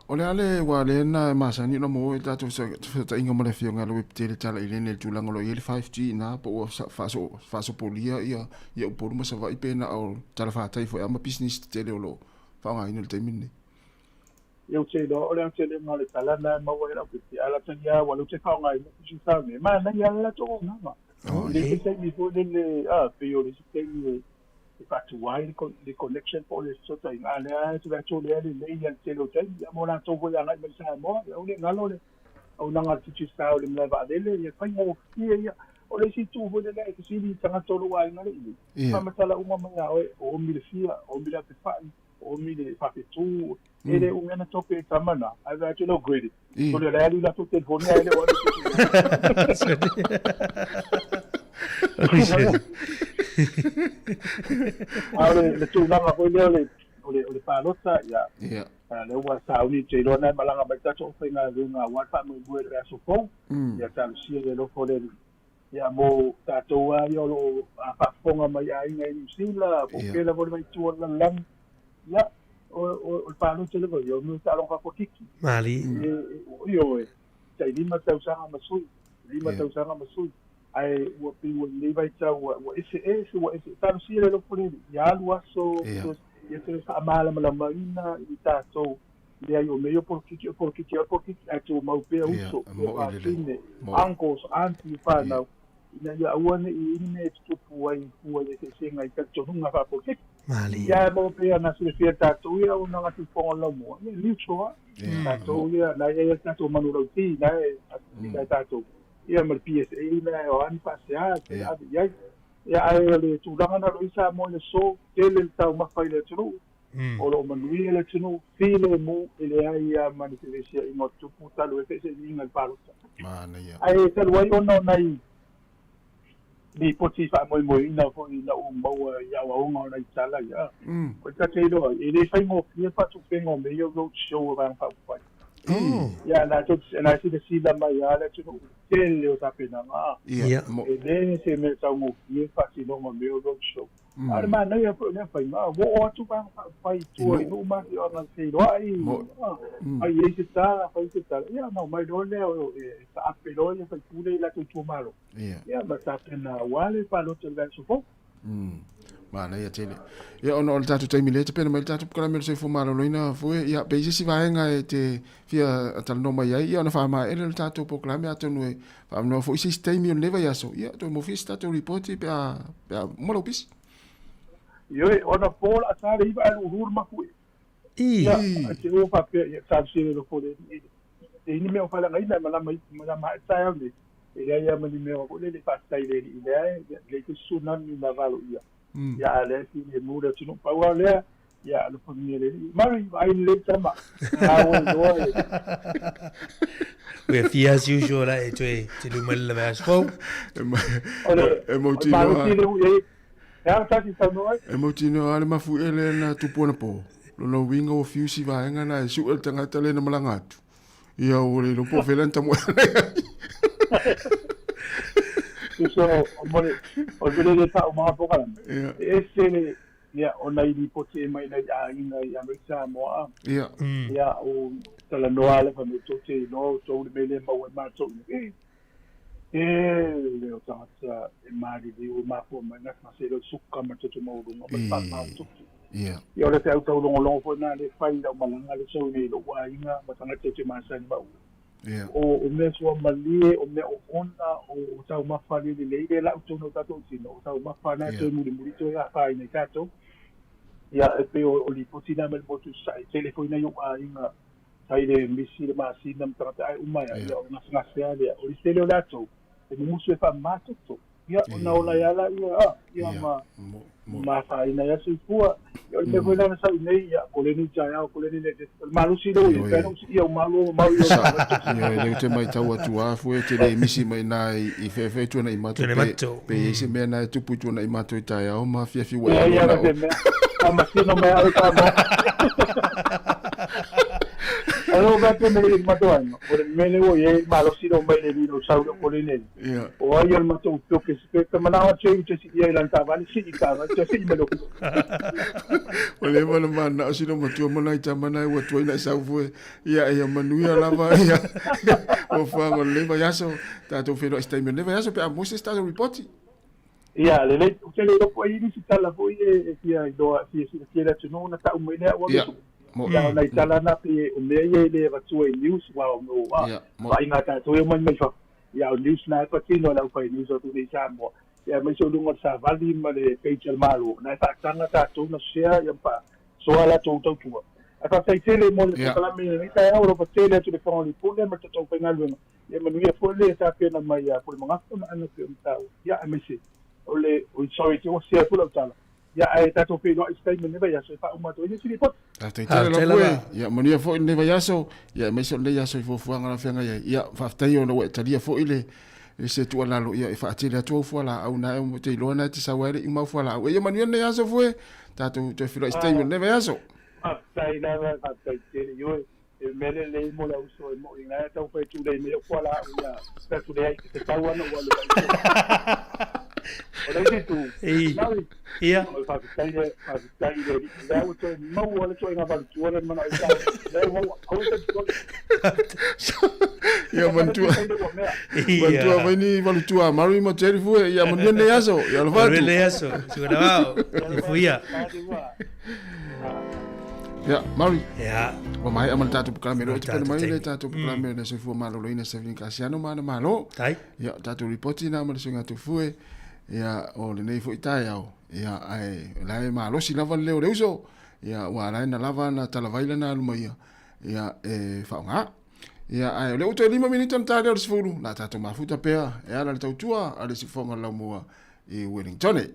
O le a le ua le na e masani ona maua i le tatou fesootaiga ma le Afioga ia Lauepetele Tala i Lene i le tulaga o lo o i ai le 5G ina po ua faasopolia ia ia Upolu ma Savaii pe na o talafatai foi lava ma pisinisi tetele o lo o faaaogaina i le taimi lenei. Ia ou te iloa o le aotelega o le tala lena e maua ai lau pepe, a lata ia ua lea ou te faaaogaina pusi sao nei, manaia lava le latou auaunaga. I le isi taimi foi lele, a, pei o le isi taimi e faatuai le le connection po o le fesootaiga, a o lea e tulai atu o lea e lelei lava i le tele o taimi. Ia mo latou foi e agai mai i Samoa, ia aua ne i galo le auaunaga a le Digicel i le malae vaalele, ia faigofie ia. O le isi itu foi lele e fesili i tagata o lou aiga le i nei, faamatala uma mai ia oe, o omi le fia, o omi le apefai, o omi le faafetu, e le umi ana tope e tama na, ae vaai atu i lau credit. Sole o la e alu i latou telefoni ae le o alu i se A o le tulaga foi lea o le o le o le palota, ia, lea ua sauni, ou te iloa na e malaga mai le tatou aufaigaluega aua le faamoemoe i le vaiaso fou, ia talosia i le alofa o le Alii. Ia mo tatou lava ia o lo o faafofoga mai i aiga i Niu Sila, po o fea lava o le vaitu o le lalolagi, ia, o le palota lava ia, o mea o taaloga faapolokiki. Malie. Ioe, tai 5 tausaga ma sui, 5 tausaga ma sui, ae ua pei ua lenei vaitau ua eseese, ua ese. Talosia le alofa o le Alii, ia alu aso, ia toe faamalamalamaina i tatou. Leai, o mea ia o polokiki, o polokiki, o polokiki, ae tumau pea uso, tuafafine, uncles, aunties, whānau, ina ia aua ne i ini mea e tutupu ai i fua i eseesega i talitonuga faapolokiki. Ia e maua pea na silafia e tatou ia auaunaga tuufofoga o le laumua, ia neutral lava. Tatou ia, na ia ia le tatou manulauti, na e atifika e tatou, ia ma le PSA na e o a ni faasea e ave i ai. Ia ae o le tulaga na o lo o i ai Samoa i le aso, tele le taumafa i le atunuu, O lo o manuia le atunuu, filemu, e leai lava ma ni fevesiaiga o tupu talu ai feeseeseaiga i le palota. Manaia. Ae talu ai ona o nai lipoti faamoemoeina foi ina ua maua i aoaoga o nai tala ia, o le ta te iloa ai, e le faigofie le faatupega o mea ia o road show a Vaega Faaupufai. Ia na tou na silasila mai lava le atunuu i le tele o tapenaga e lē se mea taugofie faatinoga o mea o road show. A o le manaia foi o lea faiga, ua oo atu vaega faaupufai i tua i nuu ma afioaga e feiloai, fai ai se tala, fai se tala, ia ona omai loa lea e taape loa sui usufono i latou itumalo, ia ma tapena aua le palota i le vaiaso fou. Manaia tele. Ia ona o le tatou taimi lea e tapena mai le tatou polokalame o le soifua maloloina Fue, ia pe i ai se isi vaega e te fia talanoa mai ai, ia ona faamaea lea o le tatou polokalame atonu e faamanoa foi se isi taimi o lenei vaiaso, ia toe maua se tatou ripoti pe a pe a uma lou pisi. Ioe, o anapo o le a sa le iva ae luuluu le mafuie. Ia, ae te ua faapea, ia, talosia le alofa o le Alii e leai ni mea o faaleagaina e malama i malama ae taeao nei, e leai lava ma ni mea foi lele e faafetai i le Alii lea e leai se tsunami na valoia. Ia, a o lea e filemu le atunuu. Pau lava o lea, ia alofagia e le Alii. Mary, vaai lelei tama. Taua iloa e. We are fia as usual la e toe te luma le lava as fou. E mautinoa. He aha tāku i saunoa ai? E mautinoa le mafuie lea na tupu anapo. Lona uiga ua fiu si vaega na e sue le tagata lea na malaga atu. Ia ua le iloa po o fea lana tamoe ana i ai. Tusa o mo le o le mea lea e faauma polokalame. E ese le ia o nai lipoti e mai nai aiga i Amerika Samoa. Ia. Ia o talanoa le fai mai tou te iloa outou le mea lea e maua ai matou i nei. Tele o tagata e maliliu e mafua mai gasegase i le suka ma le toto maualuga ma le faamama toto. Ia, o le feau taulogologo foi lena lea e fai i lau malaga lea sau nei i lou aiga ma tagata ou te masani ma au. O mea suamalie, o mea oona, o taumafa le lelei lea lau totonu o tatou tino, o taumafa na e toe mulimuli toe afaina i tatou. Ia, e pei o lipoti na mai le motu i Sasae, e tele foi nai ou aiga Sai le misi le masina ma tagata ae uma ia, ia o le gasegase lava lea. O le tele o latou, e mumusu e faamama toto. Ia, ona ola ai lava laia, a, ia ma, ma afaina ai lava le soifua. Ia, o le mea foi lea na sau i nei, ia, koleni i taeao, koleni i le, o le malosi lea ua i ai, pe ana ou siia ua malo mamao i o Ioe, lea ou te matau atu lava Fue, e te le misi mai i ina i feafea i Tuanaimato, pe i ai se mea na e tupu i Tuanaimato i taeao ma afiafi ua e alu ana oe. Faamasino mai au Samoa. Alo ka te mele i mato ai. O le mele o ye malosi lo mai le ni lo sau lo kole nei. O ai al mato to ke se te mana o che te si ia lan ta vali si ta vali te si me lo. O le mana mana o sino matua mana i ta mana ua tuai na sau fue. Ia ia manuia lava ia. O whango le vaiaso tatou whenua i se taimi o le vaiaso pe a mo se se tatou ripoti. Ia, lelei, ou te le iloa po o ai nisi tala foi e fia iloa, fia silafia e le atunuu ona tau mai lea ua alu. Ia, o nai tala na pei o mea ia e le avatua i news, aua o vaaiga a tatou e omai mai fafo. Ia, o news na e patino e le aufai news o atu nei i Samoa. Ia, aemaise o luga o le savali ma le page a le Malo, na e faataga tatou na share ia ma faasoa latou tautua. Ae faafetai tele mo le polokalame i lenei taeao, alofa tele atu i le Fofoga o le Pule ma le tatou aufaigaluega. Ia manuia foi le tapena mai ia Pulemagafa ma Ana pei ona taua. Ia aemaise o le, oi sorry te ua share atu lau tala. Ia ae tatou feiloai i se taimi o lenei vaiaso e faauma atu ai nisi lipoti. Faafetai tele lau Pue. Ia manuia foi lenei vaiaso, ia aemaise o lenei aso i fuafuaga na feagai ai. Ia faafetai ona ua e talia foi le se tuualalo ia e faatele atu au fualaau na e te iloa na e te sau ai le uma au fualaau. Ia manuia lenei aso Fue. Tatou toe feiloai i se taimi o lenei vaiaso. Faafetai lava, faafetai tele. Ioe. E mea lelei mo le uso e moʻi na e tau fai tulei mai au fualaau ia pe atu leai te tau ana ua alu ai. O le isi itu, Maui, ia. O le faafetai le faafetai i le Alii, lea ua toe maua le ituaiga valutua lea na manao ai taua. Lea ua maua, aua e te tolu. Ia manatua. Manatua mai ni valutua a Mary ma Jerry Fue, ia manuia lenei aso. Ia alofa atu. Manuia lenei aso. Suka na wao. Fuia. Ia, Mauri. Ia. Ua maea ma le tatou polokalame loa. Tapena mai le tatou polokalame le soifua maloloina Sevelin Kasiano ma ana malo. Tai. Ia, tatou ripoti na ma le suiga tufue. Ia, o lenei foi taeao. Ia, ae o la e malosi lava le leo o le uso. Ia, ua ala ai na lava na talavai lana alu mai ia. Ia, e faaaoga. Ia, ae o lea ua toe 5 minita ona ta lea o le 10, la tatou mafuta pea e ala le tautua a le siufofoga o le laumua i Wellingtone.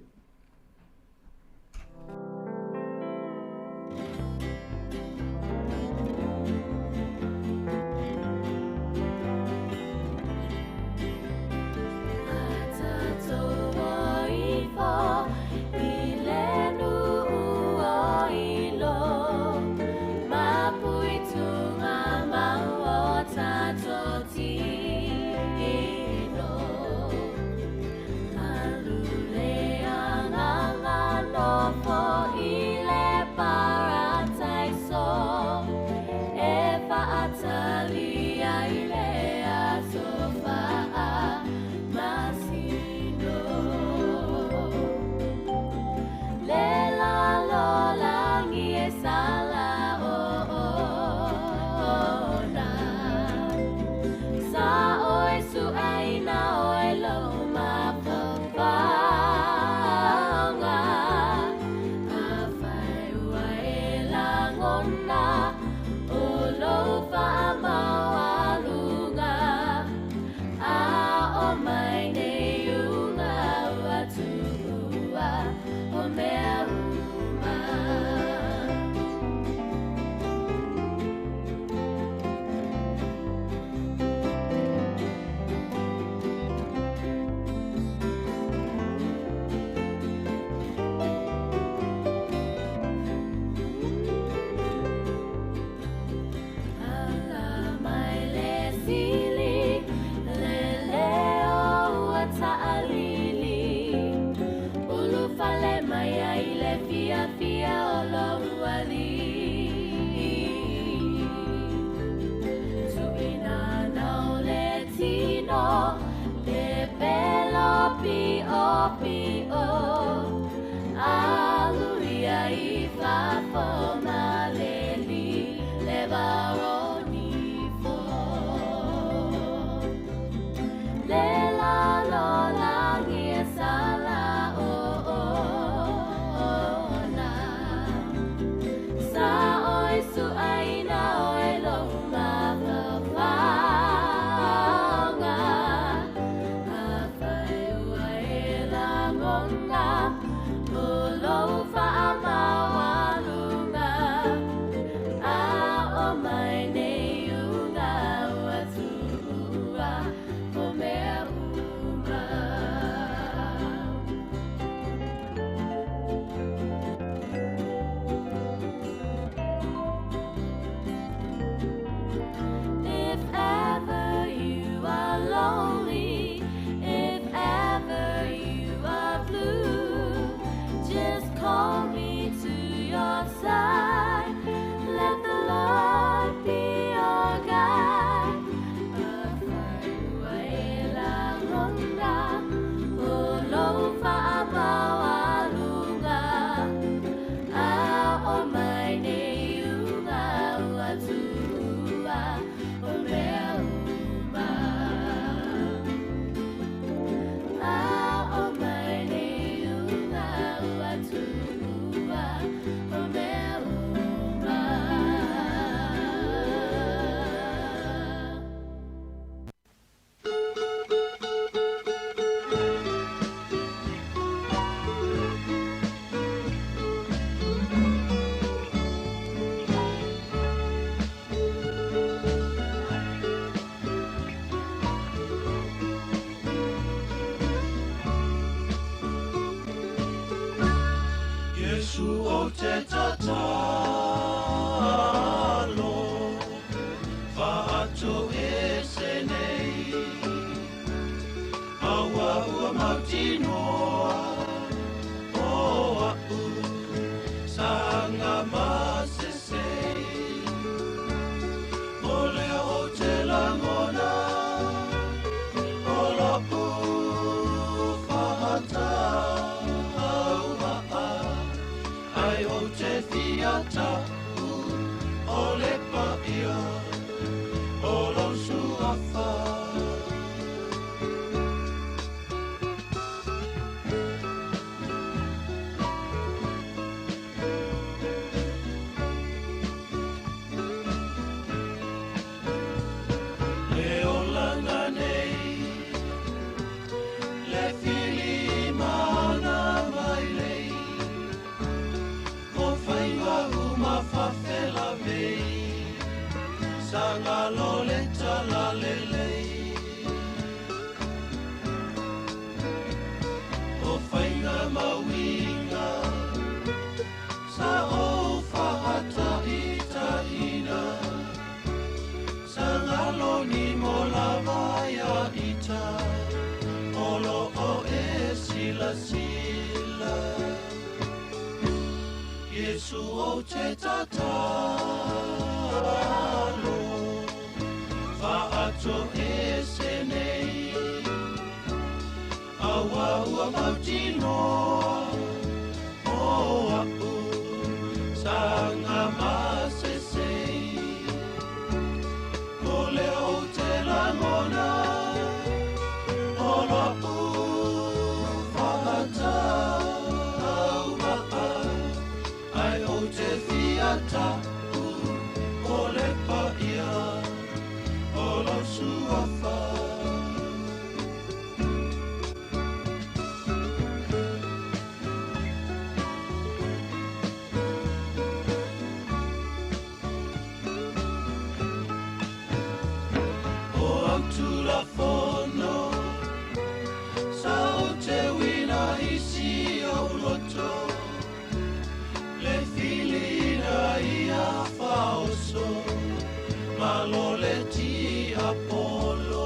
Malo le ti Apollo.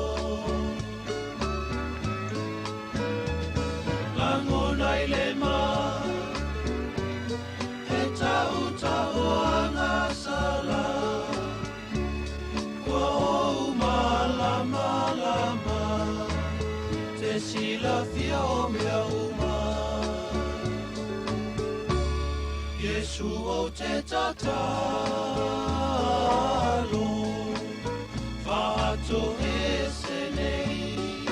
tatalo Faatoese nei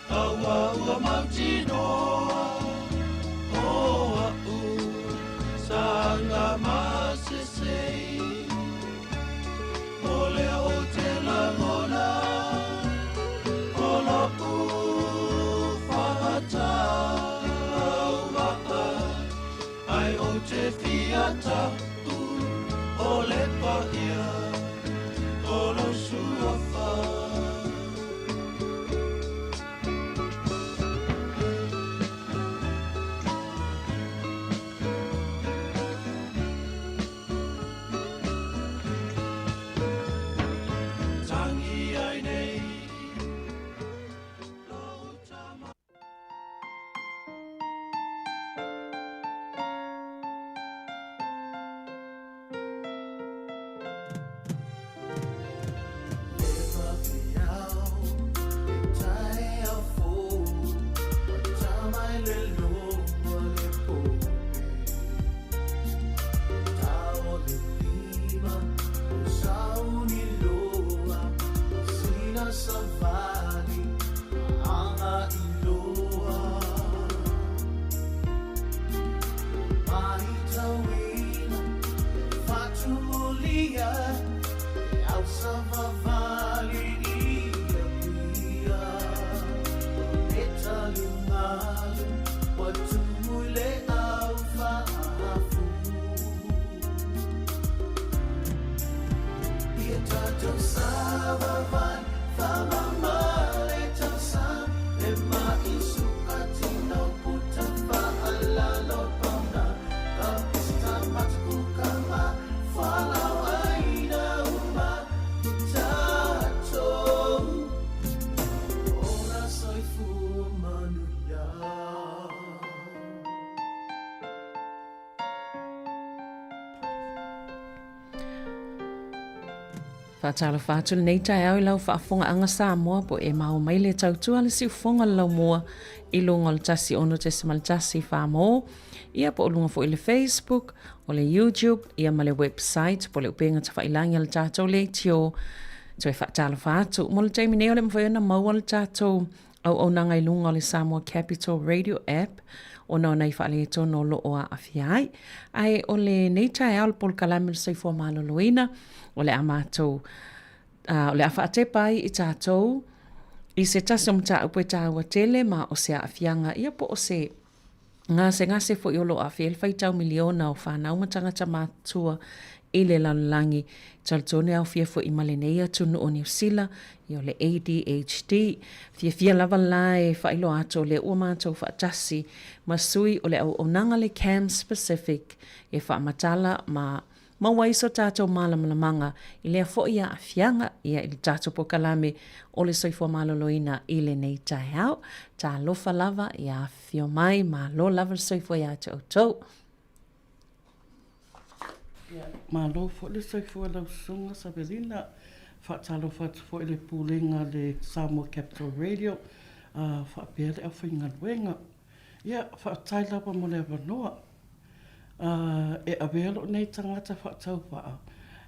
Aua ua mautinoa O a'u saga masesei O lea ou te lagona O lo'u fa'atauva'a Ae ou te fia ta'u O le paia o lou suafa. Tangi ai nei lou tama. Faatalofa atu lenei taeao i lau faafofogaaga Samoa po e maua mai le tautua le siufofoga le laumua i luga o le 106.1 Whamō, ia po o luga foi le Facebook, o le YouTube, ia ma le website po le upega tafailangi a le tatou leitio. Toe faatalofa atu. Mo le taimi nei o le mafai ona maua le tatou auaunaga i luga o le Samoa Capital Radio App ona o nai faaletonu o lo o aafia ai. Ae o lenei taeao le polokalame o le soifua maloloina o le a matou o le a faatepa ai i tatou i se tasi o mataupu e taua tele ma o se aafiaga ia po o se gasegase foi o lo o aafia ai le faitau miliona o fanau ma tagata matutua i le lalolagi. Talitonu e aofia foi ma lenei atunuu o Niu Sila, ia o le ADHD. Fiafia lava la e faailoa atu o lea ua matou faatasi ma sui o le auaunaga le CAMS Pacific e faamatala ma maua ai so tatou malamalamaga i lea foi aafiaga ia i le tatou polokalame o le soifua maloloina i lenei taeao. Talofa lava ia afifio mai, malo lava le soifua ia te outou. Ia, malo foi le soifua i lau Susuga Savelina. Faatalofa atu foi i le Pulega a le Samoa Capital Radio, faapea le aufaigaluega. Ia, faafetai lava mo le avanoa. E avea lou nei tagata faatauvaa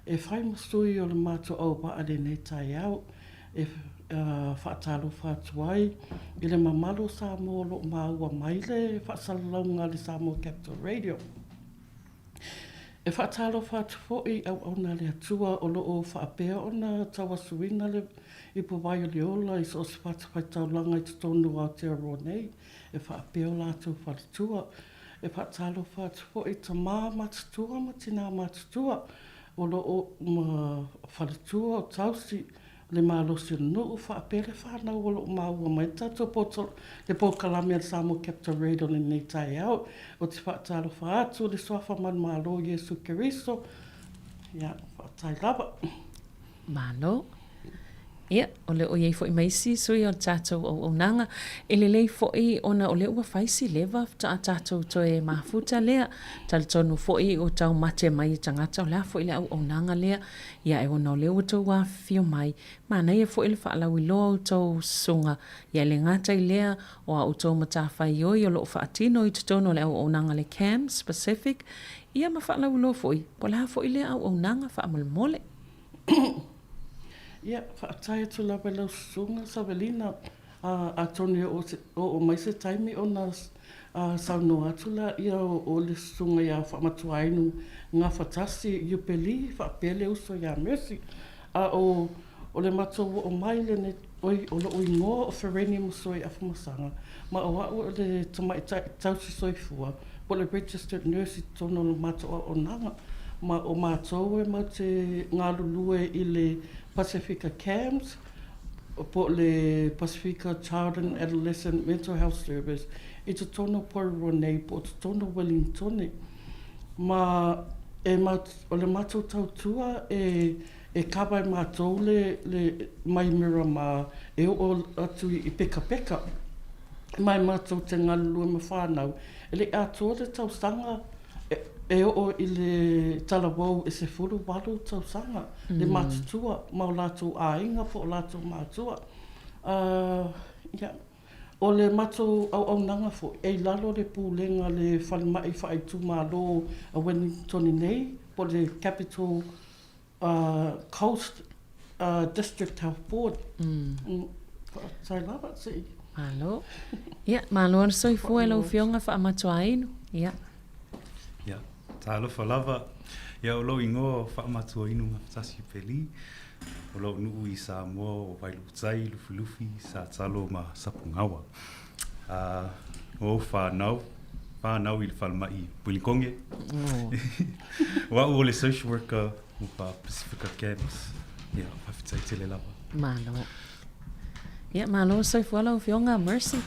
e fai ma sui o le matou auvaa i lenei taeao e faatalofa atu ai i le mamalu o Samoa o lo o maua mai le faasalalauga a le Samoa Capital Radio. E faatalofa atu foi i auauna a le Atua o lo o faapea ona tauasuina le ipuvai o le ola i so o se fatafaitaulaga i totonu o Aotearoa nei e faapea o latou faletua. E faatalofa atu foi i tamā matutua ma tinā matutua o lo o ma faletua o tausi le malosi o le nuu faapea le whanau o lo o maua mai le tatou poto le polokalame a le Samoa Capital Radio i lenei taeao. Ou te faatalofa atu i le Suafa Manumalo Iesu Keriso. Ia, faafetai lava. Malo. Ia, o lea o i ai foi ma isi sui o le tatou auaunaga. E lelei foi ona o lea ua fai si leva faatoa tatou toe mafuta lea. Talitonu foi ua tau mate mai i tagata o le a foi le auaunaga lea. Ia, e ona o lea ua tou afifio mai, manaia foi le faalauiloa o outou susuga. Ia, e le gata i lea, o a outou matafaioi o lo o faatino i totonu o le auaunaga a le CAMS Pacific, Ia ma faalauiloa foi, po o le a foi lea auaunaga faamolemole. Ia, faafetai atu lava i lau susuga Savelina. Atonu e oo mai se taimi ona saunoa atu laia o le susuga ia Faamatuainu Gafatasi Iupeli faapea le uso ia Mercy. A o le matou oo mai lenei, oi, o lou igoa o Fereni Masoe Afamasaga, ma o au o le tamaitai tausi soifua po o le registered nurse i totonu o le matou auaunaga. Ma o matou e matou te galulue i le Pasefika CAMHS, po o le Pasefika Child and Adolescent Mental Health Service i totonu o Porirua nei po o totonu o Wellingtone. Ma e o le matou tautua e e kava e matou le le mai Miramar e oo atu i Pekapeka. Ma e matou te galulue ma whanau e le i atoa le tausaga e oo i le talavou e 18 tausaga le matutua ma o latou aiga po o latou matua. Ia, o le matou auaunaga foi, e i lalo o le pulega a le falemai faaitumalo a Wellington nei, po o le Capital Coast District Health Board. Faafetai lava se i. Malo. Ia, malo le soifua i lau Afioga Faamatuainu. Ia. Ia, talofa lava. Ia, o lou igoa o Faamatuainu Gafatasi Peli. O lou nuu i Samoa o Vailuutai, Lufilufi, Satalo ma Sapugawa. Uh, o whanau, whanau i le falemai Wilikonge. Oh. o au o le social worker o pa Pasifika CAMHS. Ia, faafetai tele lava. Malo. Ia, malo soifua lau Afioga Mercy.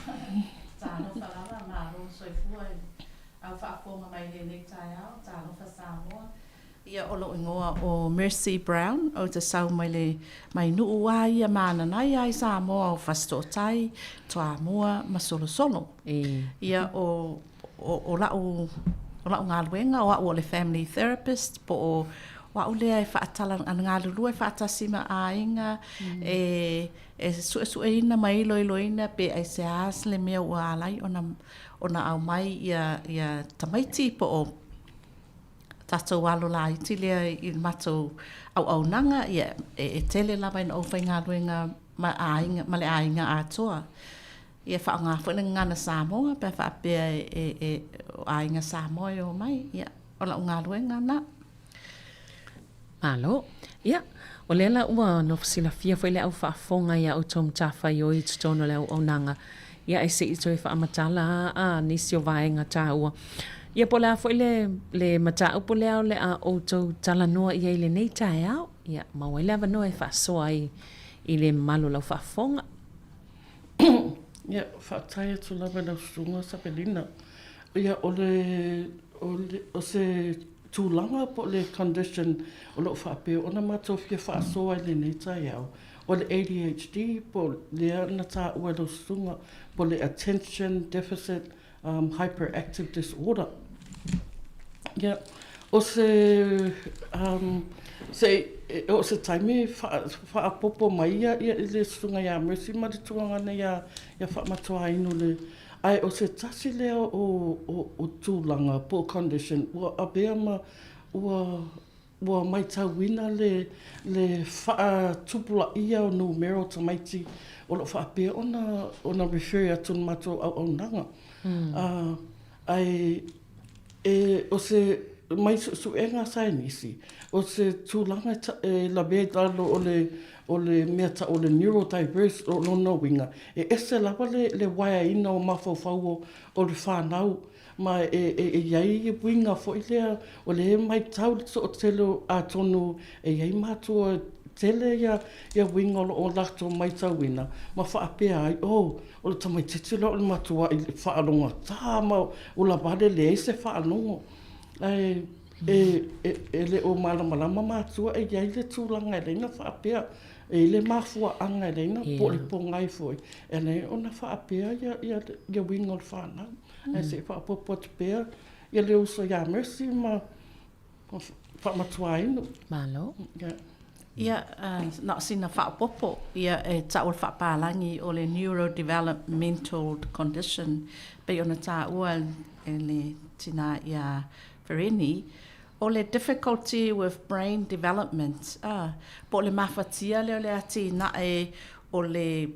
Talofa lava, malo soifua i au faafofoga mai i lenei taeao, talofa Samoa. Ia, o lou igoa o Mercy Brown, ou te sau mai le mai nuu a ia mananai a i Samoa o Fasitootai, Toamua ma Solosolo. Ia, o, o, o la'u, o la'u galuega, o a'u o le family therapist, po o, o a'u lea e faatala, galulue faatasi ma aiga, e, e suesueina ma iloiloina pe aisea le mea ua ala ai ona, ona aumai ia, ia tamaiti po o tatou alo laiti lea i le matou auaunaga, ia, e tele lava ina ou faigaluega ma aiga, ma le aiga atoa. Ia faaaoga foi le gagana Samoa pe a faapea e, e, o aiga Samoa e omai, ia, o lau galuega na. Malo. Ia, o lea la ua nofo silafia foi le au faafofoga iā outou matafaioi i totonu o le auaunaga, ia ae se i toe faamatala a nisi o vaega taua. Ia po o le a foi le, le mataupu lea o le a outou talanoa i ai i lenei taeao, ia maua ai le avanoa e faasoa ai i le mamalu o lau faafofoga. Ia, faafetai atu lava i lau susuga Savelina. Ia, o le, o le, o se tulaga po o le condition o lo o faapea ona matou fia faasoa i lenei taeao, o le ADHD po o lea na taua e lau susuga, po o le Attention Deficit Hyperactive Disorder. Ia, o se, se i oo se taimi faaopoopo mai ia le susuga ia Mercy ma le tuagana ia Faamatuainu le Ae o se tasi lea o tulaga po o condition ua avea ma ua ua maitauina le le faatupulaia o numera o tamaiti o lo o faapea ona ona refer atu i le matou auaunaga. Ae e o se mai suesuega a saienisi, o se tulaga e lavea i lalo o le o le mea tau o le neurodiverse, o lona uiga, e ese lava le le uaeaina o mafaufau o le fanau, ma e e i ai uiga foi lea o lea e matau le toatele atonu e i ai matua e tele ia ia uiga o lo o latou matauina ma faapea ai, oh, o le tamaitiiti lea o le matuai faalogogata ma ua vale leai se faalogo. Ae E, e, e le o malamalama matua e i ai le tulaga e ala ai ona faapea, e i ai le mafuaaga e ala ai ona, po o le pogai foi, e ala ai ona faapea ia, ia, ia uiga o le fanau. Ae se i faaopoopo atu pea ia le uso ia Mercy ma Faamatuainu. Malo. Yeah. Ia, na o sina faaopoopo, ia e tau o le faapalagi o le neurodevelopmental condition, pei ona taua e le tina ia. Fereni, o le difficulty with brain development, a, po o le mafatia lea o le atinae o le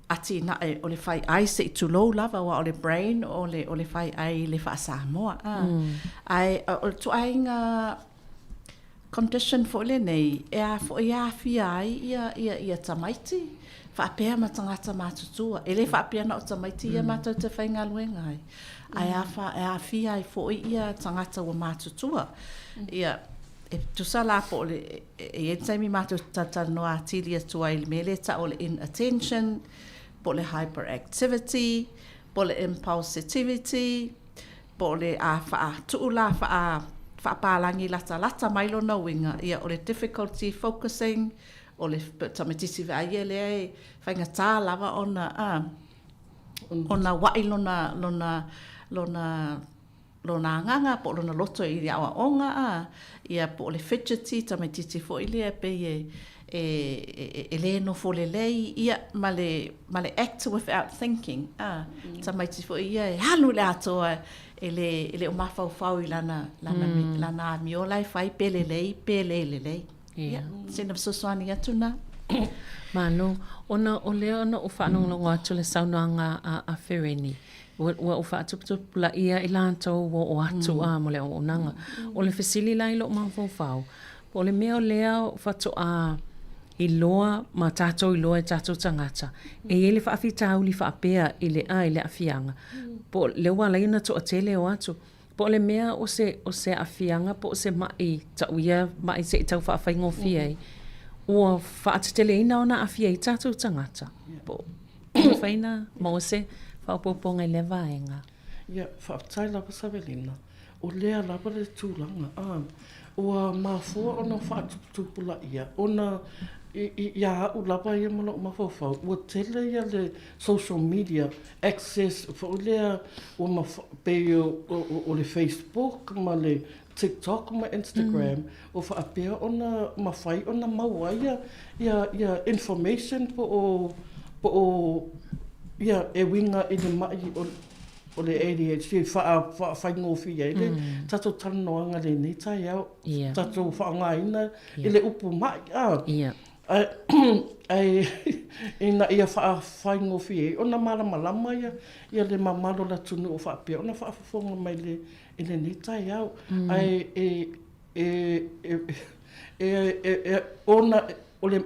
atinae o le fai ai se i tulou lava aua o le brain o le o le fai ai i le faa-Samoa a. Ae o le ituaiga condition foi lenei e a foi e aafia ai ia ia ia tamaiti faapea ma tagata matutua. E le faapea na o tamaiti ia matou te faigaluega ai, ae afa e aafia ai foi ia tagata ua matutua. Ia e tusa la po o le e i ai le taimi matou te talatalanoa atili atu ai i le mea lea e tau o le inattention, po o le hyperactivity, po o le impulsivity, po o le a faatuu la faa faapalagi latalata mai lona uiga, ia o le difficulty focusing, o le tamaitiiti vaai ia lea e faigata lava ona a ona ua'i lona lona lona lona agaga po o lona loto i le aoaoga a, ia po o le fidgety, tamaitiiti foi lea e pei e e e le nofo lelei, ia ma le ma le act without thinking a, tamaiti foi ia e alu i le atoa e le e le o mafaufau i lana lana lana amio la e fai pe lelei pe le lelei. Ia, sina fesoasoani atu na. Malo. Ona o lea ona ou faalogologo atu i le saunoaga a a Fereni, Ua, ua ou faatuputupulaia i latou ua oo atu a mo le auaunaga. O le fesili la i lou mafaufau, po o le mea o lea faatoa iloa ma tatou iloa e tatou tagata, e i ai le faafitauli faapea i le, a, i le aafiaga, po o lea ua ala ai ona toatele o atu, po o le mea o se, o se aafiaga po o se maʻi tau ia maʻi se i tau faafaigofie ai, ua faateteleina ona aafia ai tatou tagata. Po o mafai ona maua se faaopoopoga i lea vaega. Ia, faafetai lava Savelina. O lea lava le tulaga, a, ua mafua ona faatuputupulaia ona iā au lava ia ma lou mafaufau, ua tele ia le social media access foi lea ua mafai, pei o le Facebook ma le TikTok ma Instagram ua faapea ona mafai ona maua ai ia ia information po o po o ia e uiga i le maʻi o le ADHD e faafaigofie ai le tatou talanoaga i lenei taeao, tatou faaaogaina i le upu maʻi a. Ae ina ia faafaigofie ai ona malamalama ia ia le mamalu o le atunuu o faapea ona faafofoga mai i i lenei taeao. Ae e e e e e ona o le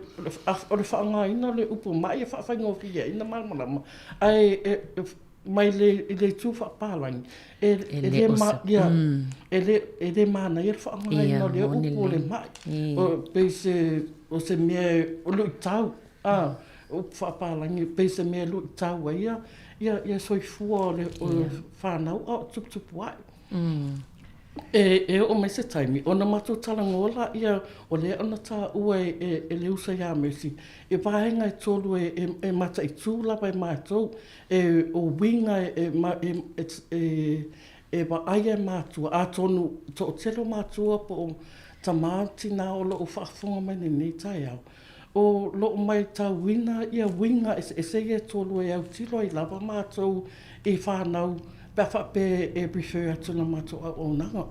o le faaaogaina o le upu maʻi e faafaigofie ai ona malamalama ae e mai le i le itu faapalagi e e le ma ia e le e le manaia le faaaogaina o lea upu o le maʻi. O pei se o se mea o luitau a upu faapalagi pei se mea e luitau ai ia ia ia soifua o le o le fanau a o tuputupu ae. E e oo mai se taimi ona matou talanoa laia o lea ona taua e e le uso ia Mercy i vaega e tolu e e mataitu lava e matou e o uiga e e e e vaaia e matua atonu toatele o matua po o tama tina o lo o faafofoga mai lenei taeao O lo o maitauina ia uiga eseese ia e tolu e autilo ai lava matou i whanau pe a faapea e refer atu na matou auaunaga.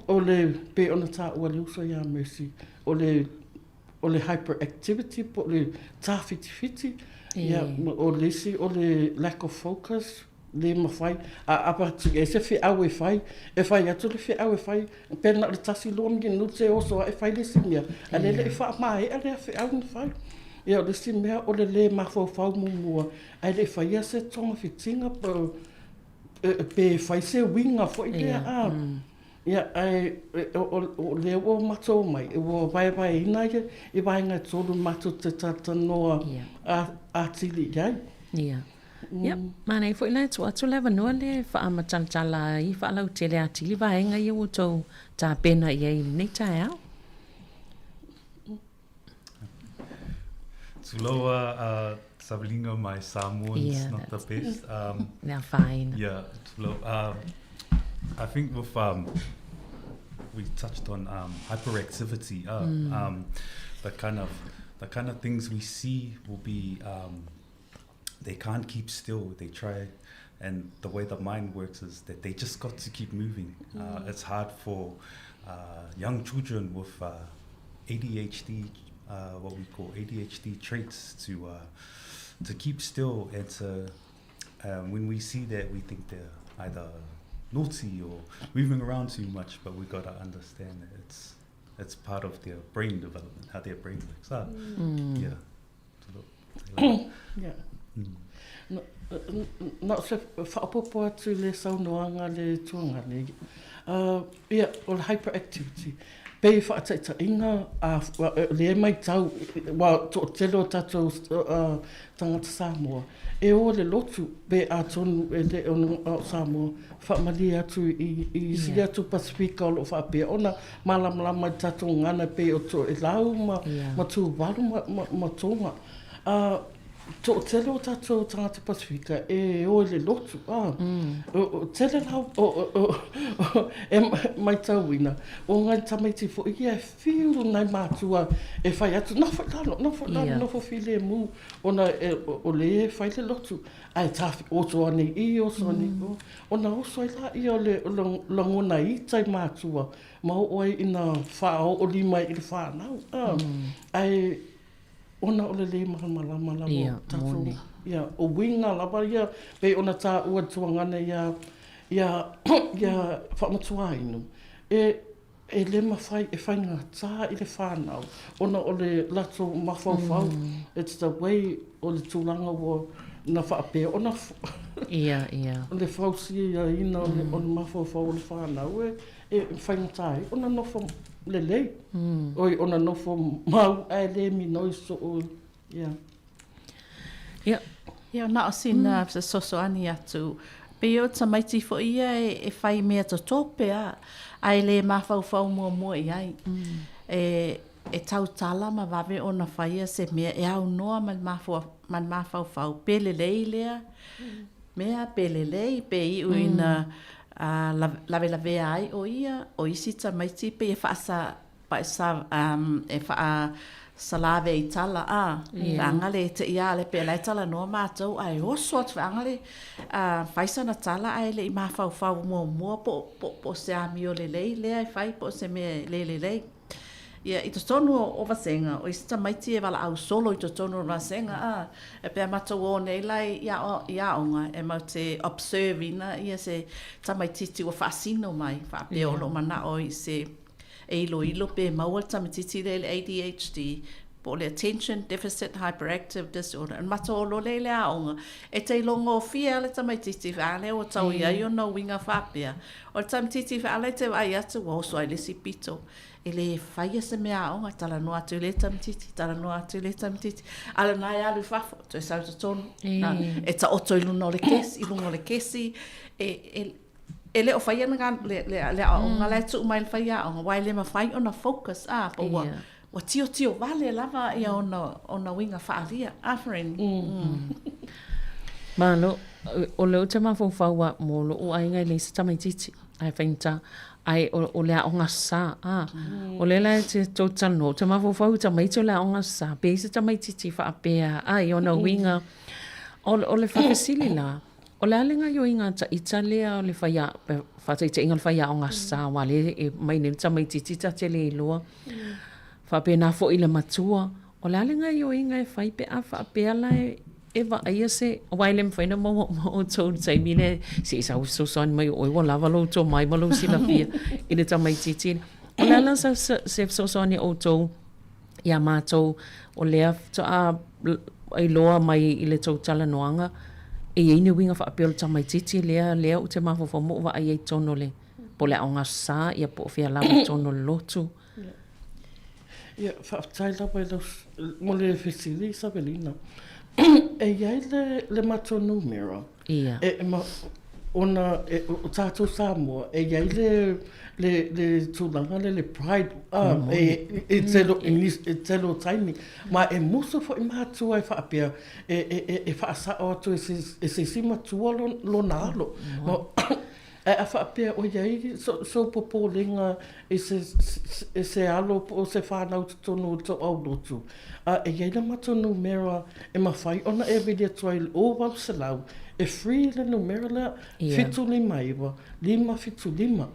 O le, pei ona taua e le uso ia Mercy, o le, o le hyperactivity po o le tāwhitiwhiti, ia, o le isi o le lack of focus, le mafai, a avatu i ai se feau e fai, e fai atu le feau e fai, pe na o le 1, 2 minute e oso ae fai le isi mea, a o lea e le i faamaea lea feau na fai. Ia o le isi mea o le lē mafaufau muamua ae le i faia se togafitiga pe fai se uiga foi lea a. Ia ae o lea ua matou omai, ua vaevaeina ia i vaega e tolu matou te talatalanoa atili i ai. Ia. Ia, manaia foi la e tuu atu le avanoa lea e faamatalatala ai, faalautele atili vaega ia ua outou tapena i ai i lenei taeao. Tulou a Savelinga, my Samoan's yeah, not the best. Le afaina. Yeah, tulou. I think with we touched on hyperactivity, the kind of the kind of things we see will be they can't keep still. They try. And the way the mind works is that they just got to keep moving. Uh, mm. It's hard for uh, young children with uh, ADHD, uh, what we call ADHD traits, to uh, to keep still and to um, when we see that we think they're either naughty or moving around too much, but we got to understand that it's it's part of their brain development, how their brain works. Ah, mm. Yeah. Yeah. Mm. No, na o se whaapopo atu le saunoanga le tuanga nei. Uh, ia, o le hyperactivity. Pei whaataitaiga, a, le e mai tau, wa to tele o tātou uh, tangata Samoa, e o le lotu, pe atonu e le o Samoa, whaamalie atu i, i sili atu Pasifika o loo faapea ona malamalama i tatou gagana pei o Toelau ma, yeah. ma Tuvalu ma, ma, ma Tonga. Uh, toatele o tatou tagata Pasifika e o i le lotu, a, mm. o, o, tele la, o, o, o, e maitauina, o ngai tamaiti foi ia e whiu nai mātua e whai atu, nofo i lalo, nofo i lalo, yeah. nofo filemu, ona e, o, o le e whai le lotu, Ae tāwhi oso ane i, oso ane i o. Ona oso ai laia o le lagona ita i mātua, ma oo ai ina whaaooli mai i le whānau. Ae ona o le lē malamalama lava o tātou. Ia, o uiga lava ia, pei ona tāua tuagana ia, ia, ia Whaamatuainu. E, E le mawhai e whaingatā i le whānau ona o le latou mafaufau, it's the way o le tulaga ua na whaapea ona Ia, ia. le fausiaina o le o le mafaufau o le whānau e e whaingatā ai ona nofo lelei, oi ona nofo mau ae le minoi soo, ia. Ia. Ia, na o sina mm. fesoasoani atu. Pei o tamaiti foi ia e, e whai mea toto pea, a e le mafaufau muamua i ai. Mm. E, e tautala ma vave ona whaia se mea e au noa ma le mafua, ma le mafaufau. Pe lelei lea, mm. mea pe lelei, pe iu mm. ina uh, lavelavea ai o ia, o isi tamaiti, pe e whaasa Paisa e wha salave i tala a whaangale e te ia ale pe lai tala noa mātou a e oso atu whaangale a whaisa na tala a ele i māwhauwhau mua mua po, po, po se amio lelei lea e whai po se mea le lelei. Ia, i totonu o, o vasenga, o isi tamaiti e wala au solo i totonu o vasenga, a, e pea matou o nei lai i a, i aonga, e mau te observe ina ia se tamaititi ua whaasino mai, whaapea yeah. o lo manao i se E iloilo pe maua le tamaitiiti lea i le ADHD po o le Attention Deficit Hyperactive Disorder. E mataolo lea i le aoga, e te ilogofie lava le tamaitiiti whaale ua tau i ai ona uiga faapea. O le tamaitiiti whaale te vaai atu ua oso ai le isi pito. E le faia se mea aoga, talanoa atu i lea tamaitiiti, talanoa atu i lea tamaitiiti. A o lena e alu i fafo, toe sau i totonu, e taoto i luna o le kesi, i luga o le kesi, e, e, E le o faia le, le, le, le aoaoga mm. la e tuu mai le faiaoga, aua e le mafai ona focus, a, po ua, yeah. ua tiotio vale lava ia ona, ona uiga faaalia. A, friend? Mm. Mm. Malo, o le ou te mafaufau a mo lou aiga e leai se tamaitiiti, ae faigata, ae o, o le aoga sa, a, mm. o lea la e te tou talanoa, ou te mafaufau i tamaiti o le aoga sa, pe i ai se tamaitiiti faapea, a, i ona uiga, o, o le faafesili la, O le a le gaioiga a ita lea o le whaia, whataitaiga o le whaiaoga sa, aua lea e mai nei le tamaitiiti ta te le iloa. Faapena foi le matua, o le a le gaioiga e fai pe a faapea la e, e vaaia se, aua e le mafai ona maua uma outou i le taimi lea, se i sau fesoasoani mai o oe ua lava lou tomai ma lou silafia i le tamaitiiti lea. O le a la se fesoasoani a outou iā mātou, o lea faatoa iloa mai i le tou talanoaga, e i ai ni uiga faapea o le tamaitiiti lea, lea ou te mafaufau ma ou vaai ai i totonu o le, po o le aoga sa, ia po o fea lava i totonu o le lotu. Ia, faafetai lava i lau, mo le fesili, Savelina. E i ai le, le matou numera, Ia. E, ma, ona e, o tātou Samoa, e i ai le, le, le tulaga le, le pride, ah, mm. e, e, telo, mm. e, telo taimi. Ma e musu foi mātua e whaapea, e, e, e, e whaasao atu e se, e se isi matua lona alo. Mm. Ma, Ae a faapea o i ai sou popolega i se, i se alo po o se fanau i totonu o le tou aulotu, a e i ai le matou numera e mafai ona e vili atu ai i le 0800, e free le numera lea, 759 575.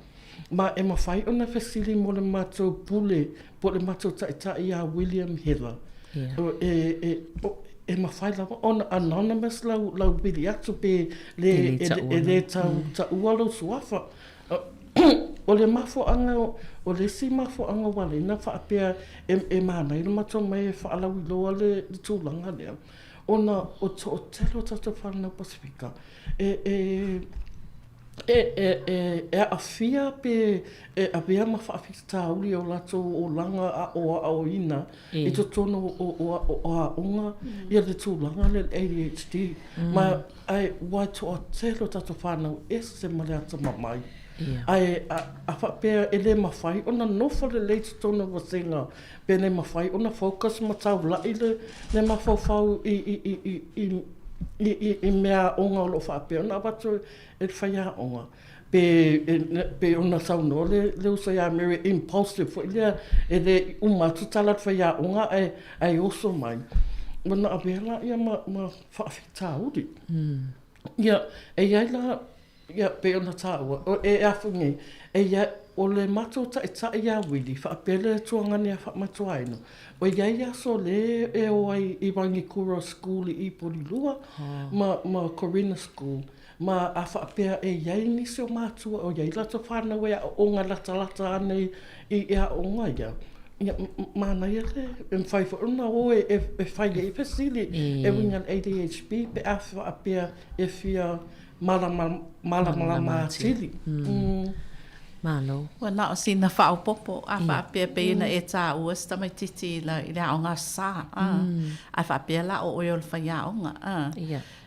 Ma e mafai ona fesili mo le matou pule po o le matou taitai ia William Heather. E, e, e mafai lava ona anonymous lau, lau vili atu pe le, e, e le tau taua lou suafa. O le mafuaaga, o le isi mafuaaga ua ala ai ona faapea e, e manaia le matou omai e faalauiloa le, le tulaga lea, ona o le toatele o tatou fanau Pasefika e, e, e, e, e, e aafia pe e avea ma faafitauli i o latou olaga aoaoina i totonu o, o, o aoga ia le tulaga lea le ADHD. Ma ae ua toatele o tatou fanau ese ma le atamamai. Ae a, a faapea e le mafai ona nofo lelei i totonu o vasega pe le mafai ona focus ma taulai le, le mafaufau i, i, i, i, i, i, i, i mea aoga o lo o faapea ona avatu e le faiaoga. Pe, pei ona saunoa le, le uso ia Mary, impulsive foi lea, e le i uma atu tala a le faiaoga ae, ae oso mai. Ona avea laia ma, ma faafitauli. Ia, e i ai la, ia, pei ona taua, o, e afu nei, e i ai, o le matou taitai ia Wili, faapea le tuagane a Faamatuaina, o i ai aso le e o ai i Rangikura School i Ipolilua, ma, ma Corina School. Ma a faapea e i ai nisi o mātua o i ai latou whānau e aoaoga latalata ana i, i aoaoga ia, ia, manaia le, e mawhai foi ona o e, e, e whai ai fesili e uiga le ADHD pe a faapea e fia malama, malamalama atili. Malo. Ua na o sina faaopoopo a faapea pei ona e taua si tamaititi i le aoga aso Sa, a, ae faapea la o oe o le faiaoga, a.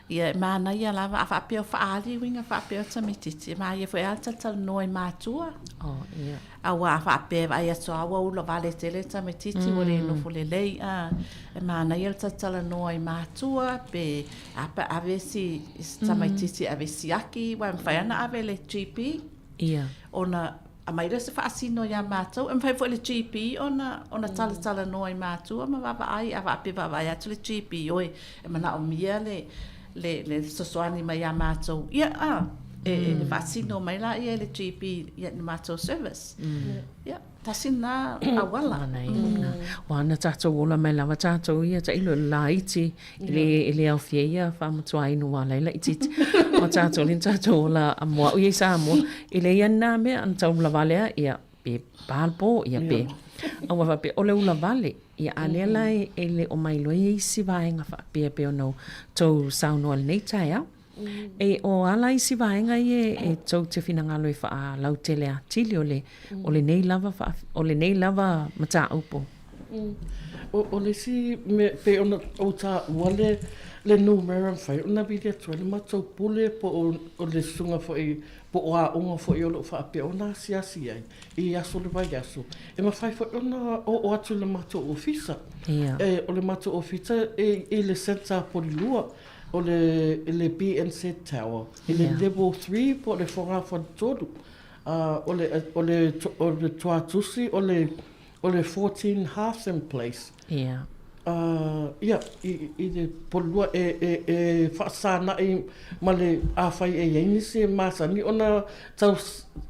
Ia, e manaia lava, a faapea o faaali uiga faapea o tamaitiiti, e manaia foi lava le talatalanoa i matua. Oh, ia. Aua a faapea e vaai atu lava ua ula vale tele le tamaitiiti, ua le nofo lelei, a, e manaia le talatalanoa i matua, pe a pe ave si, si tamaitiiti e ave siaki, aua e mafai lava ona ave i le GP. Ia. Ona aumai lea o se faasino ia matou. E mafai foi e le GP ona, ona talatalanoa i matua ma vaavaai, a faapea e vaavaai atu le GP, oi, e manaomia le, le, le fesoasoani mai ia matou, ia, a, e, e faasino mai laia e le GP i le matou service. Ia, tasi lena auala. Manaia. Ua na tatou ola mai lava tatou ia tailo i le laiti E le, e le aofia ia faamatuaina ua ala ai laitiiti. O tatou lea na tatou ola mo au ia i Samoa, e leai lava ni na mea, ana tau ula vale lava, ia, pe pa le po, ia pe. A ua faapea, o le ula vale, ia a lea la e le o mailoa ia isi vaega faapea pei ona outou saunoa i lenei taeao. E o a la isi vaega ia e tou te finagalo e faalautele atili o le, o lenei lava faa, o lenei lava mataupu? O, o le isi mea, pei ona ou taua le, le numera e mafai ona vili atu ai le matou pule po o, o le susuga foi, po o aoga foi o lo o faapea ona asiasi ai i aso o le vaiaso, e mafai foi ona oo atu i le matou ofisa. Ia. E, o le matou ofisa e i le centre a Polilua. O le, le BNZ Tower, i le level 3 po o le fogafale-tolu. O le, o le, o le tuatusi o le, o le 14 Hartham Place. Ia. Ia, i, i le Polilua e, e, e faasana'i ma le, afai e i ai nisi e masani ona tau,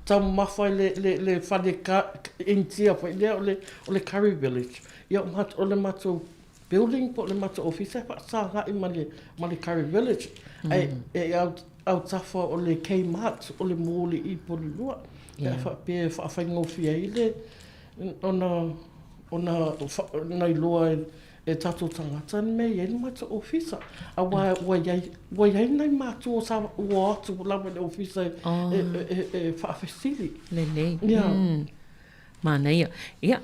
taumamafa i le, le, le fale ka, Initia foi lea o le, o le Curry Village. Ia, o le matou building po o le matou ofisa e faasaga'i ma le, ma le Curry Village. Ae e au, autafa o le Kmart o le mall i Polilua. Pe a faapea e faafaigofie ai le, ona, ona, ona iloa e, e tatou tagata le mea e i ai le matou ofisa. Aua ua i ai, ua i ai nai matua sa ua o atu lava i le ofisa e, e, e, e faafesili. Lelei. Ia. Manaia. Ia,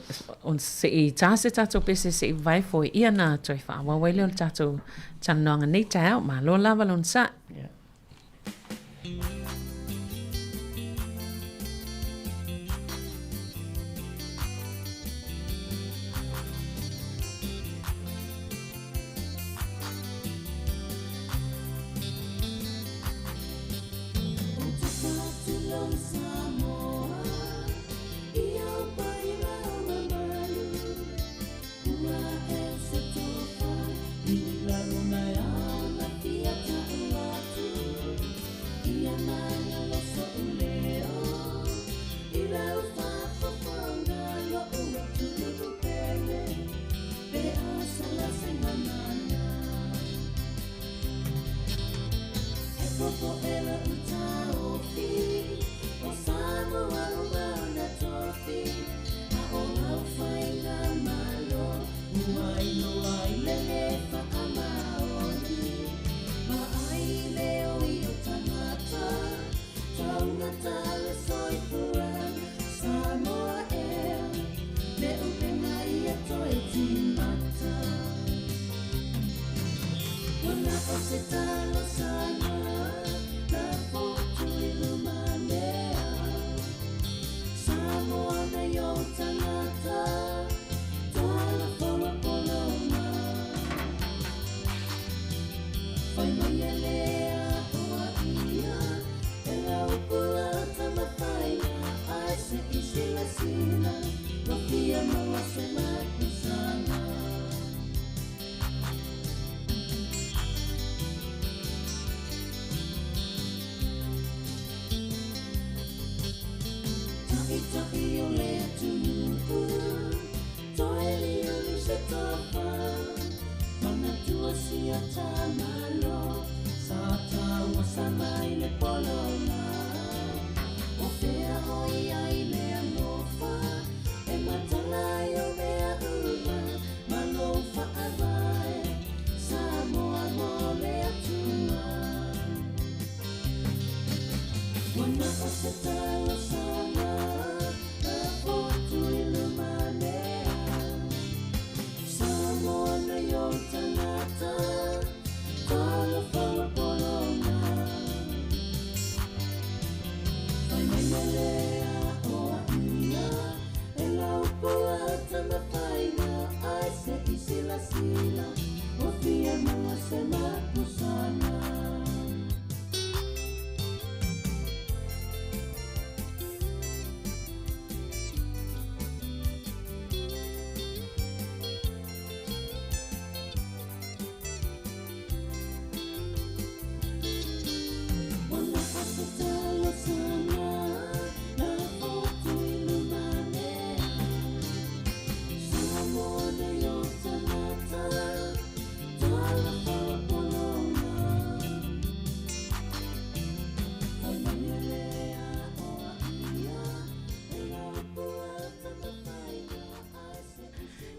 se i tā se tātou pese se i vae foi ia nā toe faaauau ai lea o le tātou talanoaga nei taeao. Malo lava le onosai. Yeah.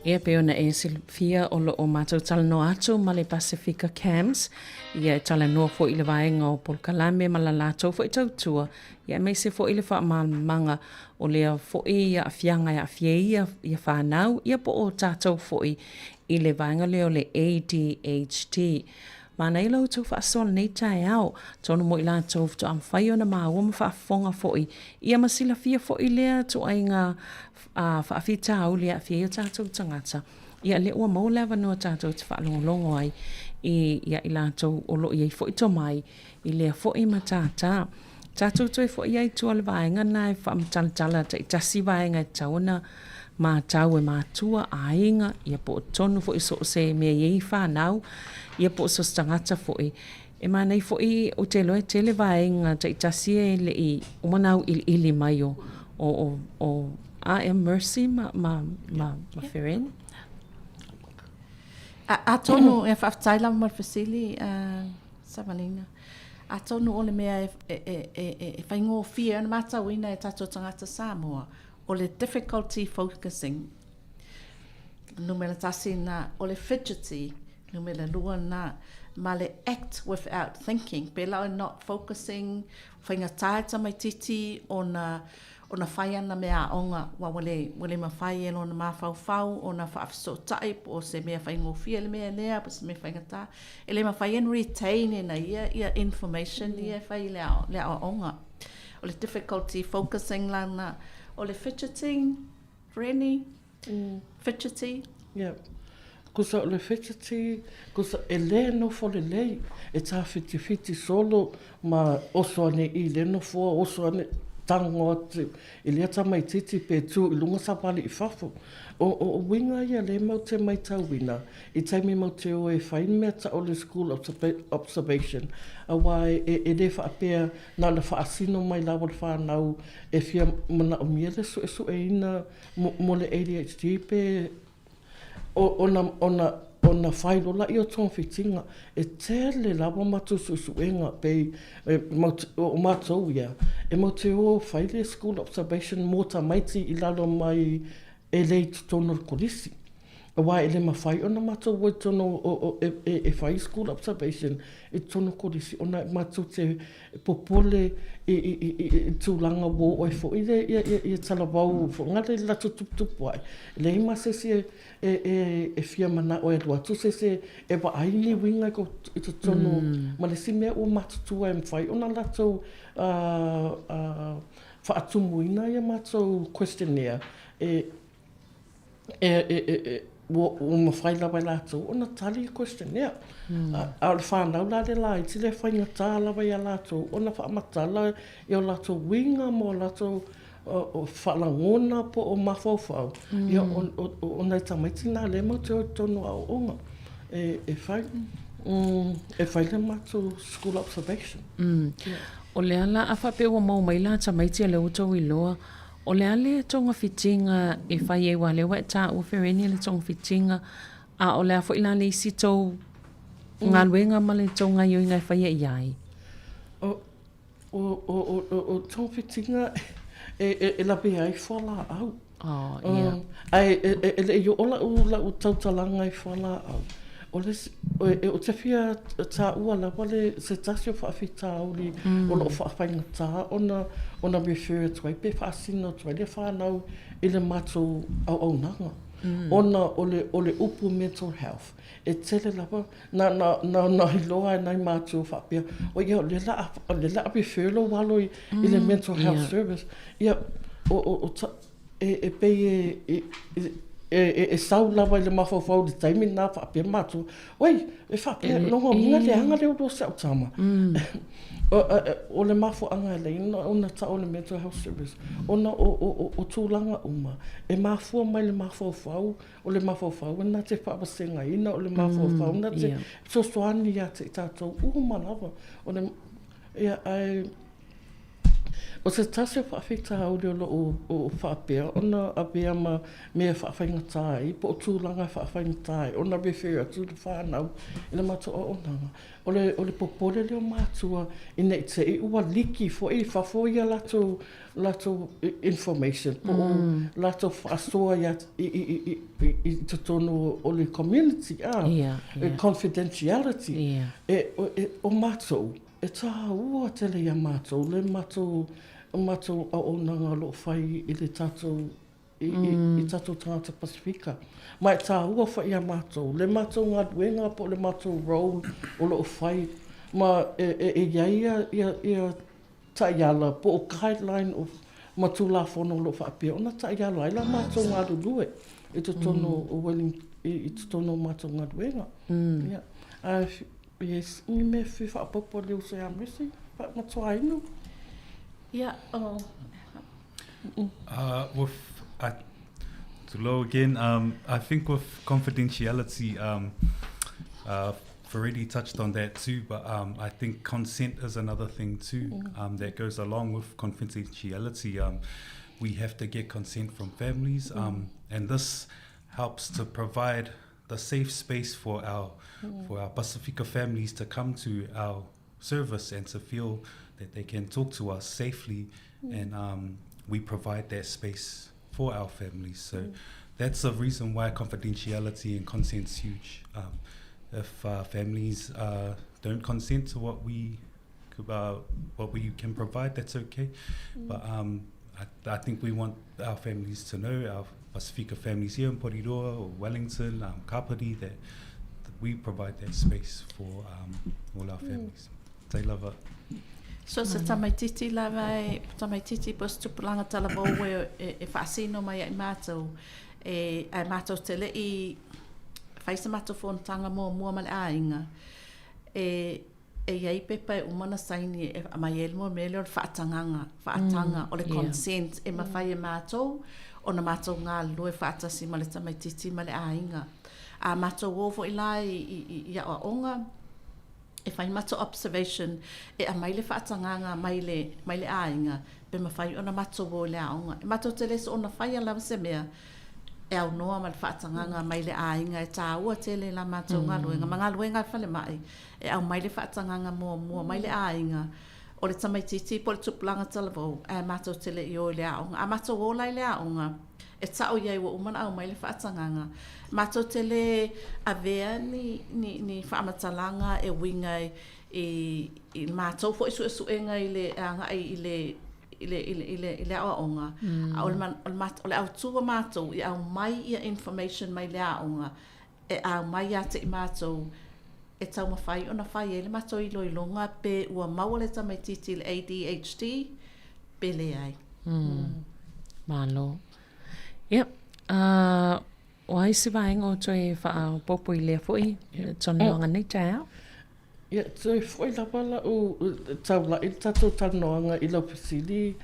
Ia pei ona e silafia o lo o matou talanoa atu ma le Pasifika CAMS, ia e talanoa foi i le vaega o polokalame ma la latou foi tautua, ia aemaise foi le faamalamalamaga o lea foi aafiaga e aafia ai ia, ia fanau, ia po o tatou foi i le vaega lea o le ADHD. Manaia la outou faasoa lenei taeao, atonu mo i latou faatoa mafai ona maua ma faafofoga foi, ia ma silafia foi lea ituaiga faafitauli e aafia ai o tatou tagata. Ia lea ua maua le avanoa tatou te faalogologo ai i ia i latou o lo o i ai foi tomai i lea foi matata. Tatou toe foi ai i tua o le vaega lena e faamatalatala taitasi vaega e tatau ona matau e matua, aiga, ia po o totonu foi so o se mea e i ai fanau, ia po o so o se tagata foi. E manaia foi, ou te iloa e tele vaega taitasi e le i uma ona auiliili mai o, o, o, o a ea Mercy ma, ma, ma, ma Ferene? Atonu, e faafetai lava mo le fesili, uh, Savalina. Atonu o le mea e, e, e, e, e faigofie ona matauina e tatou tagata Samoa, o le difficulty focusing. Numera tasi na, o le fidgety, numera lua na, ma le act without thinking, pēlā o not focusing, faigata e tamaititi ona ona fai ana mea aoga, ua ua le, ua le mafai e lona mafaufau ona faafesootai po o se mea faigofie le mea lea po o se mea faigata. E le mafai ona retain ina ia ia information ia e fai i le ao, le aoaoga. O le difficulty focusing lana, o le fidgeting, Rennie, fidgety. Yeah. Kusa o le fidgety, kusa e le nofo lelei, e tāwhitiwhiti solo ma oso ane i le nofoa, oso ane. tago atu i lea tamaitiiti pe tu i luga savali i fafo. O, o, o uiga ia lea matou te maitauina i taimi matou te o e fai mea tau o le school observation aua e, e, e le faapea na ona faasino mai lava o le fanau e fia manaomia le suesueina mo, mo le ADHD pe ona, ona, ona fai loa lea o togafitiga. E tele lava matou suesuega pei e, o matou ia, e matou te o fai le school observation mo tamaiti i lalo mai e le i totonu o le kolisi. Aua e le mafai ona matou o i totonu o, o, e, e, e fai school observation i totonu o kolisi ona e matou te popole i, i, i, i, i tulaga ua oo ai foi le, ia, ia, ia talavou foi ngale i le latou tuputupu ae. E leai ma se isi e, e, e, e fia manao e alu atu se isi e, e vaai ni uiga i, i totonu ma le isi mea ua matutua e mafai ona latou uh, uh, faatumuina ia matou questionnaire e, e, e, e, e, ua, ua mafai lava e latou ona tali i questionnaire. Mm. A, a o le whanau la le laiti le whaingatā lava i a latou ona whaamatala i o latou uiga ma o latou o whaalagona po o mafaufau. Mm. Ia, o, o, o, o nai tamaiti nā le mau te o tonu a o e, e whai, mm, e whai le matou school observation. Mm. Yeah. O le ala a whape ua mau mai la tamaiti a le utou iloa, O le a le togafitiga e fai ai aua o lea ua e taua Fereni le togafitiga, a o le a foi la le isi tou galuega ma le tou gaioiga e faia i ai? O, o, o, o, o togafitiga e, e, e lavea ai fualaau. Oh, ia. Ae e, e, e le i oo lau, lau tautalaga i fualaau. O le isi, e, ou te fia taua lava le, se tasi o faafitauli mm. o lo o faafaigata ona, ona refer atu ai pe faasino atu ai le whanau i le matou auaunaga. Mm. Ona o le, o le upu mental health. E tele lava, na, na, na, na iloa e nai mātua faapea, o ia, o le la, o le la refer lou alo i, mm. i le mm. mental health yeah. service. Ia, o, o, o, ta, e, e pei e, e, e, e, e sau lava i le mafaufau i le taimi lena faapea matua, oi, e faapea, e, logo uiga leaga le ulu o si au tama. Mm. o, o le mafuaaga e lei ona tau o le mental health service, ona o, o, o, o tulaga uma, e mafua mai le mafaufau, o le mafaufau e na te faavasegaina, o le mafaufau mm, na te yeah. fesoasoani ia te i tatou uma lava. O le, ia, ae, O se tasi o faafitauli o lo o faapea ona avea ma mea e faafaigata ai po o tulaga e faafaigata ai ona refer atu le whanau i le matou auaunaga. O le, o le popole lea o matua ina i te i ua liki foi i fafo ia latou, latou information po o mm. latou faasoa ia, i, i, i, i, i totonu o le community, ah, yeah, yeah. confidentiality. Yeah. E, o, e, o matou, E tāua tele i a mātou le matou matou auaunaga o lo o fai i le tatou i, mm. i, i tatou tagata Pasifika. Ma e tāua foi i a mātou le matou galuega po o le matou role o lo o fai ma e, e, e i ai ia, ia, ia taiala po o guideline o ma Tulafono o lo o faapea ona taiala ai la matou galulue i totonu mm. o Welling, i, i totonu o matou galuega. Mm. Yeah. Yes, ni mea fia faaopoopo a le uso ia Mercy, faamatuaina. Ia, o... With, I, to low again, um, I think with confidentiality, um, uh, Ferretti touched on that too, but um, I think consent is another thing too mm. um, that goes along with confidentiality. Um, we have to get consent from families, mm. um, and this helps to provide the safe space for our mm. for our Pasifika families to come to our service and to feel that they can talk to us safely mm. and um, we provide that space for our families. So mm. that's the reason why confidentiality and consent is huge. Um, if uh, families uh, don't consent to what we uh, what we can provide, that's okay. Mm. But um, I, I think we want our families to know, our Pasifika families here in Porirua or Wellington, um, Kapiti, that, that we provide that space for um, all our mm. families. Mm. They love it. So se tamaititi lava e tamaititi po se tupulaga talavou e, e, e faasino mai ai matou e ai matou te le'i fai se matou fonotaga muamua ma le aiga e. e i ai pepa e uma ona saini e aumai ai le mea lea o le faatagaga, faataga, o le consent e mafai e matou ona matou galulue faatasi ma le tamaitiiti ma le aiga. A matou o foi la i aoaoga, e fai matou observation e aumai le faatagaga mai le mai le aiga pe mafai ona matou o i le aoga. E matou te le soona faia lava se mea e aunoa ma le faatagaga mai le aiga e taua tele la matou galuega ma galuega a le falemai e aumai le faatagaga muamua mai le aiga o le tamaitiiti po o le tupulaga talavou ae matou te le i o i le aoga. A matou o la i le aoga, e tau i ai ua uma ona aumai le faatagaga, matou te le avea ni, ni, ni faamatalaga e uiga i, i, i le matou foi suesuega i le agai i le i le, i le, i le, i le aoaoga, a o le, o le, o le autu a matou, ia aumai ia information mai le aoga, e aumai ia te i matou e taumafai ona fai ai le matou iloiloga pe ua maua le tamaitiiti i le ADHD pe leai. Mm. Malo. Ia, uh, o ai se vaega o toe whaapopo i lea foi, talanoaga nei taeao? Ia, toe foi lava lau taulai le tatou talanoaga i lau fesili,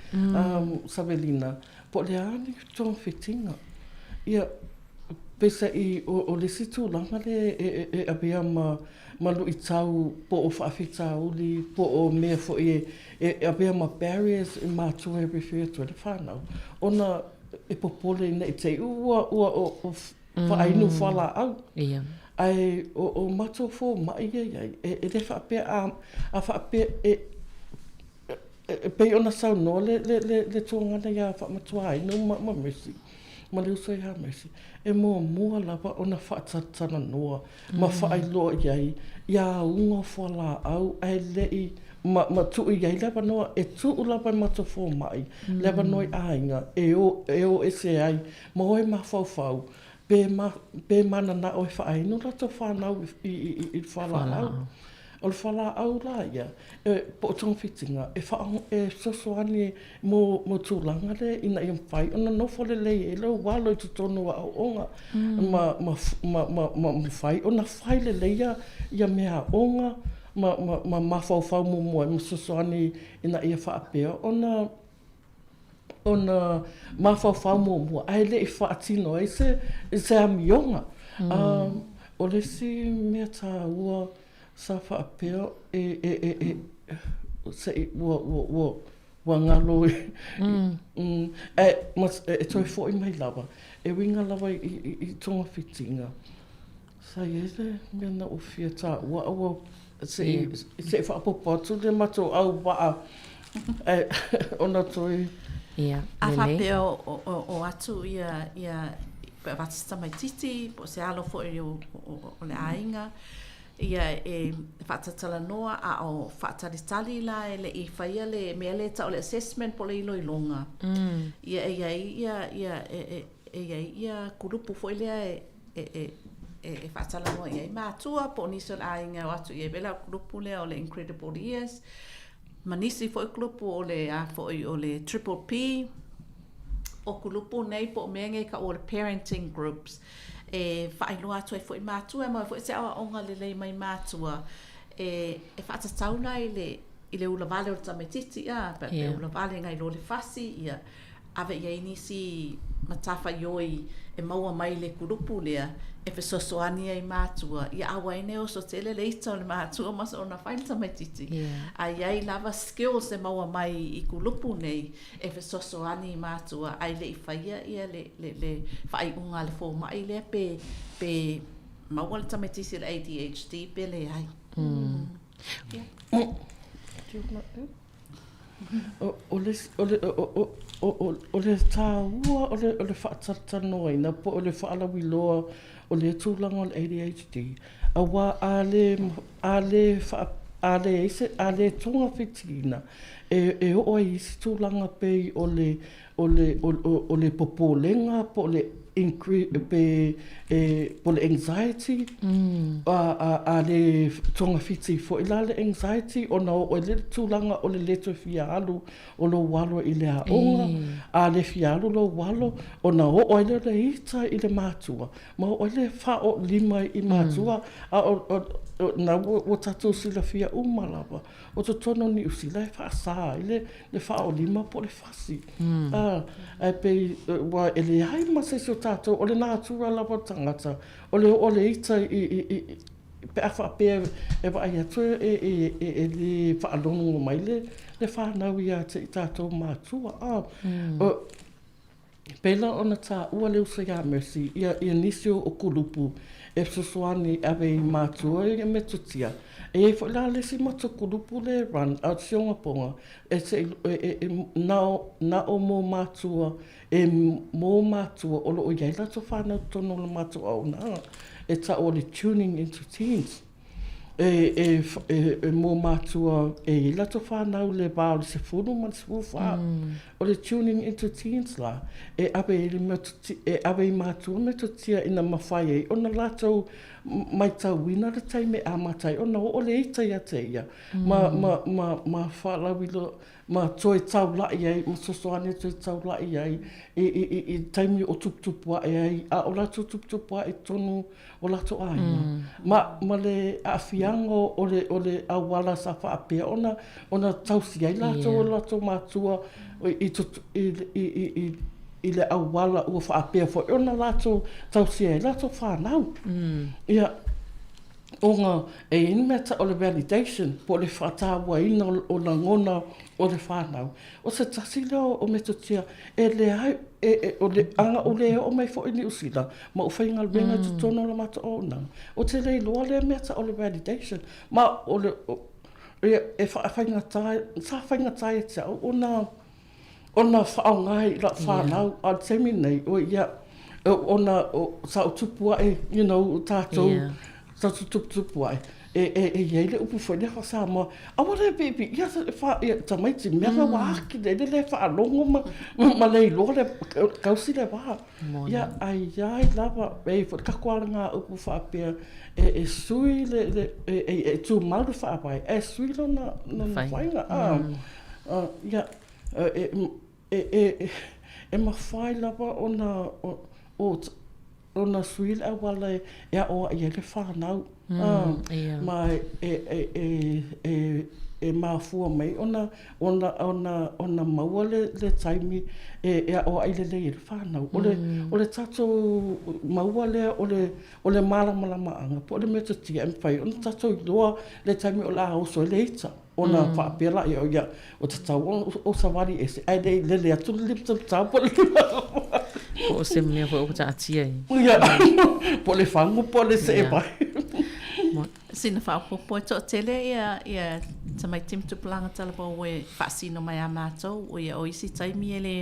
Savelina, po o le a ni togafitiga. Ia, peiseai o le isi tulaga lea e avea ma luitau po o faafitauli po o mea foi e avea ma barriers i matua e refer atu ai le fanau, ona e popole ina i te i ua Faainu fualaau. Ia. Ae o matou fomai ia i ai, e le faapea a faapea e pei ona saunoa le tuagana ia Faamatuaina ma Mercy, ma le uso ia Mercy, e muamua lava ona faatalatalanoa ma faailoa i ai ia auga o fualaau ae le i ma tuu i ai le avanoa, e tuu lava e matou fomai le avanoa i aiga e o ese ai ma o e mafaufau pe pe mananao e faainu latou fanau i le fualaau. O le fualaau la ia, po o togafitiga, e fesoasoani mo tulaga lea ina ia mafai ona nofo lelei ai lou alo i totonu o aoaoga ma mafai ona fai lelei ia meaaoga ma mafaufau muamua ai ma fesoasoani ina ia faapea ona ona mafaufau muamua ae le i faatino ai se se amioga. O le isi mea taua sa faapea e e e e se i ua ua ua ua galo ae e toe foi mai lava e uiga lava i togafitiga. Sa i ai le mea na ou fia taua a ua se i se i faaopoopo atu le matou auvaa ae ona toe Ia, A lelei. faapea o atu ia ia pe avatu se tamaitiiti po o se alo foi o le aiga ia e faatalatalanoa a o faatalitali la e le i faia le mea lea e tau o le assessment po o le iloiloga. Ia e i ai ia ia e i ai ia kulupu foi lea e e, e faatalanoa i ai matua po o nisi o le aiga e o atu i ai. Pei la o le kulupu lea o le Incredible Years, ma nisi foi kulupu o le a foi o le Triple P. O kulupu nei po o mea nei e taua o le parenting groups e faailoa atu ai foi matua, e maua ai foi se aoaoga lelei mai matua e faatatau la i le i le ulavale o le tamaitiiti, a, pe ulavale nai lo le fasi, ia, ave i ai nisi matafaioi e maua mai le kulupu lea e fesoasoani ai i matua, ia aua ai ne oso tele le ita o le matua ma soona fai le tamaitiiti. A i ai lava skills e maua mai i kulupu nei e fesoasoani i matua ae le i faia ia le, le, le faaiuga a le fomai lea pe, pe maua le tamaitiiti i le ADHD pe leai. Yeah. O le, o le, o le tāua o le, o le faatalatalanoaina po o le faalauiloa o lea tulaga o le ADHD, aua a le, a le faa, a leai se, a le togafitiina, e, e oo ai i isi tulaga pei o le, o le, o le popolega po o le. increase pe e po o le anxiety a a a le togafiti foi la le anxiety ona oo ai lea i le tulaga o le le toe fia alu o lou alo i le aoga, a le fia alu lou alo ona oo ai lea o le ita i le matua ma oo ai lea faaoolima i matua a o lena ua tatou silafia uma lava o totonu o Niu Sila e faasa ai le le faaoolima po o le fasi. Ae pei ua e leai ma se isi o tatou, o le natura lava o le tagata, o le oo o le ita i pe a faapea e vaai atu e le faalogo mai le fanau ia te i tatou matua. E pei la ona taua le uso ia Mercy ia nisi o kulupu e fesoasoani e ave i matua ia metotia. E i ai foi la le isi matou kulupu lea e run a o le siogapoga e se i na o mo matua e mo matua o lo o i ai latou fanau i totonu o le matou auaunaga e tau o le tuning into teens. E, e, e mō mātua e i ai latou whānau le vā o le 10 ma le 14. O le tuning into teens la, e ave i le metotia, e ave i mātua metotia ina mawhai ai ona latou maitauina le taimi e amata ai ona oo le ita ia te ia, ma, ma, ma, ma whaalauilo, ma toe taula'i ai, ma fesoasoani e toe taula'i ai i, i, i, i taimi o tuputupu aʻe ai, a o latou tuputupu aʻe i totonu o latou aiga. Ma, ma le aafiaga o le, o le auala sa faapea ona, ona tausi ai latou e latou matua i, i, i, i, i, i le auala ua faapea foi ona latou tausia ai latou fanau. Ia, ona e i ai le mea tau o le validation po o le faatauaina o lagona o le fanau. O se tasi lea o metotia e leai, o le aga ua le oo mai foi i Niu Sila ma ou faigaluega i totonu o le matou auaunaga, ou te le iloa lea mea tau o le validation. Ma o le, e faafaigata, sa faigata ia te au ona ona faaaoga i lau fanau, a o le taimi lenei, oi ia, ona sa ou tupu ae, you know, tatou, tatou tuputupu ae, e, e, e i ai le upu foi lea faa-Samoa, aua le piipiia ia tamaiti, mea la ua aki le le faalogo ma, ma le iloa le kausi le va. Ia, ai ai lava, e i ai foi le tatou alagaupu faapea, e, e sui le, le e, e, e tumau le faavae, ae sui lona, lona faiga. Ia, e mafai lava ona ona sui le auala e aoai ai le fanau, ma e mafua mai ona ona maua le taimi e aoai lelei ai le fanau. O le tatou maua lea o le malamalamaaga po o le metotia e mafai ona tatou iloa le taimi o le a oso ai le ita. Ona faapea laia, o ia, ua tatau ona ou savali ese, ae le i lele atu le limatamatau po o le lima. Po o se mea foi ua taatia i. Ia, po o le fagu po o le see mai. Sina faaopoopo e toatele ia ia tamaiti ma tupulaga talavou e faasino mai ia matou, o ia o isi taimi e le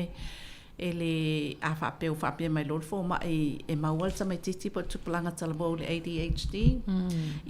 E le, a faapea ua faapea mai loa le fomai e maua le tamaitiiti po o le tupulaga talavou i le ADHD,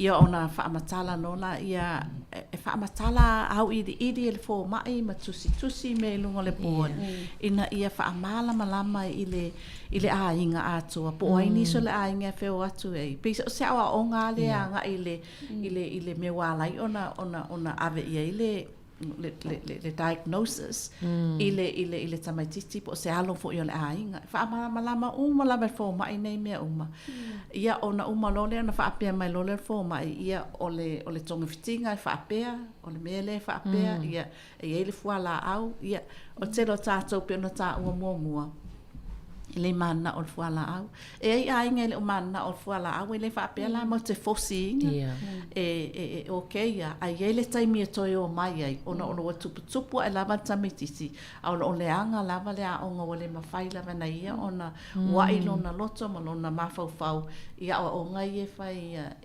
ia ona faamatala loa lea, e faamatala auiliili e le fomai ma tusitusi mea i luga o le board ina ia faamalamalama i le, i le aiga atoa, po o ai nisi o le aiga e feo atu ai. E pei o se aoaoga lava lea agai i le, i le, i le mea ua ala ai ona, ona, ona ave i ai le le, le, le, le diagnosis mm. i, le, i, le, i le tamaitiiti po o se alo foi o le aiga. E faamalamalama uma lava e le fomai nei mea uma. Mm. Ia, ona uma loa lea ona faapea mai loa lea le fomai, ia, o le, o le togafitiga e faapea, o le mea lea e faapea, mm. ia, e i ai le fualaau, ia, o le tele o tatou pei ona taua muamua, e le mananao i le fualaau. E i ai aiga e le o mananao i le fualaau, e le faapea la matou te force ina, e, e, e okay ia, ae i ai le taimi e toe omai ai, ona o lo o tuputupu ae lava le tamaitiiti, a o lo o leaga lava le aoga ua le mafai lava na ia ona ua'i lona loto ma lona mafaufau i aoaoga ia e fai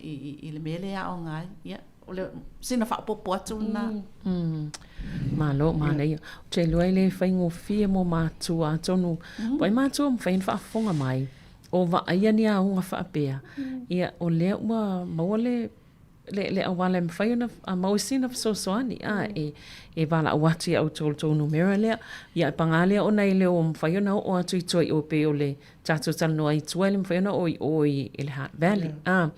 i, i, i le mea lea e aoga ai. Ia. O le sina faaopoopo atu lena. Malo, manaia. Ou te iloa e le faigofie mo matua, atonu po o ai matua e mafai ona faafofoga mai, o vaaia ni aoga faapea, ia o lea ua maua le le, le auala e mafai ona maua sina fesoasoani, a, e, e valaau atu ia outou i le tou numera lea. Ia, e paga lea ona e le o mafai ona oo atu i tua i o e pei o le tatou talanoa i tua e le mafai ona oo i o i, i le Hutt Valley. A,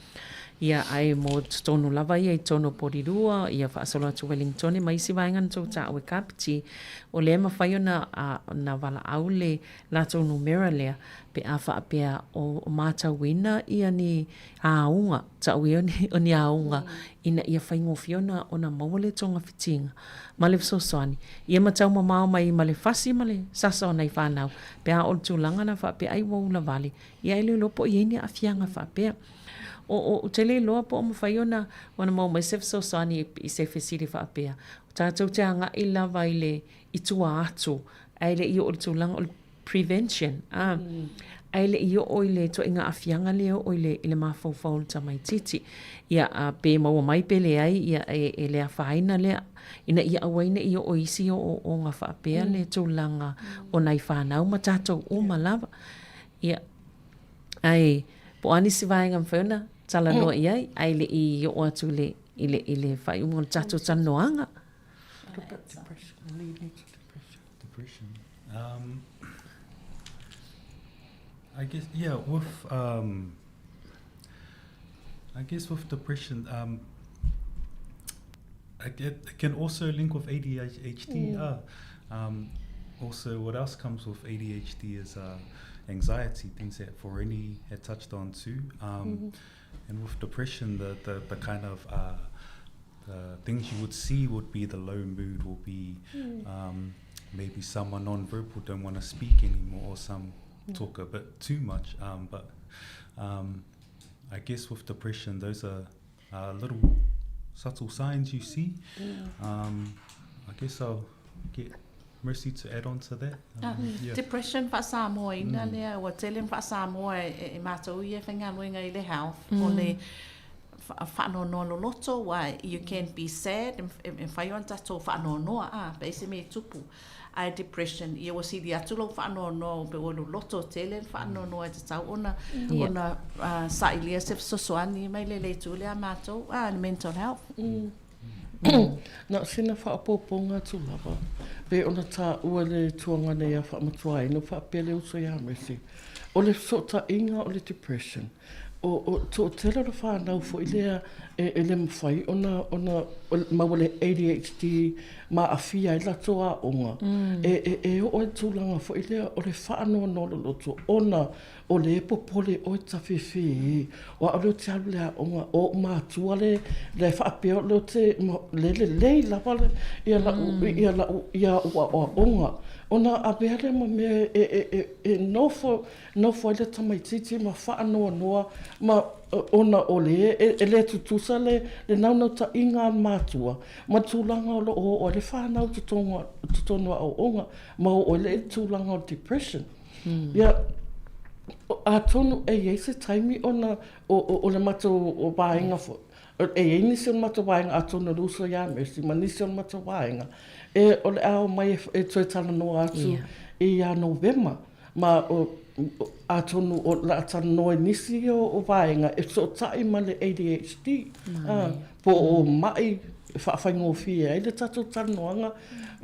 ia, ae mo totonu lava ia i totonu o Porirua, ia faasolo atu Wellingtone ma isi vaega na tou taua e Kapiti, o lea e mafai ona, a, ona valaau le latou numera lea pe a faapea o matauina ia ni auga, tau ia o ni auga ina ia faigofie ona ona maua le togafitiga ma le fesoasoani, ia ma taumamao mai ma le fasi ma le sasa o nai fanau, pe a oo i le tulaga lena faapea ai ua ulavale, ia e le iloa po o i ai ni aafiaga faapea. O, o, ou te le iloa po o mafai ona ona maua mai se fesoasoani i se fesili faapea, o tatou te agai lava i le i tua atu, ae le i oo i le tulaga o le prevention, a, ae le i oo i le ituaiga aafiaga lea e oo i le, i le mafaufau o le tamaitiiti. Ia, a, pe maua mai pe leai, ia, e, e le afaina lea, ina ia aua ai ne i oo i isi ooooga faapea le tulaga o nai fanau ma tatou uma lava. Ia, ae po o a nisi vaega e mafai ona talanoa i ai, ae le i oo atu i le, i le, i le faaiuga o le tatou talanoaga. What about depression? Leading to depression. Depression. Um, I guess, yeah, with, um, I guess with depression, um, I get, it can also link with ADHD. Mm. Um, also, what else comes with ADHD is uh, anxiety, things that Foreni had touched on too. Um, mm -hmm. And with depression, the, the, the kind of uh, the things you would see would be the low mood, will be mm. um, maybe some are non-verbal, don't want to speak anymore, or some mm. talk a bit too much. Um, but um, I guess with depression, those are uh, little subtle signs you see. Mm. Um, I guess I'll get Mercy to add on to that. Um, ah, yeah. Depression faasamoaina mm. lea, ua tele ma faasamoa e, e, e matou ia e faigaluega i le health, mm. o le faanoanoa loloto, aua you can be sad, e mafai ona tatou faanoanoa a, pe ai se mea e tupu. Ae depression, ia ua sili atu lou faanoanoa ua pei ua loloto tele le faanoanoa e tatau ona ona sailia se fesoasoani mai le le itu lea a matou, a, le mental health. Na o sina faaopoopoga atu lava, pei ona taua le tuaga nei a Faamatuaina faapea le uso ia Mercy, o le fesootaiga o le depression, o, o toatele o le whanau foi lea e, e le mawhai ona, ona maua le ADHD ma awhia ai latou aoga. Mm. E, e, e oo ai tūlanga foi lea o le whaanoanoa loloto ona o le popole oe tawhewhe e. O a o leo te alu le aoga, o mātua le, le whaapea o leo te, le le lei lava le, ia lau, mm. ia lau, ia ua aoga. Ona avea lea ma mea e, e, e, e nofo, Nofo ai le tamaitiiti ma faanoanoa ma ona o le e le tutusa le le naunautaiga a le matua ma le tulaga o lo o oo ai le whanau totonu aoaoga ma oo ai le tulaga o le depression. Ia, atonu e i ai se taimi ona o le matou vaega foi, e i ai nisi o le matou vaega atonu o le uso ia Mercy ma nisi o le matou vaega e o le a omai e toe talanoa atu ia Novema. Ma o, atonu o le a talanoa i nisi ia o vaega e fesootai ma le ADHD, ā, po o maʻi e faafaigofie ai le tatou talanoaga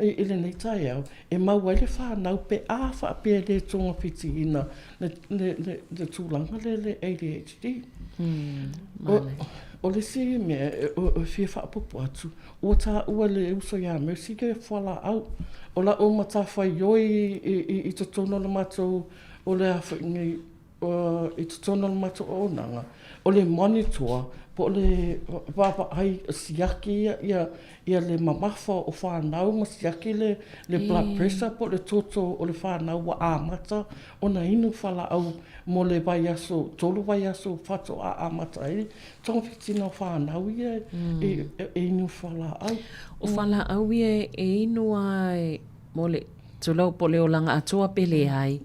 i lenei taeao, e mau ai le whanau pe a faapea e le togafitiina le, le, le, le tulaga lea le ADHD. O, o le isi mea e, e fia faaopoopo atu, Ua taua le uso iā Mercy ke fualaau. O la'u matafaioi i totonu o le matou, o le a foi nei, i totonu o le matou auaunaga, o le monitor po o le vaavaai siaki ia ia le mamafa o fanau ma siaki le le blood pressure po o le toto o le fanau ua amata ona inu fualaau mo le vaiaso, tolu vaiaso faatoa amata ai Togafitiga o whanau ia e inu fualaau. O fualaau ia e inu ai mo le tulou po o le olaga atoa pe leai.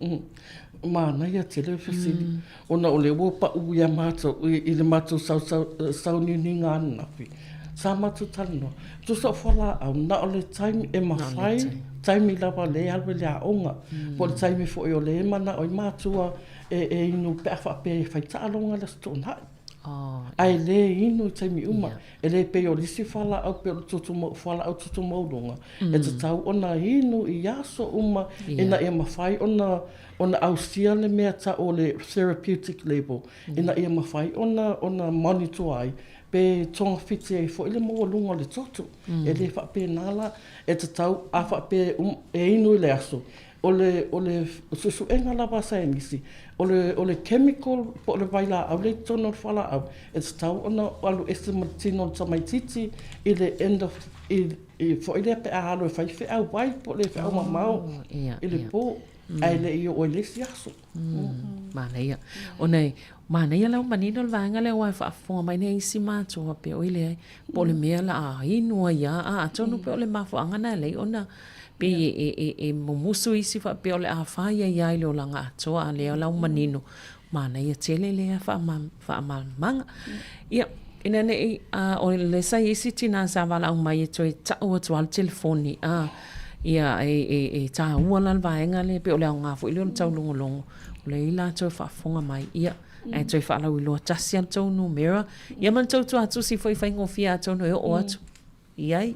Manaia tele le fesili, ona o lea ua pau ia matou i le matou sauniuniga ananafi, sa matou talanoa, tusa o fualaau, na o le taimi e mafai, taimi lava o lea e alu i le aoga, po o le taimi foi o lea e manao ai matua e inu pe a faapea e fai taaloga i le Aso Toonai. Ae le inu i taimi uma. E le pei o le isi fualaau pei o le toto fualaau toto maualuga, e tatau ona inu i aso uma ina ia mafai ona ona ausia le mea tau o le therapeutic level ina ia mafai ona ona monitor ai pe togafiti ai foi le maualuga o le toto. E le faapena la, e tatau a faapea e inu i le aso, O le, o le suesuega lava a saienisi, o le, o le chemical po o le vailaau lea i totonu o le fualaau, e tatau ona alu ese ma le tino o le tamaitiiti i le end of, i, i foi lea pe a alu e fai feau vai po o le feau mamao i le po, ae le i oo i le isi aso. Manaia. Ona e, manaia la ua manino le vaega lea aua e faafofoga mai nei isi matua pea, oi leai, po o le mea la a inu ai lava, a atonu pea o le mafuaaga lena e alai ona pei e, e, e mumusu isi faapea o le a fai ai lava i le olaga atoa, a lea la ua manino, manaia tele lea faamalamalamaga. Ia, ina ne i, a o lea sa i ai isi tina sa valaau mai e toe tau atu lava le telefoni, a, ia, e, e, e taua la le vaega lea, pei o le aoga foi lea o le taulogologo, o lea i latou e faafofoga mai, ia, ae toe faalauiloa tasi lava le tou numera, ia ma le tou tuatusi foi e faigofie atonu e oo atu i ai.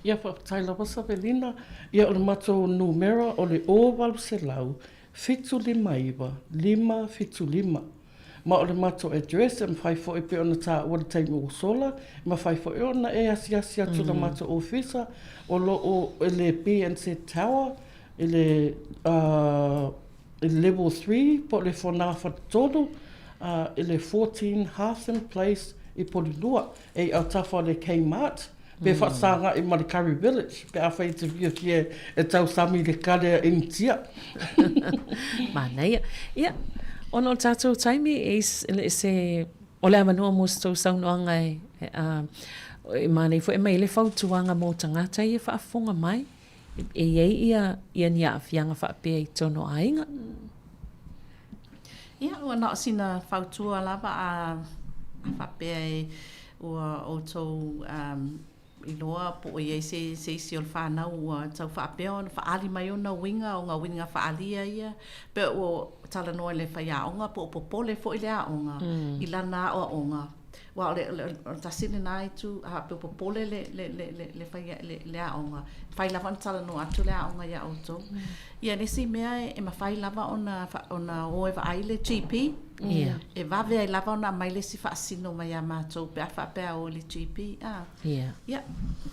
Ia, faafetai lava Savelina. Ia, o le matou numera o le 0800 759 575. Ma o le matou address e mafai foi pei ona taua i le taimi ua sola, e mafai foi ona e asiasi atu i le matou ofisa o lo o i le BNZ Tower i le i le level 3 po o le fogafatolu i le 14 Hartham Place i Polilua, e i autafa o le Kmart, pe faasaga'i ma le Curry Village pe afai e te fiafia e tausami i le kale a Initia. Manaia. Ia, ona o le tatou taimi, e se, o le avanoa mo se tou saunoaga e, e manaia foi e aumai ai le fautuaga mo tagata ia e faafofoga mai. E i ai ia, ia ni aafiaga faapea i totonu o aiga. Ia, ua na o sina fautua lava a, a faapea e ua outou um, iloa po o i ai se, se isi o le whānau ua tau faapea ona faaali mai ona uiga, o ngā uiga faaalia ia, pe ua talanoa i le faiaoga po o popole foi le aoga i lana aoaoga. Aua o le, o le, o le tasi lena itu, a pe popole le, le, le, le, le, fai, le, le aoga, mafai lava ona talanoa atu le aoga iā outou. Ia, le isi mea e mafai lava ona, ona o e vaai le GP, Ia. e vave ai lava ona aumai le isi faasino mai ia matou pe a faapea o i le GP. A. Ia. Ia,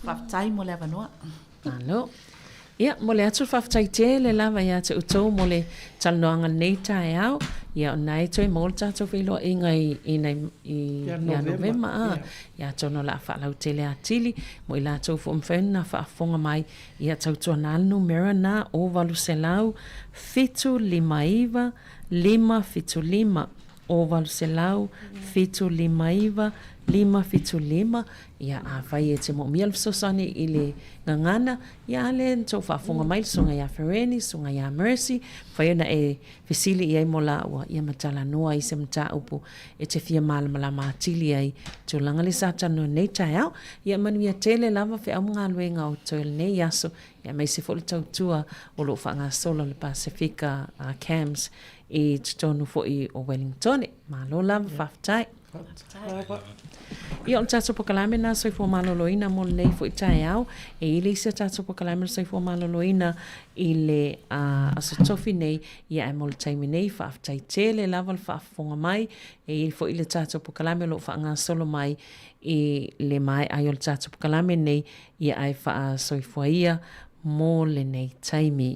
faafetai mo le avanoa. Malo. Ia, momoli atu le faafetai tele lava ia te outou mo le talanoaga i lenei taeao. Ia, o lena e toe maua le tatou feiloaiga i, i, nai, i, ia Novema. A, ia, atonu o le a faalautele atili mo i latou foi o mafai ona faafofoga mai. Ia, tautuana le numera lena, o 800 759 575. O 800 759 575, ia afai e te moomia le fesoasoani i le gagana, ia a lea na tou faafofoga mai le Susuga ia Fereni, le Susuga ia Mercy, mafai ona e fesili i ai mo laua, ia ma talanoa i se mataupu e te fia malamalama atili ai i tulaga lea sa talanoa i lenei taeao. Ia manuia tele lava feau ma galuega o totoe o lenei aso, ia aemaise foi le tautua o lo o faagasolo le Pasefika CAMS i totonu foi o Wellingtone. Malo lava, faafetai. Ia, o le tatou polokalame lena Soifua Maloloina mo lenei foi taeao. E i ai le isi a tatou polokalame o le Soifua Maloloina i le uh, aso tofi nei, ia ae mo le taimi nei, faafetai tele lava le faafofoga mai. E i ai foi le tatou polokalame o lo o faagasolo mai i le maea ai o le tatou polokalame nei, ia ae faasoifua ia mo lenei taimi.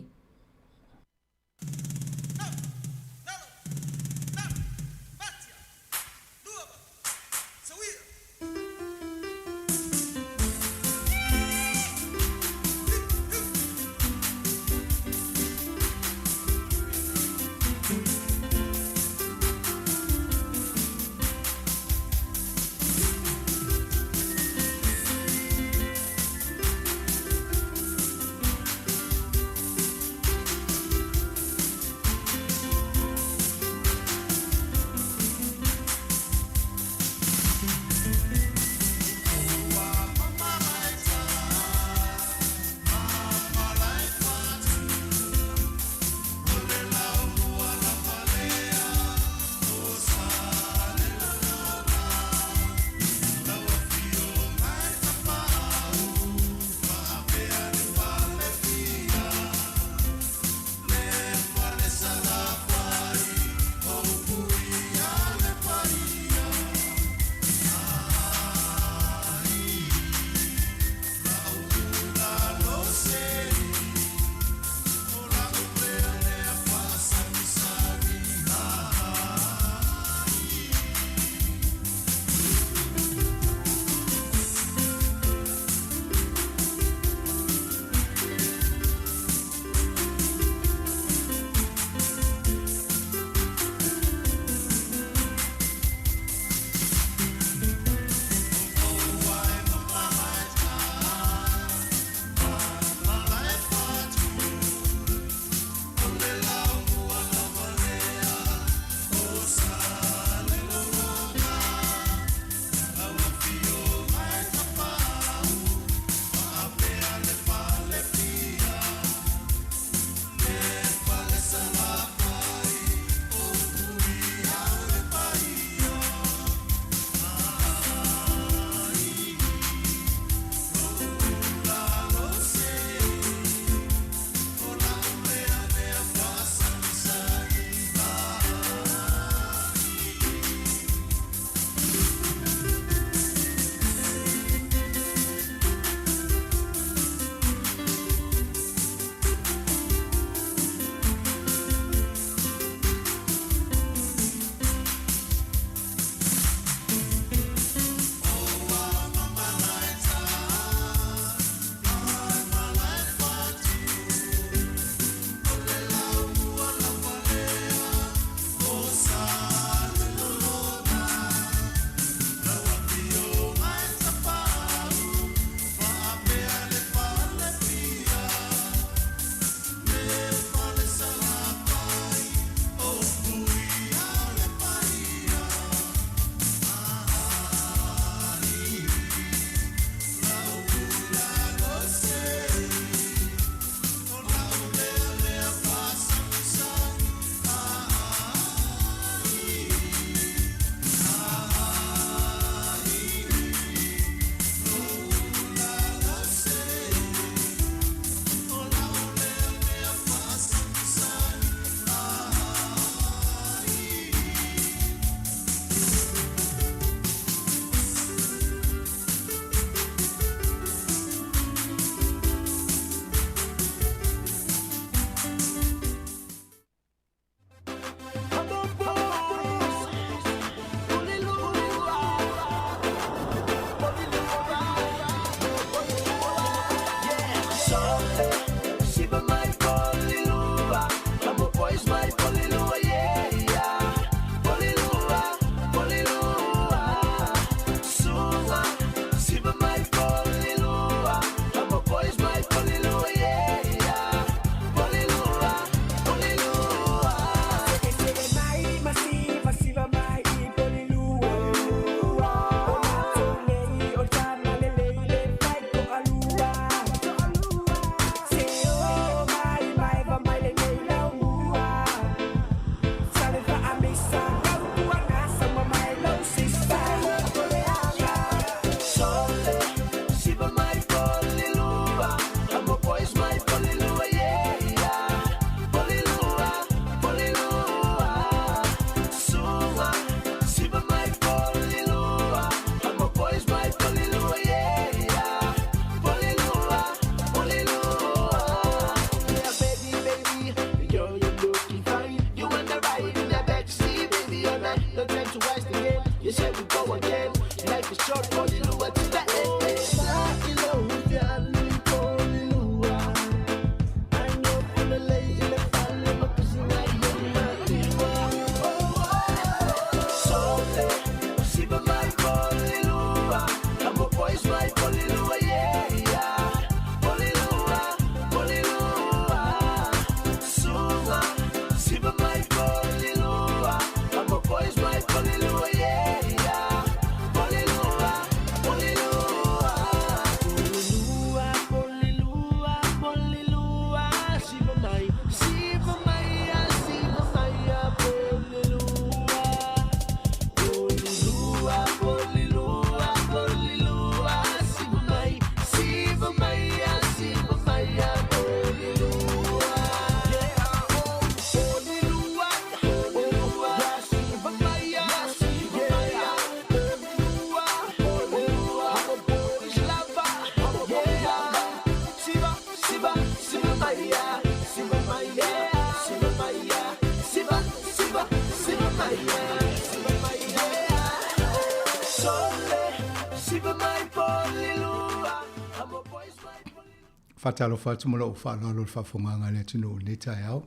Faatalofa atu ma lou faaaloalo i le faafofogaaga a le atunuu i lenei taeao.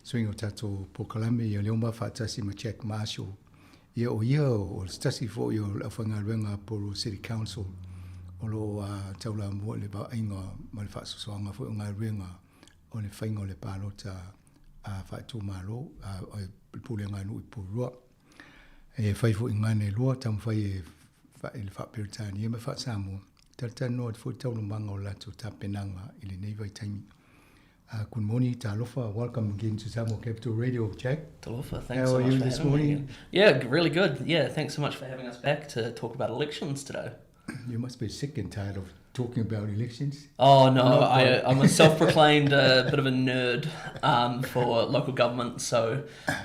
Suiga o tatou polokalame ia lea ua faatasi ma Jack Marshall. Ia o ia o se tasi foi o le aufaigaluega a Porirua City Council o lo o taulamua i le vaaiga ma le faasoasoaga foi o galuega o le faiga o le palota a faaitumalo a le Pulega a Nuu i Porirua. E fai foi i gana e lua, taumafai e i le faa-Peretania ma le faa-Samoa, talatalanoa atu foi taualumaga o le latou tapenaga i lenei vaitaimi. Good morning, talofa. Welcome again to Samoa Capital Radio, Jack. Talofa, thanks How so are much you for this having morning? Me. Yeah, really good. Yeah, thanks so much for having us back to talk about elections today. You must be sick and tired of talking about elections. Oh no, I, I'm a self-proclaimed bit of a nerd for local government, so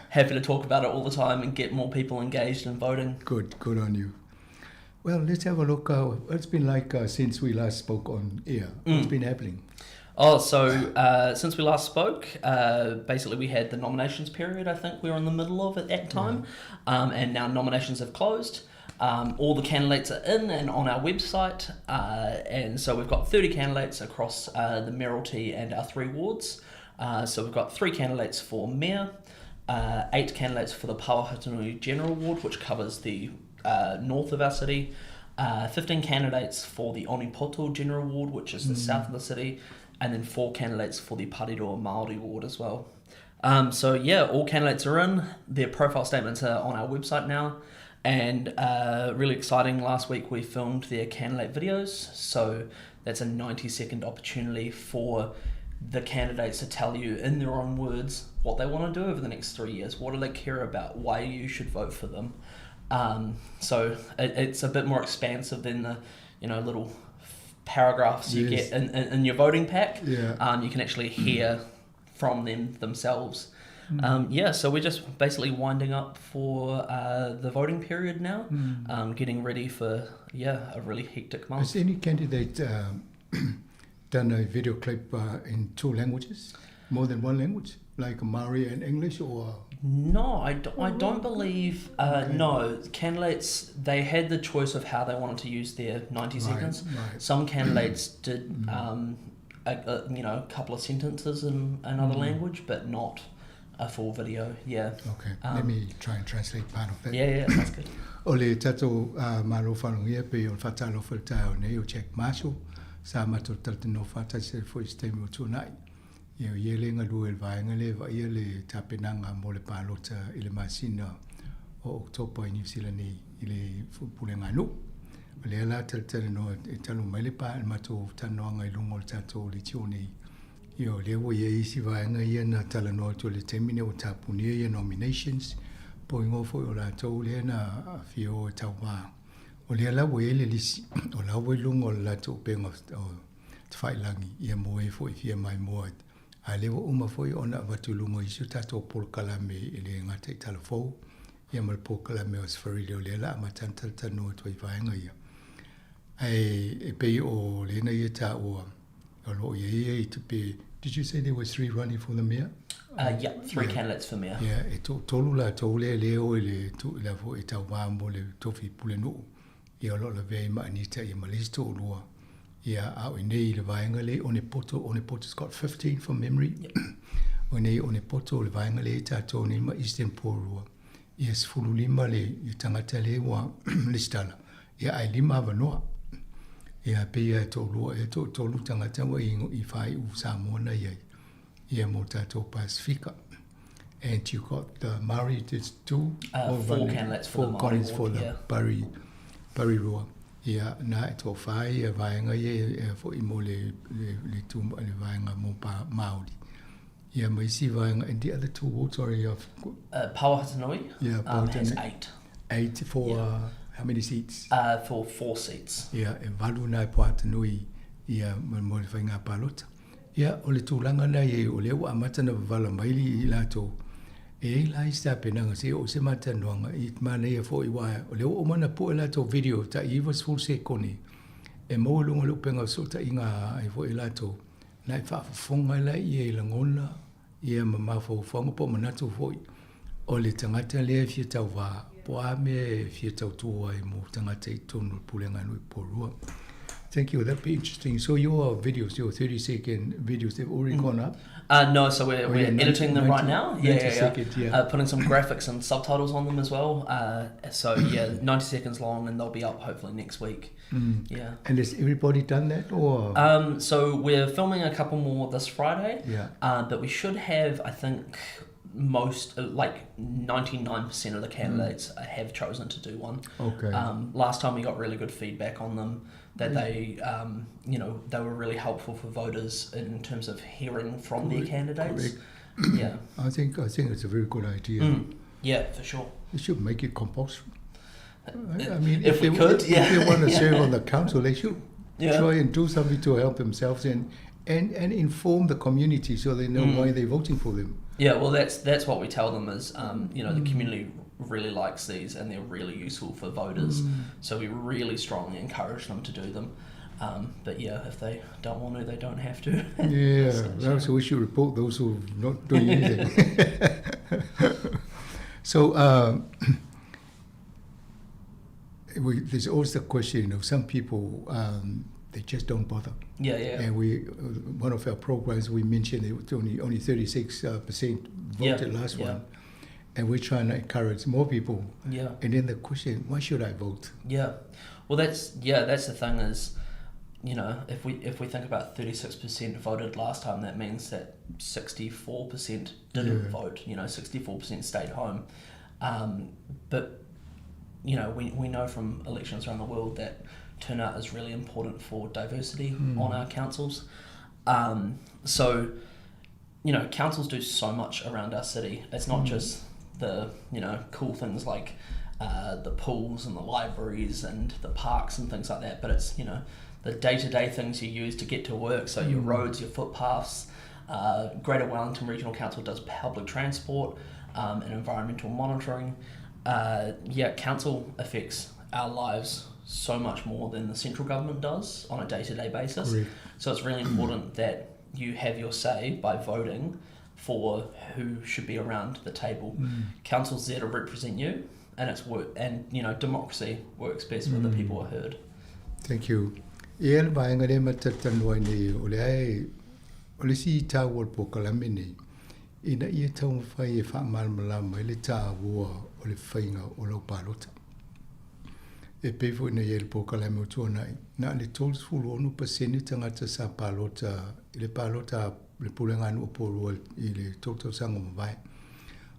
happy to talk about it all the time and get more people engaged in voting. Good on you. Well, let's have a look. What it's been like since we last spoke on air. What's been happening? Oh, so since we last spoke, basically we had the nominations period, I think we were in the middle of at that time, and now nominations have closed. All the candidates are in and on our website, and so we've got 30 candidates across the mayoralty and our 3 wards. So we've got 3 candidates for mayor, 8 candidates for the Pauahatanui General Ward, which covers the north of our city, 15 candidates for the Onepoto General Ward, which is the south of the city, and then 4 candidates for the Pariroa Māori Ward as well. All candidates are in. Their profile statements are on our website now. And really exciting, last week we filmed their candidate videos. So that's a 90-second opportunity for the candidates to tell you in their own words what they want to do over the next 3 years. What do they care about? Why you should vote for them. So it's a bit more expansive than the little paragraphs you get in your voting pack. You can actually hear from them themselves. So we're just basically winding up for the voting period now, getting ready for a really hectic month. Has any candidate done a video clip in 2 languages, more than one language, like Maori and English, or? No, I don't believe, no. Candidates, they had the choice of how they wanted to use their 90 seconds. Some candidates did a couple of sentences in another language, but not a full video, yeah. Okay, let me try and translate part of that. Yeah, yeah, that's good. O le tatou malo whanongia pe o le whatalo whaletau nei o Jack Marshall, sa matou talatanoa whātasi ai foi se taimi o tuanai. Ia o ia le ngalua i le vaega le vaia le tapenaga mo le palota i le masina o Oktopa i New Zealand nei i le pulega nuu. O lea la talatalanoa e talu mai le pa le matou talanoaga i luga o le tatou leitio nei. Ia o lea ua iai isi vaega ia na talanoa atu i le taimi nei ua tapunia ia nominations, po igoa foi o latou lea na afio o e tauvā. O lea la ua iai le lisi, o la ua i luga o le latou upega o tafailangi, ia mo e foi fia maimoa. A lea ua uma foi ona avatu i luga o isi o tatou polokalame i le gata i Talafou, ia ma le polokalame o Sfarilio lea la amata ona talatalanoa atu ai i vaega ia. Ae e pei o lena ia taua, o lo o iai ia i te pe, did you say there were 3 running for the mayor? Yeah, 3 candidates for mayor. Yeah, e tolu latou lea lea o i le tu, la foi e tauvā mo le tofi pulenuu. Ia o lo o lavea ai ma Anita ia ma le isi toalua. Ia a o i inei i le vaega lea i Onepoto, Onepoto's got 15 from memory. O i inei i Onepoto o le vaega lea i tatou nei ma Eastern Porirua. Ia 15 le ia tagata lea ua lesitala, ia ae lima avanoa. Ia pei lava e toalua ea toatolu tagata ua i faaiu Samoa na i ai. Ia mo tatou Pasifika. And you got the Maori, there's two? Uh, four candidates for the Four Māori candidates for ward, the yeah. Pari, Porirua. Ia, na e toawhā ia vaenga ia e, e fo'i mo le, le, le, tu, le vaenga mo pa, Māori. Ia, ma isi vaenga, and the other two wards, sorry, I've got... Uh, Pauahatanui yeah, has eight. Eight for Yeah. how many seats? For four seats. Ia, e valu nā e Pauahatanui ia mo, mo le whainga palota. Ia, o le tulaga lena i ai, o lea ua amata ona wavala mai i latou, e i ai la isi tapenaga se i oo se matalanoaga i manaia foi aua o lea ua uma ona pue latou video tai 90 sekone e maua i luga o le upega o fesootaiga ai foi e latou na e faafofoga ai laia i lagona ia ma mafaufauga po o manatu foi o le tagata lea e fia tauvā po o a mea e fia tautua ai mo tagata i totonu o le Pulega a Nuu i Porirua. Thank you. That'd be interesting. So your videos, your 30 second videos, they've already gone up? No, so we're, Oh, we're yeah, 90 editing them right 90 now. Yeah, 90 yeah, yeah. second, yeah. Putting some graphics and subtitles on them as well. So yeah, 90 seconds long, and they'll be up hopefully next week. Yeah. And has everybody done that, or? So we're filming a couple more this Friday. Yeah. But we should have, I think, most, like 99% of the candidates have chosen to do one. Okay. Last time we got really good feedback on them, that Yeah. they were really helpful for voters in terms of hearing from their Correct, candidates. correct. Yeah. I think it's a very good idea. Yeah, for sure. You should make it compulsory. I mean, If we could, if yeah. they want to Yeah. serve on the council, they should Yeah. try and do something to help themselves and inform the community so they know why they're voting for them. Yeah, well, that's what we tell them is, the community really likes these and they're really useful for voters. So we really strongly encourage them to do them. But if they don't want to, they don't have to. Yeah, So, well, so we should report those who are not doing anything. So there's always the question, some people, they just don't bother. Yeah, yeah. And one of our programs, we mentioned it was only 36% voted last one. And we're trying to encourage more people. Yeah. And then the question, why should I vote? Yeah. Well, that's, yeah, that's the thing is, if we think about 36% voted last time, that means that 64% didn't vote, 64% stayed home. But, we know from elections around the world that turnout is really important for diversity on our councils. So, councils do so much around our city. It's not just the cool things like the pools and the libraries and the parks and things like that, but it's, the day-to-day things you use to get to work, so your roads, your footpaths. Greater Wellington Regional Council does public transport and environmental monitoring. Yeah, council affects our lives so much more than the central government does on a day-to-day basis. So it's really important that you have your say by voting for who should be around the table. Council's there to represent you, and it's work. And democracy works best when the people are heard. Thank you. E le vaenga le matalanoa nei, o le ae, o le si tāua o le polokalame nei, ina ia taumafai e faamalamalama ai le tāua o le faiga o lau palota. E pei foi na ia le polokalame o tuanai, na le 36% tagata sa palota, i le palota le pulega nuu o Porirua i le tolu tausaga o mavae.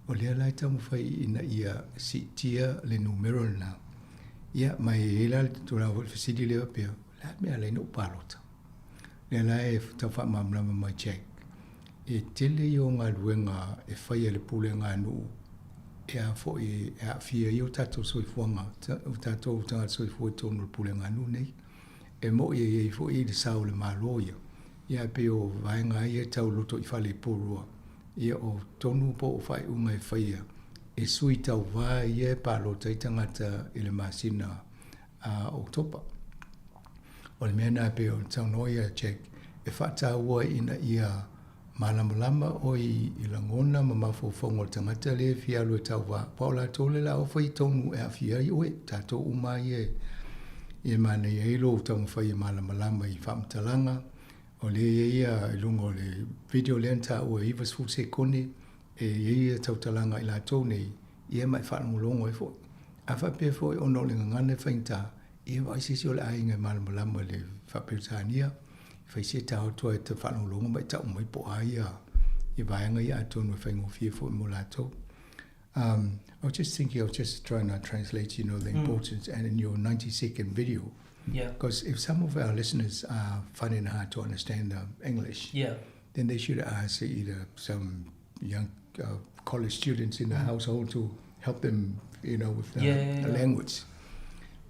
O lea la e taumafai ina ia siitia le numero lena. Ia, mai e i la le tulaga foi le fesili lea faapea, o le a le mea e ala ai ona ou palota. Lea la e tau faamalamalama mai Jack, e tele ia o galuega e faia e le pulega nuu e a foi e aafia ai o tatou soifuaga, o tatou tagata soifua i totonu o le pulega nuu nei. E mo'i e iai foi le sao o le Malo ia. Ia e pei o vaega ai e tau loto i fale i Porirua. Ia o tonu po o faaiuga e faia e sui tauvā ia e palota ai tagata i le masina a Oketopa. O le mea lena e pei ona saunoa ia Jack, e faataua ina ia malamalama oe i lagona ma mafaufauga o le tagata lea e fia alu e tauvā, aua o latou le la o fai tonu e aafia ai oe, tatou uma ia e. Ia e manaia ai lou taumafai e malamalama i faamatalaga, o lea e i ai i luga o le video lea na taua e 90 sekone e i ai ia tautalaga a i latou nei, ia ma e faalogologo ai foi. A faapea foi ona o le gagana e faigata, ia vaai se isi o le aiga e malamalama i le Faa-Peretania, e fai se taoto e te faalogologo ma e tau mai po o a ia vaega ia atonu e faigofie foi mo latou. Um, I was just thinking, I was just trying to translate, you know, the importance and in your 90 second video. Yeah. Because if some of our listeners are finding it hard to understand the English, then they should ask either some young college students in the household to help them, you know, with the, the language.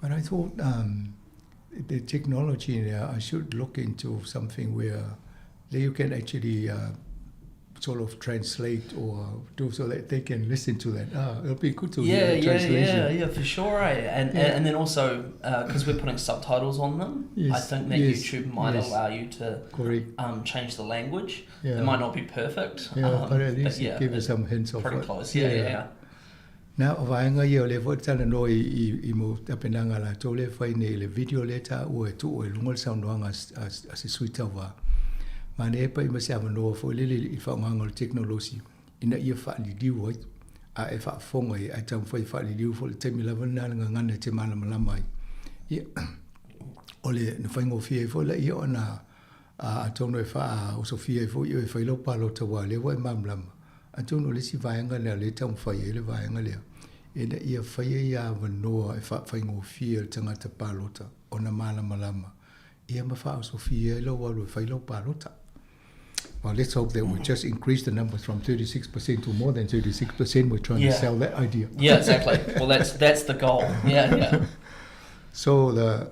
But I thought the technology there, I should look into something where you can actually sort of translate or do so that they can listen to that. It'll be good to hear the translation. Yeah, yeah, for sure, eh? And, and, and then also, because we're putting subtitles on them, I think that YouTube might allow you to Correct. change the language. Yeah. It might not be perfect. Yeah, but at but least it yeah, give us some hints of pretty what- close. Yeah, yeah, yeah. Na o vaega ia o lea foi e talanoa i, i, i mau tapenaga a latou lea e fai nei i le video lea e taua e tuu ai i luga le saunoaga a, a, a se sui tauva. Manaia e pai ma se avanoa foi lele i le faaaogaga o le tekonolosi ina ia faaliliu ai a e faafofoga ai ae taumafai e faaliliu foi i le taimi lava lena le gagana e te malamalama ai. Ia, o le na faigofie ai foi laia ona atonu e faaosofia ai foi oe e fai lau palota aua o lea ua e malamalama. Atonu o le isi vaega lea o lea e taumafai ai le vaega lea, ina ia faia ia avanoa e faafaigofie ai le tagata palota ona malamalama ia ma faaosofia ai lou alu e fai lau palota. Well, let's hope that we just increase the numbers from 36% to more than 36%. We're trying to sell that idea. Yeah, exactly. Well, that's the goal. Yeah, yeah. So the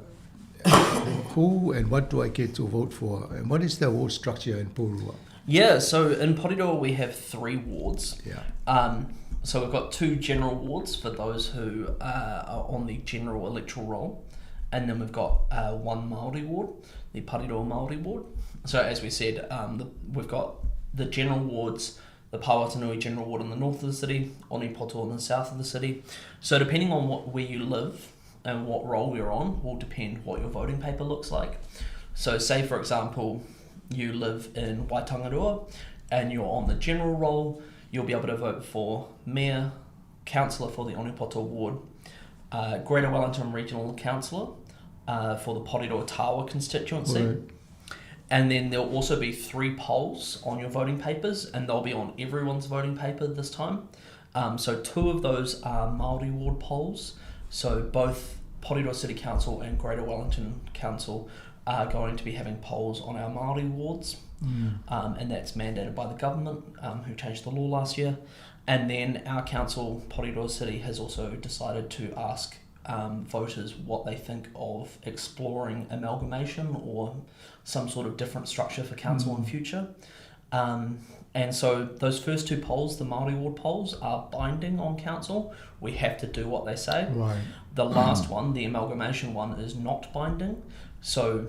who and what do I get to vote for? And what is the ward structure in Porirua? Yeah, so in Porirua we have 3 wards. Yeah. So we've got 2 general wards for those who are on the general electoral roll. And then we've got 1 Māori ward, the Porirua Māori ward. So as we said, we've got the general wards, the Pauatahanui general ward in the north of the city, Onepoto in the south of the city. So depending on where you live and what role you're on will depend what your voting paper looks like. So say, for example, you live in Waitangarua and you're on the general roll, you'll be able to vote for mayor, councillor for the Onepoto ward, Greater Wellington Regional Councillor for the Porirua Tawa constituency. Right. And then there'll also be 3 polls on your voting papers, and they'll be on everyone's voting paper this time. So 2 of those are Māori ward polls. So both Porirua City Council and Greater Wellington Council are going to be having polls on our Māori wards. And that's mandated by the government, who changed the law last year. And then our council, Porirua City, has also decided to ask voters what they think of exploring amalgamation or some sort of different structure for council in future. And so those first 2 polls, the Māori ward polls, are binding on council. We have to do what they say. Right. The last one, the amalgamation one, is not binding. So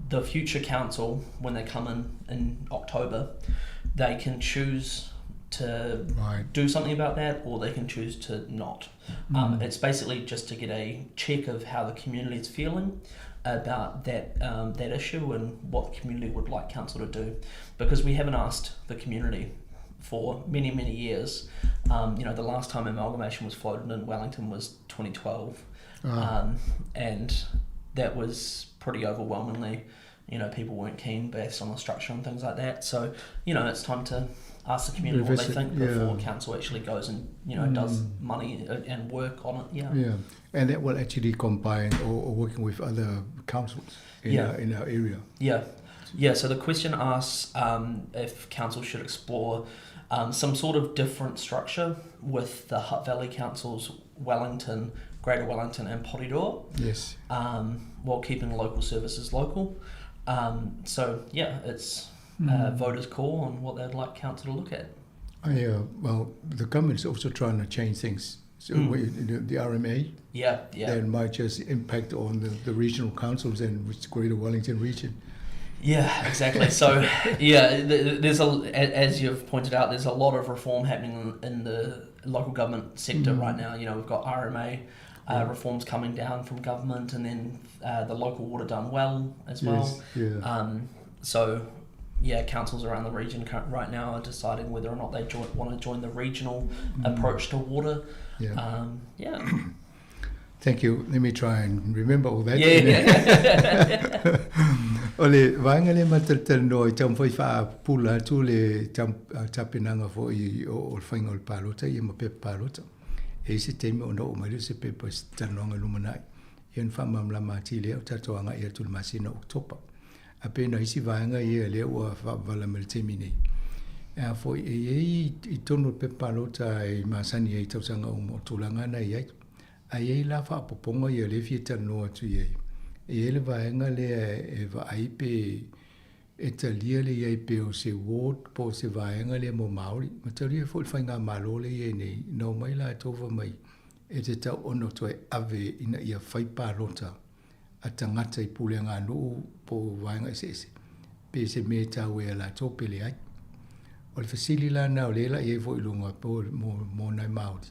the future council, when they come in October, they can choose to do something about that, or they can choose to not. It's basically just to get a check of how the community is feeling about that issue and what the community would like council to do, because we haven't asked the community for many, many years. The last time amalgamation was floated in Wellington was 2012, and that was pretty overwhelmingly, people weren't keen based on the structure and things like that. So it's time to ask the community what they Revisit, think before yeah. council actually goes and does money and work on it. Yeah. Yeah, and that will actually combine or working with other councils in our area. Yeah. Yeah, so the question asks if council should explore some sort of different structure with the Hutt Valley Councils, Wellington, Greater Wellington and Porirua. Yes. While keeping local services local. It's voters' call on what they'd like council to look at. Oh, yeah, well, the government's also trying to change things. So the RMA, Yeah, yeah. that might just impact on the regional councils and which Greater Wellington region. Yeah, exactly. So, yeah, there's a as you've pointed out, there's a lot of reform happening in the local government sector right now. We've got RMA, reforms coming down from government, and then the local water done well as well. Yes, yeah. So, yeah, councils around the region right now are deciding whether or not they want to join the regional approach to water. Yeah. Yeah. Thank you. Let me try and remember all that. Yeah. O le vaega lea ma talatalanoa i taumafai faapupula atu le tapenaga foi o le faiga o le palota ia ma pepa palota. E i ai se taimi ona oo mai lea o se pepa i se talanoaga lumanai ia ona faamalamalama atili ai o tatou agai atu i le masina o Oketopa. A pei na isi vaega ia lea ua faapavala mai i le taimi nei. A foi e i ai i totonu o le pepa palota e masani ai i tausaga uma o tulaga na e i ai. A i ai la faaopoopoga ia lea e fia talanoa atu i ai, e i ai le vaega lea e vaai pe e talia le i ai pea o se ward po o se vaega lea mo Māori. Matalia foi le faigamalo lea e i ai nei, na omai latou fai mai e tatau ona toe ave ina ia fai palota a tagata i pulega a nuu po o vaega eseese, pe se mea e taua ia latou pe leai. O le fesili la lena o lea la i ai foi i luga po mo nai Māori,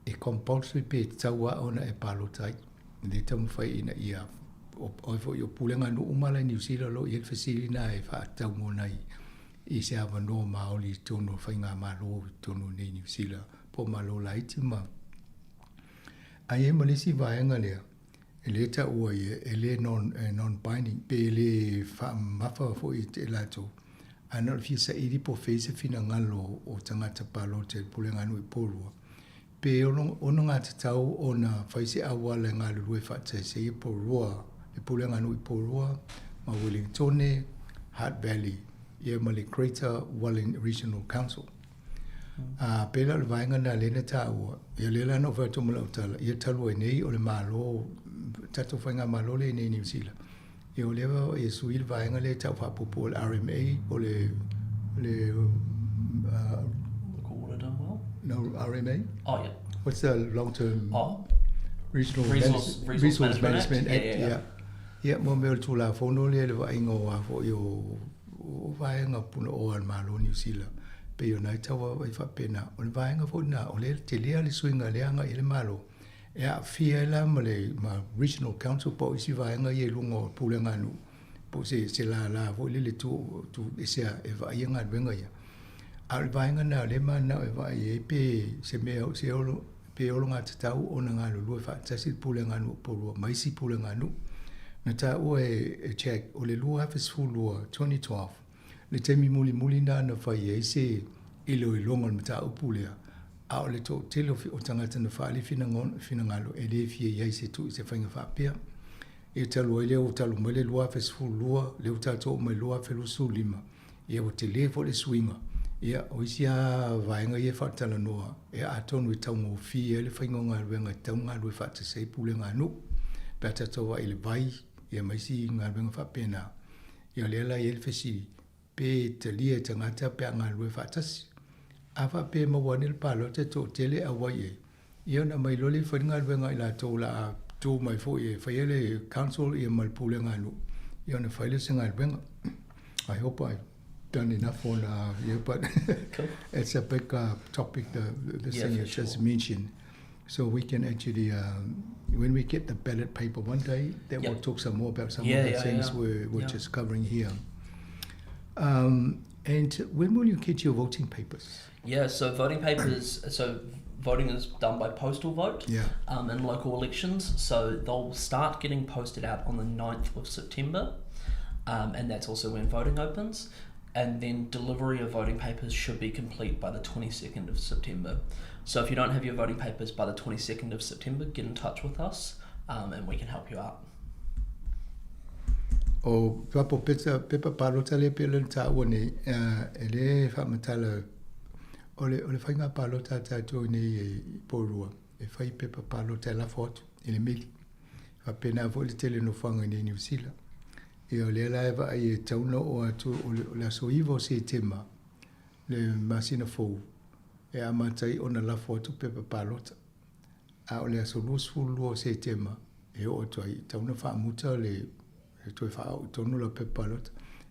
e compulsory pe tatau lava ona e palota ai. E le taumafai ina ia o foi o pulega a nuu uma la i Niu Sila o lo o i ai le fesili lena e faatatau mo nai i se avanoa Māori i totonu o faigamalo i totonu nei Niu Sila po o Malo laiti ma a i ai ma le isi vaega lea e le taua ia e le non, non binding pe e le faamamafa foi e latou ae na o le fia saili po o fea se finagalo o tagata palota i le pulega a nuu i Porirua pe onogatatau ona fai se auala e galulue faatasi ai Porirua, le pulega a nuu i Porirua ma Wellingtone, Hutt Valley ia ma le Greater Welling Regional Council. A pei la o le vaega lena lea na taua, ia lea la na ou fai atu ma lau tala, ia talu ai nei o le Malo, tatou faigamalo lea i nei i Niu Sila, ia o lea e sui le vaega lea e tau faapuupuu o le RMA, o le, le No, RMA? Oh, yeah. What's the long term? Oh. Regional Resource, Resource, Resource Management Act. Yeah, yeah, yeah. Ia, mo mea o le Tulafono lea i le vaaiga o a foi o, o vaega punaoa a le Malo o Niu Sila, pei o nai tau ai faapena. O le vaega foi lena, o lea e tele lava le suiga lea agai i ai le Malo, e aafia ai la ma le ma Regional Council po o isi vaega ia i luga o pulega a nuu, po o se, se lala foi lele tu, tu ese e vaaia galuega ia. A o le vaega lena o lea e mananao e vaai ai pe se mea, se olo, pe ologatatau ona galulue faatasi le pulega a nuu o Porirua ma isi pulega a nuu. Na taua e, e Jack, o le 2012, 2012, le taimi mulimuli lena na fai ai se iloiloga o le mataupu lea, a o le toatele o, o tagata na faaali finagalo e le fia i ai se tuu i se faiga faapea. Ia talu ai lea ua talu mai le 2012, lea ua tatou oo mai le 2025, ia ua tele foi le suiga. Ia, o isi lava vaega ia e faatalanoa, ia atonu e taugofie ai le faiga o galuega e tatau ona galulue faatasi ai pulega a nuu, pe a tatou vaai i le vai, ia ma isi galuega faapena. Ia o lea la e i ai le fesili, pe talia e tagata pe a galulue faatasi. A faapea e maua ane le palota e toatele e auai i ai, ia ona aumai loa lea e fai le galuega a i latou o le a tu mai foi e faia le council ia ma le pulega a nuu, ia ona fai lea o se galuega. I hope I've done enough on yeah, but cool. it's a big topic, the, this Yeah, thing for you just sure. mentioned. So we can actually, when we get the ballot paper one day, that Yep. we'll talk some more about some Yeah, of the yeah, things yeah. we're Yeah. just covering here. And when will you get your voting papers? Yeah, so voting papers, so voting is done by postal vote Yeah. in local elections. So they'll start getting posted out on the 9th of September, and that's also when voting opens. And then delivery of voting papers should be complete by the 22nd of September. So if you don't have your voting papers by the 22nd of September, get in touch with us and we can help you out. O papo pepa, pepa palota lea pei ona taua nei, e le faamatala, o le, o le faiga palota a tatou nei i Porirua, e fai pepa palota e lafo atu i le meli. Faapena foi le tele o nofoaga i nei Niu Sila. Ia o lea la e vaai e tatau ona oo atu o le, o le aso 9 o Setema, le masina fou, e amata ai ona lafo atu pepa palota. A o le aso 22 o Setema e oo atu ai, e tatau ona faamuta le, le toe faaoo i totonu lau pepa palota.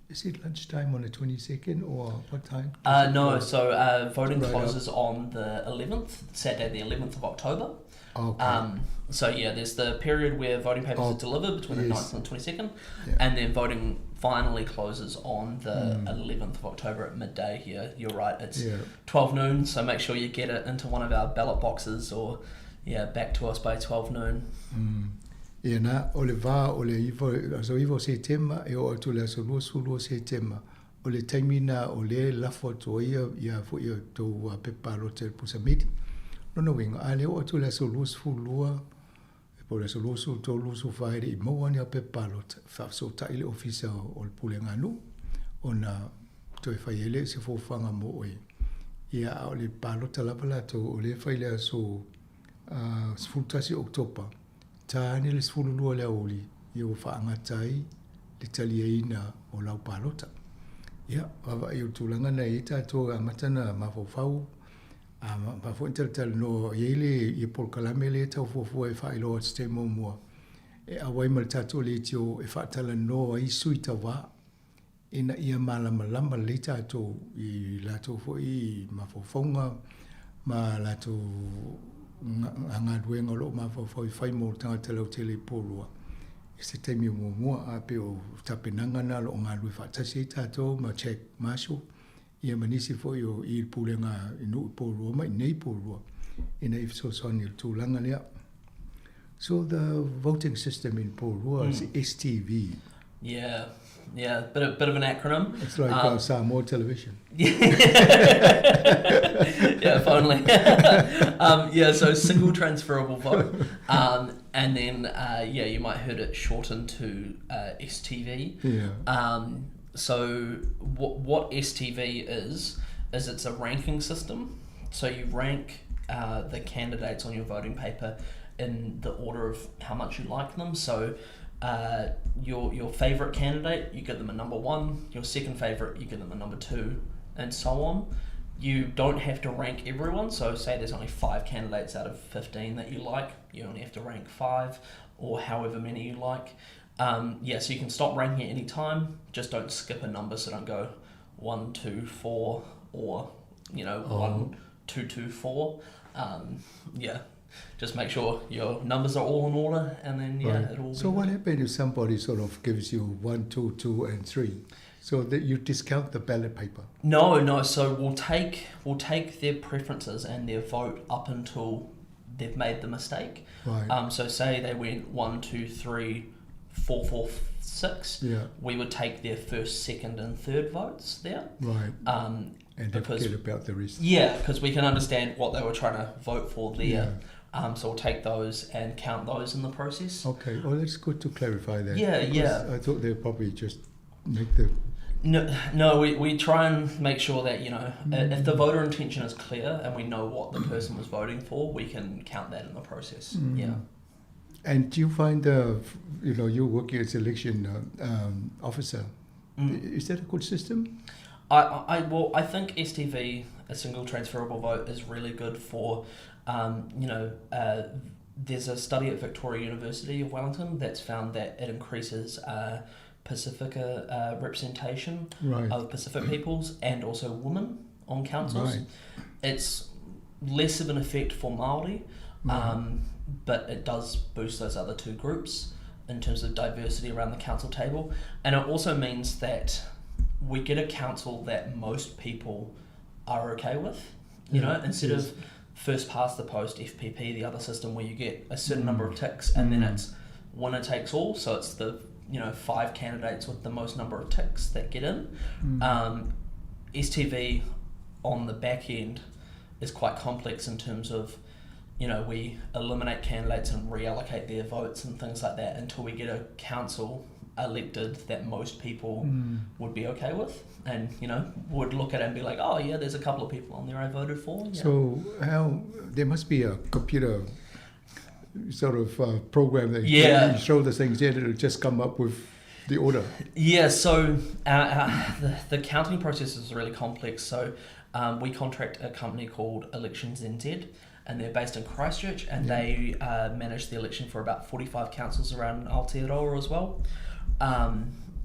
Is it lunchtime on the 22nd or what time? Uh, no, so uh, voting Right up. closes on the 11th, Saturday the 11th of October. Okay. Um, so yeah, there's the period where voting papers Oh, are delivered between the yes. 9th and the 22nd, Yeah. and then voting finally closes on the Mm. 11th of October at midday here. You're right, it's Yeah. 12 noon, so make sure you get it into one of our ballot boxes or yeah, back to us by 12 noon. Mm. Ia na, o le va o le iva, aso iva o Setema, e oo atu i le aso 22 Setema, o le taimi na o lea e lafo atu ai ia, ia foi ia tou pepa palota i le pusa meli. Lona uiga, a le oo atu i le aso 22, po o le aso 23, 24 e le i maua ni au pepa palota, faafesootai le ofisa o le pulega a nuu, ona toe fai ai lea i se fuafuaga mo oe. Ia, a o le palota lava latou o lea e fai i le aso 11 o Oketopa, ta ane le 12 o le aoauli, ia ua faagata ai le taliaina o lau palota. Ia, vaavaai o le tulaga na e i ai tatou e amata ona mafaufau, a ma foi ona talatalanoa, e i ai le ia polokalame lea e tau fuafua e faailoa atu se taimi muamua, e auai ma le tatou leitio e faatalanoa ai sui tauva ina ia malamalama lelei tatou i latou foi mafaufauga ma latou galuega o lo o mafaufau e fai mo le tagata lautele i Poulua i se taimi o muamua. A pei o tapenaga na o lo o galulue faatasi ai tatou ma Jack Marshall ia ma nisi foi o i le pulega i nuu i Poulua ma i inei i Poulua ina ia fesoasoani i le tulaga lea. So the voting system in Poulua is STV. Yeah, yeah, bit of, bit of an acronym. It's like Samoa television. yeah, if only. yeah, so single transferable vote. And then, yeah, you might heard it shortened to STV. Yeah. So what STV is it's a ranking system. So you rank the candidates on your voting paper in the order of how much you like them. So your favourite candidate, you give them a number 1. Your second favourite, you give them a number 2, and so on. You don't have to rank everyone. So say there's only 5 candidates out of 15 that you like, you only have to rank 5 or however many you like. Yeah, so you can stop ranking at any time. Just don't skip a number, so don't go 1, 2, 4 or, Oh. 1, 2, 2, 4. Yeah, just make sure your numbers are all in order, and then, yeah, Right. it'll So be what good. happens if somebody sort of gives you 1, 2, 2, and 3? So that you discount the ballot paper? No. So we'll take their preferences and their vote up until they've made the mistake. Right. So say they went 1, 2, 3, 4, 4, 6. Yeah. We would take their first, second, and third votes there. Right. And they forget about the rest. Yeah, because we can understand what they were trying to vote for there. Yeah. So we'll take those and count those in the process. Okay. Well, that's good to clarify that. Yeah, Because yeah. I thought they'd probably just make the... No, no. We try and make sure that, if the Mm. voter intention is clear and we know what the person was voting for, we can count that in the process. Mm. Yeah. And do you find, you're working as election officer. Mm. Is that a good system? I think STV, a single transferable vote, is really good for, there's a study at Victoria University of Wellington that's found that it increases Pacifica representation Right. of Pacific peoples and also women on councils. Right. It's less of an effect for Māori, Right. but it does boost those other two groups in terms of diversity around the council table. And it also means that we get a council that most people are okay with, Yeah. instead Yes. of first past the post, FPP, the other system where you get a certain Mm. number of ticks and then Mm. it's winner takes all. So it's the 5 candidates with the most number of ticks that get in. Mm. STV on the back end is quite complex in terms of, we eliminate candidates and reallocate their votes and things like that until we get a council elected that most people Mm. would be okay with and, would look at it and be like, oh, yeah, there's a couple of people on there I voted for. Yeah. So how there must be a computer sort of program that you throw the things in and it'll just come up with the order. Yeah, so the counting process is really complex. So we contract a company called Elections NZ, and they're based in Christchurch, and Yeah. they manage the election for about 45 councils around Aotearoa as well.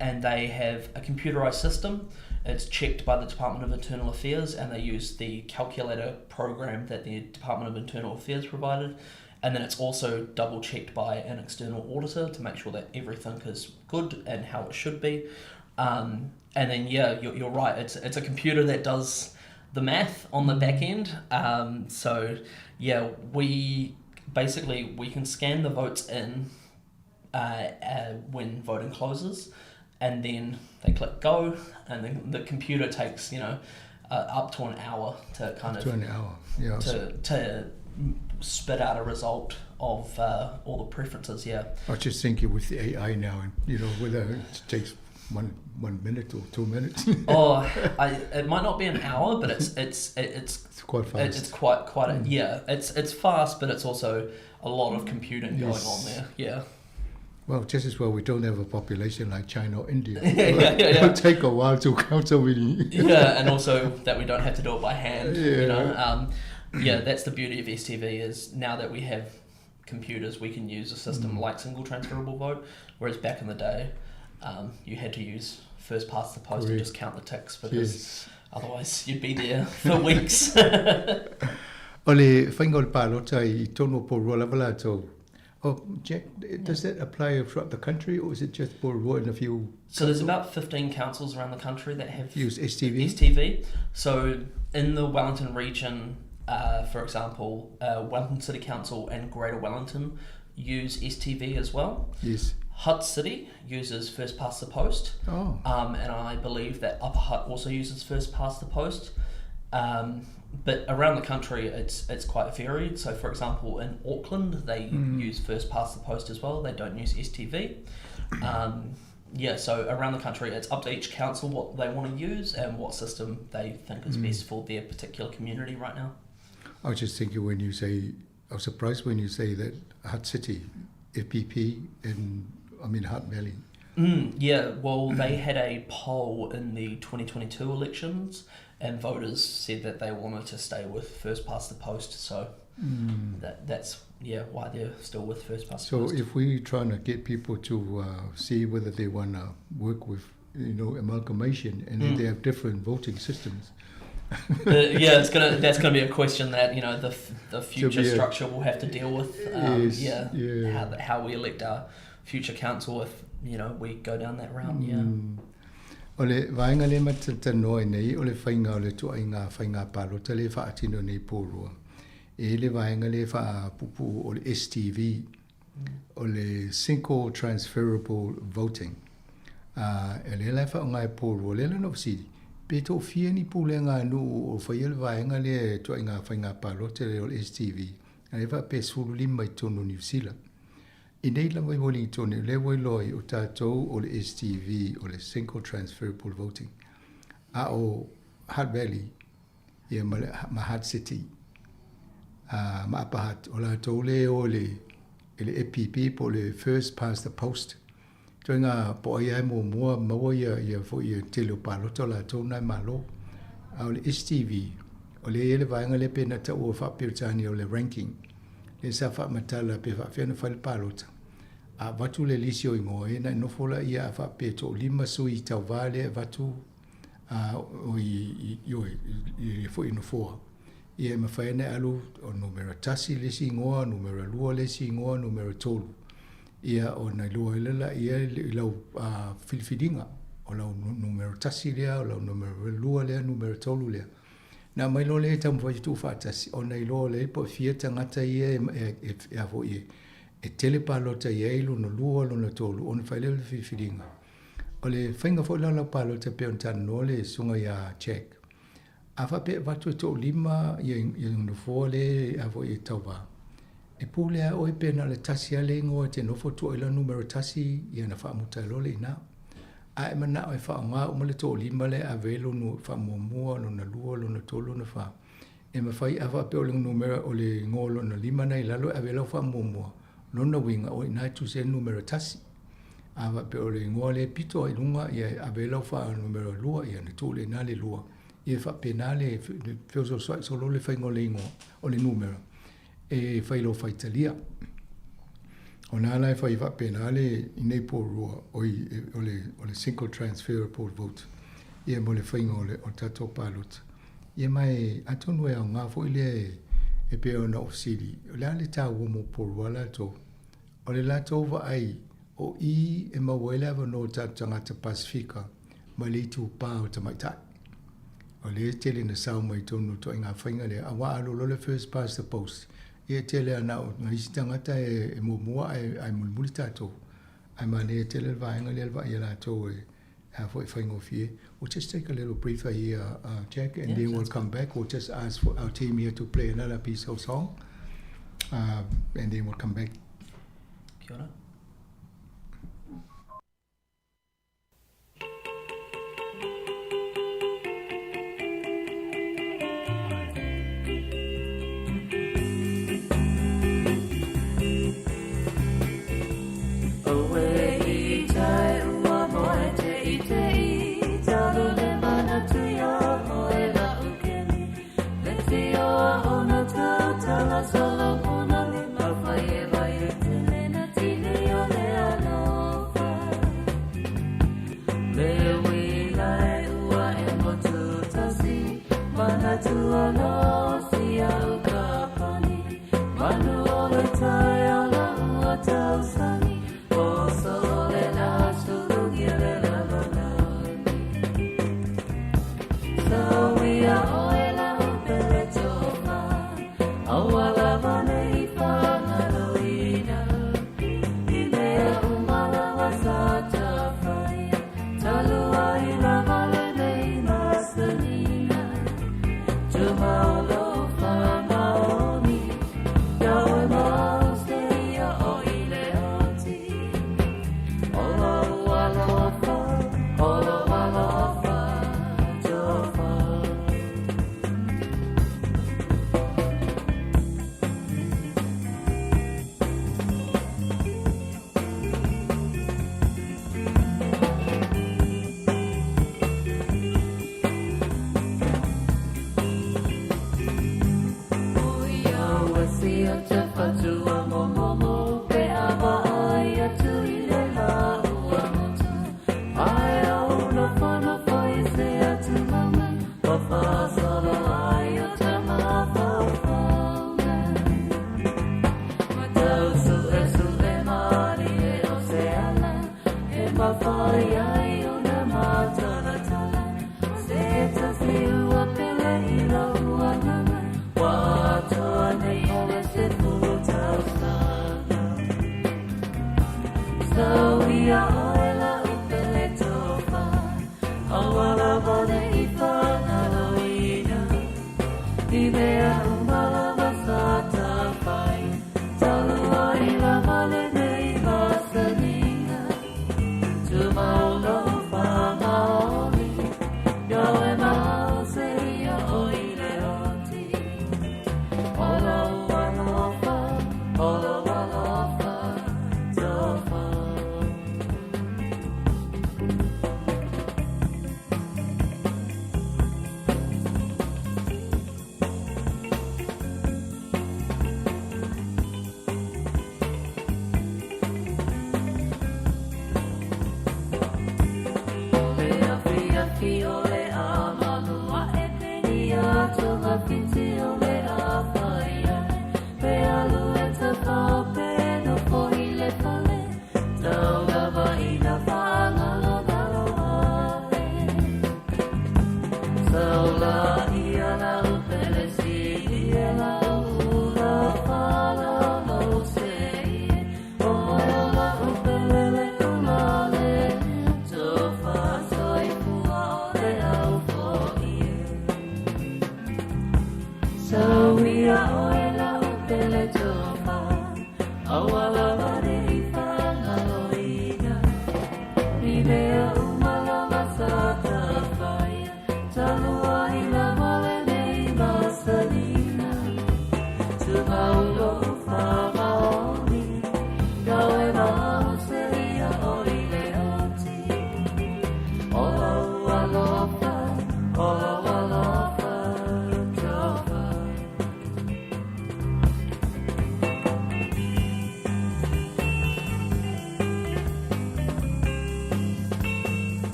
and they have a computerized system. It's checked by the Department of Internal Affairs, and they use the calculator program that the Department of Internal Affairs provided. And then it's also double checked by an external auditor to make sure that everything is good and how it should be. Um, and then, yeah, you're, you're right. It's, it's a computer that does the math on the back end. Um, so, yeah, we basically we can scan the votes in uh, uh, when voting closes, and then they click go, and then the computer takes you know uh, up to an hour to kind up of to an hour, yeah, to to spit out a result of uh, all the preferences. Yeah, I was just thinking with the AI now, and you know whether it takes one one minute or two minutes. oh, I, it might not be an hour, but it's it's it, it's it's quite fast. It, it's quite quite a, mm. yeah. It's it's fast, but it's also a lot of computing yes. going on there. Yeah. Well, just as well we don't have a population like China or India. yeah, yeah, yeah, yeah. It'll take a while to count so many. yeah, and also that we don't have to do it by hand. Yeah. You know, um, yeah, that's the beauty of STV is now that we have computers, we can use a system mm. like single transferable vote, whereas back in the day, um, you had to use first past the post Correct. and just count the ticks because yes. otherwise you'd be there for weeks. O le faiga o le palota i totonu o Porirua lava latou. Oh, Jack, does that apply throughout the country or is it just Porirua and a few? So there's about 15 councils around the country that have use STV. STV. So in the Wellington region, uh, for example, uh, Wellington City Council and Greater Wellington use STV as well. Yes. Hutt City uses first past the post. Oh. Um, and I believe that Upper Hutt also uses first past the post. Um, but around the country, it's it's quite varied. So, for example, in Auckland, they mm. use first past the post as well. They don't use STV. Um, yeah, so around the country, it's up to each council what they want to use and what system they think is mm. best for their particular community right now. I was just thinking when you say, I was surprised when you say that Hutt City, FPP, and I mean Hutt Valley. Mm, yeah, well, they had a poll in the 2022 elections and voters said that they wanted to stay with first past the post. So mm. that that's yeah why they're still with first past so the post. So if we're trying to get people to uh, see whether they want to work with you know amalgamation and mm. they have different voting systems. uh, yeah, it's gonna that's gonna be a question that you know the the future a, structure will have to deal with. Um, yes, yeah, yeah, how how we elect our future council if you know we go down that route. Yeah. Mm. O le vaega lea matou te talanoa ai nei o le faiga o le ituaiga faiga palota lea e faatino nei i Porirua. E i ai le vaega lea e faapuupuu o le STV, o le Single Transferable Voting. A, o lea la e faaaoga e Porirua, o lea la na ou fesili, pe toafia ni pulega a nuu o faia le vaega lea e ituaiga faiga palota lea o le STV, a lea e faapea e 15 i totonu o Niu Sila. I nei lava i Wellington, o lea ua iloa ai o tatou o le STV, o le Single Transferable Voting, a o Hutt Valley ia ma, le, ma Hutt City, a, ma Upper Hutt, o latou lea e o i le, i le FPP po o le First Past the Post. Ituaiga po o ai lava e muamua maua ia, ia foi ia tele o palota o latou na e malo. A o le STV, o lea e i ai le vaega lea pe na taua faa-Peretania o le ranking, lea sa faamatala pe faafefea ona fai le palota. A avatu le lisi o igoa ia ona e nofo laia a faapea e toalima sui tauva lea e avatu a o i i ioe i foi i nofoa. Ia e mafai ona e alu o numera tasi le isi igoa, numera lua le isi igoa, numera tolu. Ia ona iloa ai lea laia i lau filifiliga o lau numera tasi lea, o lau numera lua lea, numera tolu lea. Na aumai loa lea e taumafai e tuufaatasi ona iloa lea po o fia tagata ia e, e, e, e, a foi e, e tele palota i ai lona lua, lona tolu, ona fai lea o le filifiliga. O le faiga foi la o lau palota pei ona talanoa le susuga ia Jack, a faapea e avatu e toalima ia, ia nofoa lea a foi e tauva, e pule lava oe pe na o le tasi lava le igoa e te nofo tua i lau numera tasi, ia ona faamuta ai loa lea i ina. A e manao e faaaoga uma le toalima lea e ave ai lona faamuamua, lona lua, lona tolu, lona fa. E mafai a faapea o le numera o le igoa lona lima na i lalo e ave ai lau faamuamua, lona uiga o i ina e tusa ai le numera tasi. A faapea o le igoa lea e pito i luga ia e ave ai lau faanumera lua, ia ona tuu lea i ina le lua. Ia e faapena le feosoosooai solo le faiga o le igoa o le numera e fai i lou faitalia. O lena la e fai faapena le i nei Porirua, oi, o le, o le single transferable vote, ia mo le faiga o le, o le tatou palota. Ia ma e, atonu e aoga foi lea e, e pei ona ou fesili, o le a le taua mo Porirua latou? O le latou vaai, o i e maua ai le avanoa o tatou tagata Pasefika mai le itupa o tamaitai. O lea e tele ina sao mai i totonu o le ituaiga faiga lea, aua a alu loa le first past the post, ia e tele lava na o isi tagata e muamua ae, ae mulimuli tatou. Ae manaia tele le vaega lea le vaai a latou e, a foi e faigofie. We'll just take a little breather here, Jack, and then we'll come back. We'll just ask for our team here to play another piece of song, and then we'll come back. Kia ora.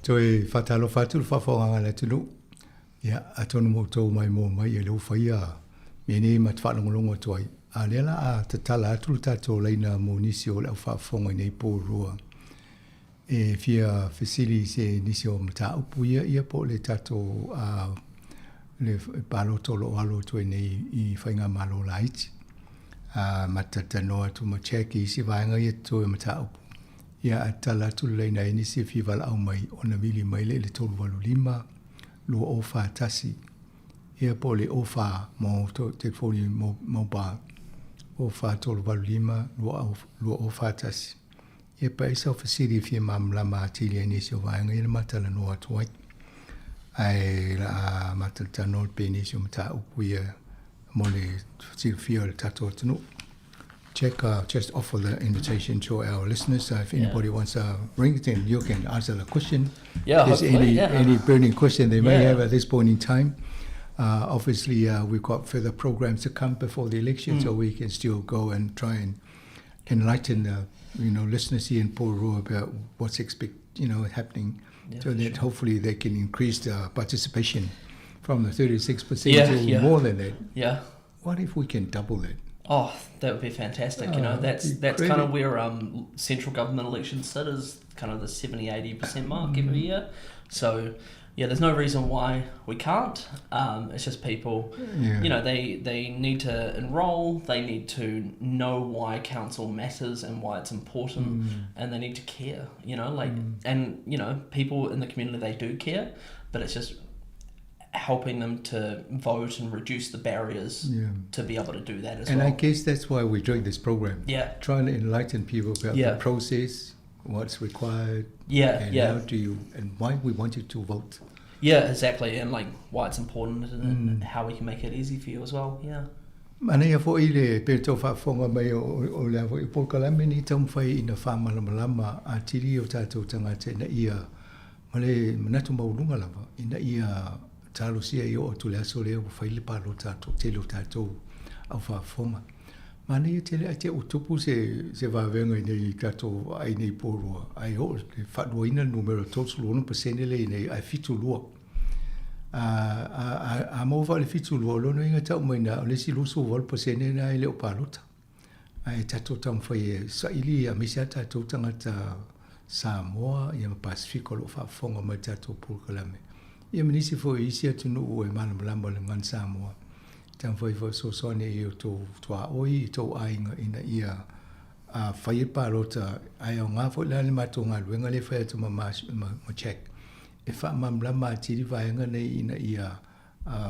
Toe faatalofa atu le faafofogaaga a le atunuu. Ia, atonu ua outou maimoa mai ia lea ua faia mea nei ma te faalogologo atu ai. A o lea la a tatala atu le tatou laina mo nisi o le au faafofoga i nei Pourua e fia fesili i se nisi o mataupu ia, ia po o le tatou a, le palota o lo o alo atu ai nei i Faigamalo laiti. A, ma talatalanoa atu ma Jack i isi vaega ia totoe o mataupu. Ia, a tatala atu le laina i nisi e fia valaau mai ona vili mai lea i le 385 2041, ia po o le 04 mo telefoni mobile, 04 385 2041. Ia pe ai sau fesili e fia malamalama atili ai nisi o vaega ia na ma talanoa atu ai. Ae la a ma talatalanoa pea i nisi o mataupu ia mo le silafia o le tatou atunuu. Check, just offer the invitation to our listeners. So if anybody wants to ring, then you can answer the question. Yeah, If there's hopefully, any, yeah. any burning question they may have at this point in time. Obviously, we've got further programs to come before the election, so we can still go and try and enlighten the listeners here in Porirua about what's happening, so For that sure. hopefully they can increase the participation from the 36% to more than that. What if we can double it? Oh, that would be fantastic. Oh, it'd be That's kind of great. where central government elections sit, is kind of the 70-80% mark every year. There's no reason why we can't. It's just people, they need to enrol, they need to know why council matters and why it's important, and they need to care, and people in the community, they do care, but it's just helping them to vote and reduce the barriers to be able to do that as And I well. guess that's why we're doing this program. Trying to enlighten people about the process, what's required, and and why we want you to vote. Yeah, exactly, and why it's important and how we can make it easy for you as well. Yeah. Manaia foi le pe tau faafofoga mai o le foi polokalame ni taumafai ina faamalamalama atili o tatou tagata ina ia ma le manatu maualuga lava ina ia talosia i oo atu le aso lea ua fai le palota a toatele o tatou au faafofoga. Manaia tele ae te ua tupu se vavega i nei tatou ai nei Porirua, ai oo le faaluaina le numera 36% le i nei ae 72. A maua faa le 72, o lona uiga tau mai na o le isi 28% na e le o palota. Ae tatou taumafai e saili aemaise lava tatou tagata Samoa ia ma Pasifika o lo o faafofoga mai tatou polokalame. Ia ma nisi foi isi atunuu e malamalama le gagana Samoa. Taumafai foi fesoasoani i o tou tuaoi i tou aiga ina ia a fai e palota ae aoga foi la le matou galuega lea e fai atu ma ma Jack e faamalamalama atili vaega nei ina ia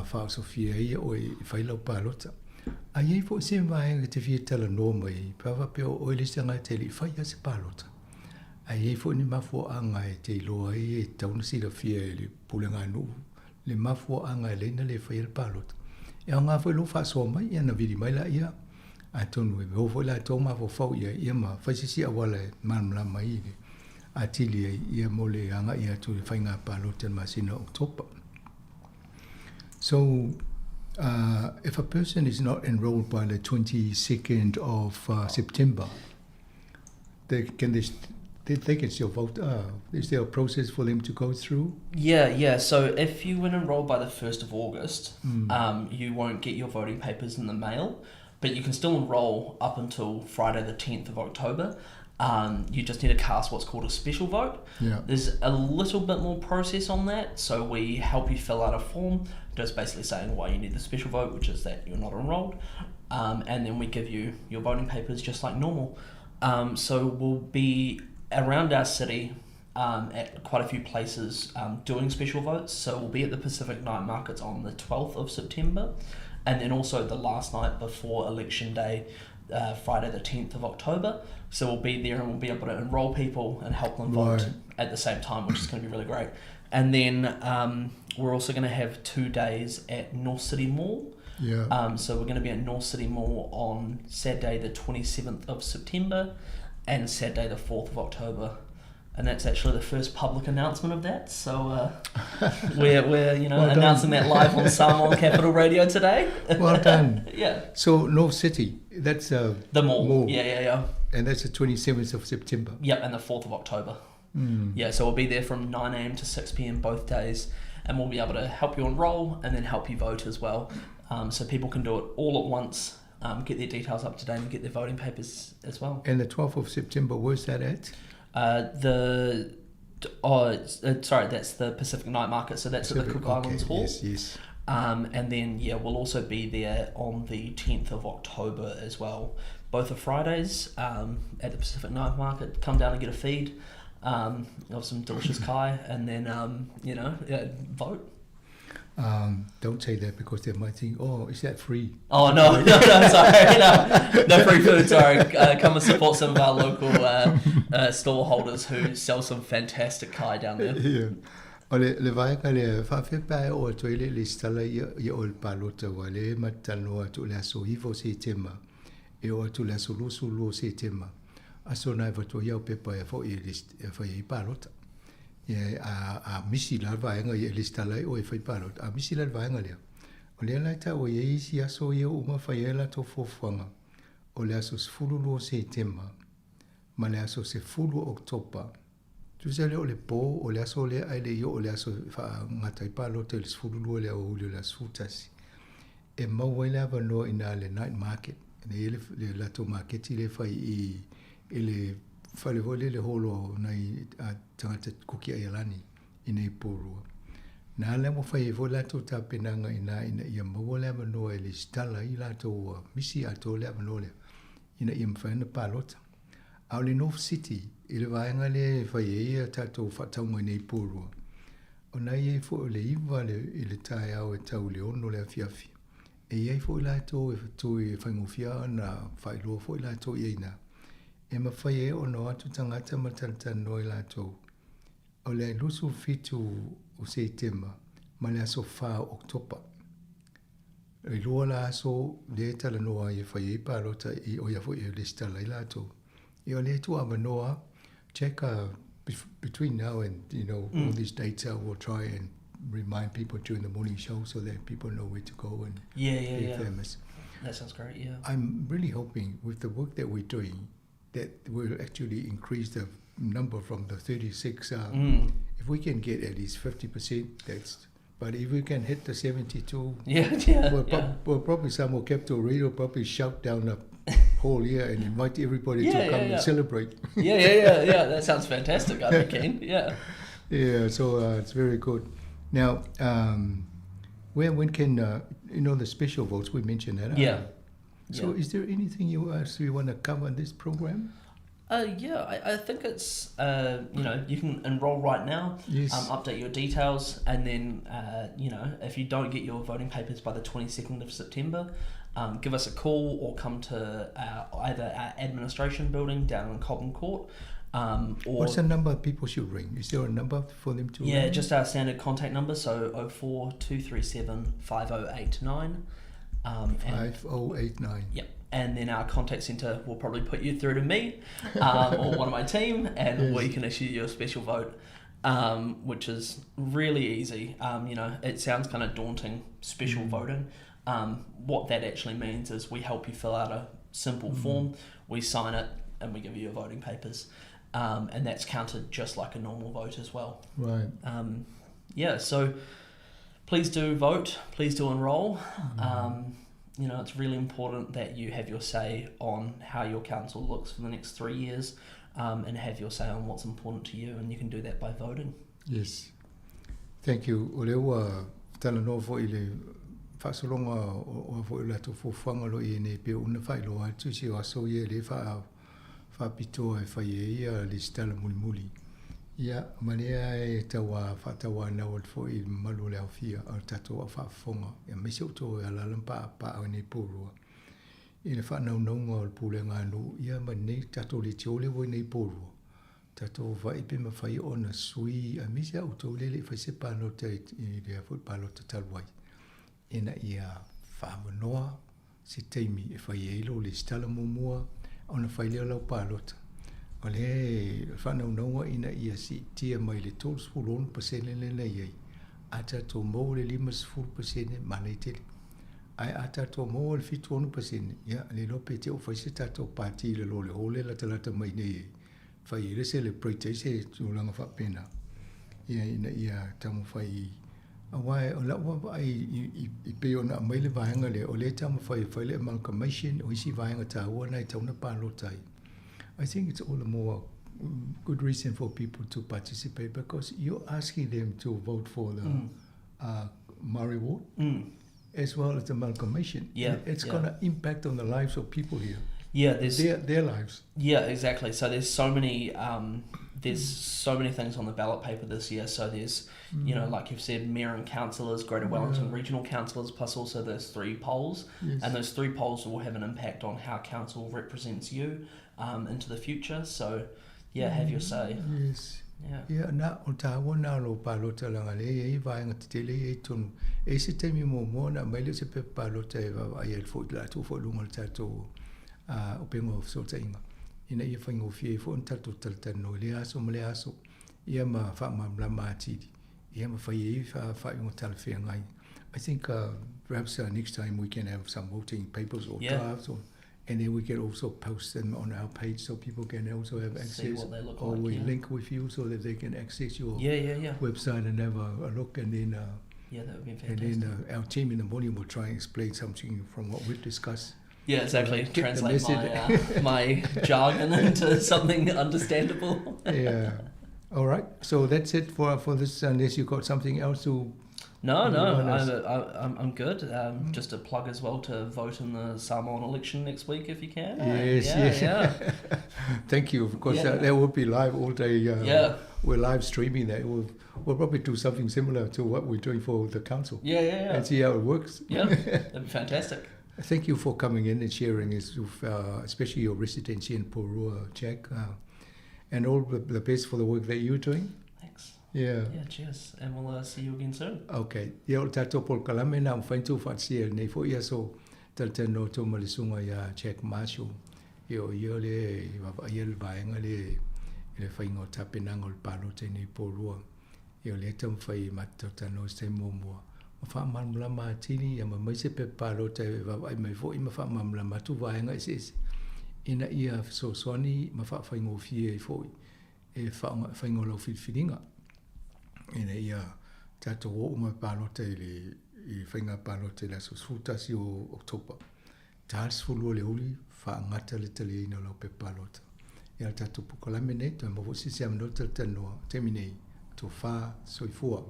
faaosofia ai oe e fai lau palota. A i ai foi se vaega e te fia talanoa mai, pe a faapea o oe le isi tagata e le i fai lava se palota. A i ai foi ni mafuaaga e te iloa ai e tatau ona silafia e le pulega a nuu le mafuaaga e ala ai ona le faia le palota. E aoga foi lou faasoa mai, ia na vili mai laia, atonu e o foi latou mafaufau i ai, ia ma fai se isi auala e malamalama ai le atili ai, ia mo le agai atu i le faiga palota i le masina o Oketopa. So, if a person is not enrolled by the 22nd of September, they can still vote? Is there a process for them to go through? Yeah, yeah. So if you weren't enrolled by the 1st of August, you won't get your voting papers in the mail, but you can still enroll up until Friday the 10th of October. You just need to cast what's called a special vote. There's a little bit more process on that, so we help you fill out a form just basically saying why you need the special vote, which is that you're not enrolled, and then we give you your voting papers just like normal. So we'll be around our city at quite a few places doing special votes. So we'll be at the Pacific Night Markets on the 12th of September, and then also the last night before Election Day, Friday the 10th of October. So we'll be there and we'll be able to enroll people and help them vote at the same time, which is going to be really great. And then we're also going to have 2 days at North City Mall. So we're going to be at North City Mall on Saturday the 27th of September and Saturday the 4th of October. And that's actually the first public announcement of that. So we're Well done. announcing that live on Samoan Capital Radio today. Well done. Yeah. So North City, that's a The mall. mall. Yeah, yeah, yeah. And that's the 27th of September. Yep, and the 4th of October. Yeah, so we'll be there from 9am to 6pm both days, and we'll be able to help you enrol and then help you vote as well. So people can do it all at once, get their details up to date and get their voting papers as well. And the 12th of September, where's that at? The... Oh, sorry, that's the Pacific Night Market, so that's at the Pacific, Cook Islands okay, Hall. Yes, yes. And then, yeah, we'll also be there on the 10th of October as well. Both are Fridays at the Pacific Night Market. Come down and get a feed of some delicious kai, and then vote. Don't say that because they might think, oh, is that free? Oh, no, no, no, sorry. No, no free food, sorry. Come and support some of our local stall holders who sell some fantastic kai down there. Yeah. O le vaega le whaafepa e o atoa ile le stala ia o le palota wa le matanoa atu le aso iva o Setema, e o atu le aso lusu o Setema. Aso nai vatua iau pepa e fo i le e whai i palota. Ia, a misi la vaega i le stala i o e whai palota. A misi la vaega lea. O lea lai tā o ia isi aso ia uma whai e la tō fōfuanga. O le aso sefulu lua o Setema, ma le aso sefulu o Oktopa. Tusa lea o le pō, o le aso lea ai le i o le aso wha ngata i palota i le sefulu lua lea o huli o le aso futasi. E mau ai le avanoa ina le night market. Ne i le lato marketi le whai i le whale hoi le holo nei a tangata kuki ai alani i nei pōrua. Nā le mo whai e fo lato tā penanga ina ina ia maua le avanoa e le stala i lato ua misi a tō le avanoa lea ina ia mwhai na palota. A o le North City, i le vaenga le whai e ia tātou whataunga nei pōrua. O nai e fo o le iwa le, i le tae au e tau le ono le afiafi. E iai fo i lato e whatui e whaingofia na whailoa fo i lato i eina. E mawhai e ono atu tangata matalata noi lato. O le lusu fitu o Setema, ma le aso wha Oktopa. E lua la aso le tala noa i whai e palota i oia fo i lista lai lato. I o le tua manoa, check between now and, you know, all these dates, we'll try and remind people during the morning show so that people know where to go and be famous. That sounds great, yeah. I'm really hoping with the work that we're doing that we'll actually increase the number from the 36. If we can get at least 50%, that's... But if we can hit the 72, we'll probably Samoa Capital Radio will probably shout down the whole year and invite everybody to come and celebrate. That sounds fantastic. I'd be keen. Yeah. Yeah, so it's very good. Now, when can you know the special votes we mentioned that? So is there anything you else you want to cover in this program? Yeah, I think it's, you know, you can enrol right now, update your details, and then, if you don't get your voting papers by the 22nd of September, give us a call or come to either our administration building down in Cobham Court. Or what's the number people should ring? Is there a number for them to Yeah, ring? just our standard contact number, so 04 237 5089. 5089. Yep. And then our contact centre will probably put you through to me or one of my team, and we can issue you a special vote, which is really easy. It sounds kind of daunting, special voting. What that actually means is we help you fill out a simple form, we sign it, and we give you your voting papers. And that's counted just like a normal vote as well. Please do vote, please do enrol. It's really important that you have your say on how your council looks for the next 3 years, and have your say on what's important to you, and you can do that by voting. Yes. Thank you. O lea ua talanoa foi le faasologa o foi o latou fuafuaga o lo o i ai nei pe una faailoa atu si o aso ia le faapitoa e fai ai ia le sitala mulimuli. Ia, ma lea e taua faatauanau atu foi i le mamalu o le aofia o le tatou au faafofoga. Ia, aemaise o outou e alaala ma paapaa nei pōlua. I le faanaunauga o le pulega a nuu, ia ma nei tatou leitio le ua i nei pōlua. Tatou vai pe mawhai ona sui, aemaise a outou le le i fai se palota i lea foi palota talu ai. Ina ia faamanoa se taimi e fai ai lo le sitala muamua, ona fai lea lau palota. O le whanaunauga ina ia siitia mai le 36% le nei ai. A tātou maua le 50% mana i tele. Ai a tātou maua le 76%, ia, le loa pe te o fai se tātou pāti le lo le hole la talata mai nei ai. fai ai le celebrate ai se tulaga faapena, ia ina ia taumafai aua o lau vaavaai i pei ona aumai le vaega lea, o lea e taumafai e fai le amalgamation o isi vaega taua na e tatau ona palota ai. I think it's all the more good reason for people to participate because you're asking them to vote for the mm. uh, Maori Ward mm. as well as the amalgamation. Yeah, it's yeah. going to impact on the lives of people here. Yeah, there's their, their lives. Yeah, exactly. So there's so many um, there's so many things on the ballot paper this year. So there's mm. you know, mm. like you've said, mayor and councillors, Greater Wellington yeah. regional councillors, plus also those three polls, yes. and those three polls will have an impact on how council represents you um, into the future. So yeah, have your say. Yes. Yeah. Ia, na, o tāua nā o lou palota leaga lea e i ai vaega tetele ia i totonu. E i ai se taimi muamua ona aumai lea o se pepa palota e vaavaai ai foi latou foi i luga o le tatou uh, upega o fesootaiga ina ia faigofie ai foi ona tatou talatalanoa i lea aso ma lea aso, ia ma faamalamalama atili, ia ma fai ai faaiuga talafeagai. I think uh, perhaps uh, next time we can have some voting papers or yeah. drafts or and then we can also post them on our page so people can also have access. Look or like, we yeah. link with you so that they can access your yeah, yeah, yeah. website and have a, a look. And then, uh, yeah, that would be fantastic. And then uh, our team in the morning will try and explain something from what we've discussed. Yeah, exactly. Translate my, uh, my jargon into something understandable. yeah. All right. So that's it for for this. Unless you've got something else to no, no, I'm, I'm, I'm good. Um, mm. Just a plug as well to vote in the Samoan election next week if you can. Yes, yeah, yes. Yeah. Thank you. Of course, yeah. that, that will be live all day. Uh, yeah. We're live streaming that. We'll, we'll probably do something similar to what we're doing for the council. Yeah, yeah, yeah. And see how it works. Yeah, that'd be fantastic. Thank you for coming in and sharing, this, uh, especially your residency in Porua, Jack, uh, and all the, the best for the work that you're doing. Thanks. Yeah. Yeah, cheers. And we'll uh, see you again soon. Okay. Ia, o le tatou polokalame na mafai ona tuufaatasia i lenei foi aso talatalanoa atu ma le susuga ia Jack Marshall. Ia, o ia lea e vaavaaia le vaega lea i le faiga o tapenaga o le palota i nei Pourua. Ia, o lea e taumafai e matou talatalanoa i se taimi muamua ma faamalamalama atili ia ma mai se pepa palota e vaavaai mai foi ma faamalamalama atu vaega eseese ina ia fesoasoani ma faafaigofie ai foi e faiga o lau filifiliga ina ia tatou o uma e palota i le i faiga palota i le aso 11 o October. Ta le 12 o le aoauli faagata le taliaina o lau pepa palota. Ia le tatou polokalame nei, toe maua foi se isi avanoa talatalanoa taimi nei, tofa soifua.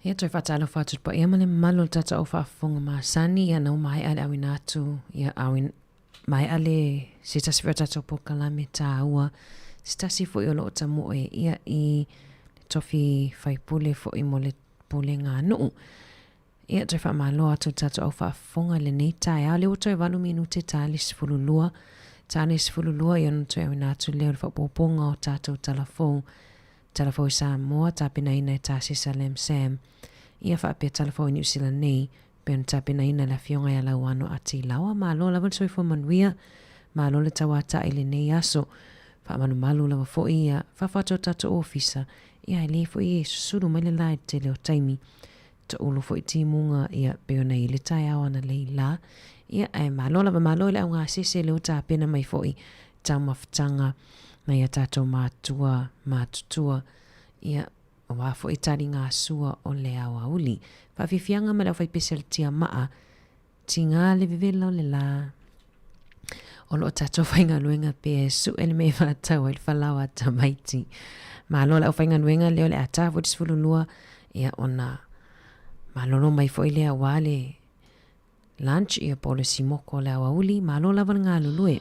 Ia toe faatalofa atu le paia ma le mamalu o le tatou au faafofoga masani, ia na ua maea le auina atu, ia auina, maea le se tasi foi o tatou polokalame tāua, se tasi foi o loo tamoe ia i le tofi faipule foi mo le pulega a nuu. Ia toe faamalo atu le tatou au faafofoga i lenei taeao, lea ua toe 8 minute ta le 12, ta le 12 ia ona toe auina atu lea o le faaopoopoga o tatou tala fou Tala fou i Samoa, tapenaina e Tā Sesa Lam Sam. Ia faapea tala fou i Niu Sila nei, pei ona tapenaina e le Afioga ia Lauano Ati Laoa. Malo lava le soifua manuia, malo le tauata'i i lenei aso. Faamalumalu lava foi ia faafoatu o tatou ofisa, ia e le foi e susulu mai le la i le tele o taimi. Toulu foi timuga ia pei ona i le taeao analeila la. Ia ae malo lava malo i le augasese lea ua tapena mai foi taumafataga nai a tatou matua matutua ia aua foi taligasua o le aoauli. Faafiafiaga ma le aufaipese a le tiamaa, tiga le vevela o le la. O loo tatou faigaluega pea e sue le mea e faatau ai le falaoa a tamaiti. Malo le aufaigaluega lea o le a ta foi le 12 ia ona malolo mai foi lea aua le lunch ia po o le simoko o le aoauli. Malo lava le galulue.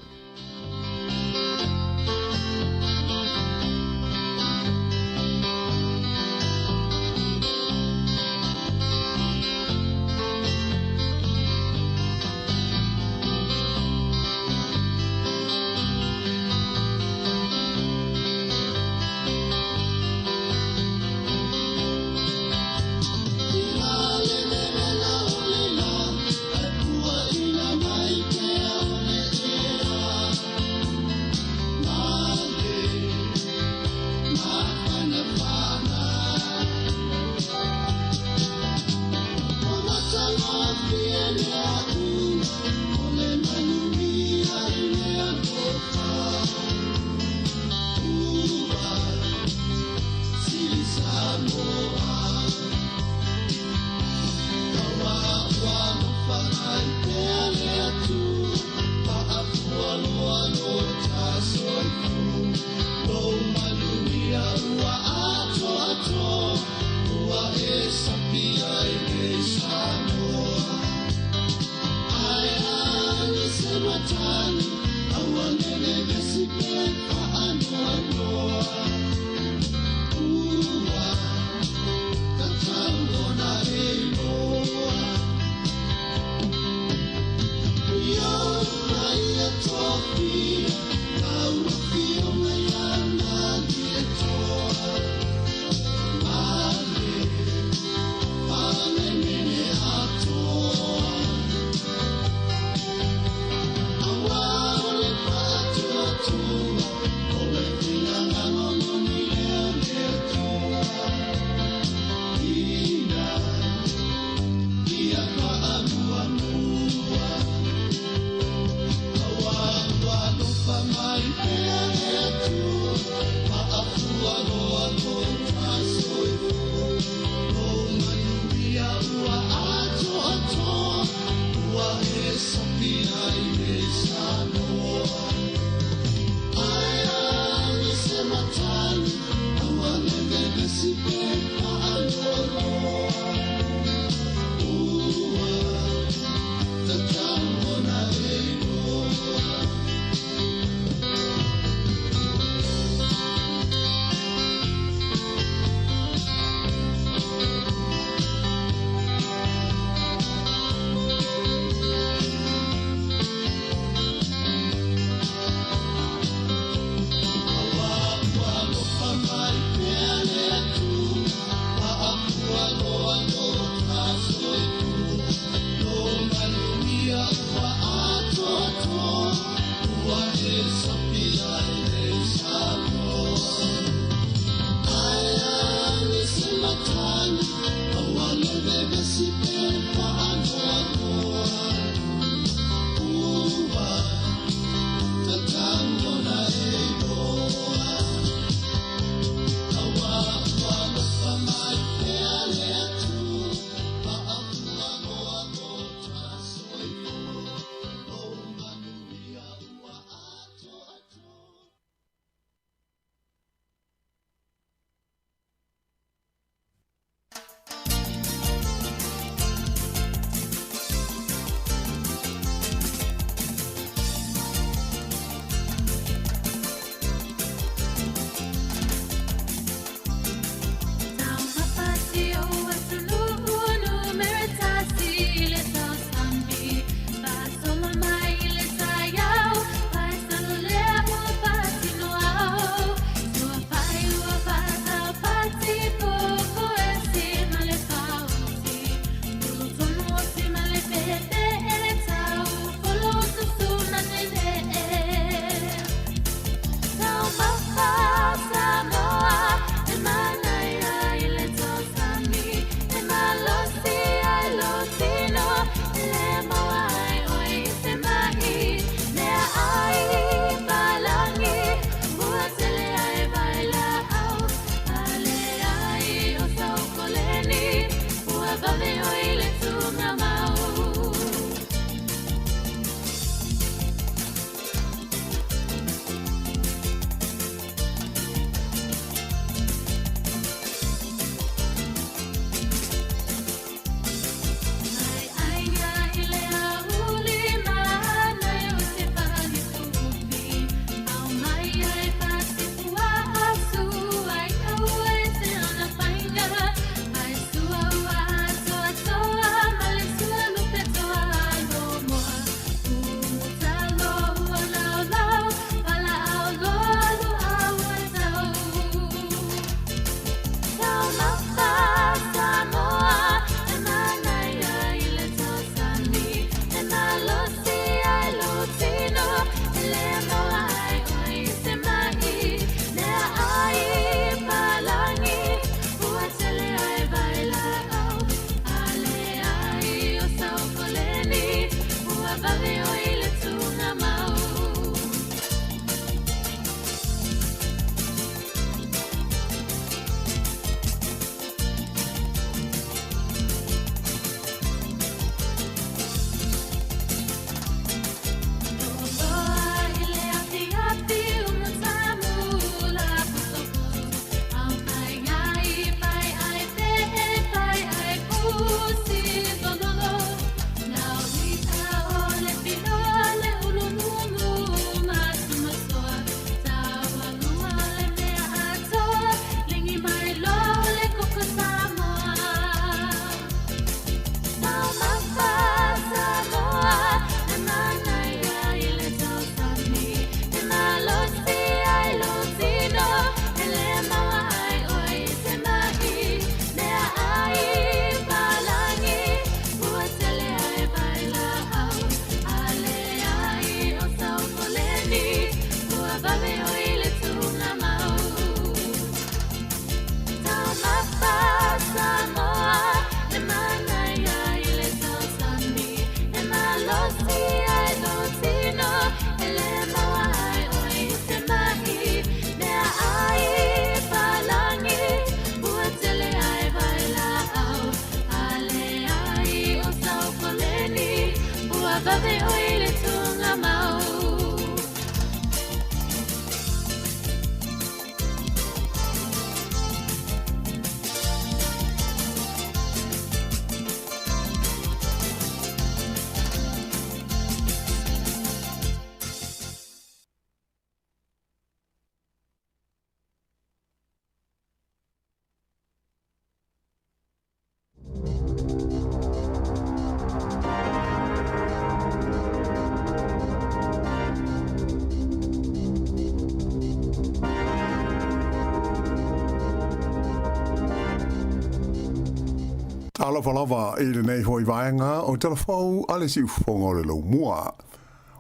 Talofa lava i lenei foi vaega o Tala Fou a le Siufofoga o le Laumua.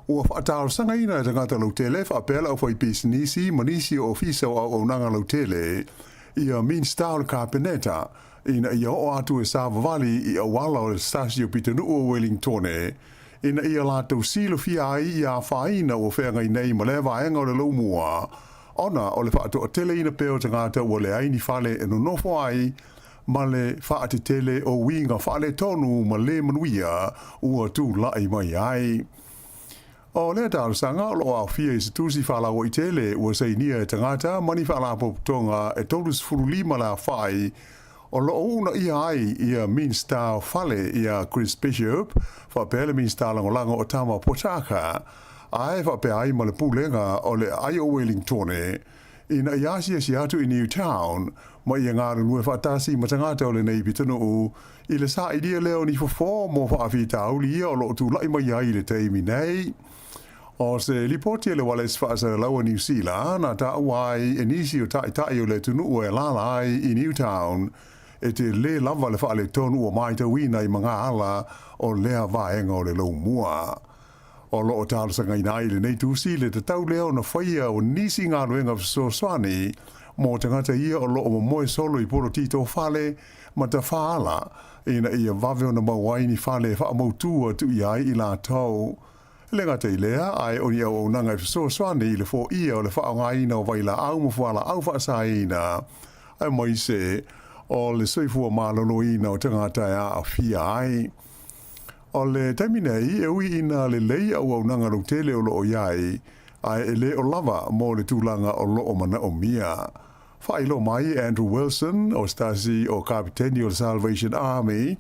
Ua faatalosagaina e tagata lautele faapea le aufaipisinisi ma nisi o ofisa o auaunaga lautele ia Minisita o le Kapeneta ina ia oo atu e savavali i auala o le Sitasi o Pitonuu o Welingtone ina ia latou silafia ai ia afaina ua feagai nei ma lea vaega o le laumua ona o le faatoateleina pea o tagata ua leai ni fale e nonofo ai ma le faatetele o uiga faaletonu ma le manuia ua tulai mai ai. O lea talosaga o lo o aofia i se tusi faalauaitele ua sainia e tagata ma ni faalapotopotoga e 35 le aofai o lo o uunaia ai ia Minisita o Fale ia Chris Bishop faapea le Minisita Lagolago o Tama Potaka ae faapea ai ma le Pulega o le Aai o Welingtone ina ia asiasi atu i Newtown ma ia galulue faatasi ma tagata o lenei pitonuu i le sailia lea o ni fofo mo faafitauli ia o lo o tulai mai ai i le taimi nei. O se lipoti a le Ualesi Faasalalau a Niu Sila na taua ai e nisi o taitai o le atunuu e alaala ai i Newtown e te lē lava le faaletonu ua matauina i magaala o lea vaega o le laumua. O lo o talosagaina ai lenei tusi le tatau lea ona faia o nisi galuega fesoasoani mo tagata ia o lo o momoe solo i poloti tofale ma tafaala ina ia vave ona maua ai ni fale e faamautū atu i ai i latou. E le gata i lea, ae o ni auaunaga e fesoasoani i le foia o le faaaogaina o vailaau ma fualaau faasaina, aemaise o le soifua maloloina o tagata e aafia ai. O le taimi nei, e ui ina lelei auaunaga lautele o lo o i ai, ae e le o lava mo le tulaga o lo o manaomia. Faailoa mai e Andrew Wilson, o se tasi o Kapiteni o le Salvation Army,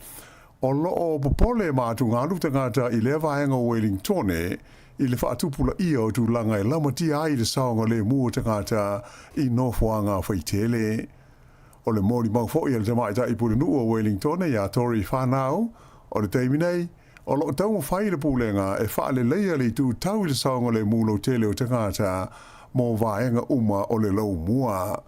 o lo o popole ma atugalu tagata i lea vaega o Welingtone i le faatupulaia o tulaga e lamatia ai le saogalemu o tagata i nofoaga faitele. O le molimau foi a le tamaitai pulenuu o Welingtone iā Tori Whanau, o le taimi nei, o lo o taumafai le Pulega e faaleleia le itu tau i le saogalemu lautele o tagata mo vaega uma o le laumua.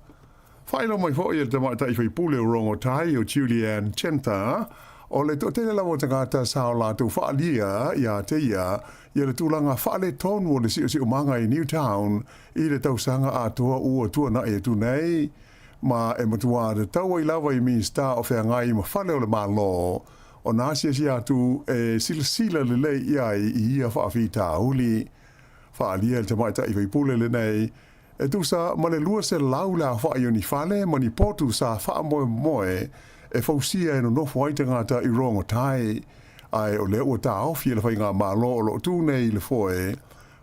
Faailoa mai foi e le tamaitai faipule o Rongotai o Julianne Chenter, o le toatele lava o tagata sa o latou faaalia iā te ia ia le tulaga faaletonu o le siosiomaga i Newtown i le tausaga atoa ua tuanai atu nei. Ma e matua tatau ai lava i Minisita o Feagai ma Fale o le Malo ona asiasi atu e silasila lelei i ai i ia faafitauli. Faaalia e le tamaitai faipule lenei, e tusa ma le 200 le aofai o ni fale ma ni potu sa faamoemoe e fausia e nonofo ai tagata i Rongotai, ae o lea ua taofi e le faigamalo o lo o tu nei i le foe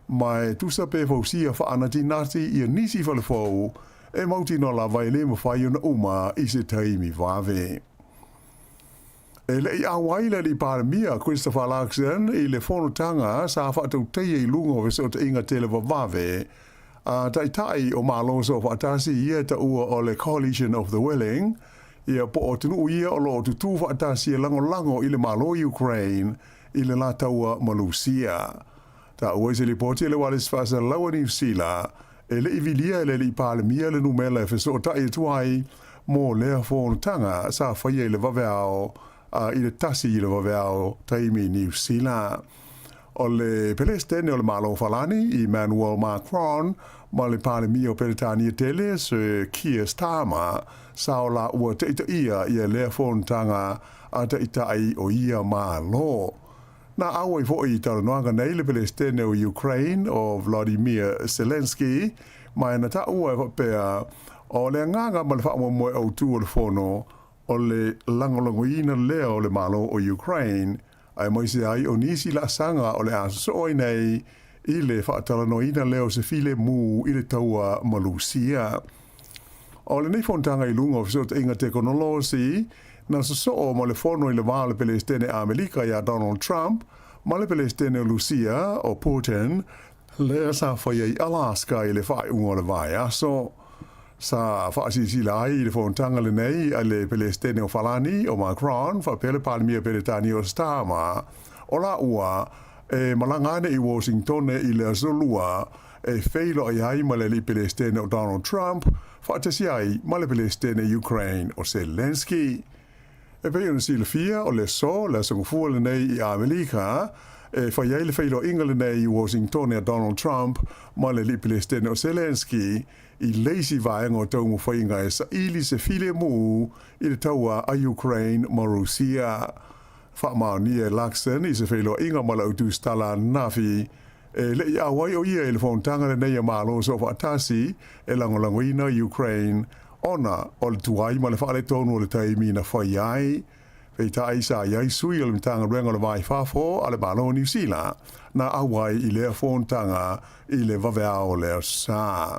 Ma e tusa pe fausia faanatinati ia nisi fale fou, e mautinoa lava e le mafai ona uma i se taimi vave. E le i auai le Alii Palemia Christopher Luxon i le fonotaga sa faatautaia i luga o fesootaiga tele vavave a Taitai o Malo Soofaatasi ia e taua o le Coalition of the Willing, ia po o atunuu ia o lo o tutū faatasi e lagolago i le Malo o Ukraine i le la taua ma Lusia. Taua i se lipoti a le Ualesi Faasalalau a Niu Sila, e le i vilia e le Alii Palemia le numela e fesootai atu ai mo lea fonotaga sa faia i le vaveao a i le tasi i le vaveao taimi Niu Sila. O le Pelesitene o le Malo o Falani, Emmanuel Macron, ma le Palemia o Peretania tele, Sir Keir Starmer, sa o la ua taʻitaʻia ia lea fonotaga a taʻitaʻi o ia Malo. Na auai foi i talanoaga nei le Pelesitene o Ukraine o Vladimir Zelensky, ma na taua e faapea o le agaga ma le faamoemoe autū o le fono o le lagolagoina lea o le Malo o Ukraine, aemaise ai o nisi laasaga o le a sosoo ai nei i le faatalanoaina lea o se filemu i le taua ma Lusia. O lenei fonotaga i luga o fesootaiga tekonolosi na sosoo ma le fono i le va o le Pelesitene Amelika ia Donald Trump ma le Pelesitene o Lusia o Putin, lea sa faia i Alaska i le faaiuga o le vaiaso. Sa faasilasila ai i le fonotaga lenei a le Pelesitene o Falani o Macron faapea le Palemia Peretania o Starmer o laua e malaga ane i Washingtone i le Aso Lua e feiloai ai ma le alii Pelesitene o Donald Trump faatasi ai ma le Pelesitene Ukraine o Zelensky. E pei ona silafia, o le aso, le Aso Gafua lenei i Amelika, e fai ai le feiloaiga lenei i Washingtone a Donald Trump ma le alii Pelesitene o Zelensky i le isi vaega o taumafaiga e saili se filemu i le taua a Ukraine ma Rusia. Faamaonia e Luxon i se feiloaiga ma le autusitala ananafi, e le i auai o ia i le fonotaga lenei a Malo Soofaatasi e lagolagoina Ukraine ona o le tuai ma le faaletonu o le taimi na fai ai. Peitai sa i ai sui o le Matagaluega o le Va i Fafo a le Malo o Niu Sila na auai i lea fonotaga i le vaveao o le Aso Sa.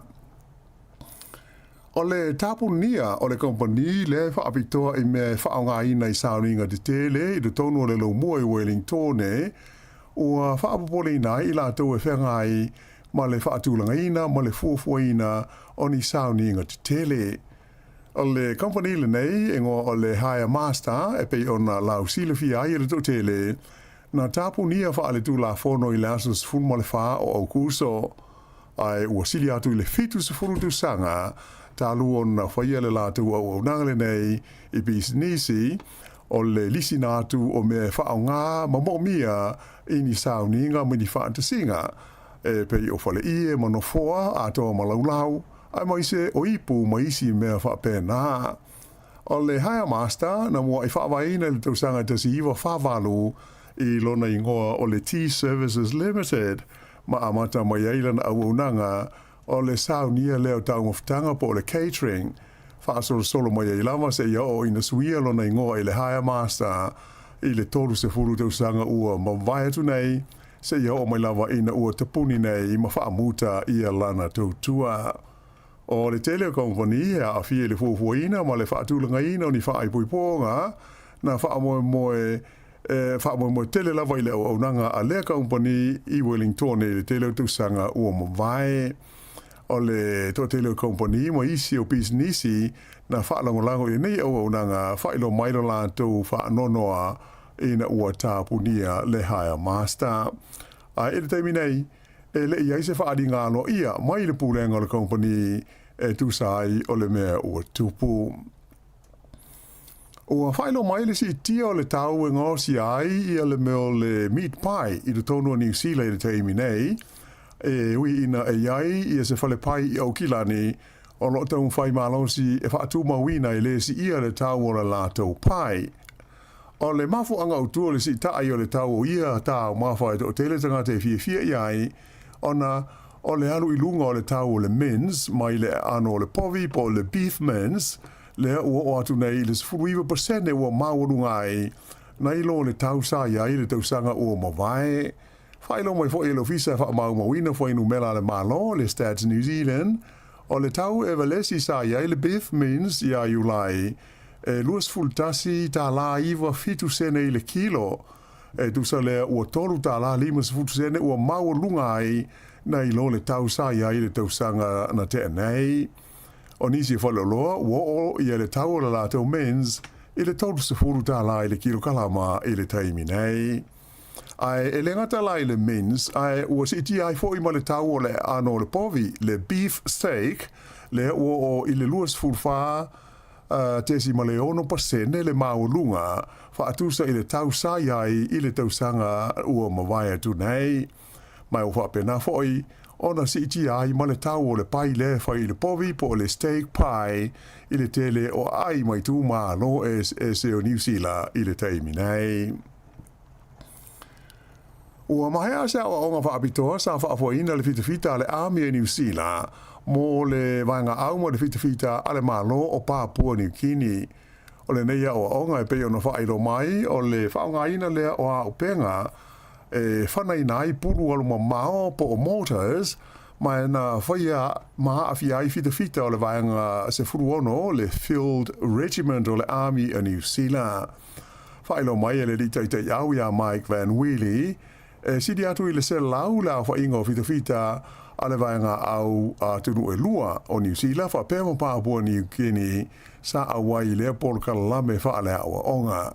O le tapunia o le kamupani lea e faapitoa i mea e faaaogaina i sauniga tetele i totonu o le laumua i Wellingtone, ua faapopoleina ai i latou e feagai ma le faatulagaina ma le fuafuaina o ni sauniga tetele. O le kamupani lenei e igoa o le Hire Master e pei ona lausilafia ai e le toatele, na tapunia faaletulafono i le aso 14 o Aokuso. Ae ua sili atu i le 70 tausaga talu ona faia le latou auaunaga lenei i pisinisi, o le lisina atu o mea e faaaoga ma moomia i ni sauniga ma ni faatasiga e pei o faleie ma nofoa atoa ma laulau, aemaise o ipu ma isi mea faapena. O le Hire Master na muaʻi faavaeina i le tausaga 1948 i lona igoa o le Tea Services Limited ma amata mai ai lana auaunaga o le saunia lea o taumafataga po o le catering, faasolosolo mai ai lava seia oo ina suia lona igoa i le Hire Master i le 30 tausaga ua mavae atu nei, seia oo mai lava ina ua tapuni nei ma faamuta ia lana tautua. O le tele o kamupani e aafia i le fuafuaina ma le faatulagaina o ni faaipoipoga na faamoemoe e faamoemoe tele lava i le auaunaga a lea kamupani i Wellingtone i le tele o tausaga ua mavae. O le toatele o kamupani ma isi o pisinisi na faalagolago i lenei auaunaga faailoa mai lo latou faanoanoa ina ua tapunia le Hire Master. Ae i le taimi nei, E le i ai se faaaliga aloaia mai le pulega o le kamupani e tusa ai o le mea ua tupu. Ua faailoa mai le siitia o le tau e gaosia ai ia le mea o le meat pie i totonu o Niu Sila i le taimi nei, e ui ina e i ai ia se fale pai i Aukilani o lo o taumafai malosi e faatumauina e le siia le tau o le latou pie. O le mafuaaga autu o le siitai o le tau o ia taumafa e toatele tagata e fiafia i ai, ona o le alu i luga o le tau o le mince mai le aano o le povi po o le beef mince, lea ua oo atu nei i le 19% ua maualuga ai, nai lo le tau sa i ai i le tausaga ua mavae. Faailoa mai foi e le Ofisa e Faamaumauina Fuainumera a le Malo, le Stats New Zealand, o le tau evalesi sa i ai le beef mince ia Iulai, e 21 tālā 97 sene i le kilo, e tusa lea ua 3 tālā 50 sene ua maualuga ai nai lo le tau sa i ai i le tausaga na tea nei. O nisi o faleoloa ua oo ia le tau o le latou mince i le 30 tālā i le kilokalama i le taimi nei. Ae e le gata la i le mince, ae ua siitia ai foi ma le tau o le aano o le povi, le beef steak, lea ua oo i le 24. 2.6% le maualuga faatusa i le tau sa i ai i le tausaga ua mavae atu nei. Ma ua faapena foi ona siitia ai ma le tau o le pai lea e fai i le povi po o le steak pie i le tele o aai mai itumalo eseese o Niu Sila i le taimi nei. Ua maea se aoaoga faapitoa sa faafoeina le fitafita a le Army a Niu Sila mo le vaega au ma le fitafita a le Malo o Papua Niu Kini. O lenei aoaoga e pei ona faailoa mai o le faaaogaina lea o auupega e fanaina ai pulu alumamao po o mortars ma e na faia ma aafia ai fitafita o le vaega 16 le Field Regiment o le Army a Niu Sila. Faailoa mai e le Alii Taitaiau iā Mike Van Wely, e sili atu i le 100 le aofaiga o fitafita a le vaega au atunuu e lua o Niu Sila faapea ma Papua Niu Kini sa auai i lea polokalame faaleaoaoga.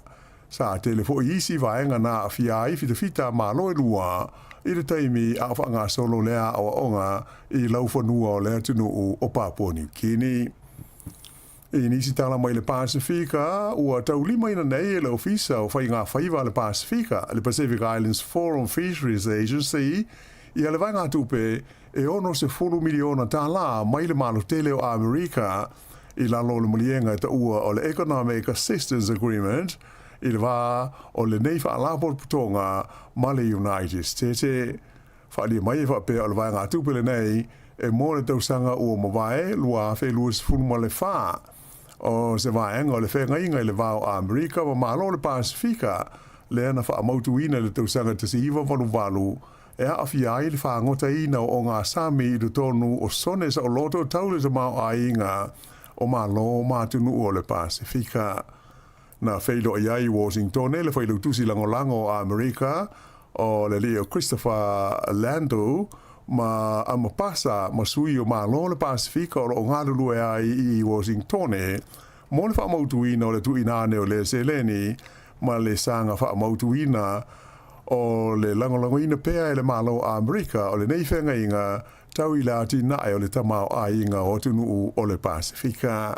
Sa tele foi isi vaega na aafia ai fitafita a Malo e lua i le taimi a o faagasolo lea aoaoga i laufanua o le atunuu o Papua Niu Kini. I nisi tala mai le Pasefika, ua taulimaina nei e le Ofisa o Faiga Faiva a le Pasefika, le Pacific Islands Forum Fisheries Agency, ia le vaegatupe e $60 miliona tālā mai le Malo tele o Amerika i lalo o le maliega e taua o le Economic Assistance Agreement i le va o lenei faalapotopotoga ma le United States. Faaalia mai e faapea o le vaegatupe lenei e mo le tausaga ua mavae 2024. O se vaega o le feagaiga i le va o Amerika ma Malo o le Pasefika lea na faamautuina i le tausaga 1988 e aafia ai le faagotaina o ogasami i totonu o sone saoloto tau le tamaoaiga o Malo ma atunuu o le Pasefika. Na feiloai ai i Washingtone le Failautusi Lagolago o Amerika o le alii o Christopher Landau ma Amapasa ma sui o Malo o le Pasefika o lo o galulue ai i Washingtone mo le faamautuina o le tuuina ane o lea seleni ma le saga faamautuina o le lagolagoina pea e le Malo o Amerika o lenei feagaiga tau i le atinae o le tamaoaiga o atunuu o le Pasefika.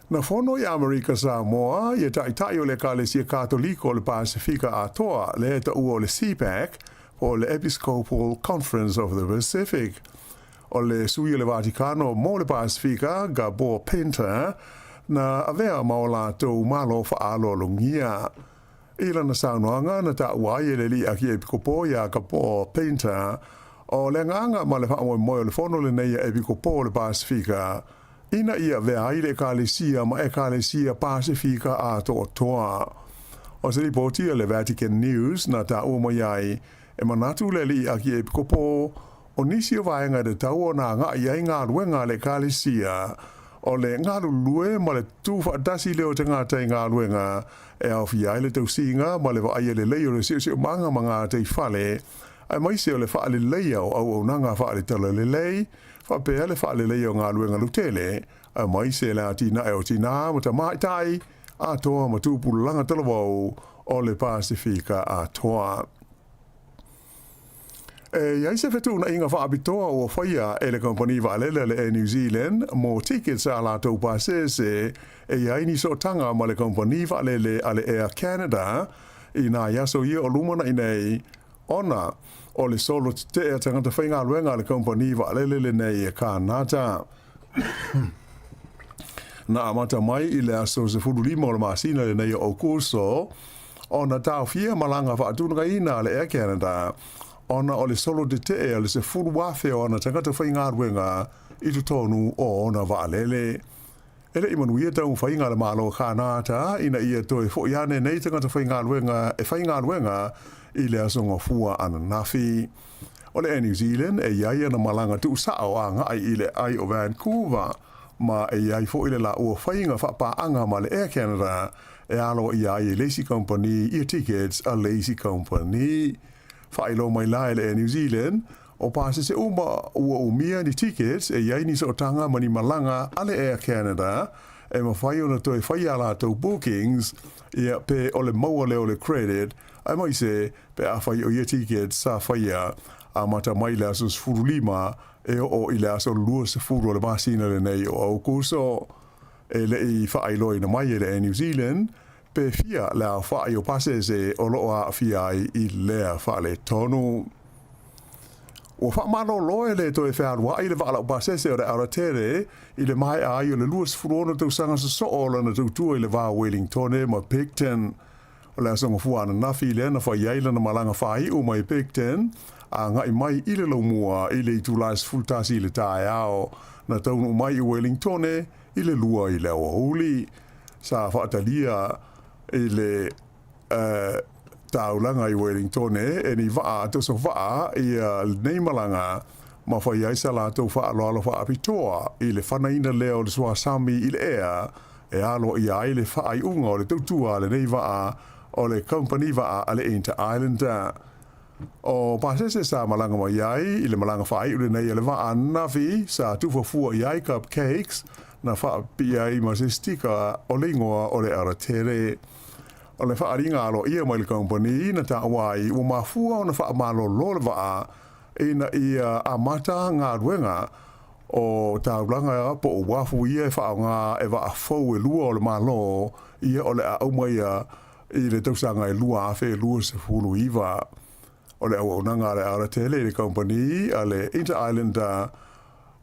Na fono i Amerika Samoa ia Taitai o le Ekalesia Katoliko o le Pasefika Atoa, lea e taua o le CPAC, po o le Episcopal Conference of the Pacific. O le sui o le Vatikano mo le Pasefika, Gabor Pinter, na avea ma o latou malo faaaloalogia. I lana saunoaga na taua ai e le alii Akiepikopo iā Gabor Pinter, o le agaga ma le faamoemoe o le fono lenei a Epikopo o le Pasefika, ina ia avea ai le Ekalesia ma Ekalesia Pasefika atoatoa. O se lipoti a le Vatican News na taua mai ai, e manatu le Alii Akiepikopo, o nisi o vaega e tatau ona agai i ai galuega a le Ekalesia, o le galulue ma le tuufaatasi lea o tagata i galuega e aofia ai le tausiga ma le vaaia lelei o le siosiomaga ma gataifale, aemaise o le faaleleia o auaunaga faale-talalelei, faapea le faaleleia o galuega lautele, aemaise le atinae o tinā ma tamaitai atoa ma tupulaga talavou o le Pasefika atoa. E i ai se fetuunaiga faapitoa ua faia e le kamupani vaalele a le Air New Zealand mo tickets a latou pasese e i ai ni sootaga ma le kamupani vaalele a le Air Canada i nai aso ia o lumanai nei ona o le solo tetee a tagata faigaluega a le kamupani vaalele lenei e Kānata. Na amata mai i le aso 15 o le masina lenei o Aokuso ona taofia malaga faatulagaina a le Air Canada ona o le solo tetee a le 10,000 o ana tagata faigaluega i totonu o ona vaalele. E le i manuia taumafaiga a le Malo o Kānata ina ia toe foi ane nei tagata faigaluega e faigaluega i le aso Gafua ananafi. O le Air New Zealand e i ai ana malaga tuusao agai i le aai o Vancouver ma e i ai foi le laua faiga faapaaga ma le Air Canada e aloaia ai e le isi kamupani ia tickets a le isi kamupani. Faailoa mai la e le Air New Zealand, o pasese uma ua umia ni tickets e i ai ni sootaga ma ni malaga a le Air Canada e mafai ona toe faia a latou bookings ia pe o le maua lea o le credit aemaise pe afai o ia tickets sa faia amata mai le aso 15 e oo i le aso 20 o le masina lenei o Aokuso. E le i faailoaina mai e le Air New Zealand pe fia le aofaʻi o pasese o lo o aafia ai i lea faaletonu. Ua faamalolo e le toe fealuaʻi le vaa laupasese o le Aratere i le maea ai o le 26 tausaga sosoo o lana tautua i le va o Wellingtone ma Picton. O le aso Gafua ananafi lea na fai ai lana malaga faaiu mai Picton agai mai i le Laumua i le itula e 11 i le taeao. Na taunuu mai i Wellingtone i le 2 i le aoauli. Sa faatalia i le taulaga i Wellingtone e ni vaa toso vaa ia lenei malaga ma fai ai sa latou faaaloalo faapitoa i le fanaina lea o le suasami i le ea e aloaia ai le faaiuga o le tautua a lenei vaa o le kamupani vaa a le Inter Islander. O pasese sa malaga mai ai i le malaga faaiu lenei a le vaa ananafi sa tufa fua i ai cupcakes na faapipii ai ma se sticker o le igoa o le Aratere. O le faaaliga aloaia mai le kamupani na taua ai ua mafua ona faamalolo le vaa ina ia amata galuega o taulaga po o uafu ia e faaaoga e vaa fou e lua o le Malo ia o le a aumaia i le tausaga e 2029. O le auaunaga a le Alatele i le kamupani a le Inter-Islander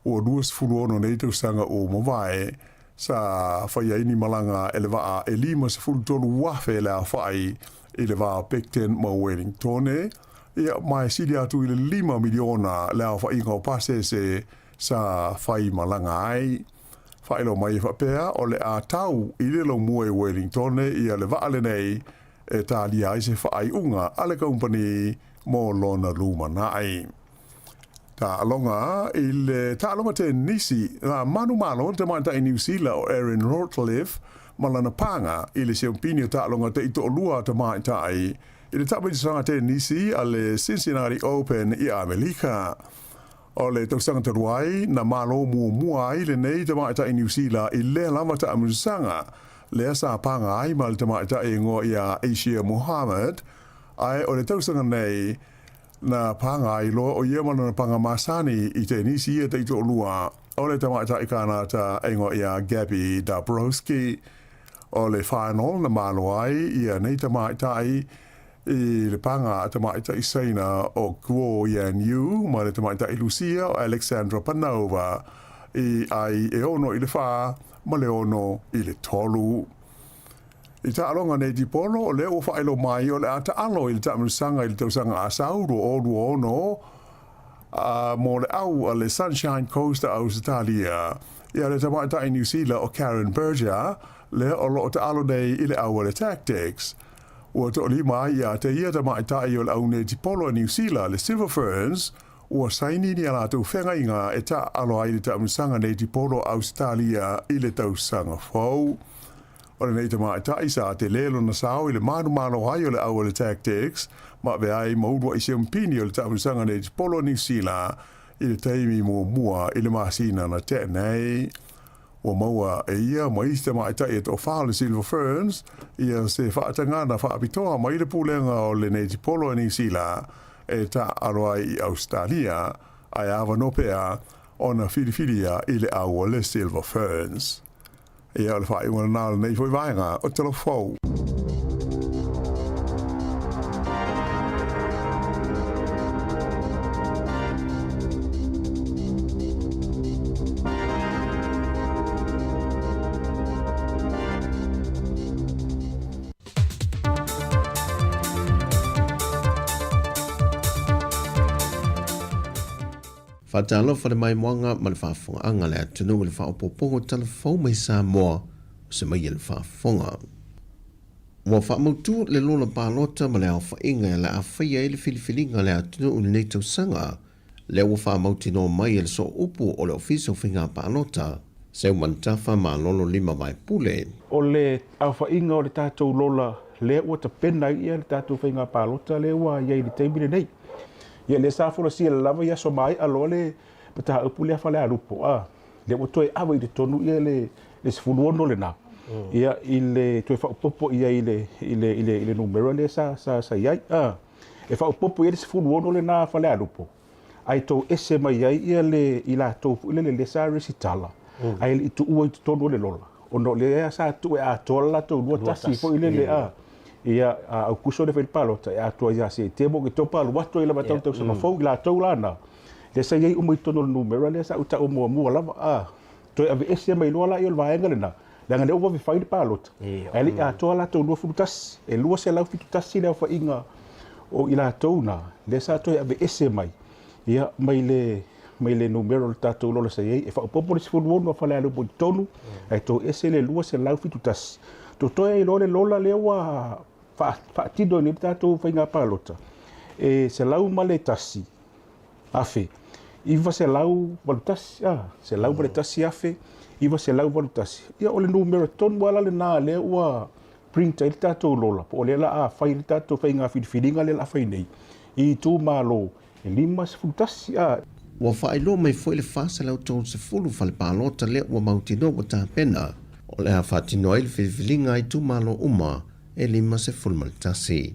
ua 26 nei tausaga ua mavae, sa fai ai ni malaga e le vaa e 53,000 le aofai i le va o Picton ma Wellingtone, ia, ma e sili atu i le $5 miliona le aofaiga o pasese sa fai malaga ai. Faailoa mai e faapea, o le a tau i le laumua i Wellingtone ia le vaa lenei e talia ai se faaiuga a le kamupani mo lona lumanai. Taaloga I le taaloga tenisi, na manumalo le tamaitai Niu Sila o Erin Routliffe ma lana paga i le siampini o taaloga taitoalua a tamaitai i le taamaisasaga tenisi a le Cincinnati Open i Amelika. O le tausaga talu ai, na malo muamua ai lenei tamaitai Niu Sila i lea lava taamaisasaga, lea sa paga ai ma le tamaitai e igoa ia Asia Muhammad, ae o le tausaga nei, Na paga ai loa o ia ma lana paga masani i tenisi ia taitoalua o le tamaitai Kanata e igoa ia Gabby Dabrowski. O le final na malo ai ia nei tamaitai i le paga a tamaitai Saina o Guo Yan Yu ma le tamaitai Lusia o Alexandra Panova i ai e 6 i le 4 ma le 6 i le 3. I taaloga nei tipolo, o lea ua faailoa mai o le a taalo i le taamilosaga i le tausaga asau 2026 a mo le au a le Sunshine Coast a Ausetalia. Ia le tamaitai Niu Sila o Karen Berger, lea o lo o taalo nei i le au a le Tactix. Ua toalima ai ia te ia tamaitai o le au netipolo a Niu Sila, le Silver Ferns, ua saini ni a latou feagaiga e taaalo ai le taamilosaga netipolo a Ausetalia i le tausaga fou. O lenei tamaitai sa tele lona sao i le manumalo ai o le au a le Tactix ma avea ai ma uluai siampini o le taamilosaga netipolo a Niu Sila i le taimi muamua i le masina na tea nei. Ua maua e ia ma isi tamaitai e toafa o le Silver Ferns ia se faatagana faapitoa mai le pulega o le netipolo a Niu Sila e taaalo ai i Ausetalia ae avanoa pea ona filifilia i le au a le Silver Ferns. Ia, o le faaiuga lena o lenei foi vaega o Tala Fou. Faatalofa le maimoaga ma le faafofogaaga a le atunuu i le faaopoopoga o tala fou mai Samoa o se mai e le faafofoga. Ua faamautu le lola palota ma le aofaiga e le a faia ai le filifiliga a le atunuu i lenei tausaga, lea ua faamautinoa mai e le sooupu o le Ofisa o Faiga Palota, Seumanutafa Malolo Lima Vaepule. O le aofaiga o le tatou lola lea ua tapena ai le tatou faiga palota lea ua i ai i le taimi lenei. Ia lea sa folasia lava i aso maea loa le mataupu lea Falealupo, a, lea ua toe ave i totonu ia le 16 lena, ia i le toe faaopoopo i ai i le, i le, i le, i le numera lea sa, sa, sa i ai. A, e faaopoopo i ai le 16 lena Falealupo, ae tou ese mai ai ia le i latou foi lele lea sa resitala, ae le i tuua i totonu o le lola. Ona o lea sa tuu e atoa le latou 21 foi lele a. Ia, a Aukuso lea fai le palota e atoa ia Setema, Oketopa alu atu ai lava tau tausaga fou i latou la na. Lea sa i ai uma i totonu o le numera lea sa ou taua muamua lava a. Toe aveese mai loa laia o le vaega lena, leaga lea ua vave fai le palota, ae le i atoa latou 21, e 271 le aofaiga o i latou na, lea sa toe aveese mai, ia, mai le mai le numera o le tatou lola sa i ai, e faaopoopo le 16 a Falealupo i totonu, ae toese le 271. Totoe ai loa le lola lea ua faatino ai nei le tatou faiga palota, e 101 981, a, 101 981. Ia, o le numera tonu lava la lena lea ua print ai le tatou lola, po o lea o le a fai le tatou faiga filifiliga lea o le a fai nei i itumalo e 51, a. Ua faailoa mai foi le 430 fale palota lea ua mautinoa ua tapena, o le a faatino ai le filifiliga a itumalo uma e 51.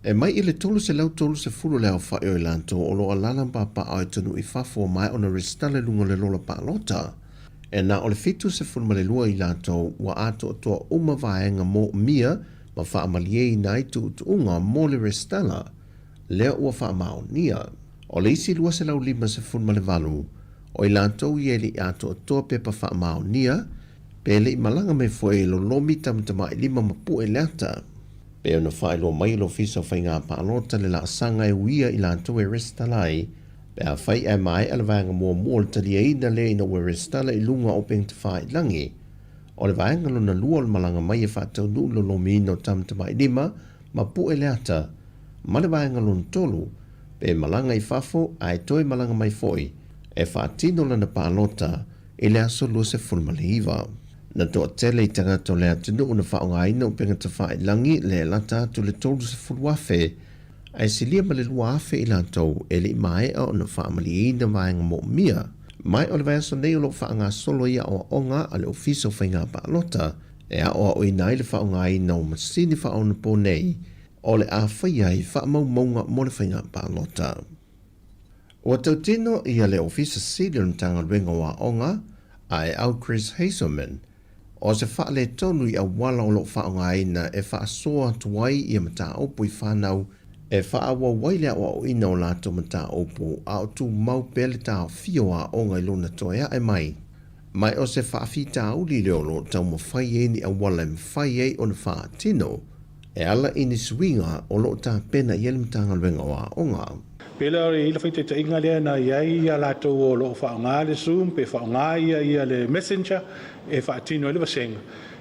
E mai i le 330 le aofai o i latou o lo o alaala ma papaaao i atunuu i fafo ua maea ona resitala i luga o le lola palota. E na o le 72 i latou ua atoatoa uma vaega moomia ma faamalieina ai tuutuuga mo le resitala lea ua faamaonia. O le isi 258 o i latou ia e le i atoatoa pepa faamaonia pe le i malaga mai foi e lolomi tamatamailima ma pue le ata. Pei ona faailoa mai e le Ofisa o Faiga Palota le laasaga e uia i latou e resitala ai, pe afai ae maea le vaega muamua o le taliaina lea ina ua resitala i luga o upegatafailagi. O le vaega lona lua o le malaga mai e faataunuu le lolomiina o tamatamailima ma pue le ata, ma le vaega lona tolu, pe malaga i fafo ae toe malaga mai foi e faatino lana palota i le aso 29. Na toatele i tagata o le atunuu na faaaogaina upegatafailagi le lata atu le 30,000, ae silia ma le 2,000 i latou e le i maea ona faamalieina vaega moomia. Mai o le vaiaso nei o lo o faagasolo ai aoaoga a le Ofisa o Faiga Palota e aoaoina ai le faaaogaina o masini faaonaponei o le a faia ai faamaumauga mo le faiga palota. Ua tautino ia le Ofisa Sili o le Matagaluega o Aoga, AEAU Chris Hazelman, o se faaletonu i auala o lo o faaaogaina e faasoa atu ai ia mataupu i fanau e faaauau ai le aoaoina o latou mataupu a o tumau pea le taofia o aoga i lona toe ae mai. Mai o se faafitauli lea o lo o taumafai ai ni auala e mafai ai ona faatino e ala i ni suiga o lo o tapena i ai le Matagaluega o Aoga. Pe le i ai le faitaitaiga lea na i ai ia latou o lo o faaaoga le Zoom pe faaaoga ia ia le Messenger e faatino ai le vasega.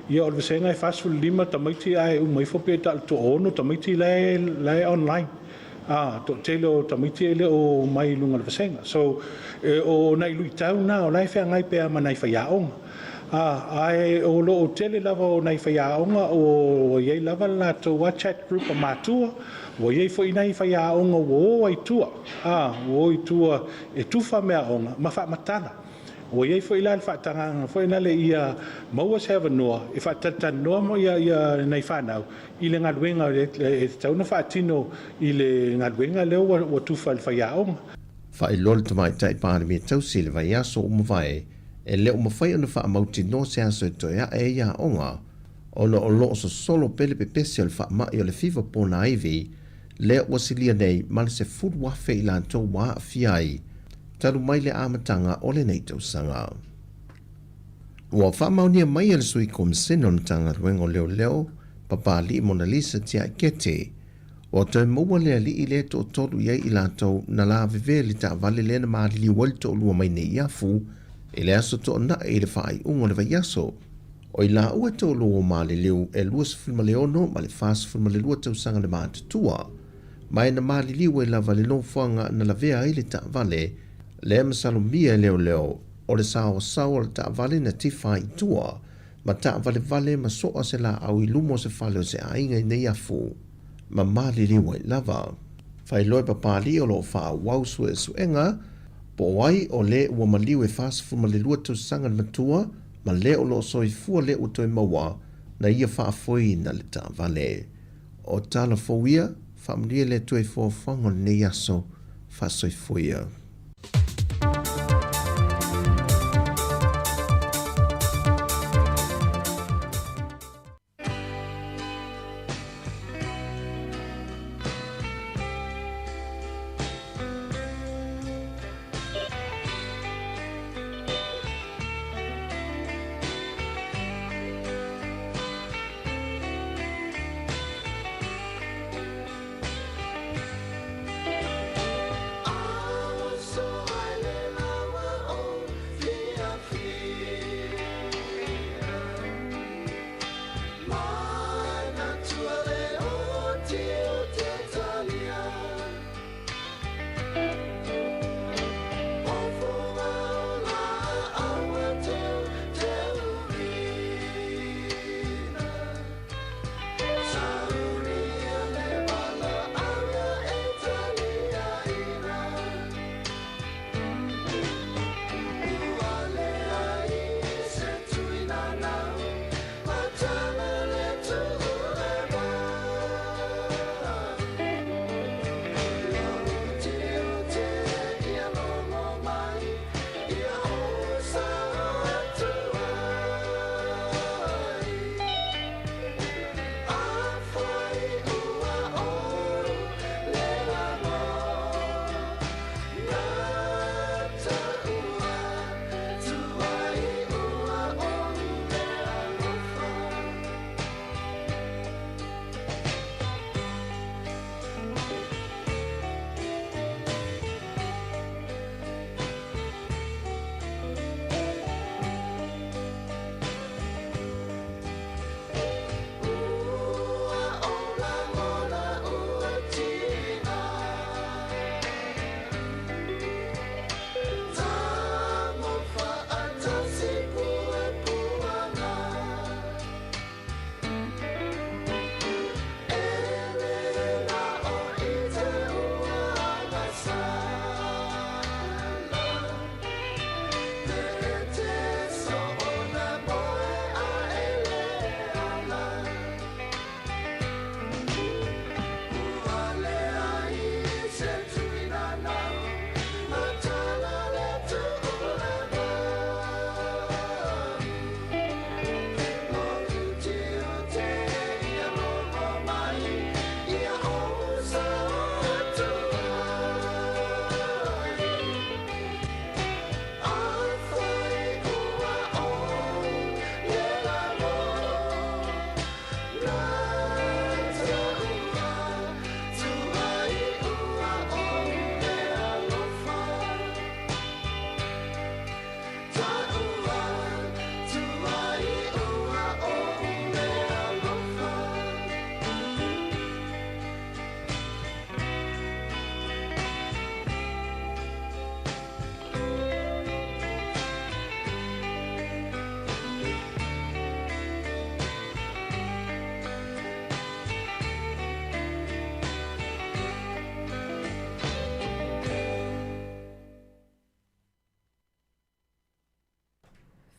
Ia o le vasega e 45 tamaiti ae uma ifo pe ta o le toaono tamaiti la e la e online. A, toatele o tamaiti e le o mai i luga o le vasega. So, e, o nai luitau na o la e feagai pea ma nai faiaoga. A, ae o lo o tele lava o nai faiaoga ua i ai lava le latou a chat group a matua, ua i ai foi nai faiaoga ua o ai i tua, a, ua o i tua e tufa meaaoga ma faamatala. Ua i ai foi la le faatagaga foi lale ia maua se avanoa e faatalatalanoa ia, ia nai fanau i le galuega e tatau ona faatino i le galuega lea ua, ua tufa e le faiaoga. Faailoa le Tamaitai Palemia tausi i le vaiaso ua mavae, e le o mafai ona faamautinoa se aso e toe ae ai aoga, ona o lo o sosolo pea le pepesi o le faamai o le fiva ponaivi lea ua silia nei ma le 10,000 i latou ua aafia ai talu mai le amataga o lenei tausaga. Ua faamaonia mai e le Sui Komisene o le Matagaluega o Leoleo, Papalii Monalisa Tiaikete, ua toe maua le alii lea e toatolu i ai i latou na lavevea i le taavale lea na maliliu ai le toalua mai Neiafu i le aso Toonai i le faaiuga o le vaiaso. O i laua e toalua ua maliliu e 26 ma le 42 tausaga le matutua, ma e na maliliu ai lava i le nofoaga na lavea ai le taavale lea masalomia e leoleo o le saoasao o le taavale na tifa ai i tua ma taavalevale ma soa se laau i luma o se fale o se aiga i Neiafu, ma maliliu ai lava. Faailoa e Papalii o lo o faaauau suesuega po o ai o le ua maliu e 42 tausaga le matua ma le o lo o soifua le ua toe maua na ia faafoeina le taavale. O tala fou ia, faamanuia le Atua i fuafuaga o lenei aso, faasoifua ia.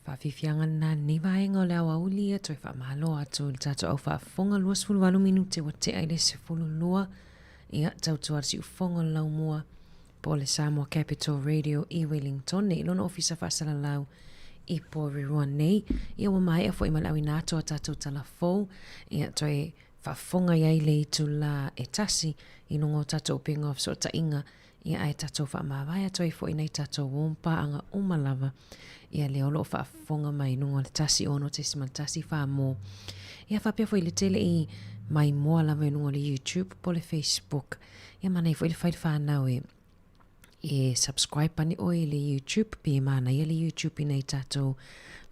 Faafiafiaga lena lenei vaega o le aoauli ia toe faamalo atu i le tatou au faafofoga 28 minute ua tea i le 12 ia tautua le siufofoga o le laumua po o le Samoa Capital Radio i Wellington i lona ofisa faasalalau i Porirua nei. Ia ua maea foi ma le auina atu a tatou tala fou ia toe faafofoga i ai le itula e tasi i luga o tatou upega o fesootaiga Ia ae tatou faamavae atu ai foi nai tatou warm paaga uma lava ia lea o lo o faafofoga mai i luga o le 106.1 mo ia faapea foi le tele i maimoa lava i luga o le YouTube po o le Facebook. Ia manaia foi le fai le whanau e e subscribe pane oe i le YouTube pe manaia le YouTube i nai tatou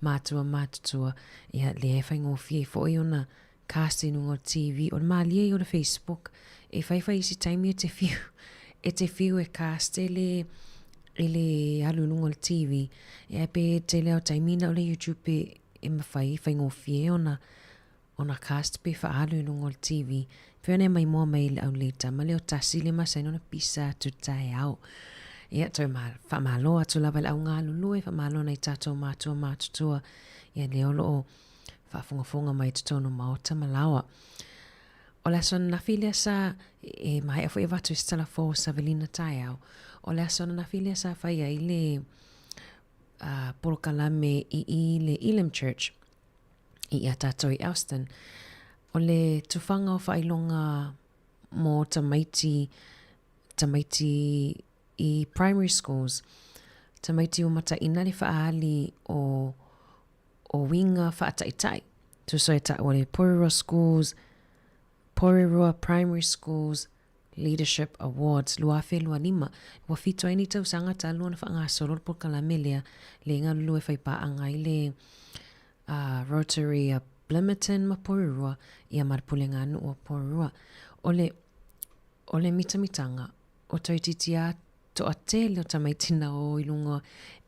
mātua matutua ia lea e whaingofie foi ona cast i luga o le TV, o le malie ia o le Facebook, e fai fai isi taimi e te fiu, e te fiu e cast e le, e le alu i luga o le TV. Ia pe tele o taimi na o le YouTube pe e mawhai e whaingofie ona, ona cast pe whaalu i luga o le TV. Pei ona e maimoa mai i le aulei tama lea o tasi le masani ona pisa atu taeao. Ia, toe ma, whaamalo atu lava i le au galulue, whaamalo nai tātou mātua mātutua, ia lea o loo faafogafoga mai totonu maota ma laoa. O le aso ananafi lea sa, e maea foi avatu i se tala fou o Savelina taeao, o le aso ananafi lea sa fai ai le uh, polokalame i i le Elim Church i ia tātou i Elston. O le tufaga o faailoga mō tamaiti, tamaiti i primary schools, tamaiti ua mataina le faaali o o uiga faataitai, tusa e taua le Porirua Schools, Porirua Primary Schools Leadership Awards 2025. Ua fitu ai nei tausaga talu ona faagasolo le polokalame lea, le galulue fai paaga ai le uh, Rotary a Plimmerton ma Porirua, ia ma le Pulega Nuu o Porirua. O le, o le mitamitaga, o toeitiiti a toatele o tamaiti na o i luga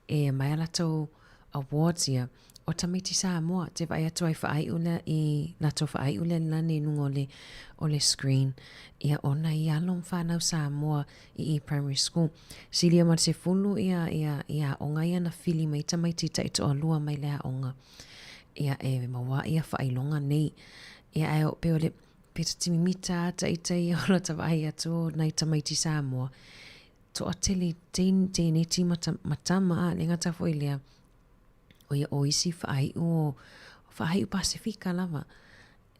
e aumai a latou awards ia, o tamaiti Samoa, te vaai atu ai faaiu lea i latou faaiu lea lani i luga o le, o le screen. Ia ona i alo ma whanau Samoa i i primary school. Silia ma le sefulu ia, ia, ia aoga ia na fili mai tamaiti taitoalua mai le aoga. Ia e maua ia faailoga nei. Ia ae o pe o le, Pe ta mimita ata i te ia o ta vaai atu o nai tamaiti Samoa. Toatele tēnei tīma matama a le ngata foi lea. O ia o isi whaaiu o whaaiu Pasifika lava.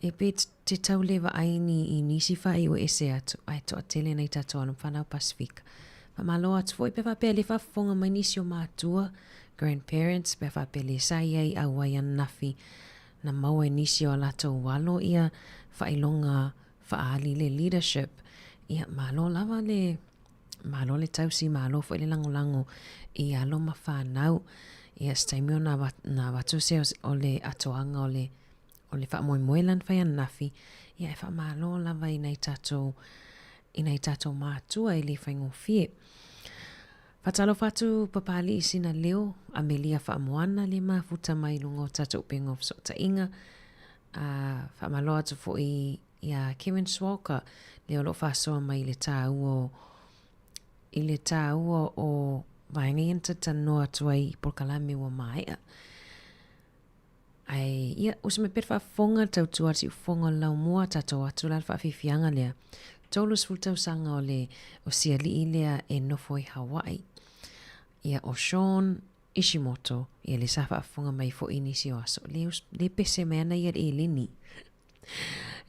E pe te tau le vaai ni i nisi whaaiu e ese atu. Ai toatele nei tātou alo whanau Pasifika. Whamalo atu foi pe whapea le whafonga mai nisi o mātua, grandparents, pe whapea le sa ia i au ai anafi na maua e nisi o a latou alo ia faailoga faaali le leadership, ia malo lava le malo le tausi, malo foi le lagolago i alo ma fanau. Ia se taimi o na, na avatu se o le atoaga o le o le faamoemoe la na fai ananafi, ia e faamalo lava i nai tatou i nai tatou matua e le faigofie. Faatalofa atu Papalii sina leo, Amelia Faamoana le mafuta mai i luga o tatou upega o fesootaiga. A faamalo atu foi iā Kevin Swalker lea o lo o faasoa mai i le tāua o i le tāua o vaega ia na talatalanoa atu ai i polokalame ua maea. Ae, ia, uso mai pea le faafofoga, le tautua a le siufofoga o le laumua, tatou atu la le faafiafiaga lea. 30 tausaga o le o si aliʻi lea e nofo i Hawaii. Ia, o Shawn Ishimoto, ia le sa faafofoga mai foi i nisi o aso, le, le pese mai ana ia le eleni.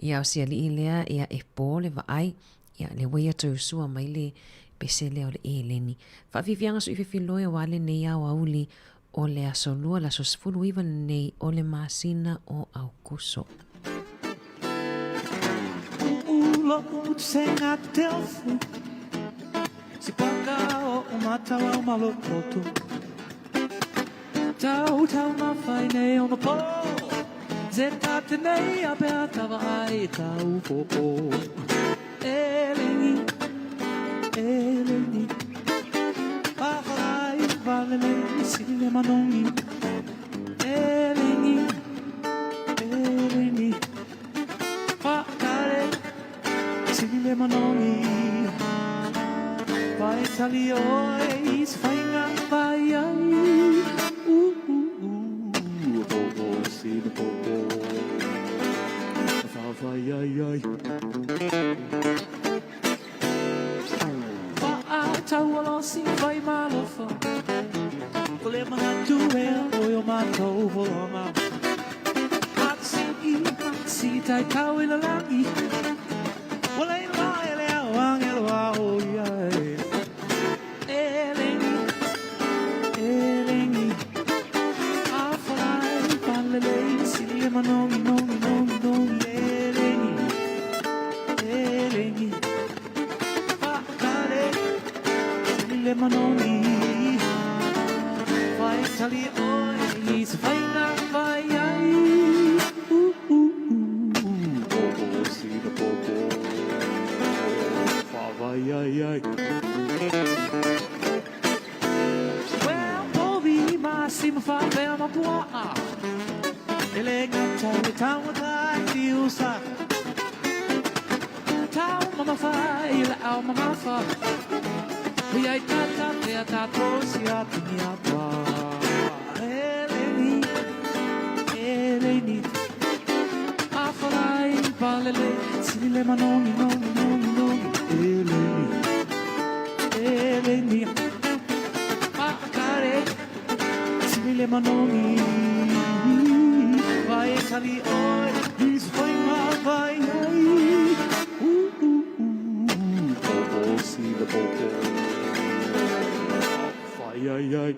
Ia, o si aliʻi lea, ia, e pō le vaai, ia, lea ua ia toe usua mai le pese lea o le eleni. Faafiafiaga sui fefiloe aua lenei aoauli o le aso lua, le aso 19 lenei o le masina o Aukuso. tatou folauga. Matasigi, matasigi taitau i le lagi, Ua leila e le ao angelo a o ia e. E leni, e leni, Afalai palelei, sili le manogi, nogi, nogi, nogi, E leni, e leni, Faakale, sili le manogi, Faitali oe i se faiga fai ai. Uh, uh, uh, Popo sina popo, Faavai ai ai. Well, povi ma si ma fa pe ma pua'a. E le gata le taumata i te usa. Tau mama fa i le au mama fa. Hui ai tata pea tātou si a tini apa. E leni, e leni. Afalai palele, sili le manogi, nogi, nogi, nogi. E leni, e leni. Maakare, sili le manogi. Vai tali oe, i se faiga fai ai. Uh, uh, uh, popo sina popo. Fai ai ai.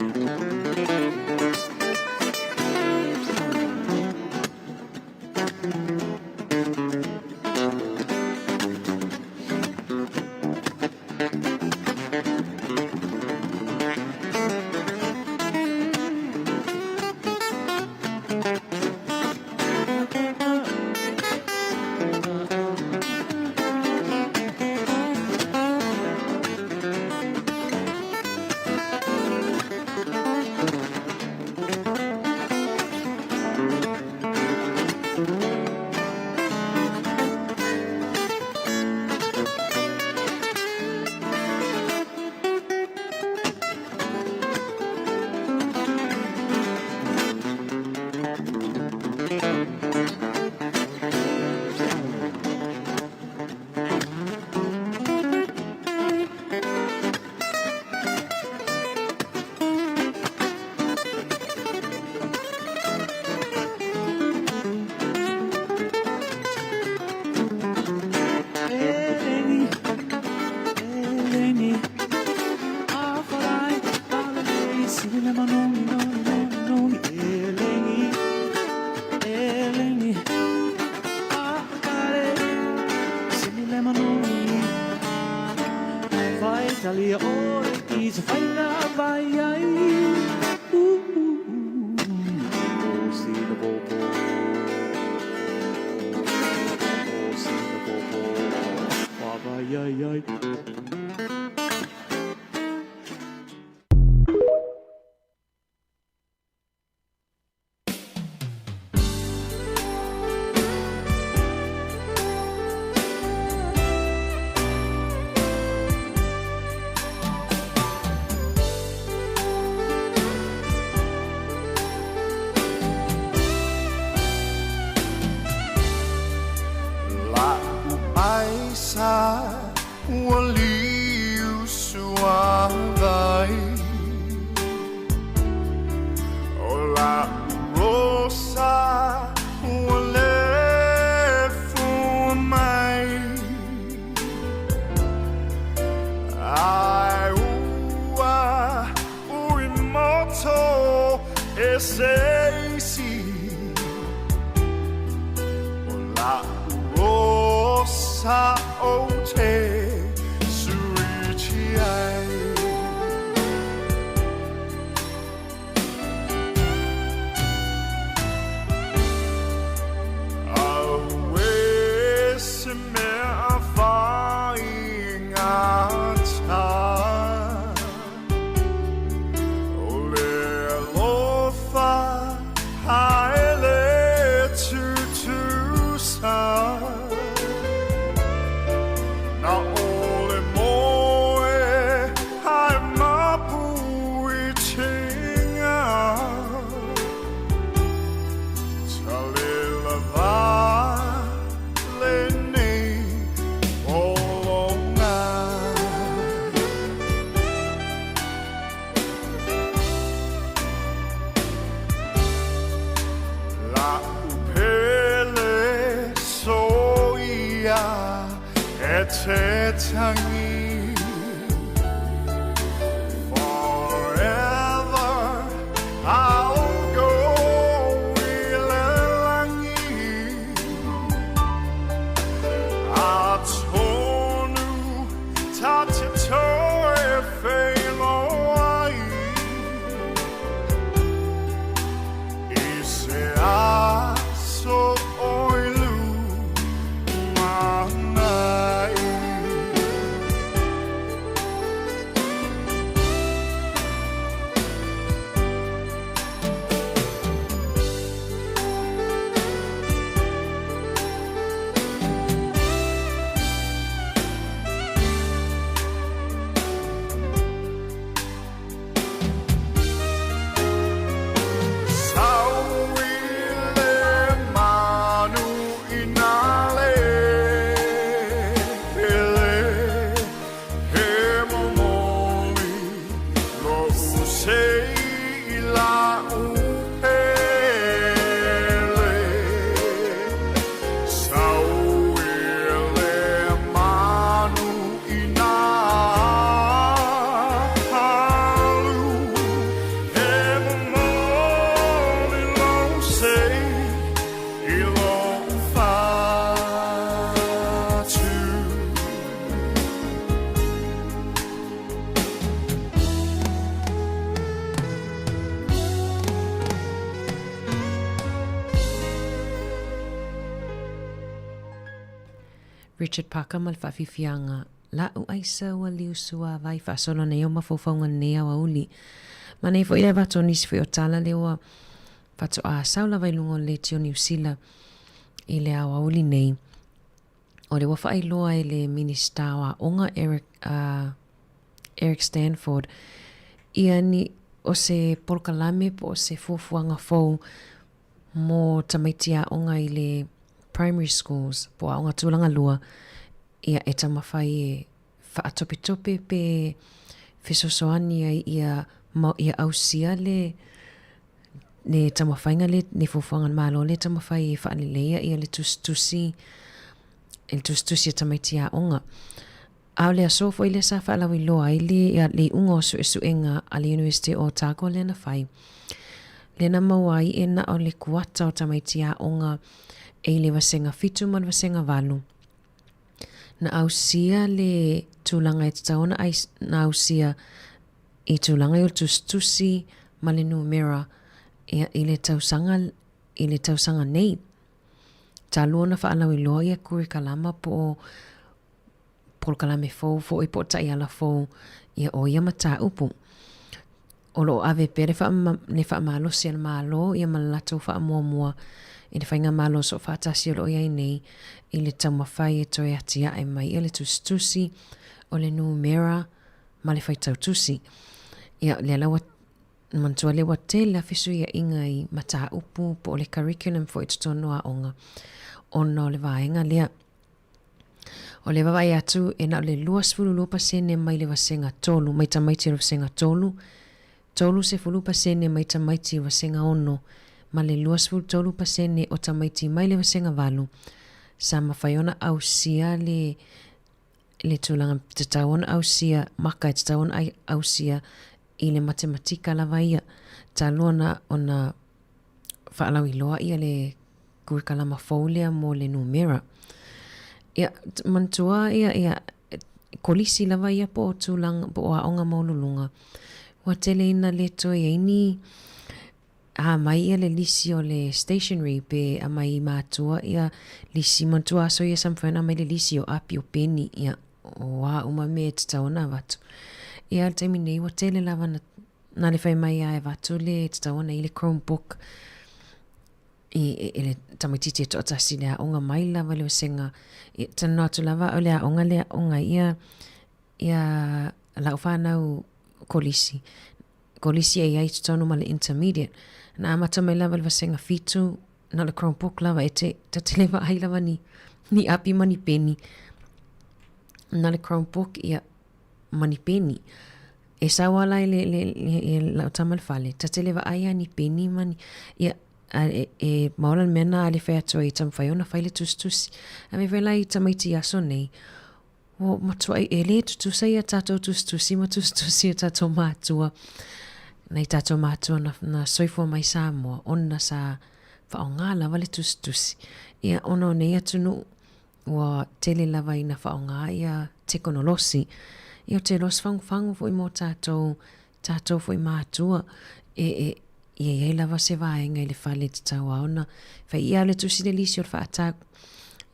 E leni, e leni, afalai, palelei, sili le manogi, nogi, nogi, nogi. E leni, e leni, akare, sili le manogi. Vai talia oe i se faiga vai ai. Uh, uh, uh, o sina popo. O sina popo. Vai ai ai. La'u aisa ua liu suavai O la'u osa ua le fua mai Ae ua ui moto e se isi O la'u osa ou te suiti ai. Auē se mea faigata O le alofa ae le tutusa Na te tangi Forever I'll go i le langi Atonu ta te toe wheiloai I se aso oi lumanai. Sau i le manu i nā le pele, he momoli loʻu sei i la'u pele. Sau i le manu i nā halu, he momoli lou sei i lou fatu. Richard Parker ma le faafiafiaga la'u aisa ua liu suavai faasolo nei o mafaufauga lenei aoauli. Manaia foi le avatu o nisi foi o tala lea ua faatoa sau lava i luga o le Leitio Niu Sila i le aoauli nei. O lea ua faailoa e le Minisita o Aoga Eric, uh, Eric Stanford ia ni o se polokalame po o se fuafuaga fou mo tamaiti aoga i le primary schools po o aoga tulaga lua ia e taumafai e faatopetope pe fesoasoani ai ia ia ausia le le taumafaiga le le fuafuaga a le Malo le taumafai e faaleleia ia le tusitusi le tusitusi a tamaiti aoga. A o le aso foi lea sa faalauiloa ai le ia le iuga o suesuega a le University o Otago lea na fai, lea na maua ai e na o le kuata o tamaiti aoga e i le vasega fitu ma le vasega valu. Na ausia le tulaga e tatau ona na ausia i tulaga i o le tusitusi ma le numera ia i le tausaga i le tausaga nei. Talu ona faalauiloa ia kurikalama po o polokalame fou foi po o taiala fou ia o ia mataupu. O lo o ave pea le, wha, le whaamalosi a le Malo ia ma le latou faamuamua i le Faigamalo Soofaatasi o lo o i ai nei i le taumafai e toe atiae mai ia le tusitusi o le numera ma le faitau tusi. Ia, lea la ua manatua lea ua tele lava fesuiaiga i mataupu po o le curriculum foi i totonu o aoga ona o le vaega lea. O le vaavaai atu e na o le 22% mai le vasega tolu, mai tamaiti o le vasega tolu, 30% mai tamaiti o vasega ono, ma le 23% o tamaiti mai le vasega valu sa mafai ona ausia le le tulaga tatau ona ausia, maka e tatau ona ausia i le matematika lava ia, talu ona ona faalauiloa ia le kurikalama fou lea mo le numera. Ia, manatua ia, ia, kolisi lava ia po o tulaga, po o aoga maualuluga, ua tele ina le toe i ai ni, a aumai ia le lisi o le stationery pe aumai i matua ia lisi, manatua aso ia sa mafai ona aumai le lisi o api o peni, ia, o a uma mea e tatau ona avatu. Ia, i le taimi nei, ua tele lava na, na le fai mai lava e avatu le tatau ona i ai le Chromebook, i, i le tamaitiiti e toatasi i le aoga mai lava i le vasega, e talanoa atu lava au i le aoga lea aoga ai ia, ia lau fanau kolisi, kolisi e i ai i totonu ma le intermediate. Na amata mai lava i le vasega fitu, na o le Chromebook lava, e te, ta te le vaai lava ni, ni api ma ni peni. Na o le Chromebook, ia, ma ni peni. E sau lava la i le, le, le, le lau tama i le fale, ta te le vaai lava ni peni ma ni, ia, a e, e maola le mea na le fai atu ai i taumafai ona fai le tusitusi. A mea foi la i tamaiti i aso nei, Ua matuai e lē tutusa ia tatou tusitusi ma tusitusi a tatou matua, nai tatou matua na, na soifua mai Samoa, ona sa faaaoga lava le tusitusi. Ia, ona o nei atunuu, ua tele lava ina faaaoga ia tekonolosi. Ia, ou te iloa o se fagufagu foi mo tatou, tatou foi matua, e, e, ia i ai lava se vaega i le fale e tatau lava ona fai. Ia le tusi le lisi o le faatau,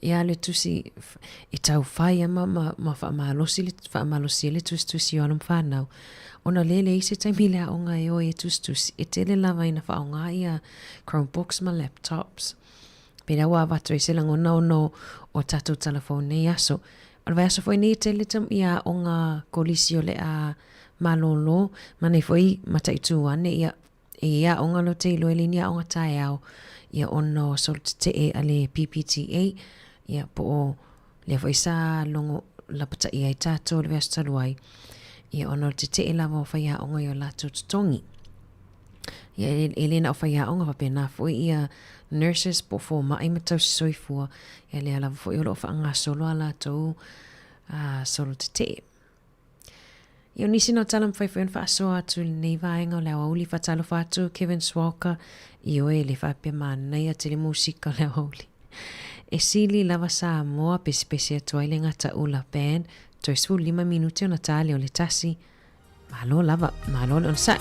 ia le tusi e tau fai a ma, ma, ma faamalosi le, faamalosia le tusitusi o alo ma fanau. Ona lea e leai se taimi i le aoga e o ai e tusitusi, e tele lava ina faaaoga ia Chromebooks ma laptops. Pe lea ua avatu ai se lagona ona o, o tatou talafou i nei aso. O le vaiaso foi nei e tele ia aoga kolisi o le a malōlō, ma nei foi mataitu ane, ia, e i ai aoga lea ou te iloa e leai ni aoga taeao, ia ona o solo tetee a le PPTA, ia po o lea foi sa logo lapataia ai tatou i le vaiaso talu ai, ia ona o le tetee lava o faiaoga i o latou totogi. Ia e, e le na o faiaoga faapena foi ia nurses po o fomai ma tausi soifua, ia lea lava foi o lo o faagasolo a latou solo tetee. Ia o nisi na o tala mafai foi ona faasoa atu i lenei vaega o le aoauli faatalofa atu Kevin Swalker ioe e le faapea manaia tele musika o le aoauli. E sili lava Samoa pesepese atu ai le Gataula Band toe 15 minute ona ta lea o le tasi. Malo lava, malo le onosai.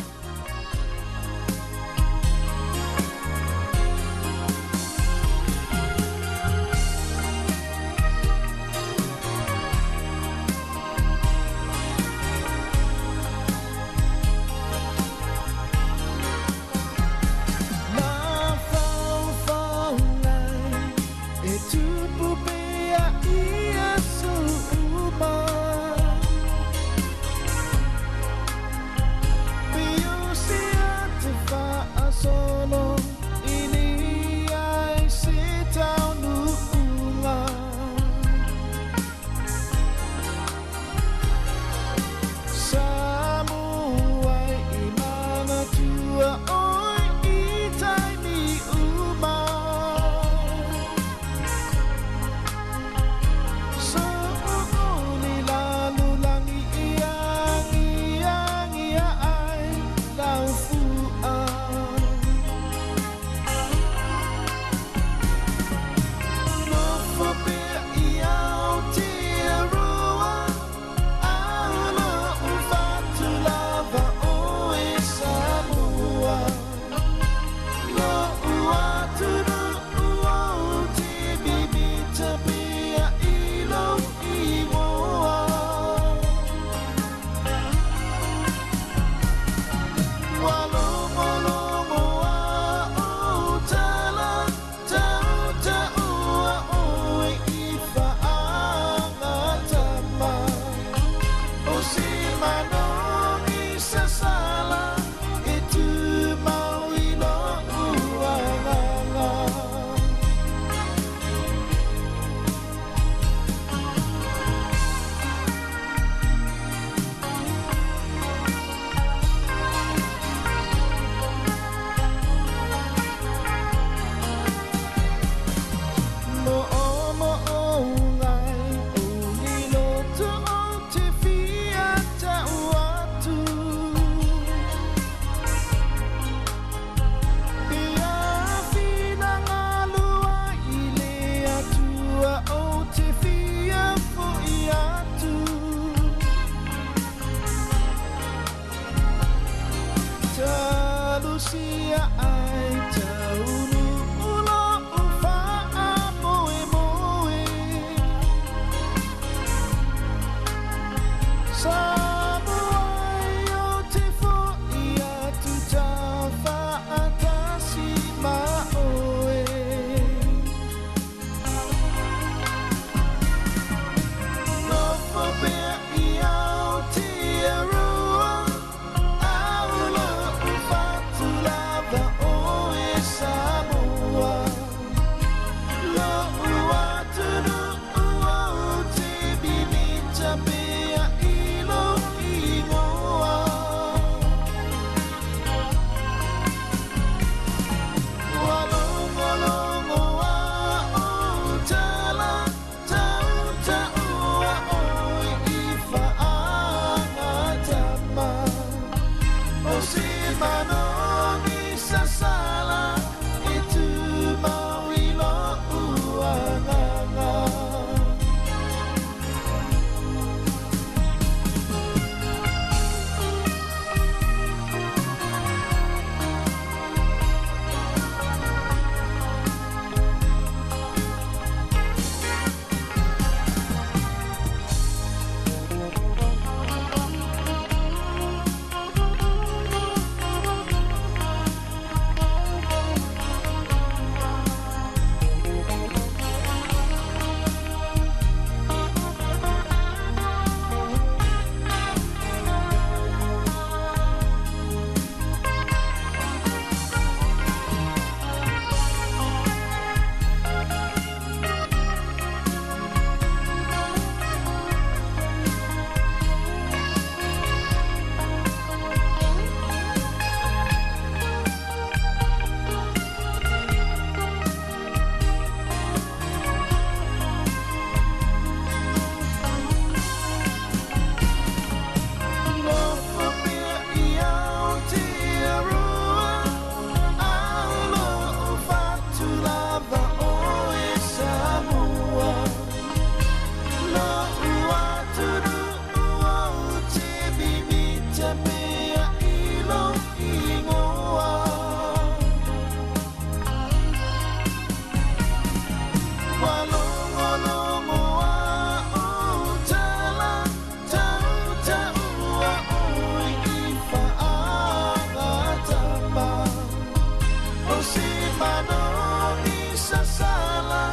manogi sasala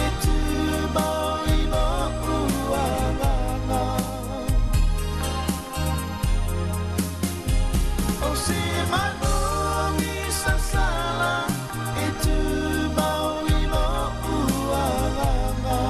e tumau i lo'u agaga. O se manogi sasala e tumau i lo'u agaga.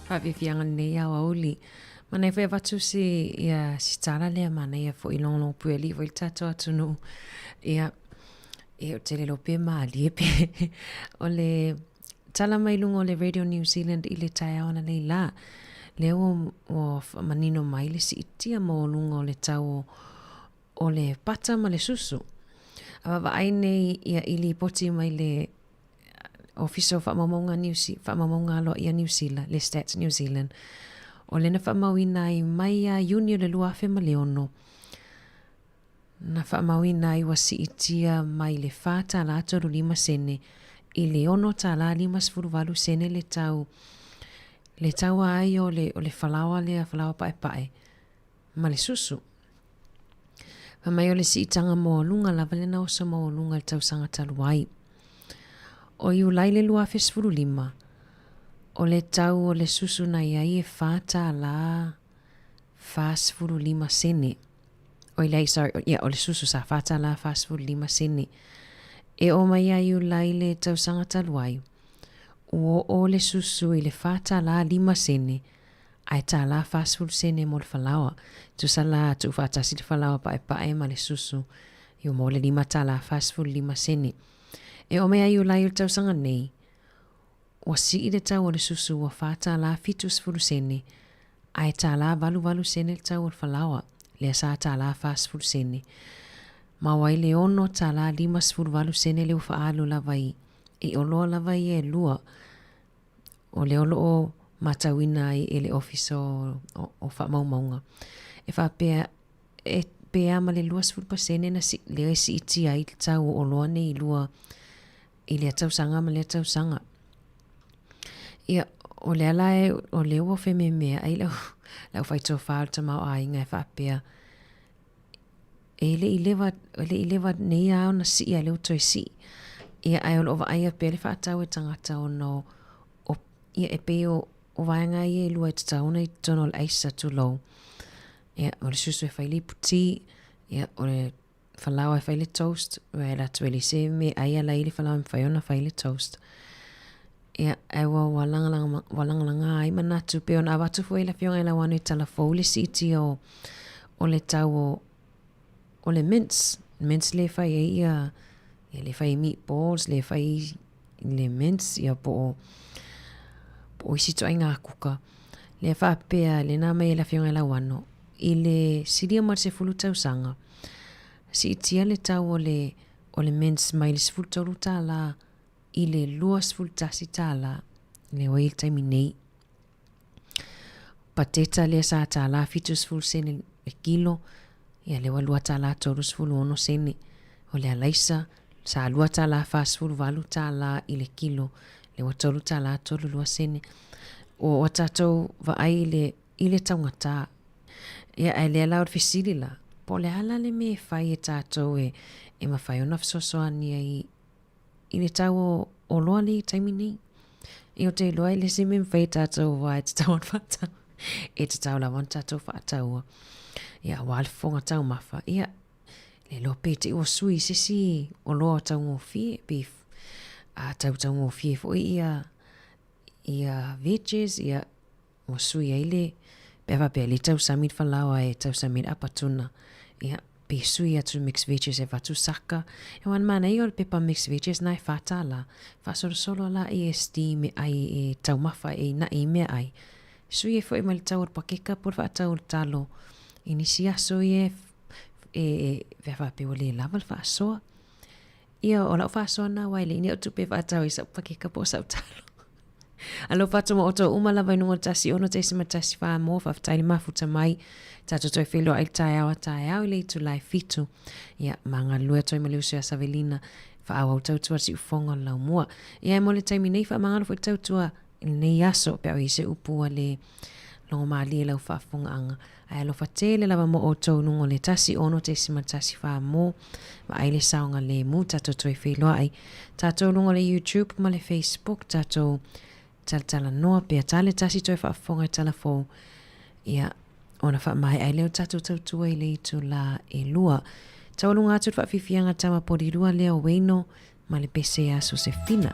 Faafiafiaga lenei aoauli. Manaia foi avatu si ia si tala lea manaia foi logologo puealii foi le tatou atunuu. Ia, ia ou te le iloa pe malie pe o le tala mai luga o le Radio New Zealand i le taeao ananei la. Lea ua, ua faamanino mai le siitia maualuga o le tau o, o le pata ma le susu. A vaavaai nei ia i lipoti mai le Ofisa o Faamaumauga Niu Faamaumauga Aloaia Niu Sila, le Stats New Zealand, o lea na faamauina ai mai ia Iuni o le 2006, na faamauina ai ua siitia mai le $4.35 sene i le $6.58 sene le tau le taua ai o le, o le falaoa lea, falaoa paepae ma le susu. Fai mai o le siitaga maualuga lava lena oso maualuga i le tausaga talu ai. O Iulai le 2015, o le tau o le susu na i ai e $4.45 sene. Oi leai, sorry, ia, o le susu sa $4.45 sene. E oo mai ia Iulai le tausaga talu ai, ua oo le susu i le $4.05 sene, ae $1.40 sene mo le falaoa. Tusa la tuufaatasi le falaoa paepae ma le susu, i ua maua le $5.45 sene. E oo mai ia Iulai o le tausaga nei, Ua sii le tau o le susu ua $4.70 sene, ae $1.88 sene le tau o le falaoa, lea sa $1.40 sene. Ma ua ai le $6.58 sene lea ua faaalu lava i i oloa lava ia e lua, o lea o lo o matauina ai e le Ofisa o, o Faamaumauga. E faapea, e pe a ma le 20% na si, lea e siitia ai le tau o oloa nei i lua i lea tausaga ma lea tausaga. Ia, o lea la e, o lea ua fememeai ai lau, lau faitofa o le tamaoaiga e faapea, e le i leva, e le i leva nei lava ona sii a o lea ua toe sii. Ia, ae o lo o vaaia pea le faatau e tagata ona o, o, ia, e pei o, o vaega ia e lua e tatau ona i totonu o le aisa, tulou. Ia, o le susu e fai le iputi, ia, o le falaoa e fai le toast, ua e latou e leai se mea ai ala i le falaoa e mafai ona fai le toast. Ia, ae ua, ua lagalaga, ua lagalaga ai manatu pei ona avatu foi e le Afioga ia Lauano i Talafou le siitia o, o le tau o, o le mince, mince lea e fai ai ia, ia lea e fai ai meatballs, lea e fai ai le mince, ia po o, po o isi ituaiga kuka. Lea faapea, lea na aumai e le Afioga ia Lauano, i le silia ma le 10 tausaga, siitia le tau o le, o le mince mai le $13 i le $21, lea ua i ai le taimi nei. Pateta lea sa $70 sene le kilo, ia lea ua $2.36 sene. O le alaisa, sa $2.48 i le kilo, lea ua $3.32 sene. Ua, ua tatou vaai i le, i le taugata. Ia, ae lea la o le fesili la, po o le a la le mea e fai e tatou e, e mafai ona fesoasoani ai i le tau o oloa nei i le taimi nei. Ia ou te iloa e le se mea e mafai e tatou aua e tatau ona faatau, e tatau lava ona tatou faataua. Ia aua le fofoga taumafa, ia le iloa pe te i ua sui i se isi oloa taugofie, pe a tau taugofie foi ia ia veggies, ia Ua sui ai le, pe a faapea e le tausami le falaoa e tausami le apatuna, ia, pe sui atu mixed veggies e avatu saka. E wan manaia o le pepa mixed veggies na e $4. Faasolosolo la i e steam e ai e taumafa e ina'i i meaai. Sui ai foi ma le tau o le pakeka po o le faatau o le talo. I nisi aso ia e, e, e, pe a faapea ua le lava le faasoa. Ia, o lau faasoa na aua e leai ni au tupe e faatau ai sau pakeka po o sau talo. Alofa atu ma outou uma lava i luga o le 106.14 Faafetai le mafuta mai. Tatou toe feiloai i le taeao a taeao i le itula e fitu. Ia, ma galulue atu ai ma le uso ia Savelina, faaauau tautua le siufofoga o le laumua. Ia, e mo le taimi nei, faamagalo foi le tautua i lenei aso, pe a o i ai se upu ua le logomalie i lau faafofogaaga. Ae alofa tele lava mo outou i luga o le 106.14 mo vaai le saogalemu tatou toe feiloai. Tatou i luga o le YouTube ma le Facebook, tatou talatalanoa pea tale tasi toe faafofoga i tala fou. Ia, ona faamaea ai lea o tatou tautua i le itula e lua. Taualuga atu le faafiafiaga tama polilua lea o Wayno ma le pese iā Sosefina.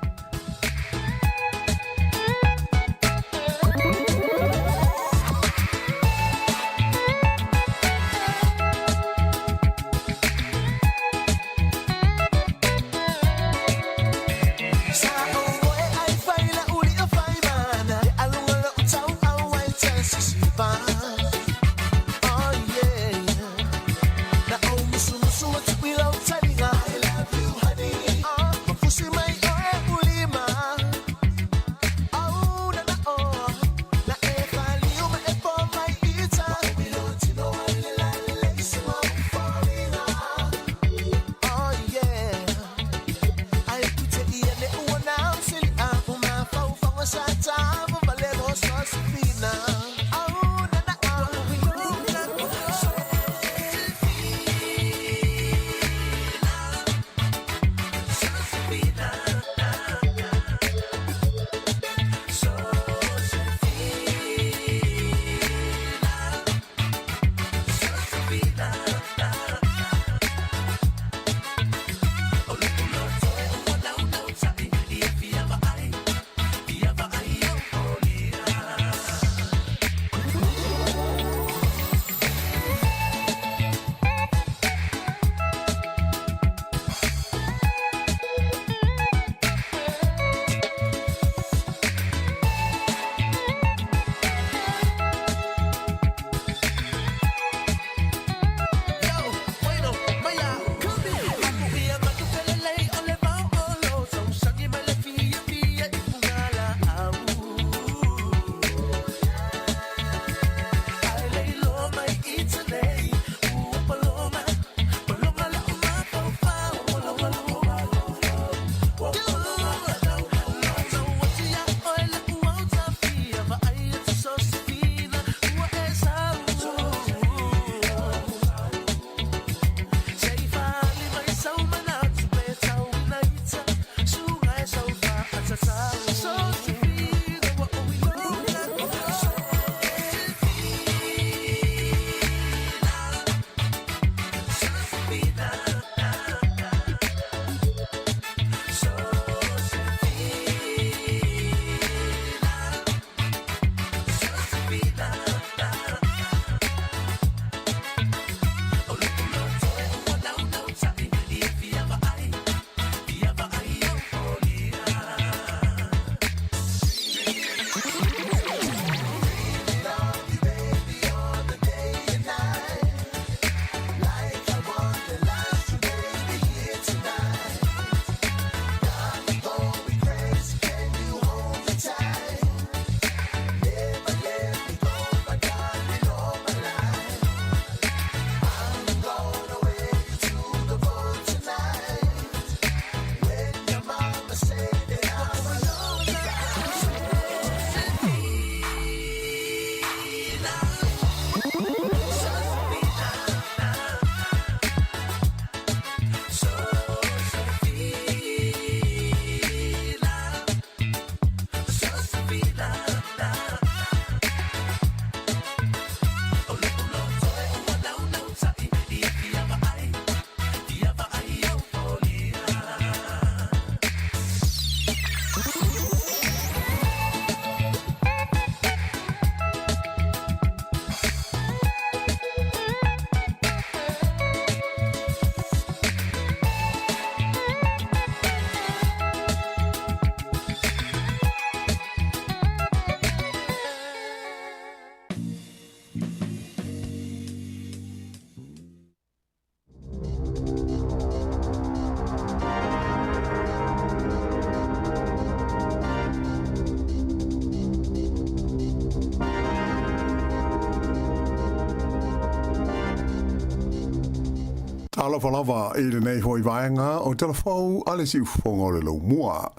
Talofa lava i lenei foi vaega o Tala Fou a le Siufofoga o le Laumua.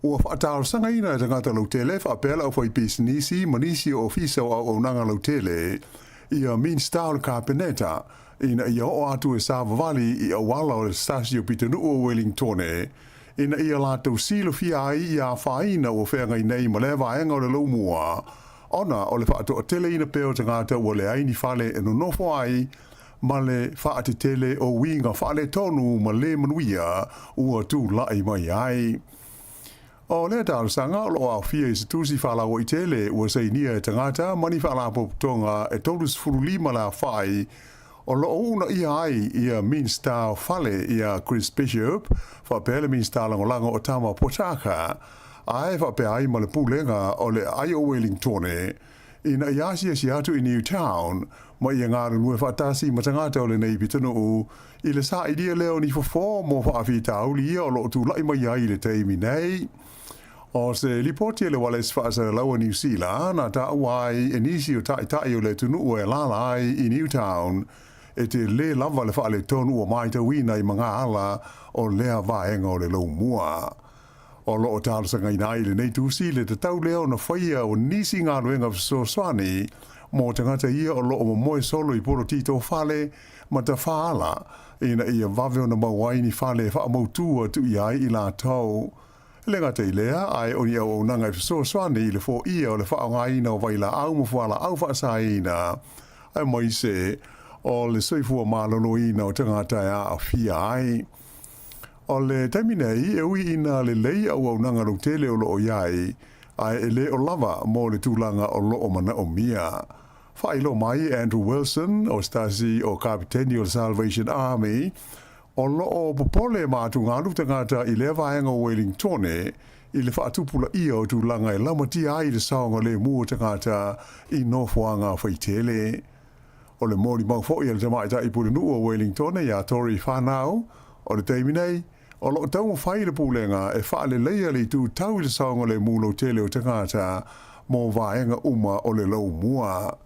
Ua faatalosagaina e tagata lautele faapea le aufaipisinisi ma nisi o ofisa o auaunaga lautele ia Minista o le Kapeneta ina ia oo atu e savavali i auala o le Stasio Pitonuu o Welingtone ina ia latou silafia ai ia afaina ua feagai nei ma lea vaega o le laumua ona o le faatoateleina pea o tagata ua leai ni fale e nonofo ai ma le faatetele o uiga faaletonu ma le manuia ua tulai mai ai. O lea talosaga o lo o aofia i se tusi faalauaitele ua sainia e tagata ma ni faalapotopotoga e 35 le aofai o lo o uunaia ai ia Minista o Fale ia Chris Bishop faapea le Minista Lagolago o Tama Potaka ae faapea ai ma le Pulega o le Aai o Welingtone ina ia asiasi atu i Newtown ma ia galulue faatasi ma tagata o lenei pitonuu i le sailia lea o ni fofo mo faafitauli ia o lo o tulai mai ai i le taimi nei. O se lipoti a le Ualesi Faasalalaua Niu Sila na taua ai e nisi o taitai o le atunuu e alaala ai i Newtown e te lē lava le faaletonu ua matauina i magaala o lea vaega o le laumua. O lo o talosagaina ai lenei tusi le tatau lea ona faia o nisi galuega fesoasoani mo tagata ia o lo o momoe solo i polotito fale ma tafaala ina ia vave ona maua ai ni fale e faamautū atu i ai i latou. E le gata i lea, ae o ni auaunaga e fesoasoani i le foia o le faaaogaina o vailaau ma fualaau faasaina, aemaise o le soifua maloloina o tagata e aafia ai. O le taimi nei, e ui ina lelei auaunaga lautele o lo o i ai, ae e le o lava mo le tulaga o lo o manaomia. Faailoa mai Andrew Wilson, o se tasi o Kapiteni o le Salvation Army, o lo o popole ma atugalu tagata i lea vaega o Welingtone i le faatupulaia o tulaga e laumatia ai le saogalemu o tagata i nofoaga faitele. O le molimau foi a le tamaitai pulenuu o Welingtone iā Tori Whanau, o le taimi nei, o lo o taumafai le pulega e faaleleia le itu tau i le saogalemu lautele o tagata mo vaega uma o le laumua.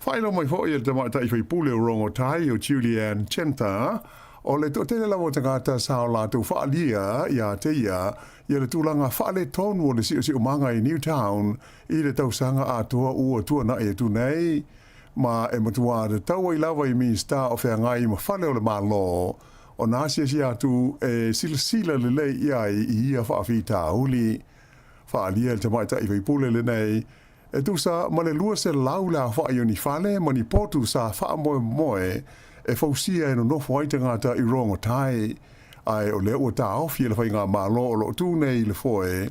Faailoa mai foi e le tamaitai faipule o Rongotai o Julianne Chenta, o le toatele lava o tagata sa o latou faaalia iā te ia ia le tulaga faaletonu o le siosiomaga i Newtown i le tausaga atoa ua tuanai atu nei. Ma e matuā tatau ai lava i Minista o Feagai ma Fale o le Malo ona asiasi atu e silasila lelei i ai i ia faafitauli. Faaalia e le tamaitai faipule lenei, e tusa ma le 200 le aofai o ni fale ma ni potu sa faamoemoe e fausia e nonofo ai tagata i Rongotai, ae o lea ua taofi e le faigamalo o lo o tu nei i le foe,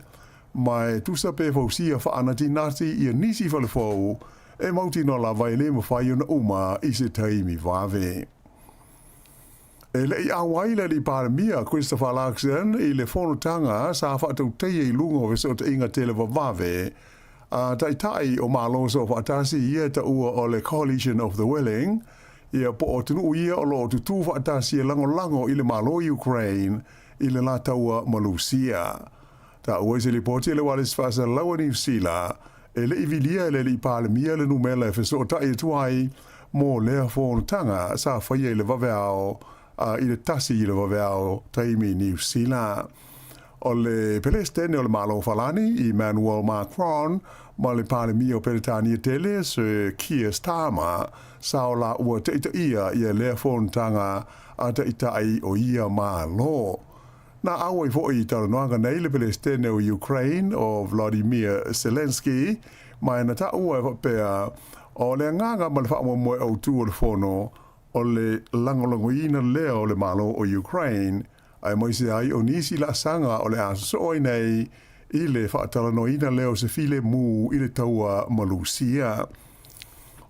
ma e tusa pe fausia faanatinati ia nisi fale fou e mautinoa lava e le mafai ona uma i se taimi vave. E le i auai le Alii Palemia Christopher Luxon i le fonotaga sa faatautaia i luga o fesootaiga televavave a Taitai o Malo Soofaatasi ia e taua o le Coalition of the Willing, ia po o atunuu ia o lo o tutū faatasi e lagolago i le Malo o Ukraine i le la taua ma Lusia. Taua i se lipoti a le Ualesi Faasalalau a Niu Sila, e le i vilia e le Alii Palemia le numela e fesootai atu ai mo lea fonotaga sa faia i le vaveao a i le tasi i le vaveao taimi Niu Sila. O le Pelesitene o le Malo Falani, Emmanuel Macron, ma le Palemia o Peretania tele, Sir Keir Starmer, sa o la ua taitaia ia lea fonotaga a taitai o ia Malo. Na auai foi i talanoaga nei le Pelesitene o Ukraine o Vladimir Zelensky, ma e na taua e faapea, o le agaga ma le faamoemoe autu o le fono, o le lagolagoina lea o le Malo o Ukraine, aemaise ai o nisi laasaga o le a sosoo ai nei i le faatalanoaina lea o se filemu i le taua ma Lusia.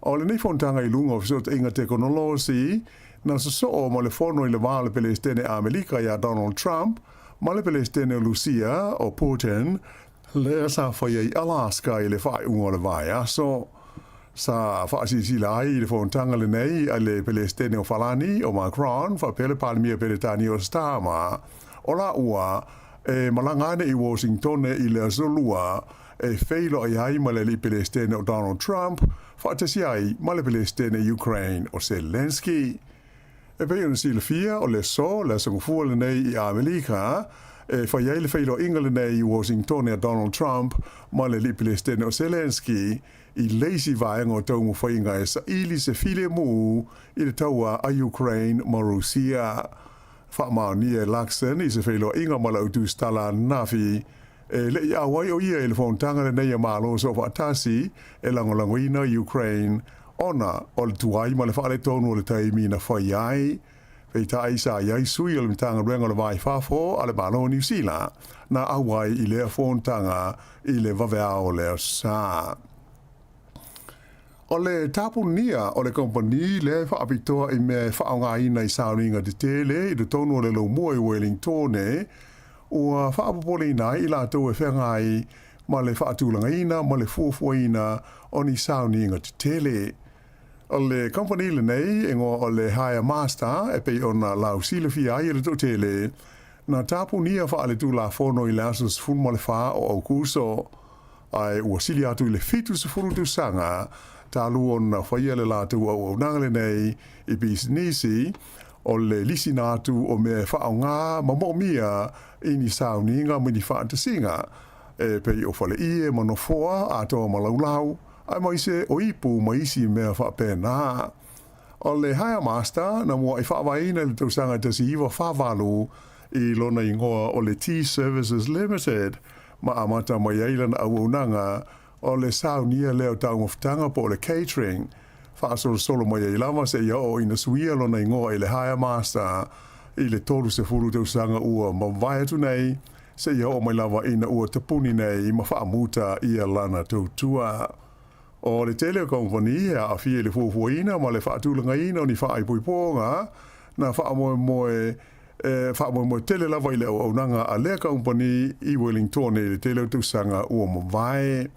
O lenei fonotaga i luga o fesootaiga tekonolosi, na sosoo ma le fono i le va o le Pelesitene Amelika iā Donald Trump ma le Pelesitene o Lusia, o Putin, lea sa faia i Alaska i le faaiuga o le vaiaso. Sa faasilasila ai i le fonotaga lenei a le Pelesitene o Falani, o Macron, faapea le Palemia Peretania o Starmer, o laua e malaga ane i Washingtone i le Aso Lua e feiloai ai ma le alii Pelesitene o Donald Trump, faatasi ai ma le Pelesitene Ukraine o Zelensky. E pei ona silafia, o le aso, le Aso Gafua lenei i Amerika, e fai ai le feiloaiga lenei i Washingtone a Donald Trump ma le alii Peresetene o Zelensky i le isi vaega o taumafaiga e saili se filemu i le taua a Ukraine ma Rusia. Faamaonia e Luxon i se feiloaiga ma le autusitala ananafi e le i auai o ia i le fonotaga lenei a Malo Soofaatasi e lagolagoina Ukraine ona o le tuai ma le faaletonu o le taimi na fai ai. Peitai sa i ai sui o le Matagaluega o le Va i Fafo a le Malo o Niu Sila na auai i lea fonotaga i le vaveao o le aso Sa. O le tapunia o le kamupani lea e faapitoa i mea e faaaogaina i sauniga tetele i totonu o le laumua i Wellingtone ua faapopoleina ai i latou e feagai ma le faatulagaina ma le fuafuaina o ni sauniga tetele. O le kamupani lenei e igoa o le Hire Master e pei ona lausilafia ai e le toatele, na tapunia faaletulafono i le aso 14 o Aokuso, ae ua sili atu i le 70 tausaga talu ona faia le latou auaunaga lenei i pisinisi, o le lisina atu o mea e faaaoga ma moomia i ni sauniga ma ni faatasiga e pei o faleie ma nofoa atoa ma laulau, aemaise o ipu ma isi mea faapena. O le Hire Master na muaʻi faavaeina i le tausaga 1948 i lona igoa o le Tea Services Limited ma amata mai ai lana auaunaga o le saunia lea o taumafataga po o le catering, faasolosolo mai ai lava seia oo ina suia lona igoa i le Hire Master i le 30 tausaga ua mavae atu nei, seia oo mai lava ina ua tapuni nei ma faamuta ia lana tautua. O le tele o kamupani e aafia i le fuafuaina ma le faatulagaina o ni faaipoipoga na faamoemoe e faamoemoe tele lava i le auaunaga a lea kamupani i Wellingtone i le tele o tausaga ua mavae.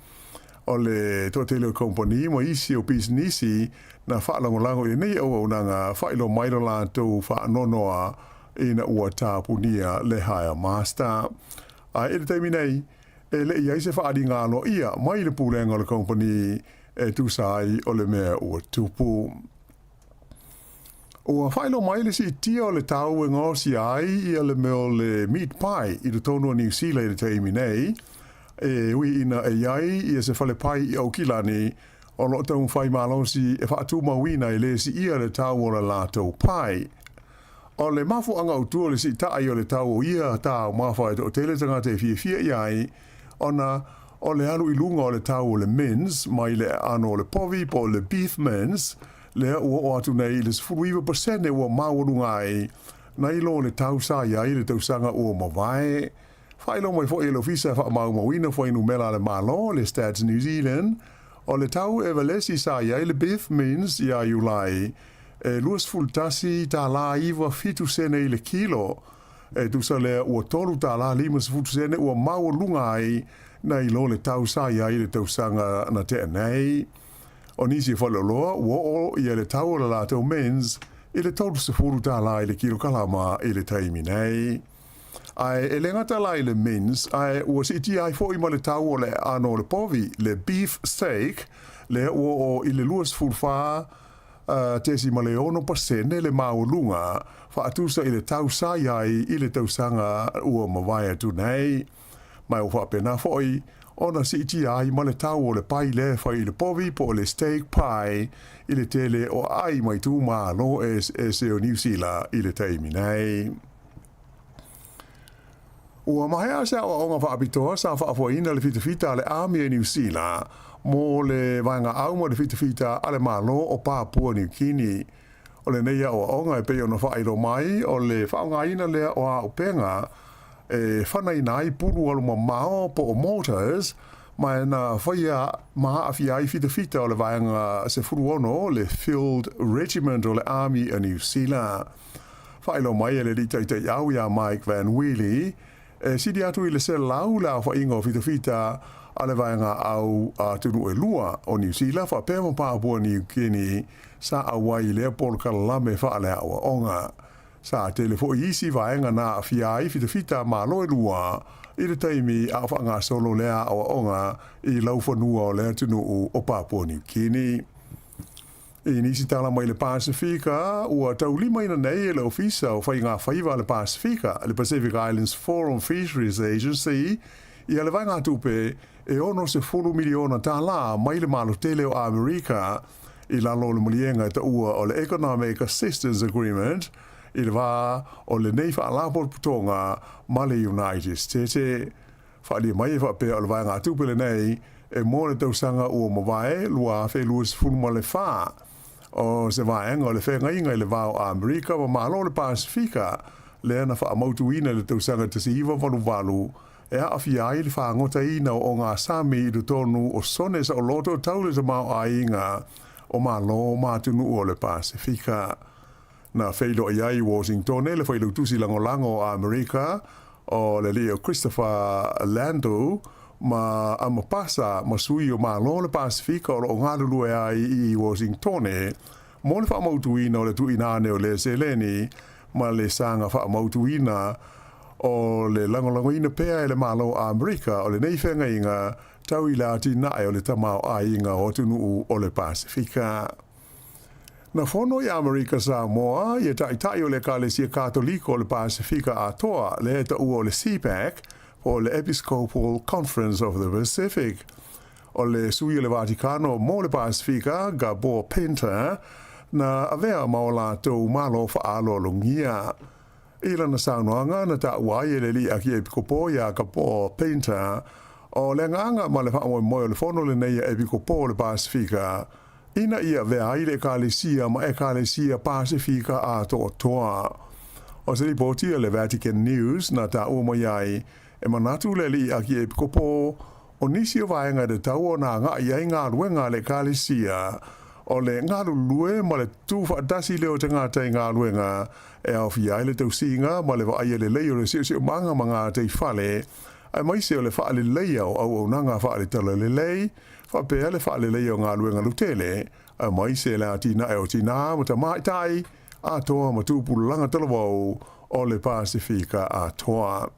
O le toatele o kamupani ma isi o pisinisi na faalagolago i lenei auaunaga faailoa mai lo latou faanoanoa ina ua tapunia le Hire Master. Ae i le taimi nei, e le i ai se faaaliga aloaia mai le pulega o le kamupani e tusa ai o le mea ua tupu. Ua faailoa mai le siitia o le tau e gaosia ai ia le mea o le meat pie i totonu o Niu Sila i le taimi nei, e ui ina e i ai ia se fale pai i Aukilani o lo o taumafai malosi e faatumauina e le siia le tau o le latou pie. O le mafuaaga autu o le siitai o le tau o ia taumafa e toatele tagata e fiafia i ai, ona o le alu i luga o le tau o le mince mai le aano o le povi po o le beef mince, lea ua oo atu nei i le 19% ua maualuga ai nai lo le tau sa i ai i le tausaga ua mavae. Faailoa mai foi e le Ofisa Faamaumauina Fuainumera a le Malo, le Stats New Zealand, o le tau evalesi sa i ai le beef mince ia Iulai e 21 tālā 97 sene i le kilo, e tusa lea ua 3 tālā 50 sene ua maualuga ai nai lo le tau sa i ai i le tausaga na tea nei. O nisi faleoloa ua oo ia le tau o le latou mince i le 30 tālā i le kilokalama i le taimi nei. Ae e le gata la i le mince, ae ua siitia ai foi ma le tau o le aano o le povi, le beef steak, lea ua oo i le 24 .6 pasene le maualuga faatusa i le tau sa i ai i le tausaga ua mavae atu nei. Ma ua faapena foi ona siitia ai ma le tau o le pai lea e fai i le povi po o le steak pie i le tele o aai mai itumalo eseese o Niu Sila i le taimi nei. Ua maea se aoaoga faapitoa sa faafoeina le fitafita a le Army a Niu Sila mo le vaega au ma le fitafita a le Malo o Papua Niu Kini. O lenei aoaoga e pei ona faailoa mai o le faaaogaina lea o auupega e fanaina ai pulu alumamao po o mortars ma na faia ma aafia ai fitafita o le vaega 16 le Field Regiment o le Army a Niu Sila. Faailoa mai e le Alii Taitaiau iā Mike Van Wely, e sili atu i le 100 le aofaiga o fitafita a le vaega au atunuu e lua o Niu Sila faapea ma Papua Niu Kini sa auai i lea polokalame faaleaoaoga. Sa tele foi isi vaega na aafia ai fitafita a Malo e lua i le taimi a o faagasolo lea aoaoga i laufanua o le atunuu o Papua Niu Kini. I nisi tala mai le Pasefika, ua taulimaina nei e le Ofisa o Faiga Faiva a le Pasefika, le Pacific Islands Forum Fisheries Agency, ia le vaegatupe e $60 miliona tālā mai le Malo tele o Amerika i lalo o le maliega e taua o le Economic Assistance Agreement i le va o lenei Faalapotopotoga ma le United States. Faaalia mai e faapea o le vaegatupe lenei e mo le tausaga ua mavae 2024. O se vaega o le feagaiga i le va o Amerika ma Malo o le Pasefika lea na faamautuina i le tausaga 1988 e aafia ai le faagotaina o ogasami i totonu o sone saoloto tau le tamaoaiga o Malo ma atunuu o le Pasefika. Na feiloai ai i Washingtone le Failautusi Lagolago o Amerika o le alii o Christopher Landau ma Amapasa ma sui o Malo o le Pasefika o lo o galulue ai i Washingtone mo le faamautuina o le tuuina ane o lea seleni ma le saga faamautuina o le lagolagoina pea e le Malo o Amerika o lenei feagaiga tau i le atinae o le tamaoaiga o atunuu o le Pasefika. Na fono i Amerika Samoa ia Taitai o le Ekalesia Katoliko o le Pasefika Atoa, lea e taua o le CPAC, po o le Episcopal Conference of the Pacific. O le sui o le Vatikano mo le Pasefika, Gabor Pinter, na avea ma o latou malo faaaloalogia. I lana saunoaga na taua ai e le alii Akiepikopo iā Gabor Pinter, o le agaga ma le faamoemoe o le fono lenei a Epikopo o le Pasefika, ina ia avea ai le Ekalesia ma Ekalesia Pasefika atoatoa. O se lipoti a le Vatican News na taua mai ai, e manatu le Alii Akiepikopo, o nisi o vaega e tatau ona agai i ai galuega a le Ekalesia, o le galulue ma le tutufaatasi lea o tagata i galuega e aofia ai le tausiga ma le vaaia lelei o le siosiomaga ma gataifale, aemaise o le faaleleia o auaunaga faale-talalelei, faapea le faaleleia o galuega lautele, aemaise le atinae o tinā ma tamaitai atoa ma tupulaga talavou o le Pasefika atoa.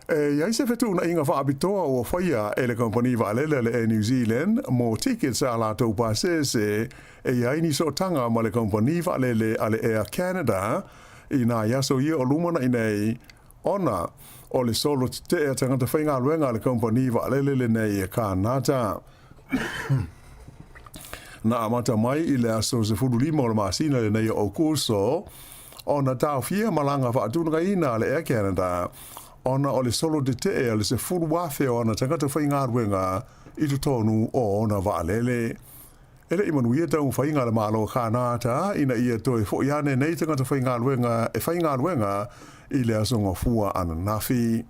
E i ai se fetuunaiga faapitoa ua faia e le kamupani vaalele a le Air New Zealand mo tickets a latou pasese e i ai ni sootaga ma le kamupani vaalele a le Air Canada i nai aso ia o lumanai nei ona o le solo tetee a tagata faigaluega a le kamupani vaalele lenei e Kānata. Na amata mai i le aso 15 o le masina lenei o Aokuso ona taofia malaga faatulagaina a le Air Canada ona o le solo tetee a le 10,000 o ana tagata faigaluega i totonu o ona vaalele. E le i manuia taumafaiga a le Malo o Kānata ina ia toe foi ane nei tagata faigaluega e faigaluega i le Aso Gafua ananafi.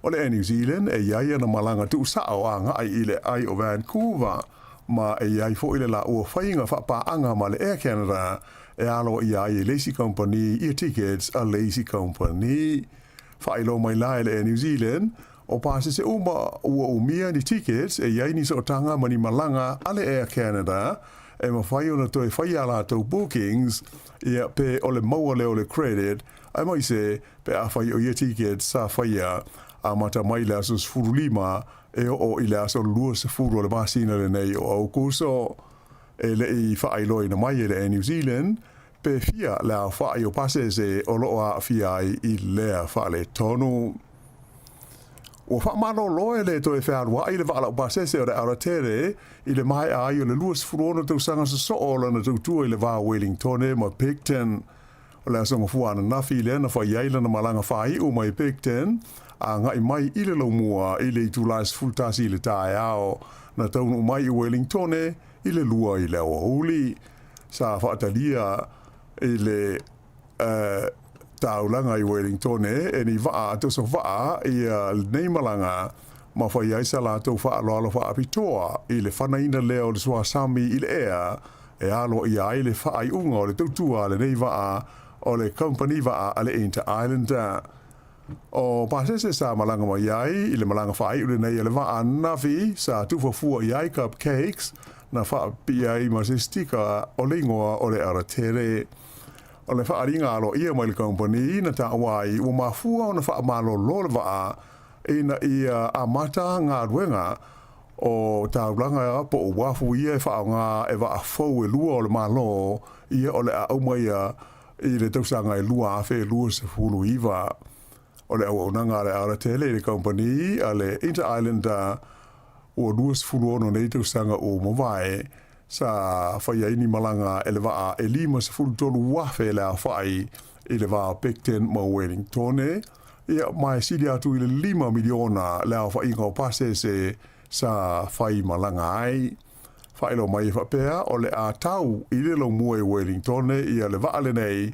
O le Air New Zealand e i ai ana malaga tuusao agai i le ai o Vancouver ma e i ai foi le laua faiga faapaaga ma le Air Canada e aloaia ai e le isi kamupani ia tickets a le isi kamupani. Faailoa mai la e le Air New Zealand, o pasese uma ua umia ni tickets e i ai ni sootaga ma ni malaga a le Air Canada e mafai ona toe fai a latou bookings ia pe o le maua lea o le credit aemaise pe afai o ia tickets sa faia amata mai le aso 15 e oo i le aso 20 o le masina lenei o Aokuso. E le i faailoaina mai e le Air New Zealand pe fia le aofai o pasese o lo o aafia ai i lea faaletonu. Ua faamalolo e le toe fealuai le vaa laupasese o le Aratere i le maea ai o le 26 tausaga sosoo o lana tautua i le va o Wellingtone ma Picton. O le aso Gafua ananafi lea na fai ai lana malaga faaiu mai Picton agai mai i le Laumua i le itula 11 i le taeao. Na taunuu mai i Wellingtone i le 2 i le aoauli. Sa faatalia i le taulaga i Wellingtone e ni vaa toso vaa ia lenei malaga ma fai ai sa latou faaaloalo faapitoa i le fanaina lea o le suasami i le ea e aloaia ai le faaiuga o le tautua a lenei vaa o le kamupani vaa a le Inter Islander. O pasese sa malaga mai ai i le malaga faaiu lenei a le vaa ananafi sa tufa fua i ai cupcakes na faapipii ai ma se stika o le igoa o le Aratere. O le faaaliga aloaia mai le kamupani na taua ai ua mafua ona faamalolo le vaa ina ia amata galuega. O taulaga po o uafu ia e faaaoga e vaa fou e lua o le Malo, ia o le a aumaia i le tausaga e 2029. O le auaunaga a le alatele i le kamupani a le Inter-Islander ua 26 nei tausaga ua mavae, sa faia ai ni malaga e le vaa e 53,000 le aofai i le va o Picton ma Wellingtone, ia ma e sili atu i le $5 miliona le aofaiga o pasese sa fai malaga ai. Faailoa mai e faapea o le a tau i le laumua i Wellingtone ia le vaa lenei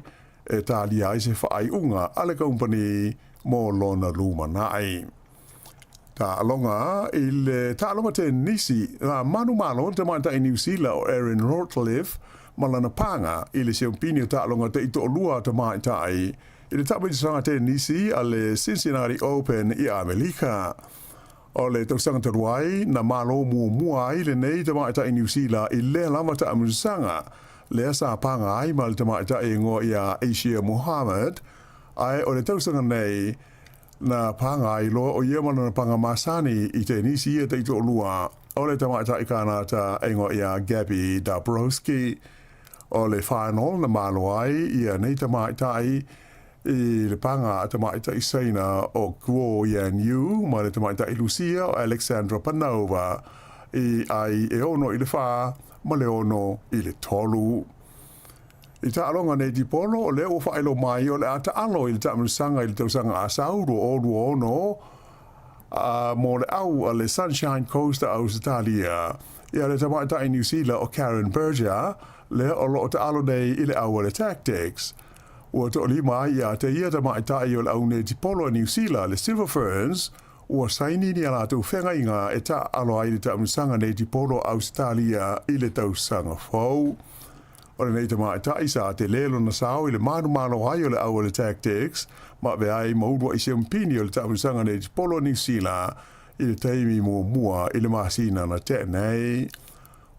e talia ai se faaiuga a le kamupani mo lona lumanai. Taaloga I le taaloga tenisi, na manumalo le tamaitai Niu Sila o Erin Routliffe ma lana paga i le siampini o taaloga taitoalua a tamaitai i le taamilosaga tenisi a le Cincinnati Open i Amelika. O le tausaga talu ai, na malo muamua ai lenei tamaitai Niu Sila i lea lava taamilosaga, lea sa paga ai ma le tamaitai e igoa ia Asia Muhammad, ae o le tausaga nei, Na paga ai loa ʻo ia ma lana paga masani i tenisi ia taitoalua o le tamaitai Kanata e igoa ia Gabby Dabrowski. O le final na malo ai ia nei tamaitai i le paga a tamaitai Saina o Guo Yan Yu ma le tamaitai Lusia o Alexandra Panova i ai e 6-4 ma le 6-3. I taaloga nei tipolo, o lea ua faailoa mai o le a taalo i le taamilosaga i le tausaga asau 2026 a mo le au a le Sunshine Coast a Ausetalia. Ia le tamaitai Niu Sila o Karen Berger, lea o lo o taalo nei i le au a le Tactix. Ua toalima ai ia te ia tamaitai o le au netipolo a Niu Sila, le Silver Ferns, ua saini ni a latou feagaiga e taaalo ai i le taamilosaga netipolo a Ausetalia i le tausaga fou. O lenei tamaitai sa tele lona sao i le manumalo ai o le au a le Tactix ma avea ai ma uluai siampini o le taamilosaga netipolo a Niu Sila i le taimi muamua i le masina na tea nei.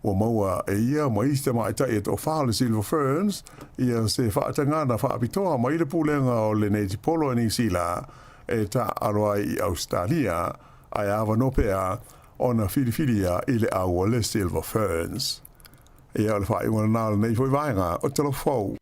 Ua maua e ia ma isi tamaitai e toafa o le Silver Ferns ia se faatagana faapitoa mai le pulega o le netipolo a Niu Sila e taaalo ai i Ausetalia ae avanoa pea ona filifilia i le au a le Silver Ferns. Ia, o le faaiuga lena o lenei foi vaega o Tala Fou.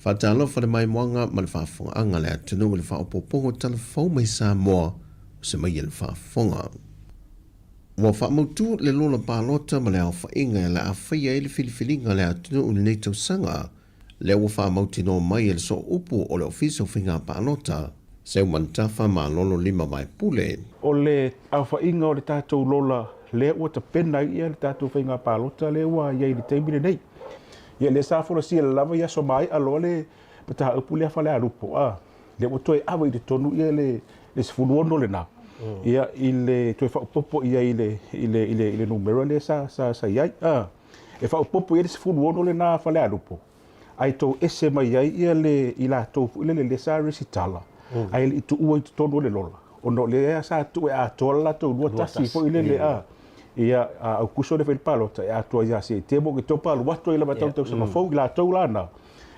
Faatalofa le maimoaga ma le faafofogaaga a le atunuu i le faaopoopoga o tala fou mai Samoa o se mai e le faafofoga. Ua faamautu le lola palota ma le aofaiga e le a faia ai le filifiliga a le atunuu i lenei tausaga, lea ua faamautinoa mai e le sooupu o le Ofisa o Faiga Palota, Seumanutafa Malolo Limavaepule. O le aofaiga o le tatou lola lea ua tapena ai le tatou faiga palota lea ua i ai i le taimi lenei. Ia lea sa folasia lava i aso maea loa le mataupu lea Falealupo, a, lea ua toe ave i totonu ia le 16 lena, ia i le toe faaopoopo i ai i le, i le, i le, i le numera lea sa, sa, sa i ai. A, e faaopoopo i ai le 16 lena a Falealupo, ae tou ese mai ai ia le i latou foi lele lea sa resitala, ae le i tuua i totonu o le lola, ona o lea sa tuu e atoa le latou 21 foi lele, a. Ia, a Aukuso le fai le palota e atoa ia Setema, Oketopa alu atu ai lava tau tausaga fou i latou la na,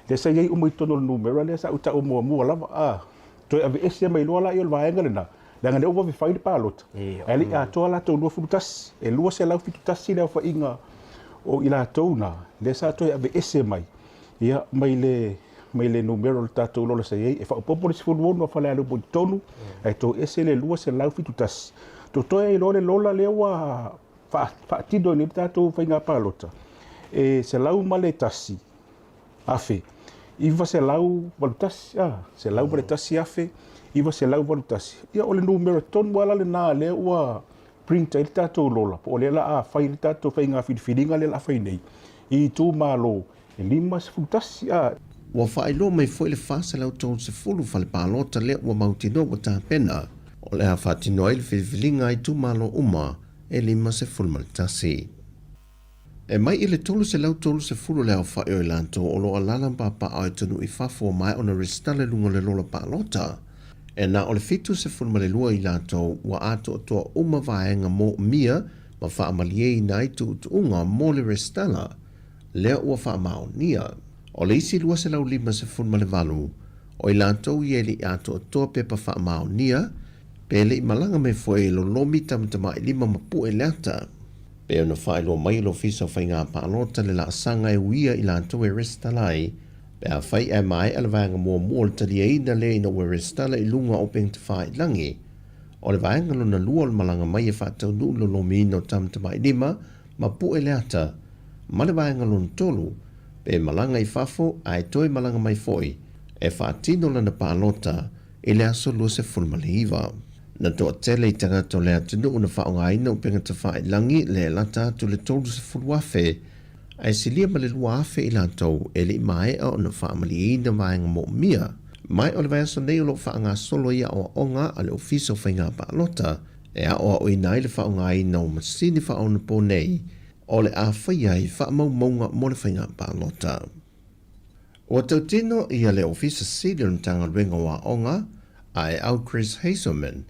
lea sa i ai uma i totonu o le numera lea sa ou taua muamua lava, a toe aveese mai loa laia o le vaega lena, leaga lea ua vave fai le palota, ae le i atoa latou 21, e 271 le aofaiga o i latou na, lea sa toe aveese mai, ia, mai le mai le numera o le tatou lola sa i ai, e faaopoopo le 16 a Falealupo i totonu, ae toese le 271. Totoe ai loa le lola lea ua faatino ai nei le tatou faiga palota, e 101 afe, 981, a, 101 afe, 981. Ia, o le numera tonu lava la lena lea ua print ai le tatou lola, po o lea o le a fai le tatou faiga filifiliga lea o le a fai nei i itumalo e 51, a. Ua faailoa mai foi le 430 fale palota lea ua mautinoa ua tapena, o le a faatino ai le filifiliga a itumalo uma e 51. E mai i le 330 le aofa'i o i latou o lo o alaala ma papaaao i atunuu i fafo ua maea ona resitala i luga o le lola palota. E na o le 72 i latou ua atoatoa uma vaega moomia ma faamalieina ai tuutuuga mo le resitala lea ua faamaonia. O le isi 258 o i latou ia e le i atoatoa pepa faamaonia pe le i malaga mai foi e lolomi tamatamailima ma pue le ata. Pei ona faailoa mai e le Ofisa o Faiga Palota le laasaga e uia i latou e resitala ai, pe afai ae maea le vaega muamua o le taliaina lea ina ua resitala i luga o upegatafailagi. O le vaega lona lua o le malaga mai e faataunuu le lolomiina o tamatamailima ma pue le ata, ma le vaega lona tolu, pe malaga i fafo ae toe malaga mai foi e faatino lana palota i le aso 29. Na toatele i tagata o le atunuu na faaaogaina upegatafailagi le lata atu i le 30,000, ae silia ma le 2,000 i latou e le i maea ona faamalieina vaega moomia. Ma o le vaiaso nei o lo o faagasolo ai aoaoga a le Ofisa o Faiga Palota e aoaoina ai le faaaogaina o masini faaonaponei o le a faia ai faamaumauga mo le faiga palota. Ua tautino ia le Ofisa Sili o le Matagaluega o Aoga a e au Chris Hazelman,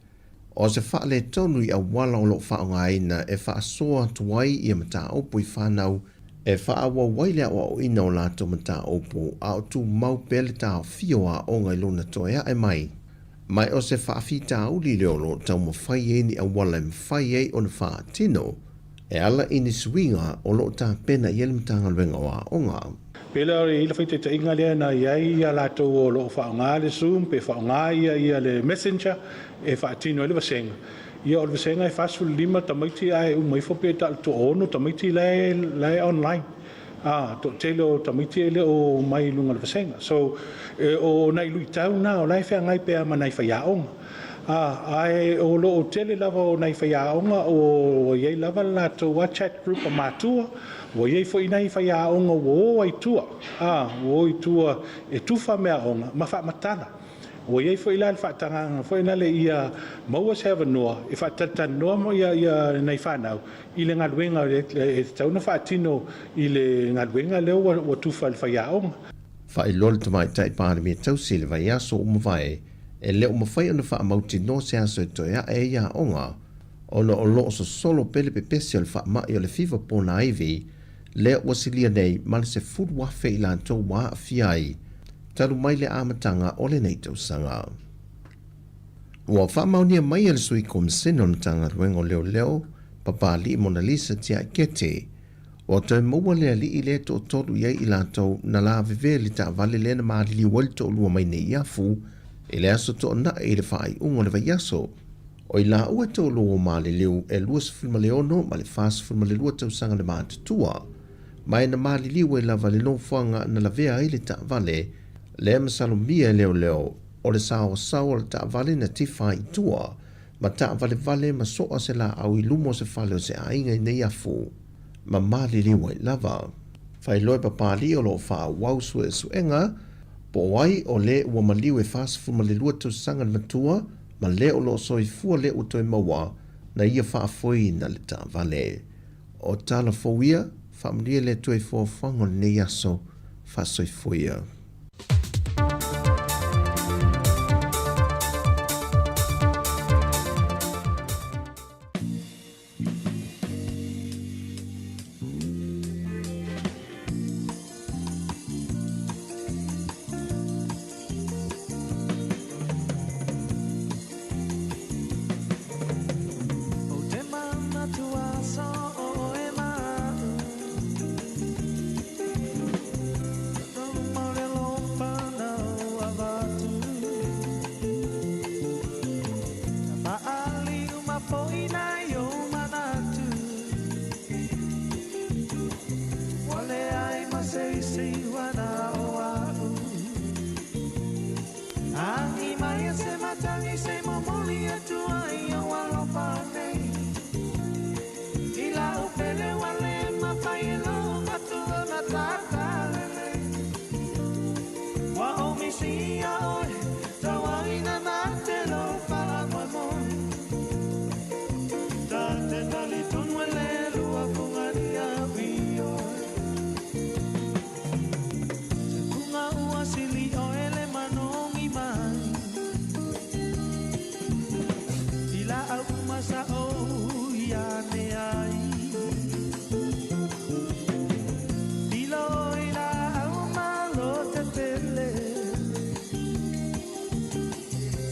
o se faaletonu i auala o lo o faaaogaina e faasoa atu ai ia mataupu i fanau e faaauau ai le aoaoina o latou mataupu a o tumau pea le taofia o aoga i lona toe ae mai. Ma o se faafitauli lea o lo o taumafai ai ni auala e mafai ai ona faatino e ala i ni suiga o lo o tapena i ai le Matagaluega o Aoga. Pe le i ai le faitaitaiga lea na i ai ia latou o lo o faaaoga le Zoom pe faaaoga ia ia le Messenger e faatino ai le vasega. Ia o le vasega e 45 tamaiti ae uma ifo pe ta o le toaono tamaiti la e la e online. A, toatele o tamaiti e le o mai i luga o le vasega. So, e, o nai luitau na o la e feagai pea ma nai faiaoga. A, ae o lo o tele lava o nai faiaoga ua i ai lava le latou chat group a matua, ua i ai foi nai faiaoga ua o ai i tua, a, ua o i tua e tufa meaaoga ma faamatala. Ua i ai foi la le faatagaga foi lale ia maua se avanoa e faatalatalanoa ia, ia nai fanau i le galuega e tatau ona faatino i le galuega lea ua tufa e le faiaoga. Faailoa le Tamaitai Palemia tausi i le vaiaso ua mavae, e le o mafai ona faamautinoa se aso e toe ae ai aoga, ona o lo o sosolo pea le pepesi o le faamai o le fiva ponaivi lea ua silia nei ma le 10,000 i latou ua aafia ai talu mai le amataga o lenei tausaga. Ua faamaonia mai e le Sui Komisene o le Matagaluega o Leoleo, Papalii Monalisa Tiaikete, ua toe maua le alii lea e toatolu i ai i latou na lavevea i le taavale lea na maliliu ai le toalua mai Neiafu i le aso Toonai i le faaiuga o le vaiaso. O i laua e toalua ua maliliu e 26 ma le 42 tausaga le matutua, ma e na maliliu ai lava le nofoaga na lavea ai le taavale lea masalomia e leoleo o le saoasao o le taavale na tifa ai i tua ma taavalevale ma soa se laau i luma o se fale o se aiga i Neiafu, ma maliliu ai lava. Faailoa e Papalii o lo o faaauau suesuega po o ai o le ua maliu e 42 tausaga le matua ma le o lo o soifua le ua toe maua na ia faafoeina le taavale. O tala fou ia, faamanuia le Atua i foafoaga o lenei aso, faasoifua ia.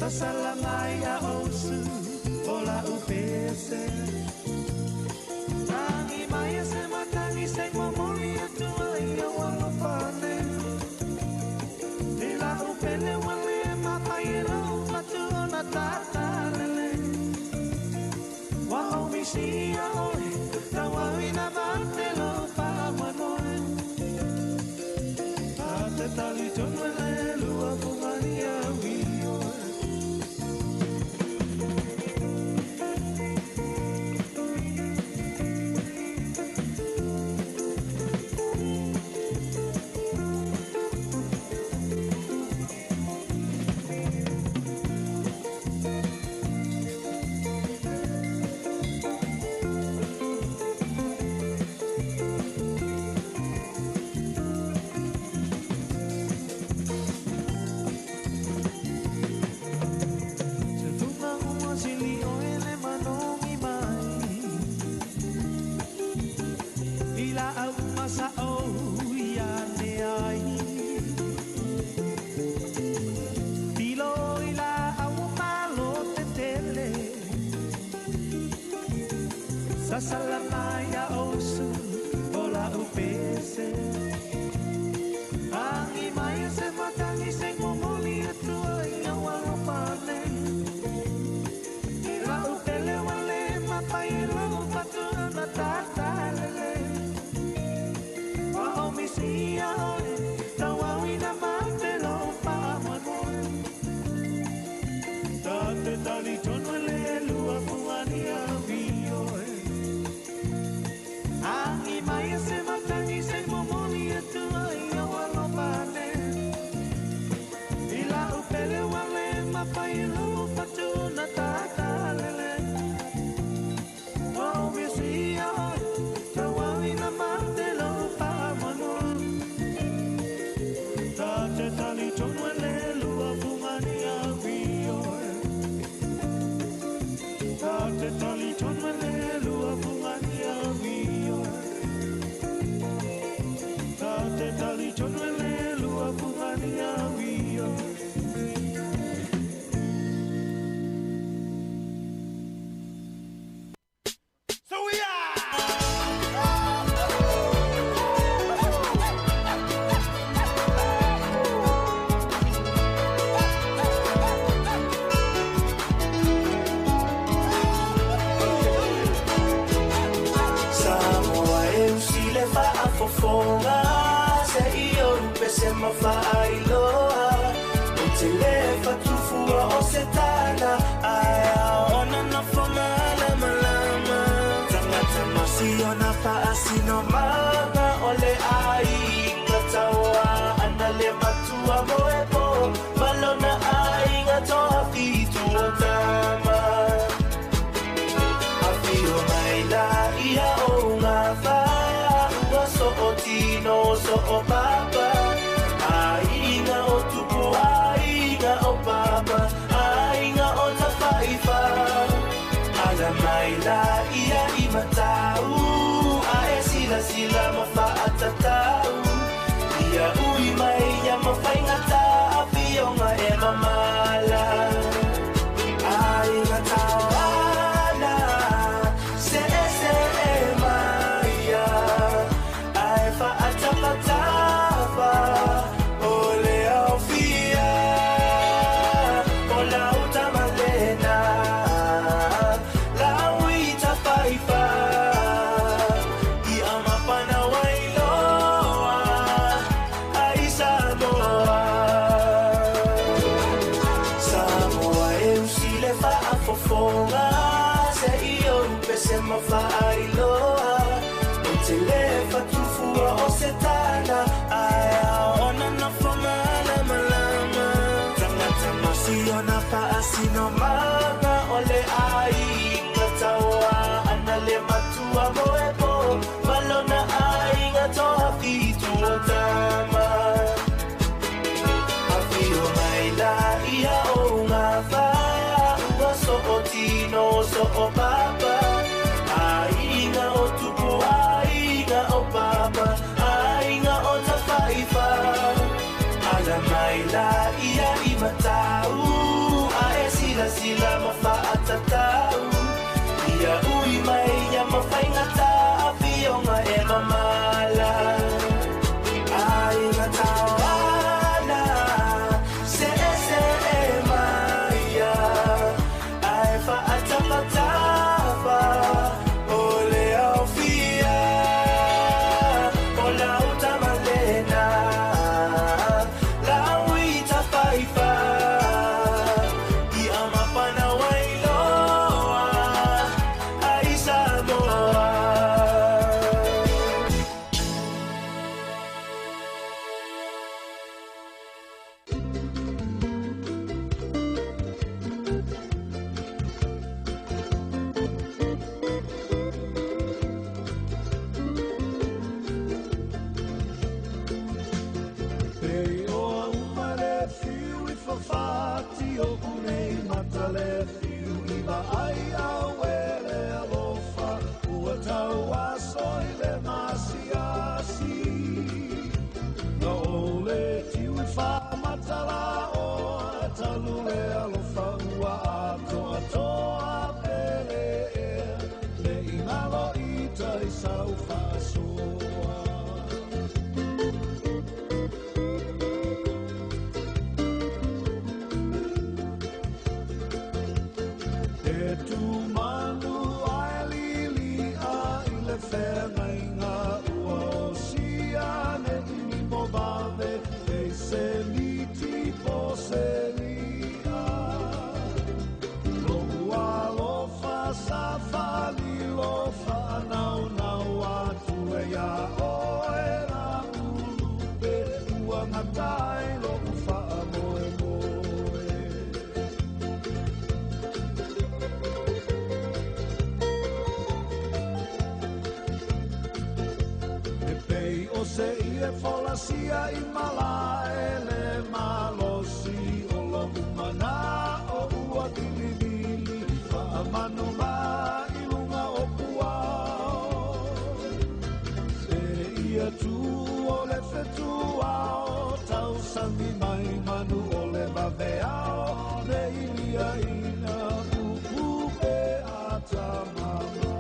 Sasala mai a osu o la upese. Tangi mai a se matangi se momoli atu ai o alofane. I la upele wale mapai e lau fatu o na tatalele. Wa o misia oe, tau ina mate lo pāmanoe. A te tali tonu e le lua fungani a wioe. Se funga ua sili oe le manongi mai. I la au masa o ia ne ai. Tilo i la au malo te tele. Sasala mai a osu o la upese. Angi mai a se matangi se momoli atu ai au alofane. I la upele wale mapai e lau fatu na tatalele. Wa o misia oe, tau au ina mate lo pāmanoe. Ta te tali tonu e le lua fungani a wioe. Angi mai a se matangi se momoli atu ai au alofane. I la upele wale mapai e lau fatu na tatalele. Wa o misia oe, tau au ina mate lo pāmanoe. Ta te tali tonu e le lua fungani a wioe. Ta te tali tonu e le lua fungani a wioe. Ta te tali tonu e le lua fungani a wioe. So we are! Samoa e usi le faafofoga se i ou pese ma faailoa. O te le fatufua o se tala, ae ao ona nofo malamalama. Tagata masiona faasinomaga o le aiga tauā ana le matua moe po. Malona aiga toafitu o tama. Afio mai la ia o ngā whāua, so o tino, so o papa. Aiga o tupu, aiga o papa, aiga o tawhaiwha. Ala mai la ia i matau, a e sila sila ma whaatatau. Ia ui mai ia ma whaingata, afionga e mamala. Aiga tauana, se e se e maia. Ai whaatapatapa, o le au fia. O lau tamalena, lau i tawhaiwha. I amapana wailoa, ai Samoa. Samoa e usi le faafofoga, se i ou pese ma faailoa. O te le fatufua o se tala, ae ao ona nofo malamalama. Tagata masiona faasinomaga o le aiga tauā ana le matua moe po. Malona aiga toafitu o tama. Afio mai la ia o ngā whāua, so o tino, so o papa. Ai folasia i malae le malosi o lo'u mana'o ua vilivili fa'amanu mai luga o puao seia tu o le fetuao tausagi mai manu o le vaveao le iliaina pupu pe atamamao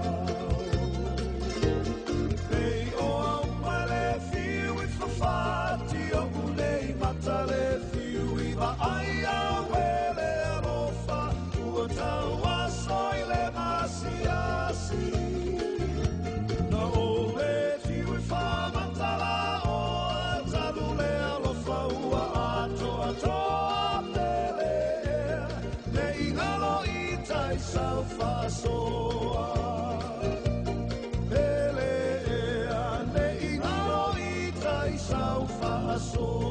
pei o auma le fiu i fafati o'u nei mata le fiu i vaai au e le alofa ua tauaso i le masiasi na o le fiu i faamatalaoa talu le alofa ua atoatoa pele ea nei galo i taisau faasoa pele ea nei galo i taisau faasoa.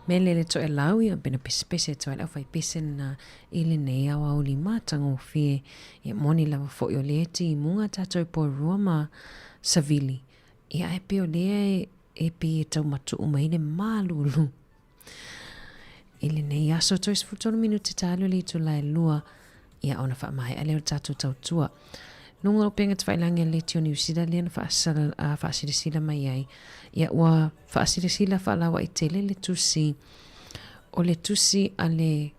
Mele le toelau ia pena pesepese atu ai le aufaipese lena i lenei aoauli matagofie. Ia moni lava foi o lea e timuga tatou poerua ma savili, ia ae pei o lea e pei e tau matuu mai le malulu. I lenei aso toe 13 minute talu le itula e lua, ia ona faamaea lea o le tatou tautua. Luga o upega tafailagi a le Leitio Niu Sila lea na faasilasila mai ai, ia ua faasilasila faalauaitele le tusi, o le tusi a le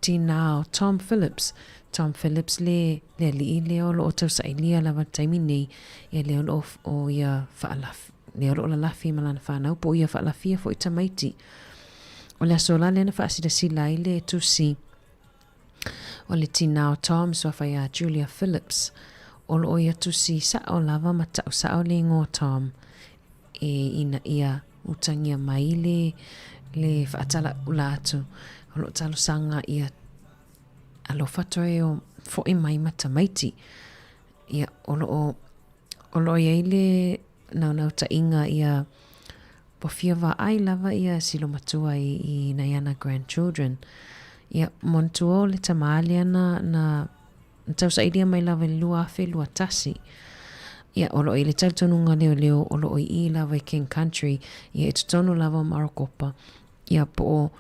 tinā o Tom Phillips. Tom Phillips le, le alii lea o lo o tausailia lava i le taimi nei, ia lea o lo o ia faalaf, lea o lo o lalafi ma lana fanau po o ia faalafia foi tamaiti. O le aso la lea na faasilasila ai le tusi o le tinā o Tom suafa iā Julia Phillips. O lo o ia tusi sa'o lava ma ta'u sa'o le igoa o Tom e ina ia utagia mai le le faatala'ula atu o lo o talosaga ia alofa toe o fo'i mai ma tamaiti. Ia o lo o o lo o i ai le naunautaiga ia Ua fia vaai lava ia silo matua i, i nai ana grandchildren. Ia, manatua o le tamā lea na, na, na tausailia mai lava i le 2021. Ia, o lo o i le talitonuga leoleo o lo o i i lava i King Country, ia i totonu lava o Marokopa, ia po o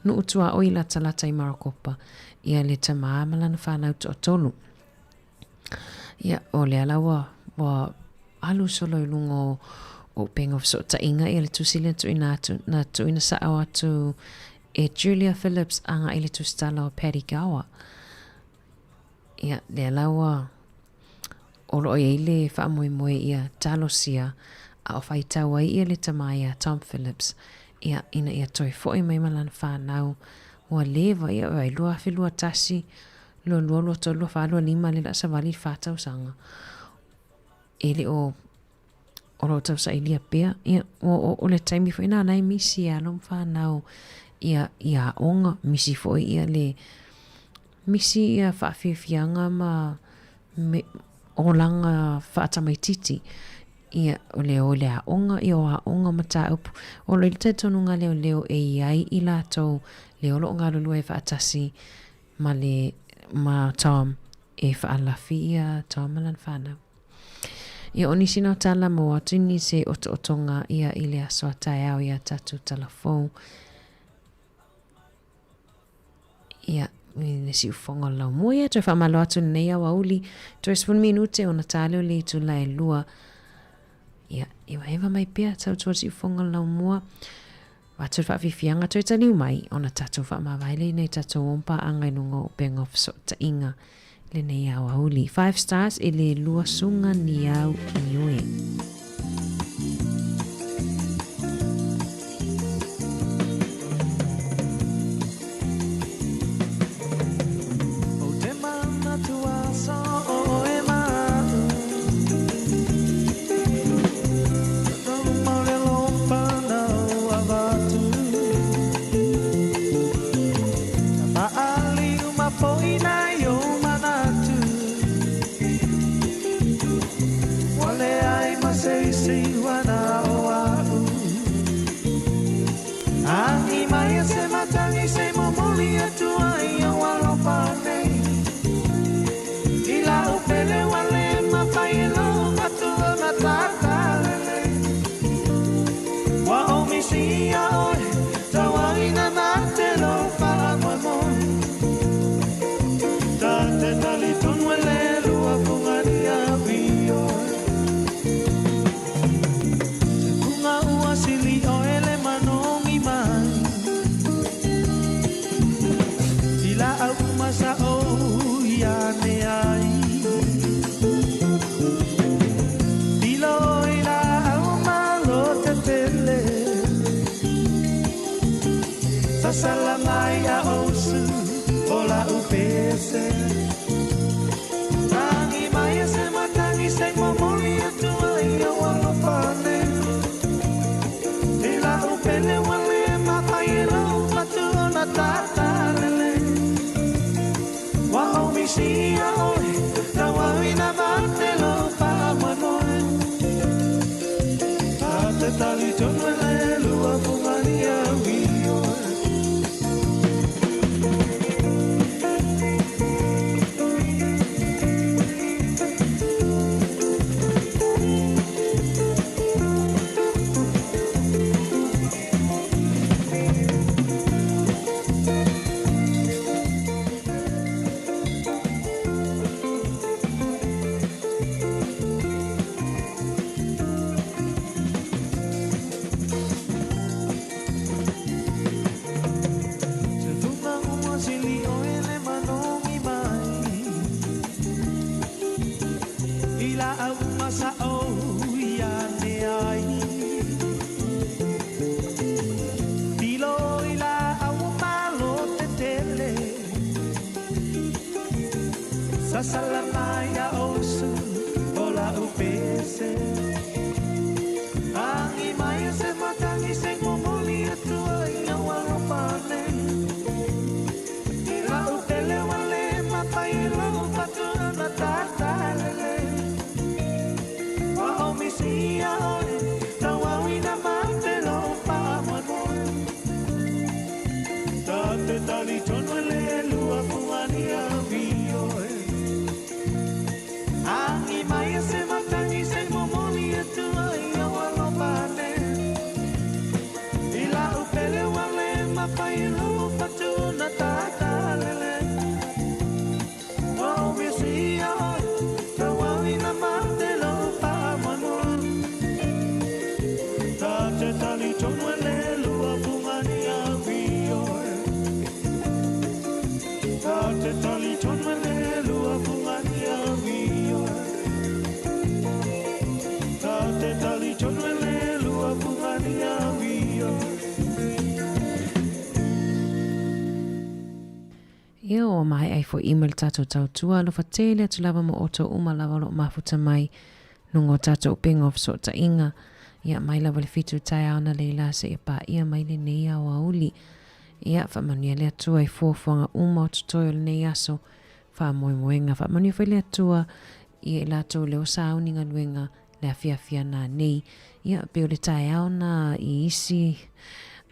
nuu tuaoi latalata i Marokopa, ia le tamā ma lana whanau toatolu. Ia, o lea la ua, ua alu solo i luga o, o upega o fesootaiga, ia le tusi lea tuuina atu, na tuuina sa'o atu e Julia Phillips agai i le tusitala o Paddy Gower. Ia, lea la ua, o lo o i ai le faamoemoe ia talosia a o faitau ai ia le tama iā Tom Phillips, ia, ina ia toe fo'i mai ma lana fanau, ua leva, ia, oi, 2021, 22, 23, 24, 25, lea o le a savali i le fa tausaga. E le o, o lo o tausailia pea. Ia, o, o, o le taimi foi lena o la e misi e alo ma fanau ia, i aoga, misi foi ia le, misi ia faafiafiaga ma me, olaga faatamaititi. Ia, o le o i le aoga, ia o aoga mataupu. O lo o i le talitonuga leoleo e i ai i latou le o lo o galulue ai faatasi ma le ma Tom e faalafi ia Tom ma lana fanau. Ia o nisi na o tala mo atu ni se otootoga ia i le aso a taeao ia tatou tala fou. Ia, i le siufoga o le laumua ia toe faamalo atu lenei aoauli toe 10 minute ona ta lea o le itula e lua. Ia, evaeva mai pea tautua le siufoga o le laumua. Avatu le faafiafiaga toe taliu mai ona tatou faamavae lea i nai tatou om paaga i luga o upega o fesootaiga lenei aoauli. Five stars e le lua suga ni au ioe. Fasala mai a osu o la upese. Angi mai a se matangi se momoli atua i au alofa nei. I la upele wale mapai e lau fatu na tatalele. Wa o misia oe, tau au ina mate lo paamoemoe. Ta te tali tonu e le lua fungani a vioe. Angi mai a se matangi se momoli atua i au alofa nei. I la upele wale mapai e lau fatu na tatalele. Wa o misia oe, tau au ina mate lo paamoemoe. Ta te tali tonu e le lua fungani a vioe. Ta te tali tonu e le lua fungani a vioe. Ta te tali tonu e le lua fungani a vioe. Ia ua maea ai fo'i ma le tatou tautua alofa tele atu lava mo outou uma lava o loo mafuta mai luga o tatou upega o fesootaiga. Ia mai lava le fitu taeao na leila seia paia mai lenei aoauli. Ia faamanuia le Atua i fuafuaga uma o totoe o lenei aso faamoemoega. Faamanuia foi le Atua ia i latou leo sauni galuega le afiafi ana nei. Ia, pei o le taeao na i isi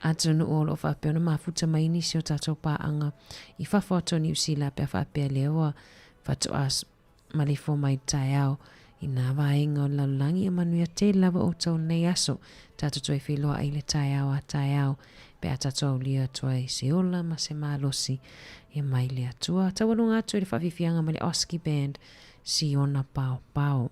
atunuu o lo o faapea ona mafuta mai nisi o tatou paaga i fafo atu o Niu Sila pe a faapea lea ua faatoa maleifua mai i le taeao i nā vaega o le lalolagi. Ia manuia tele lava outou i lenei aso. Tatou toe feiloai i le taeao a taeao pe a tatou aulia atu ai se ola ma se malosi e mai le Atua. Taualuga atu i le faafiafiaga ma le Oski Band, Siona Paopao.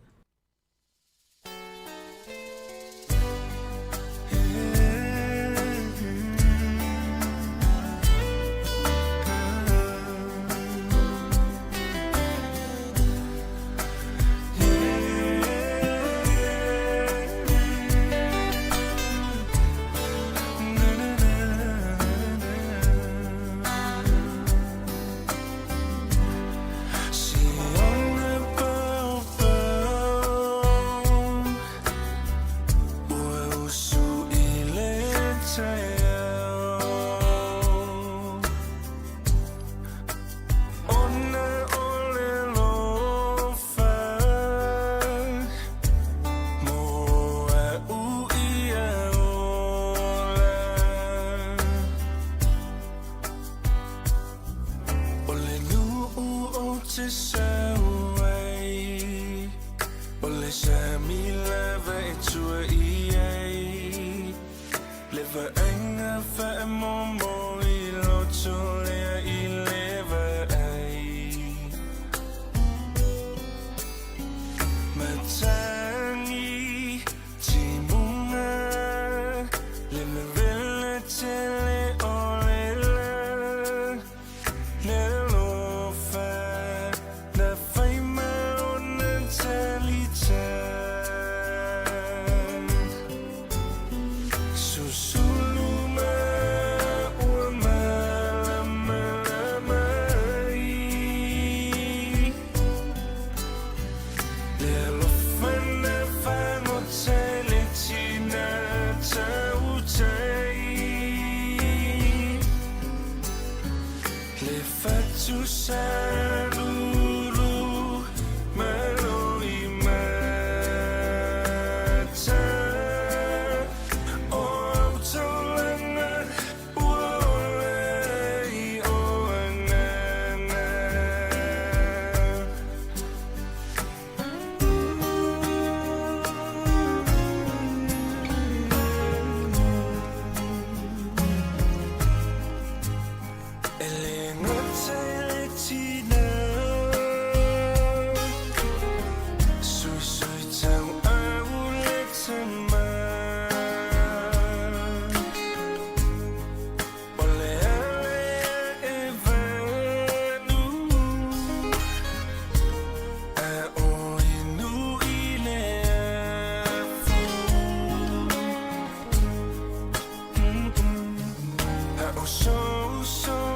So, so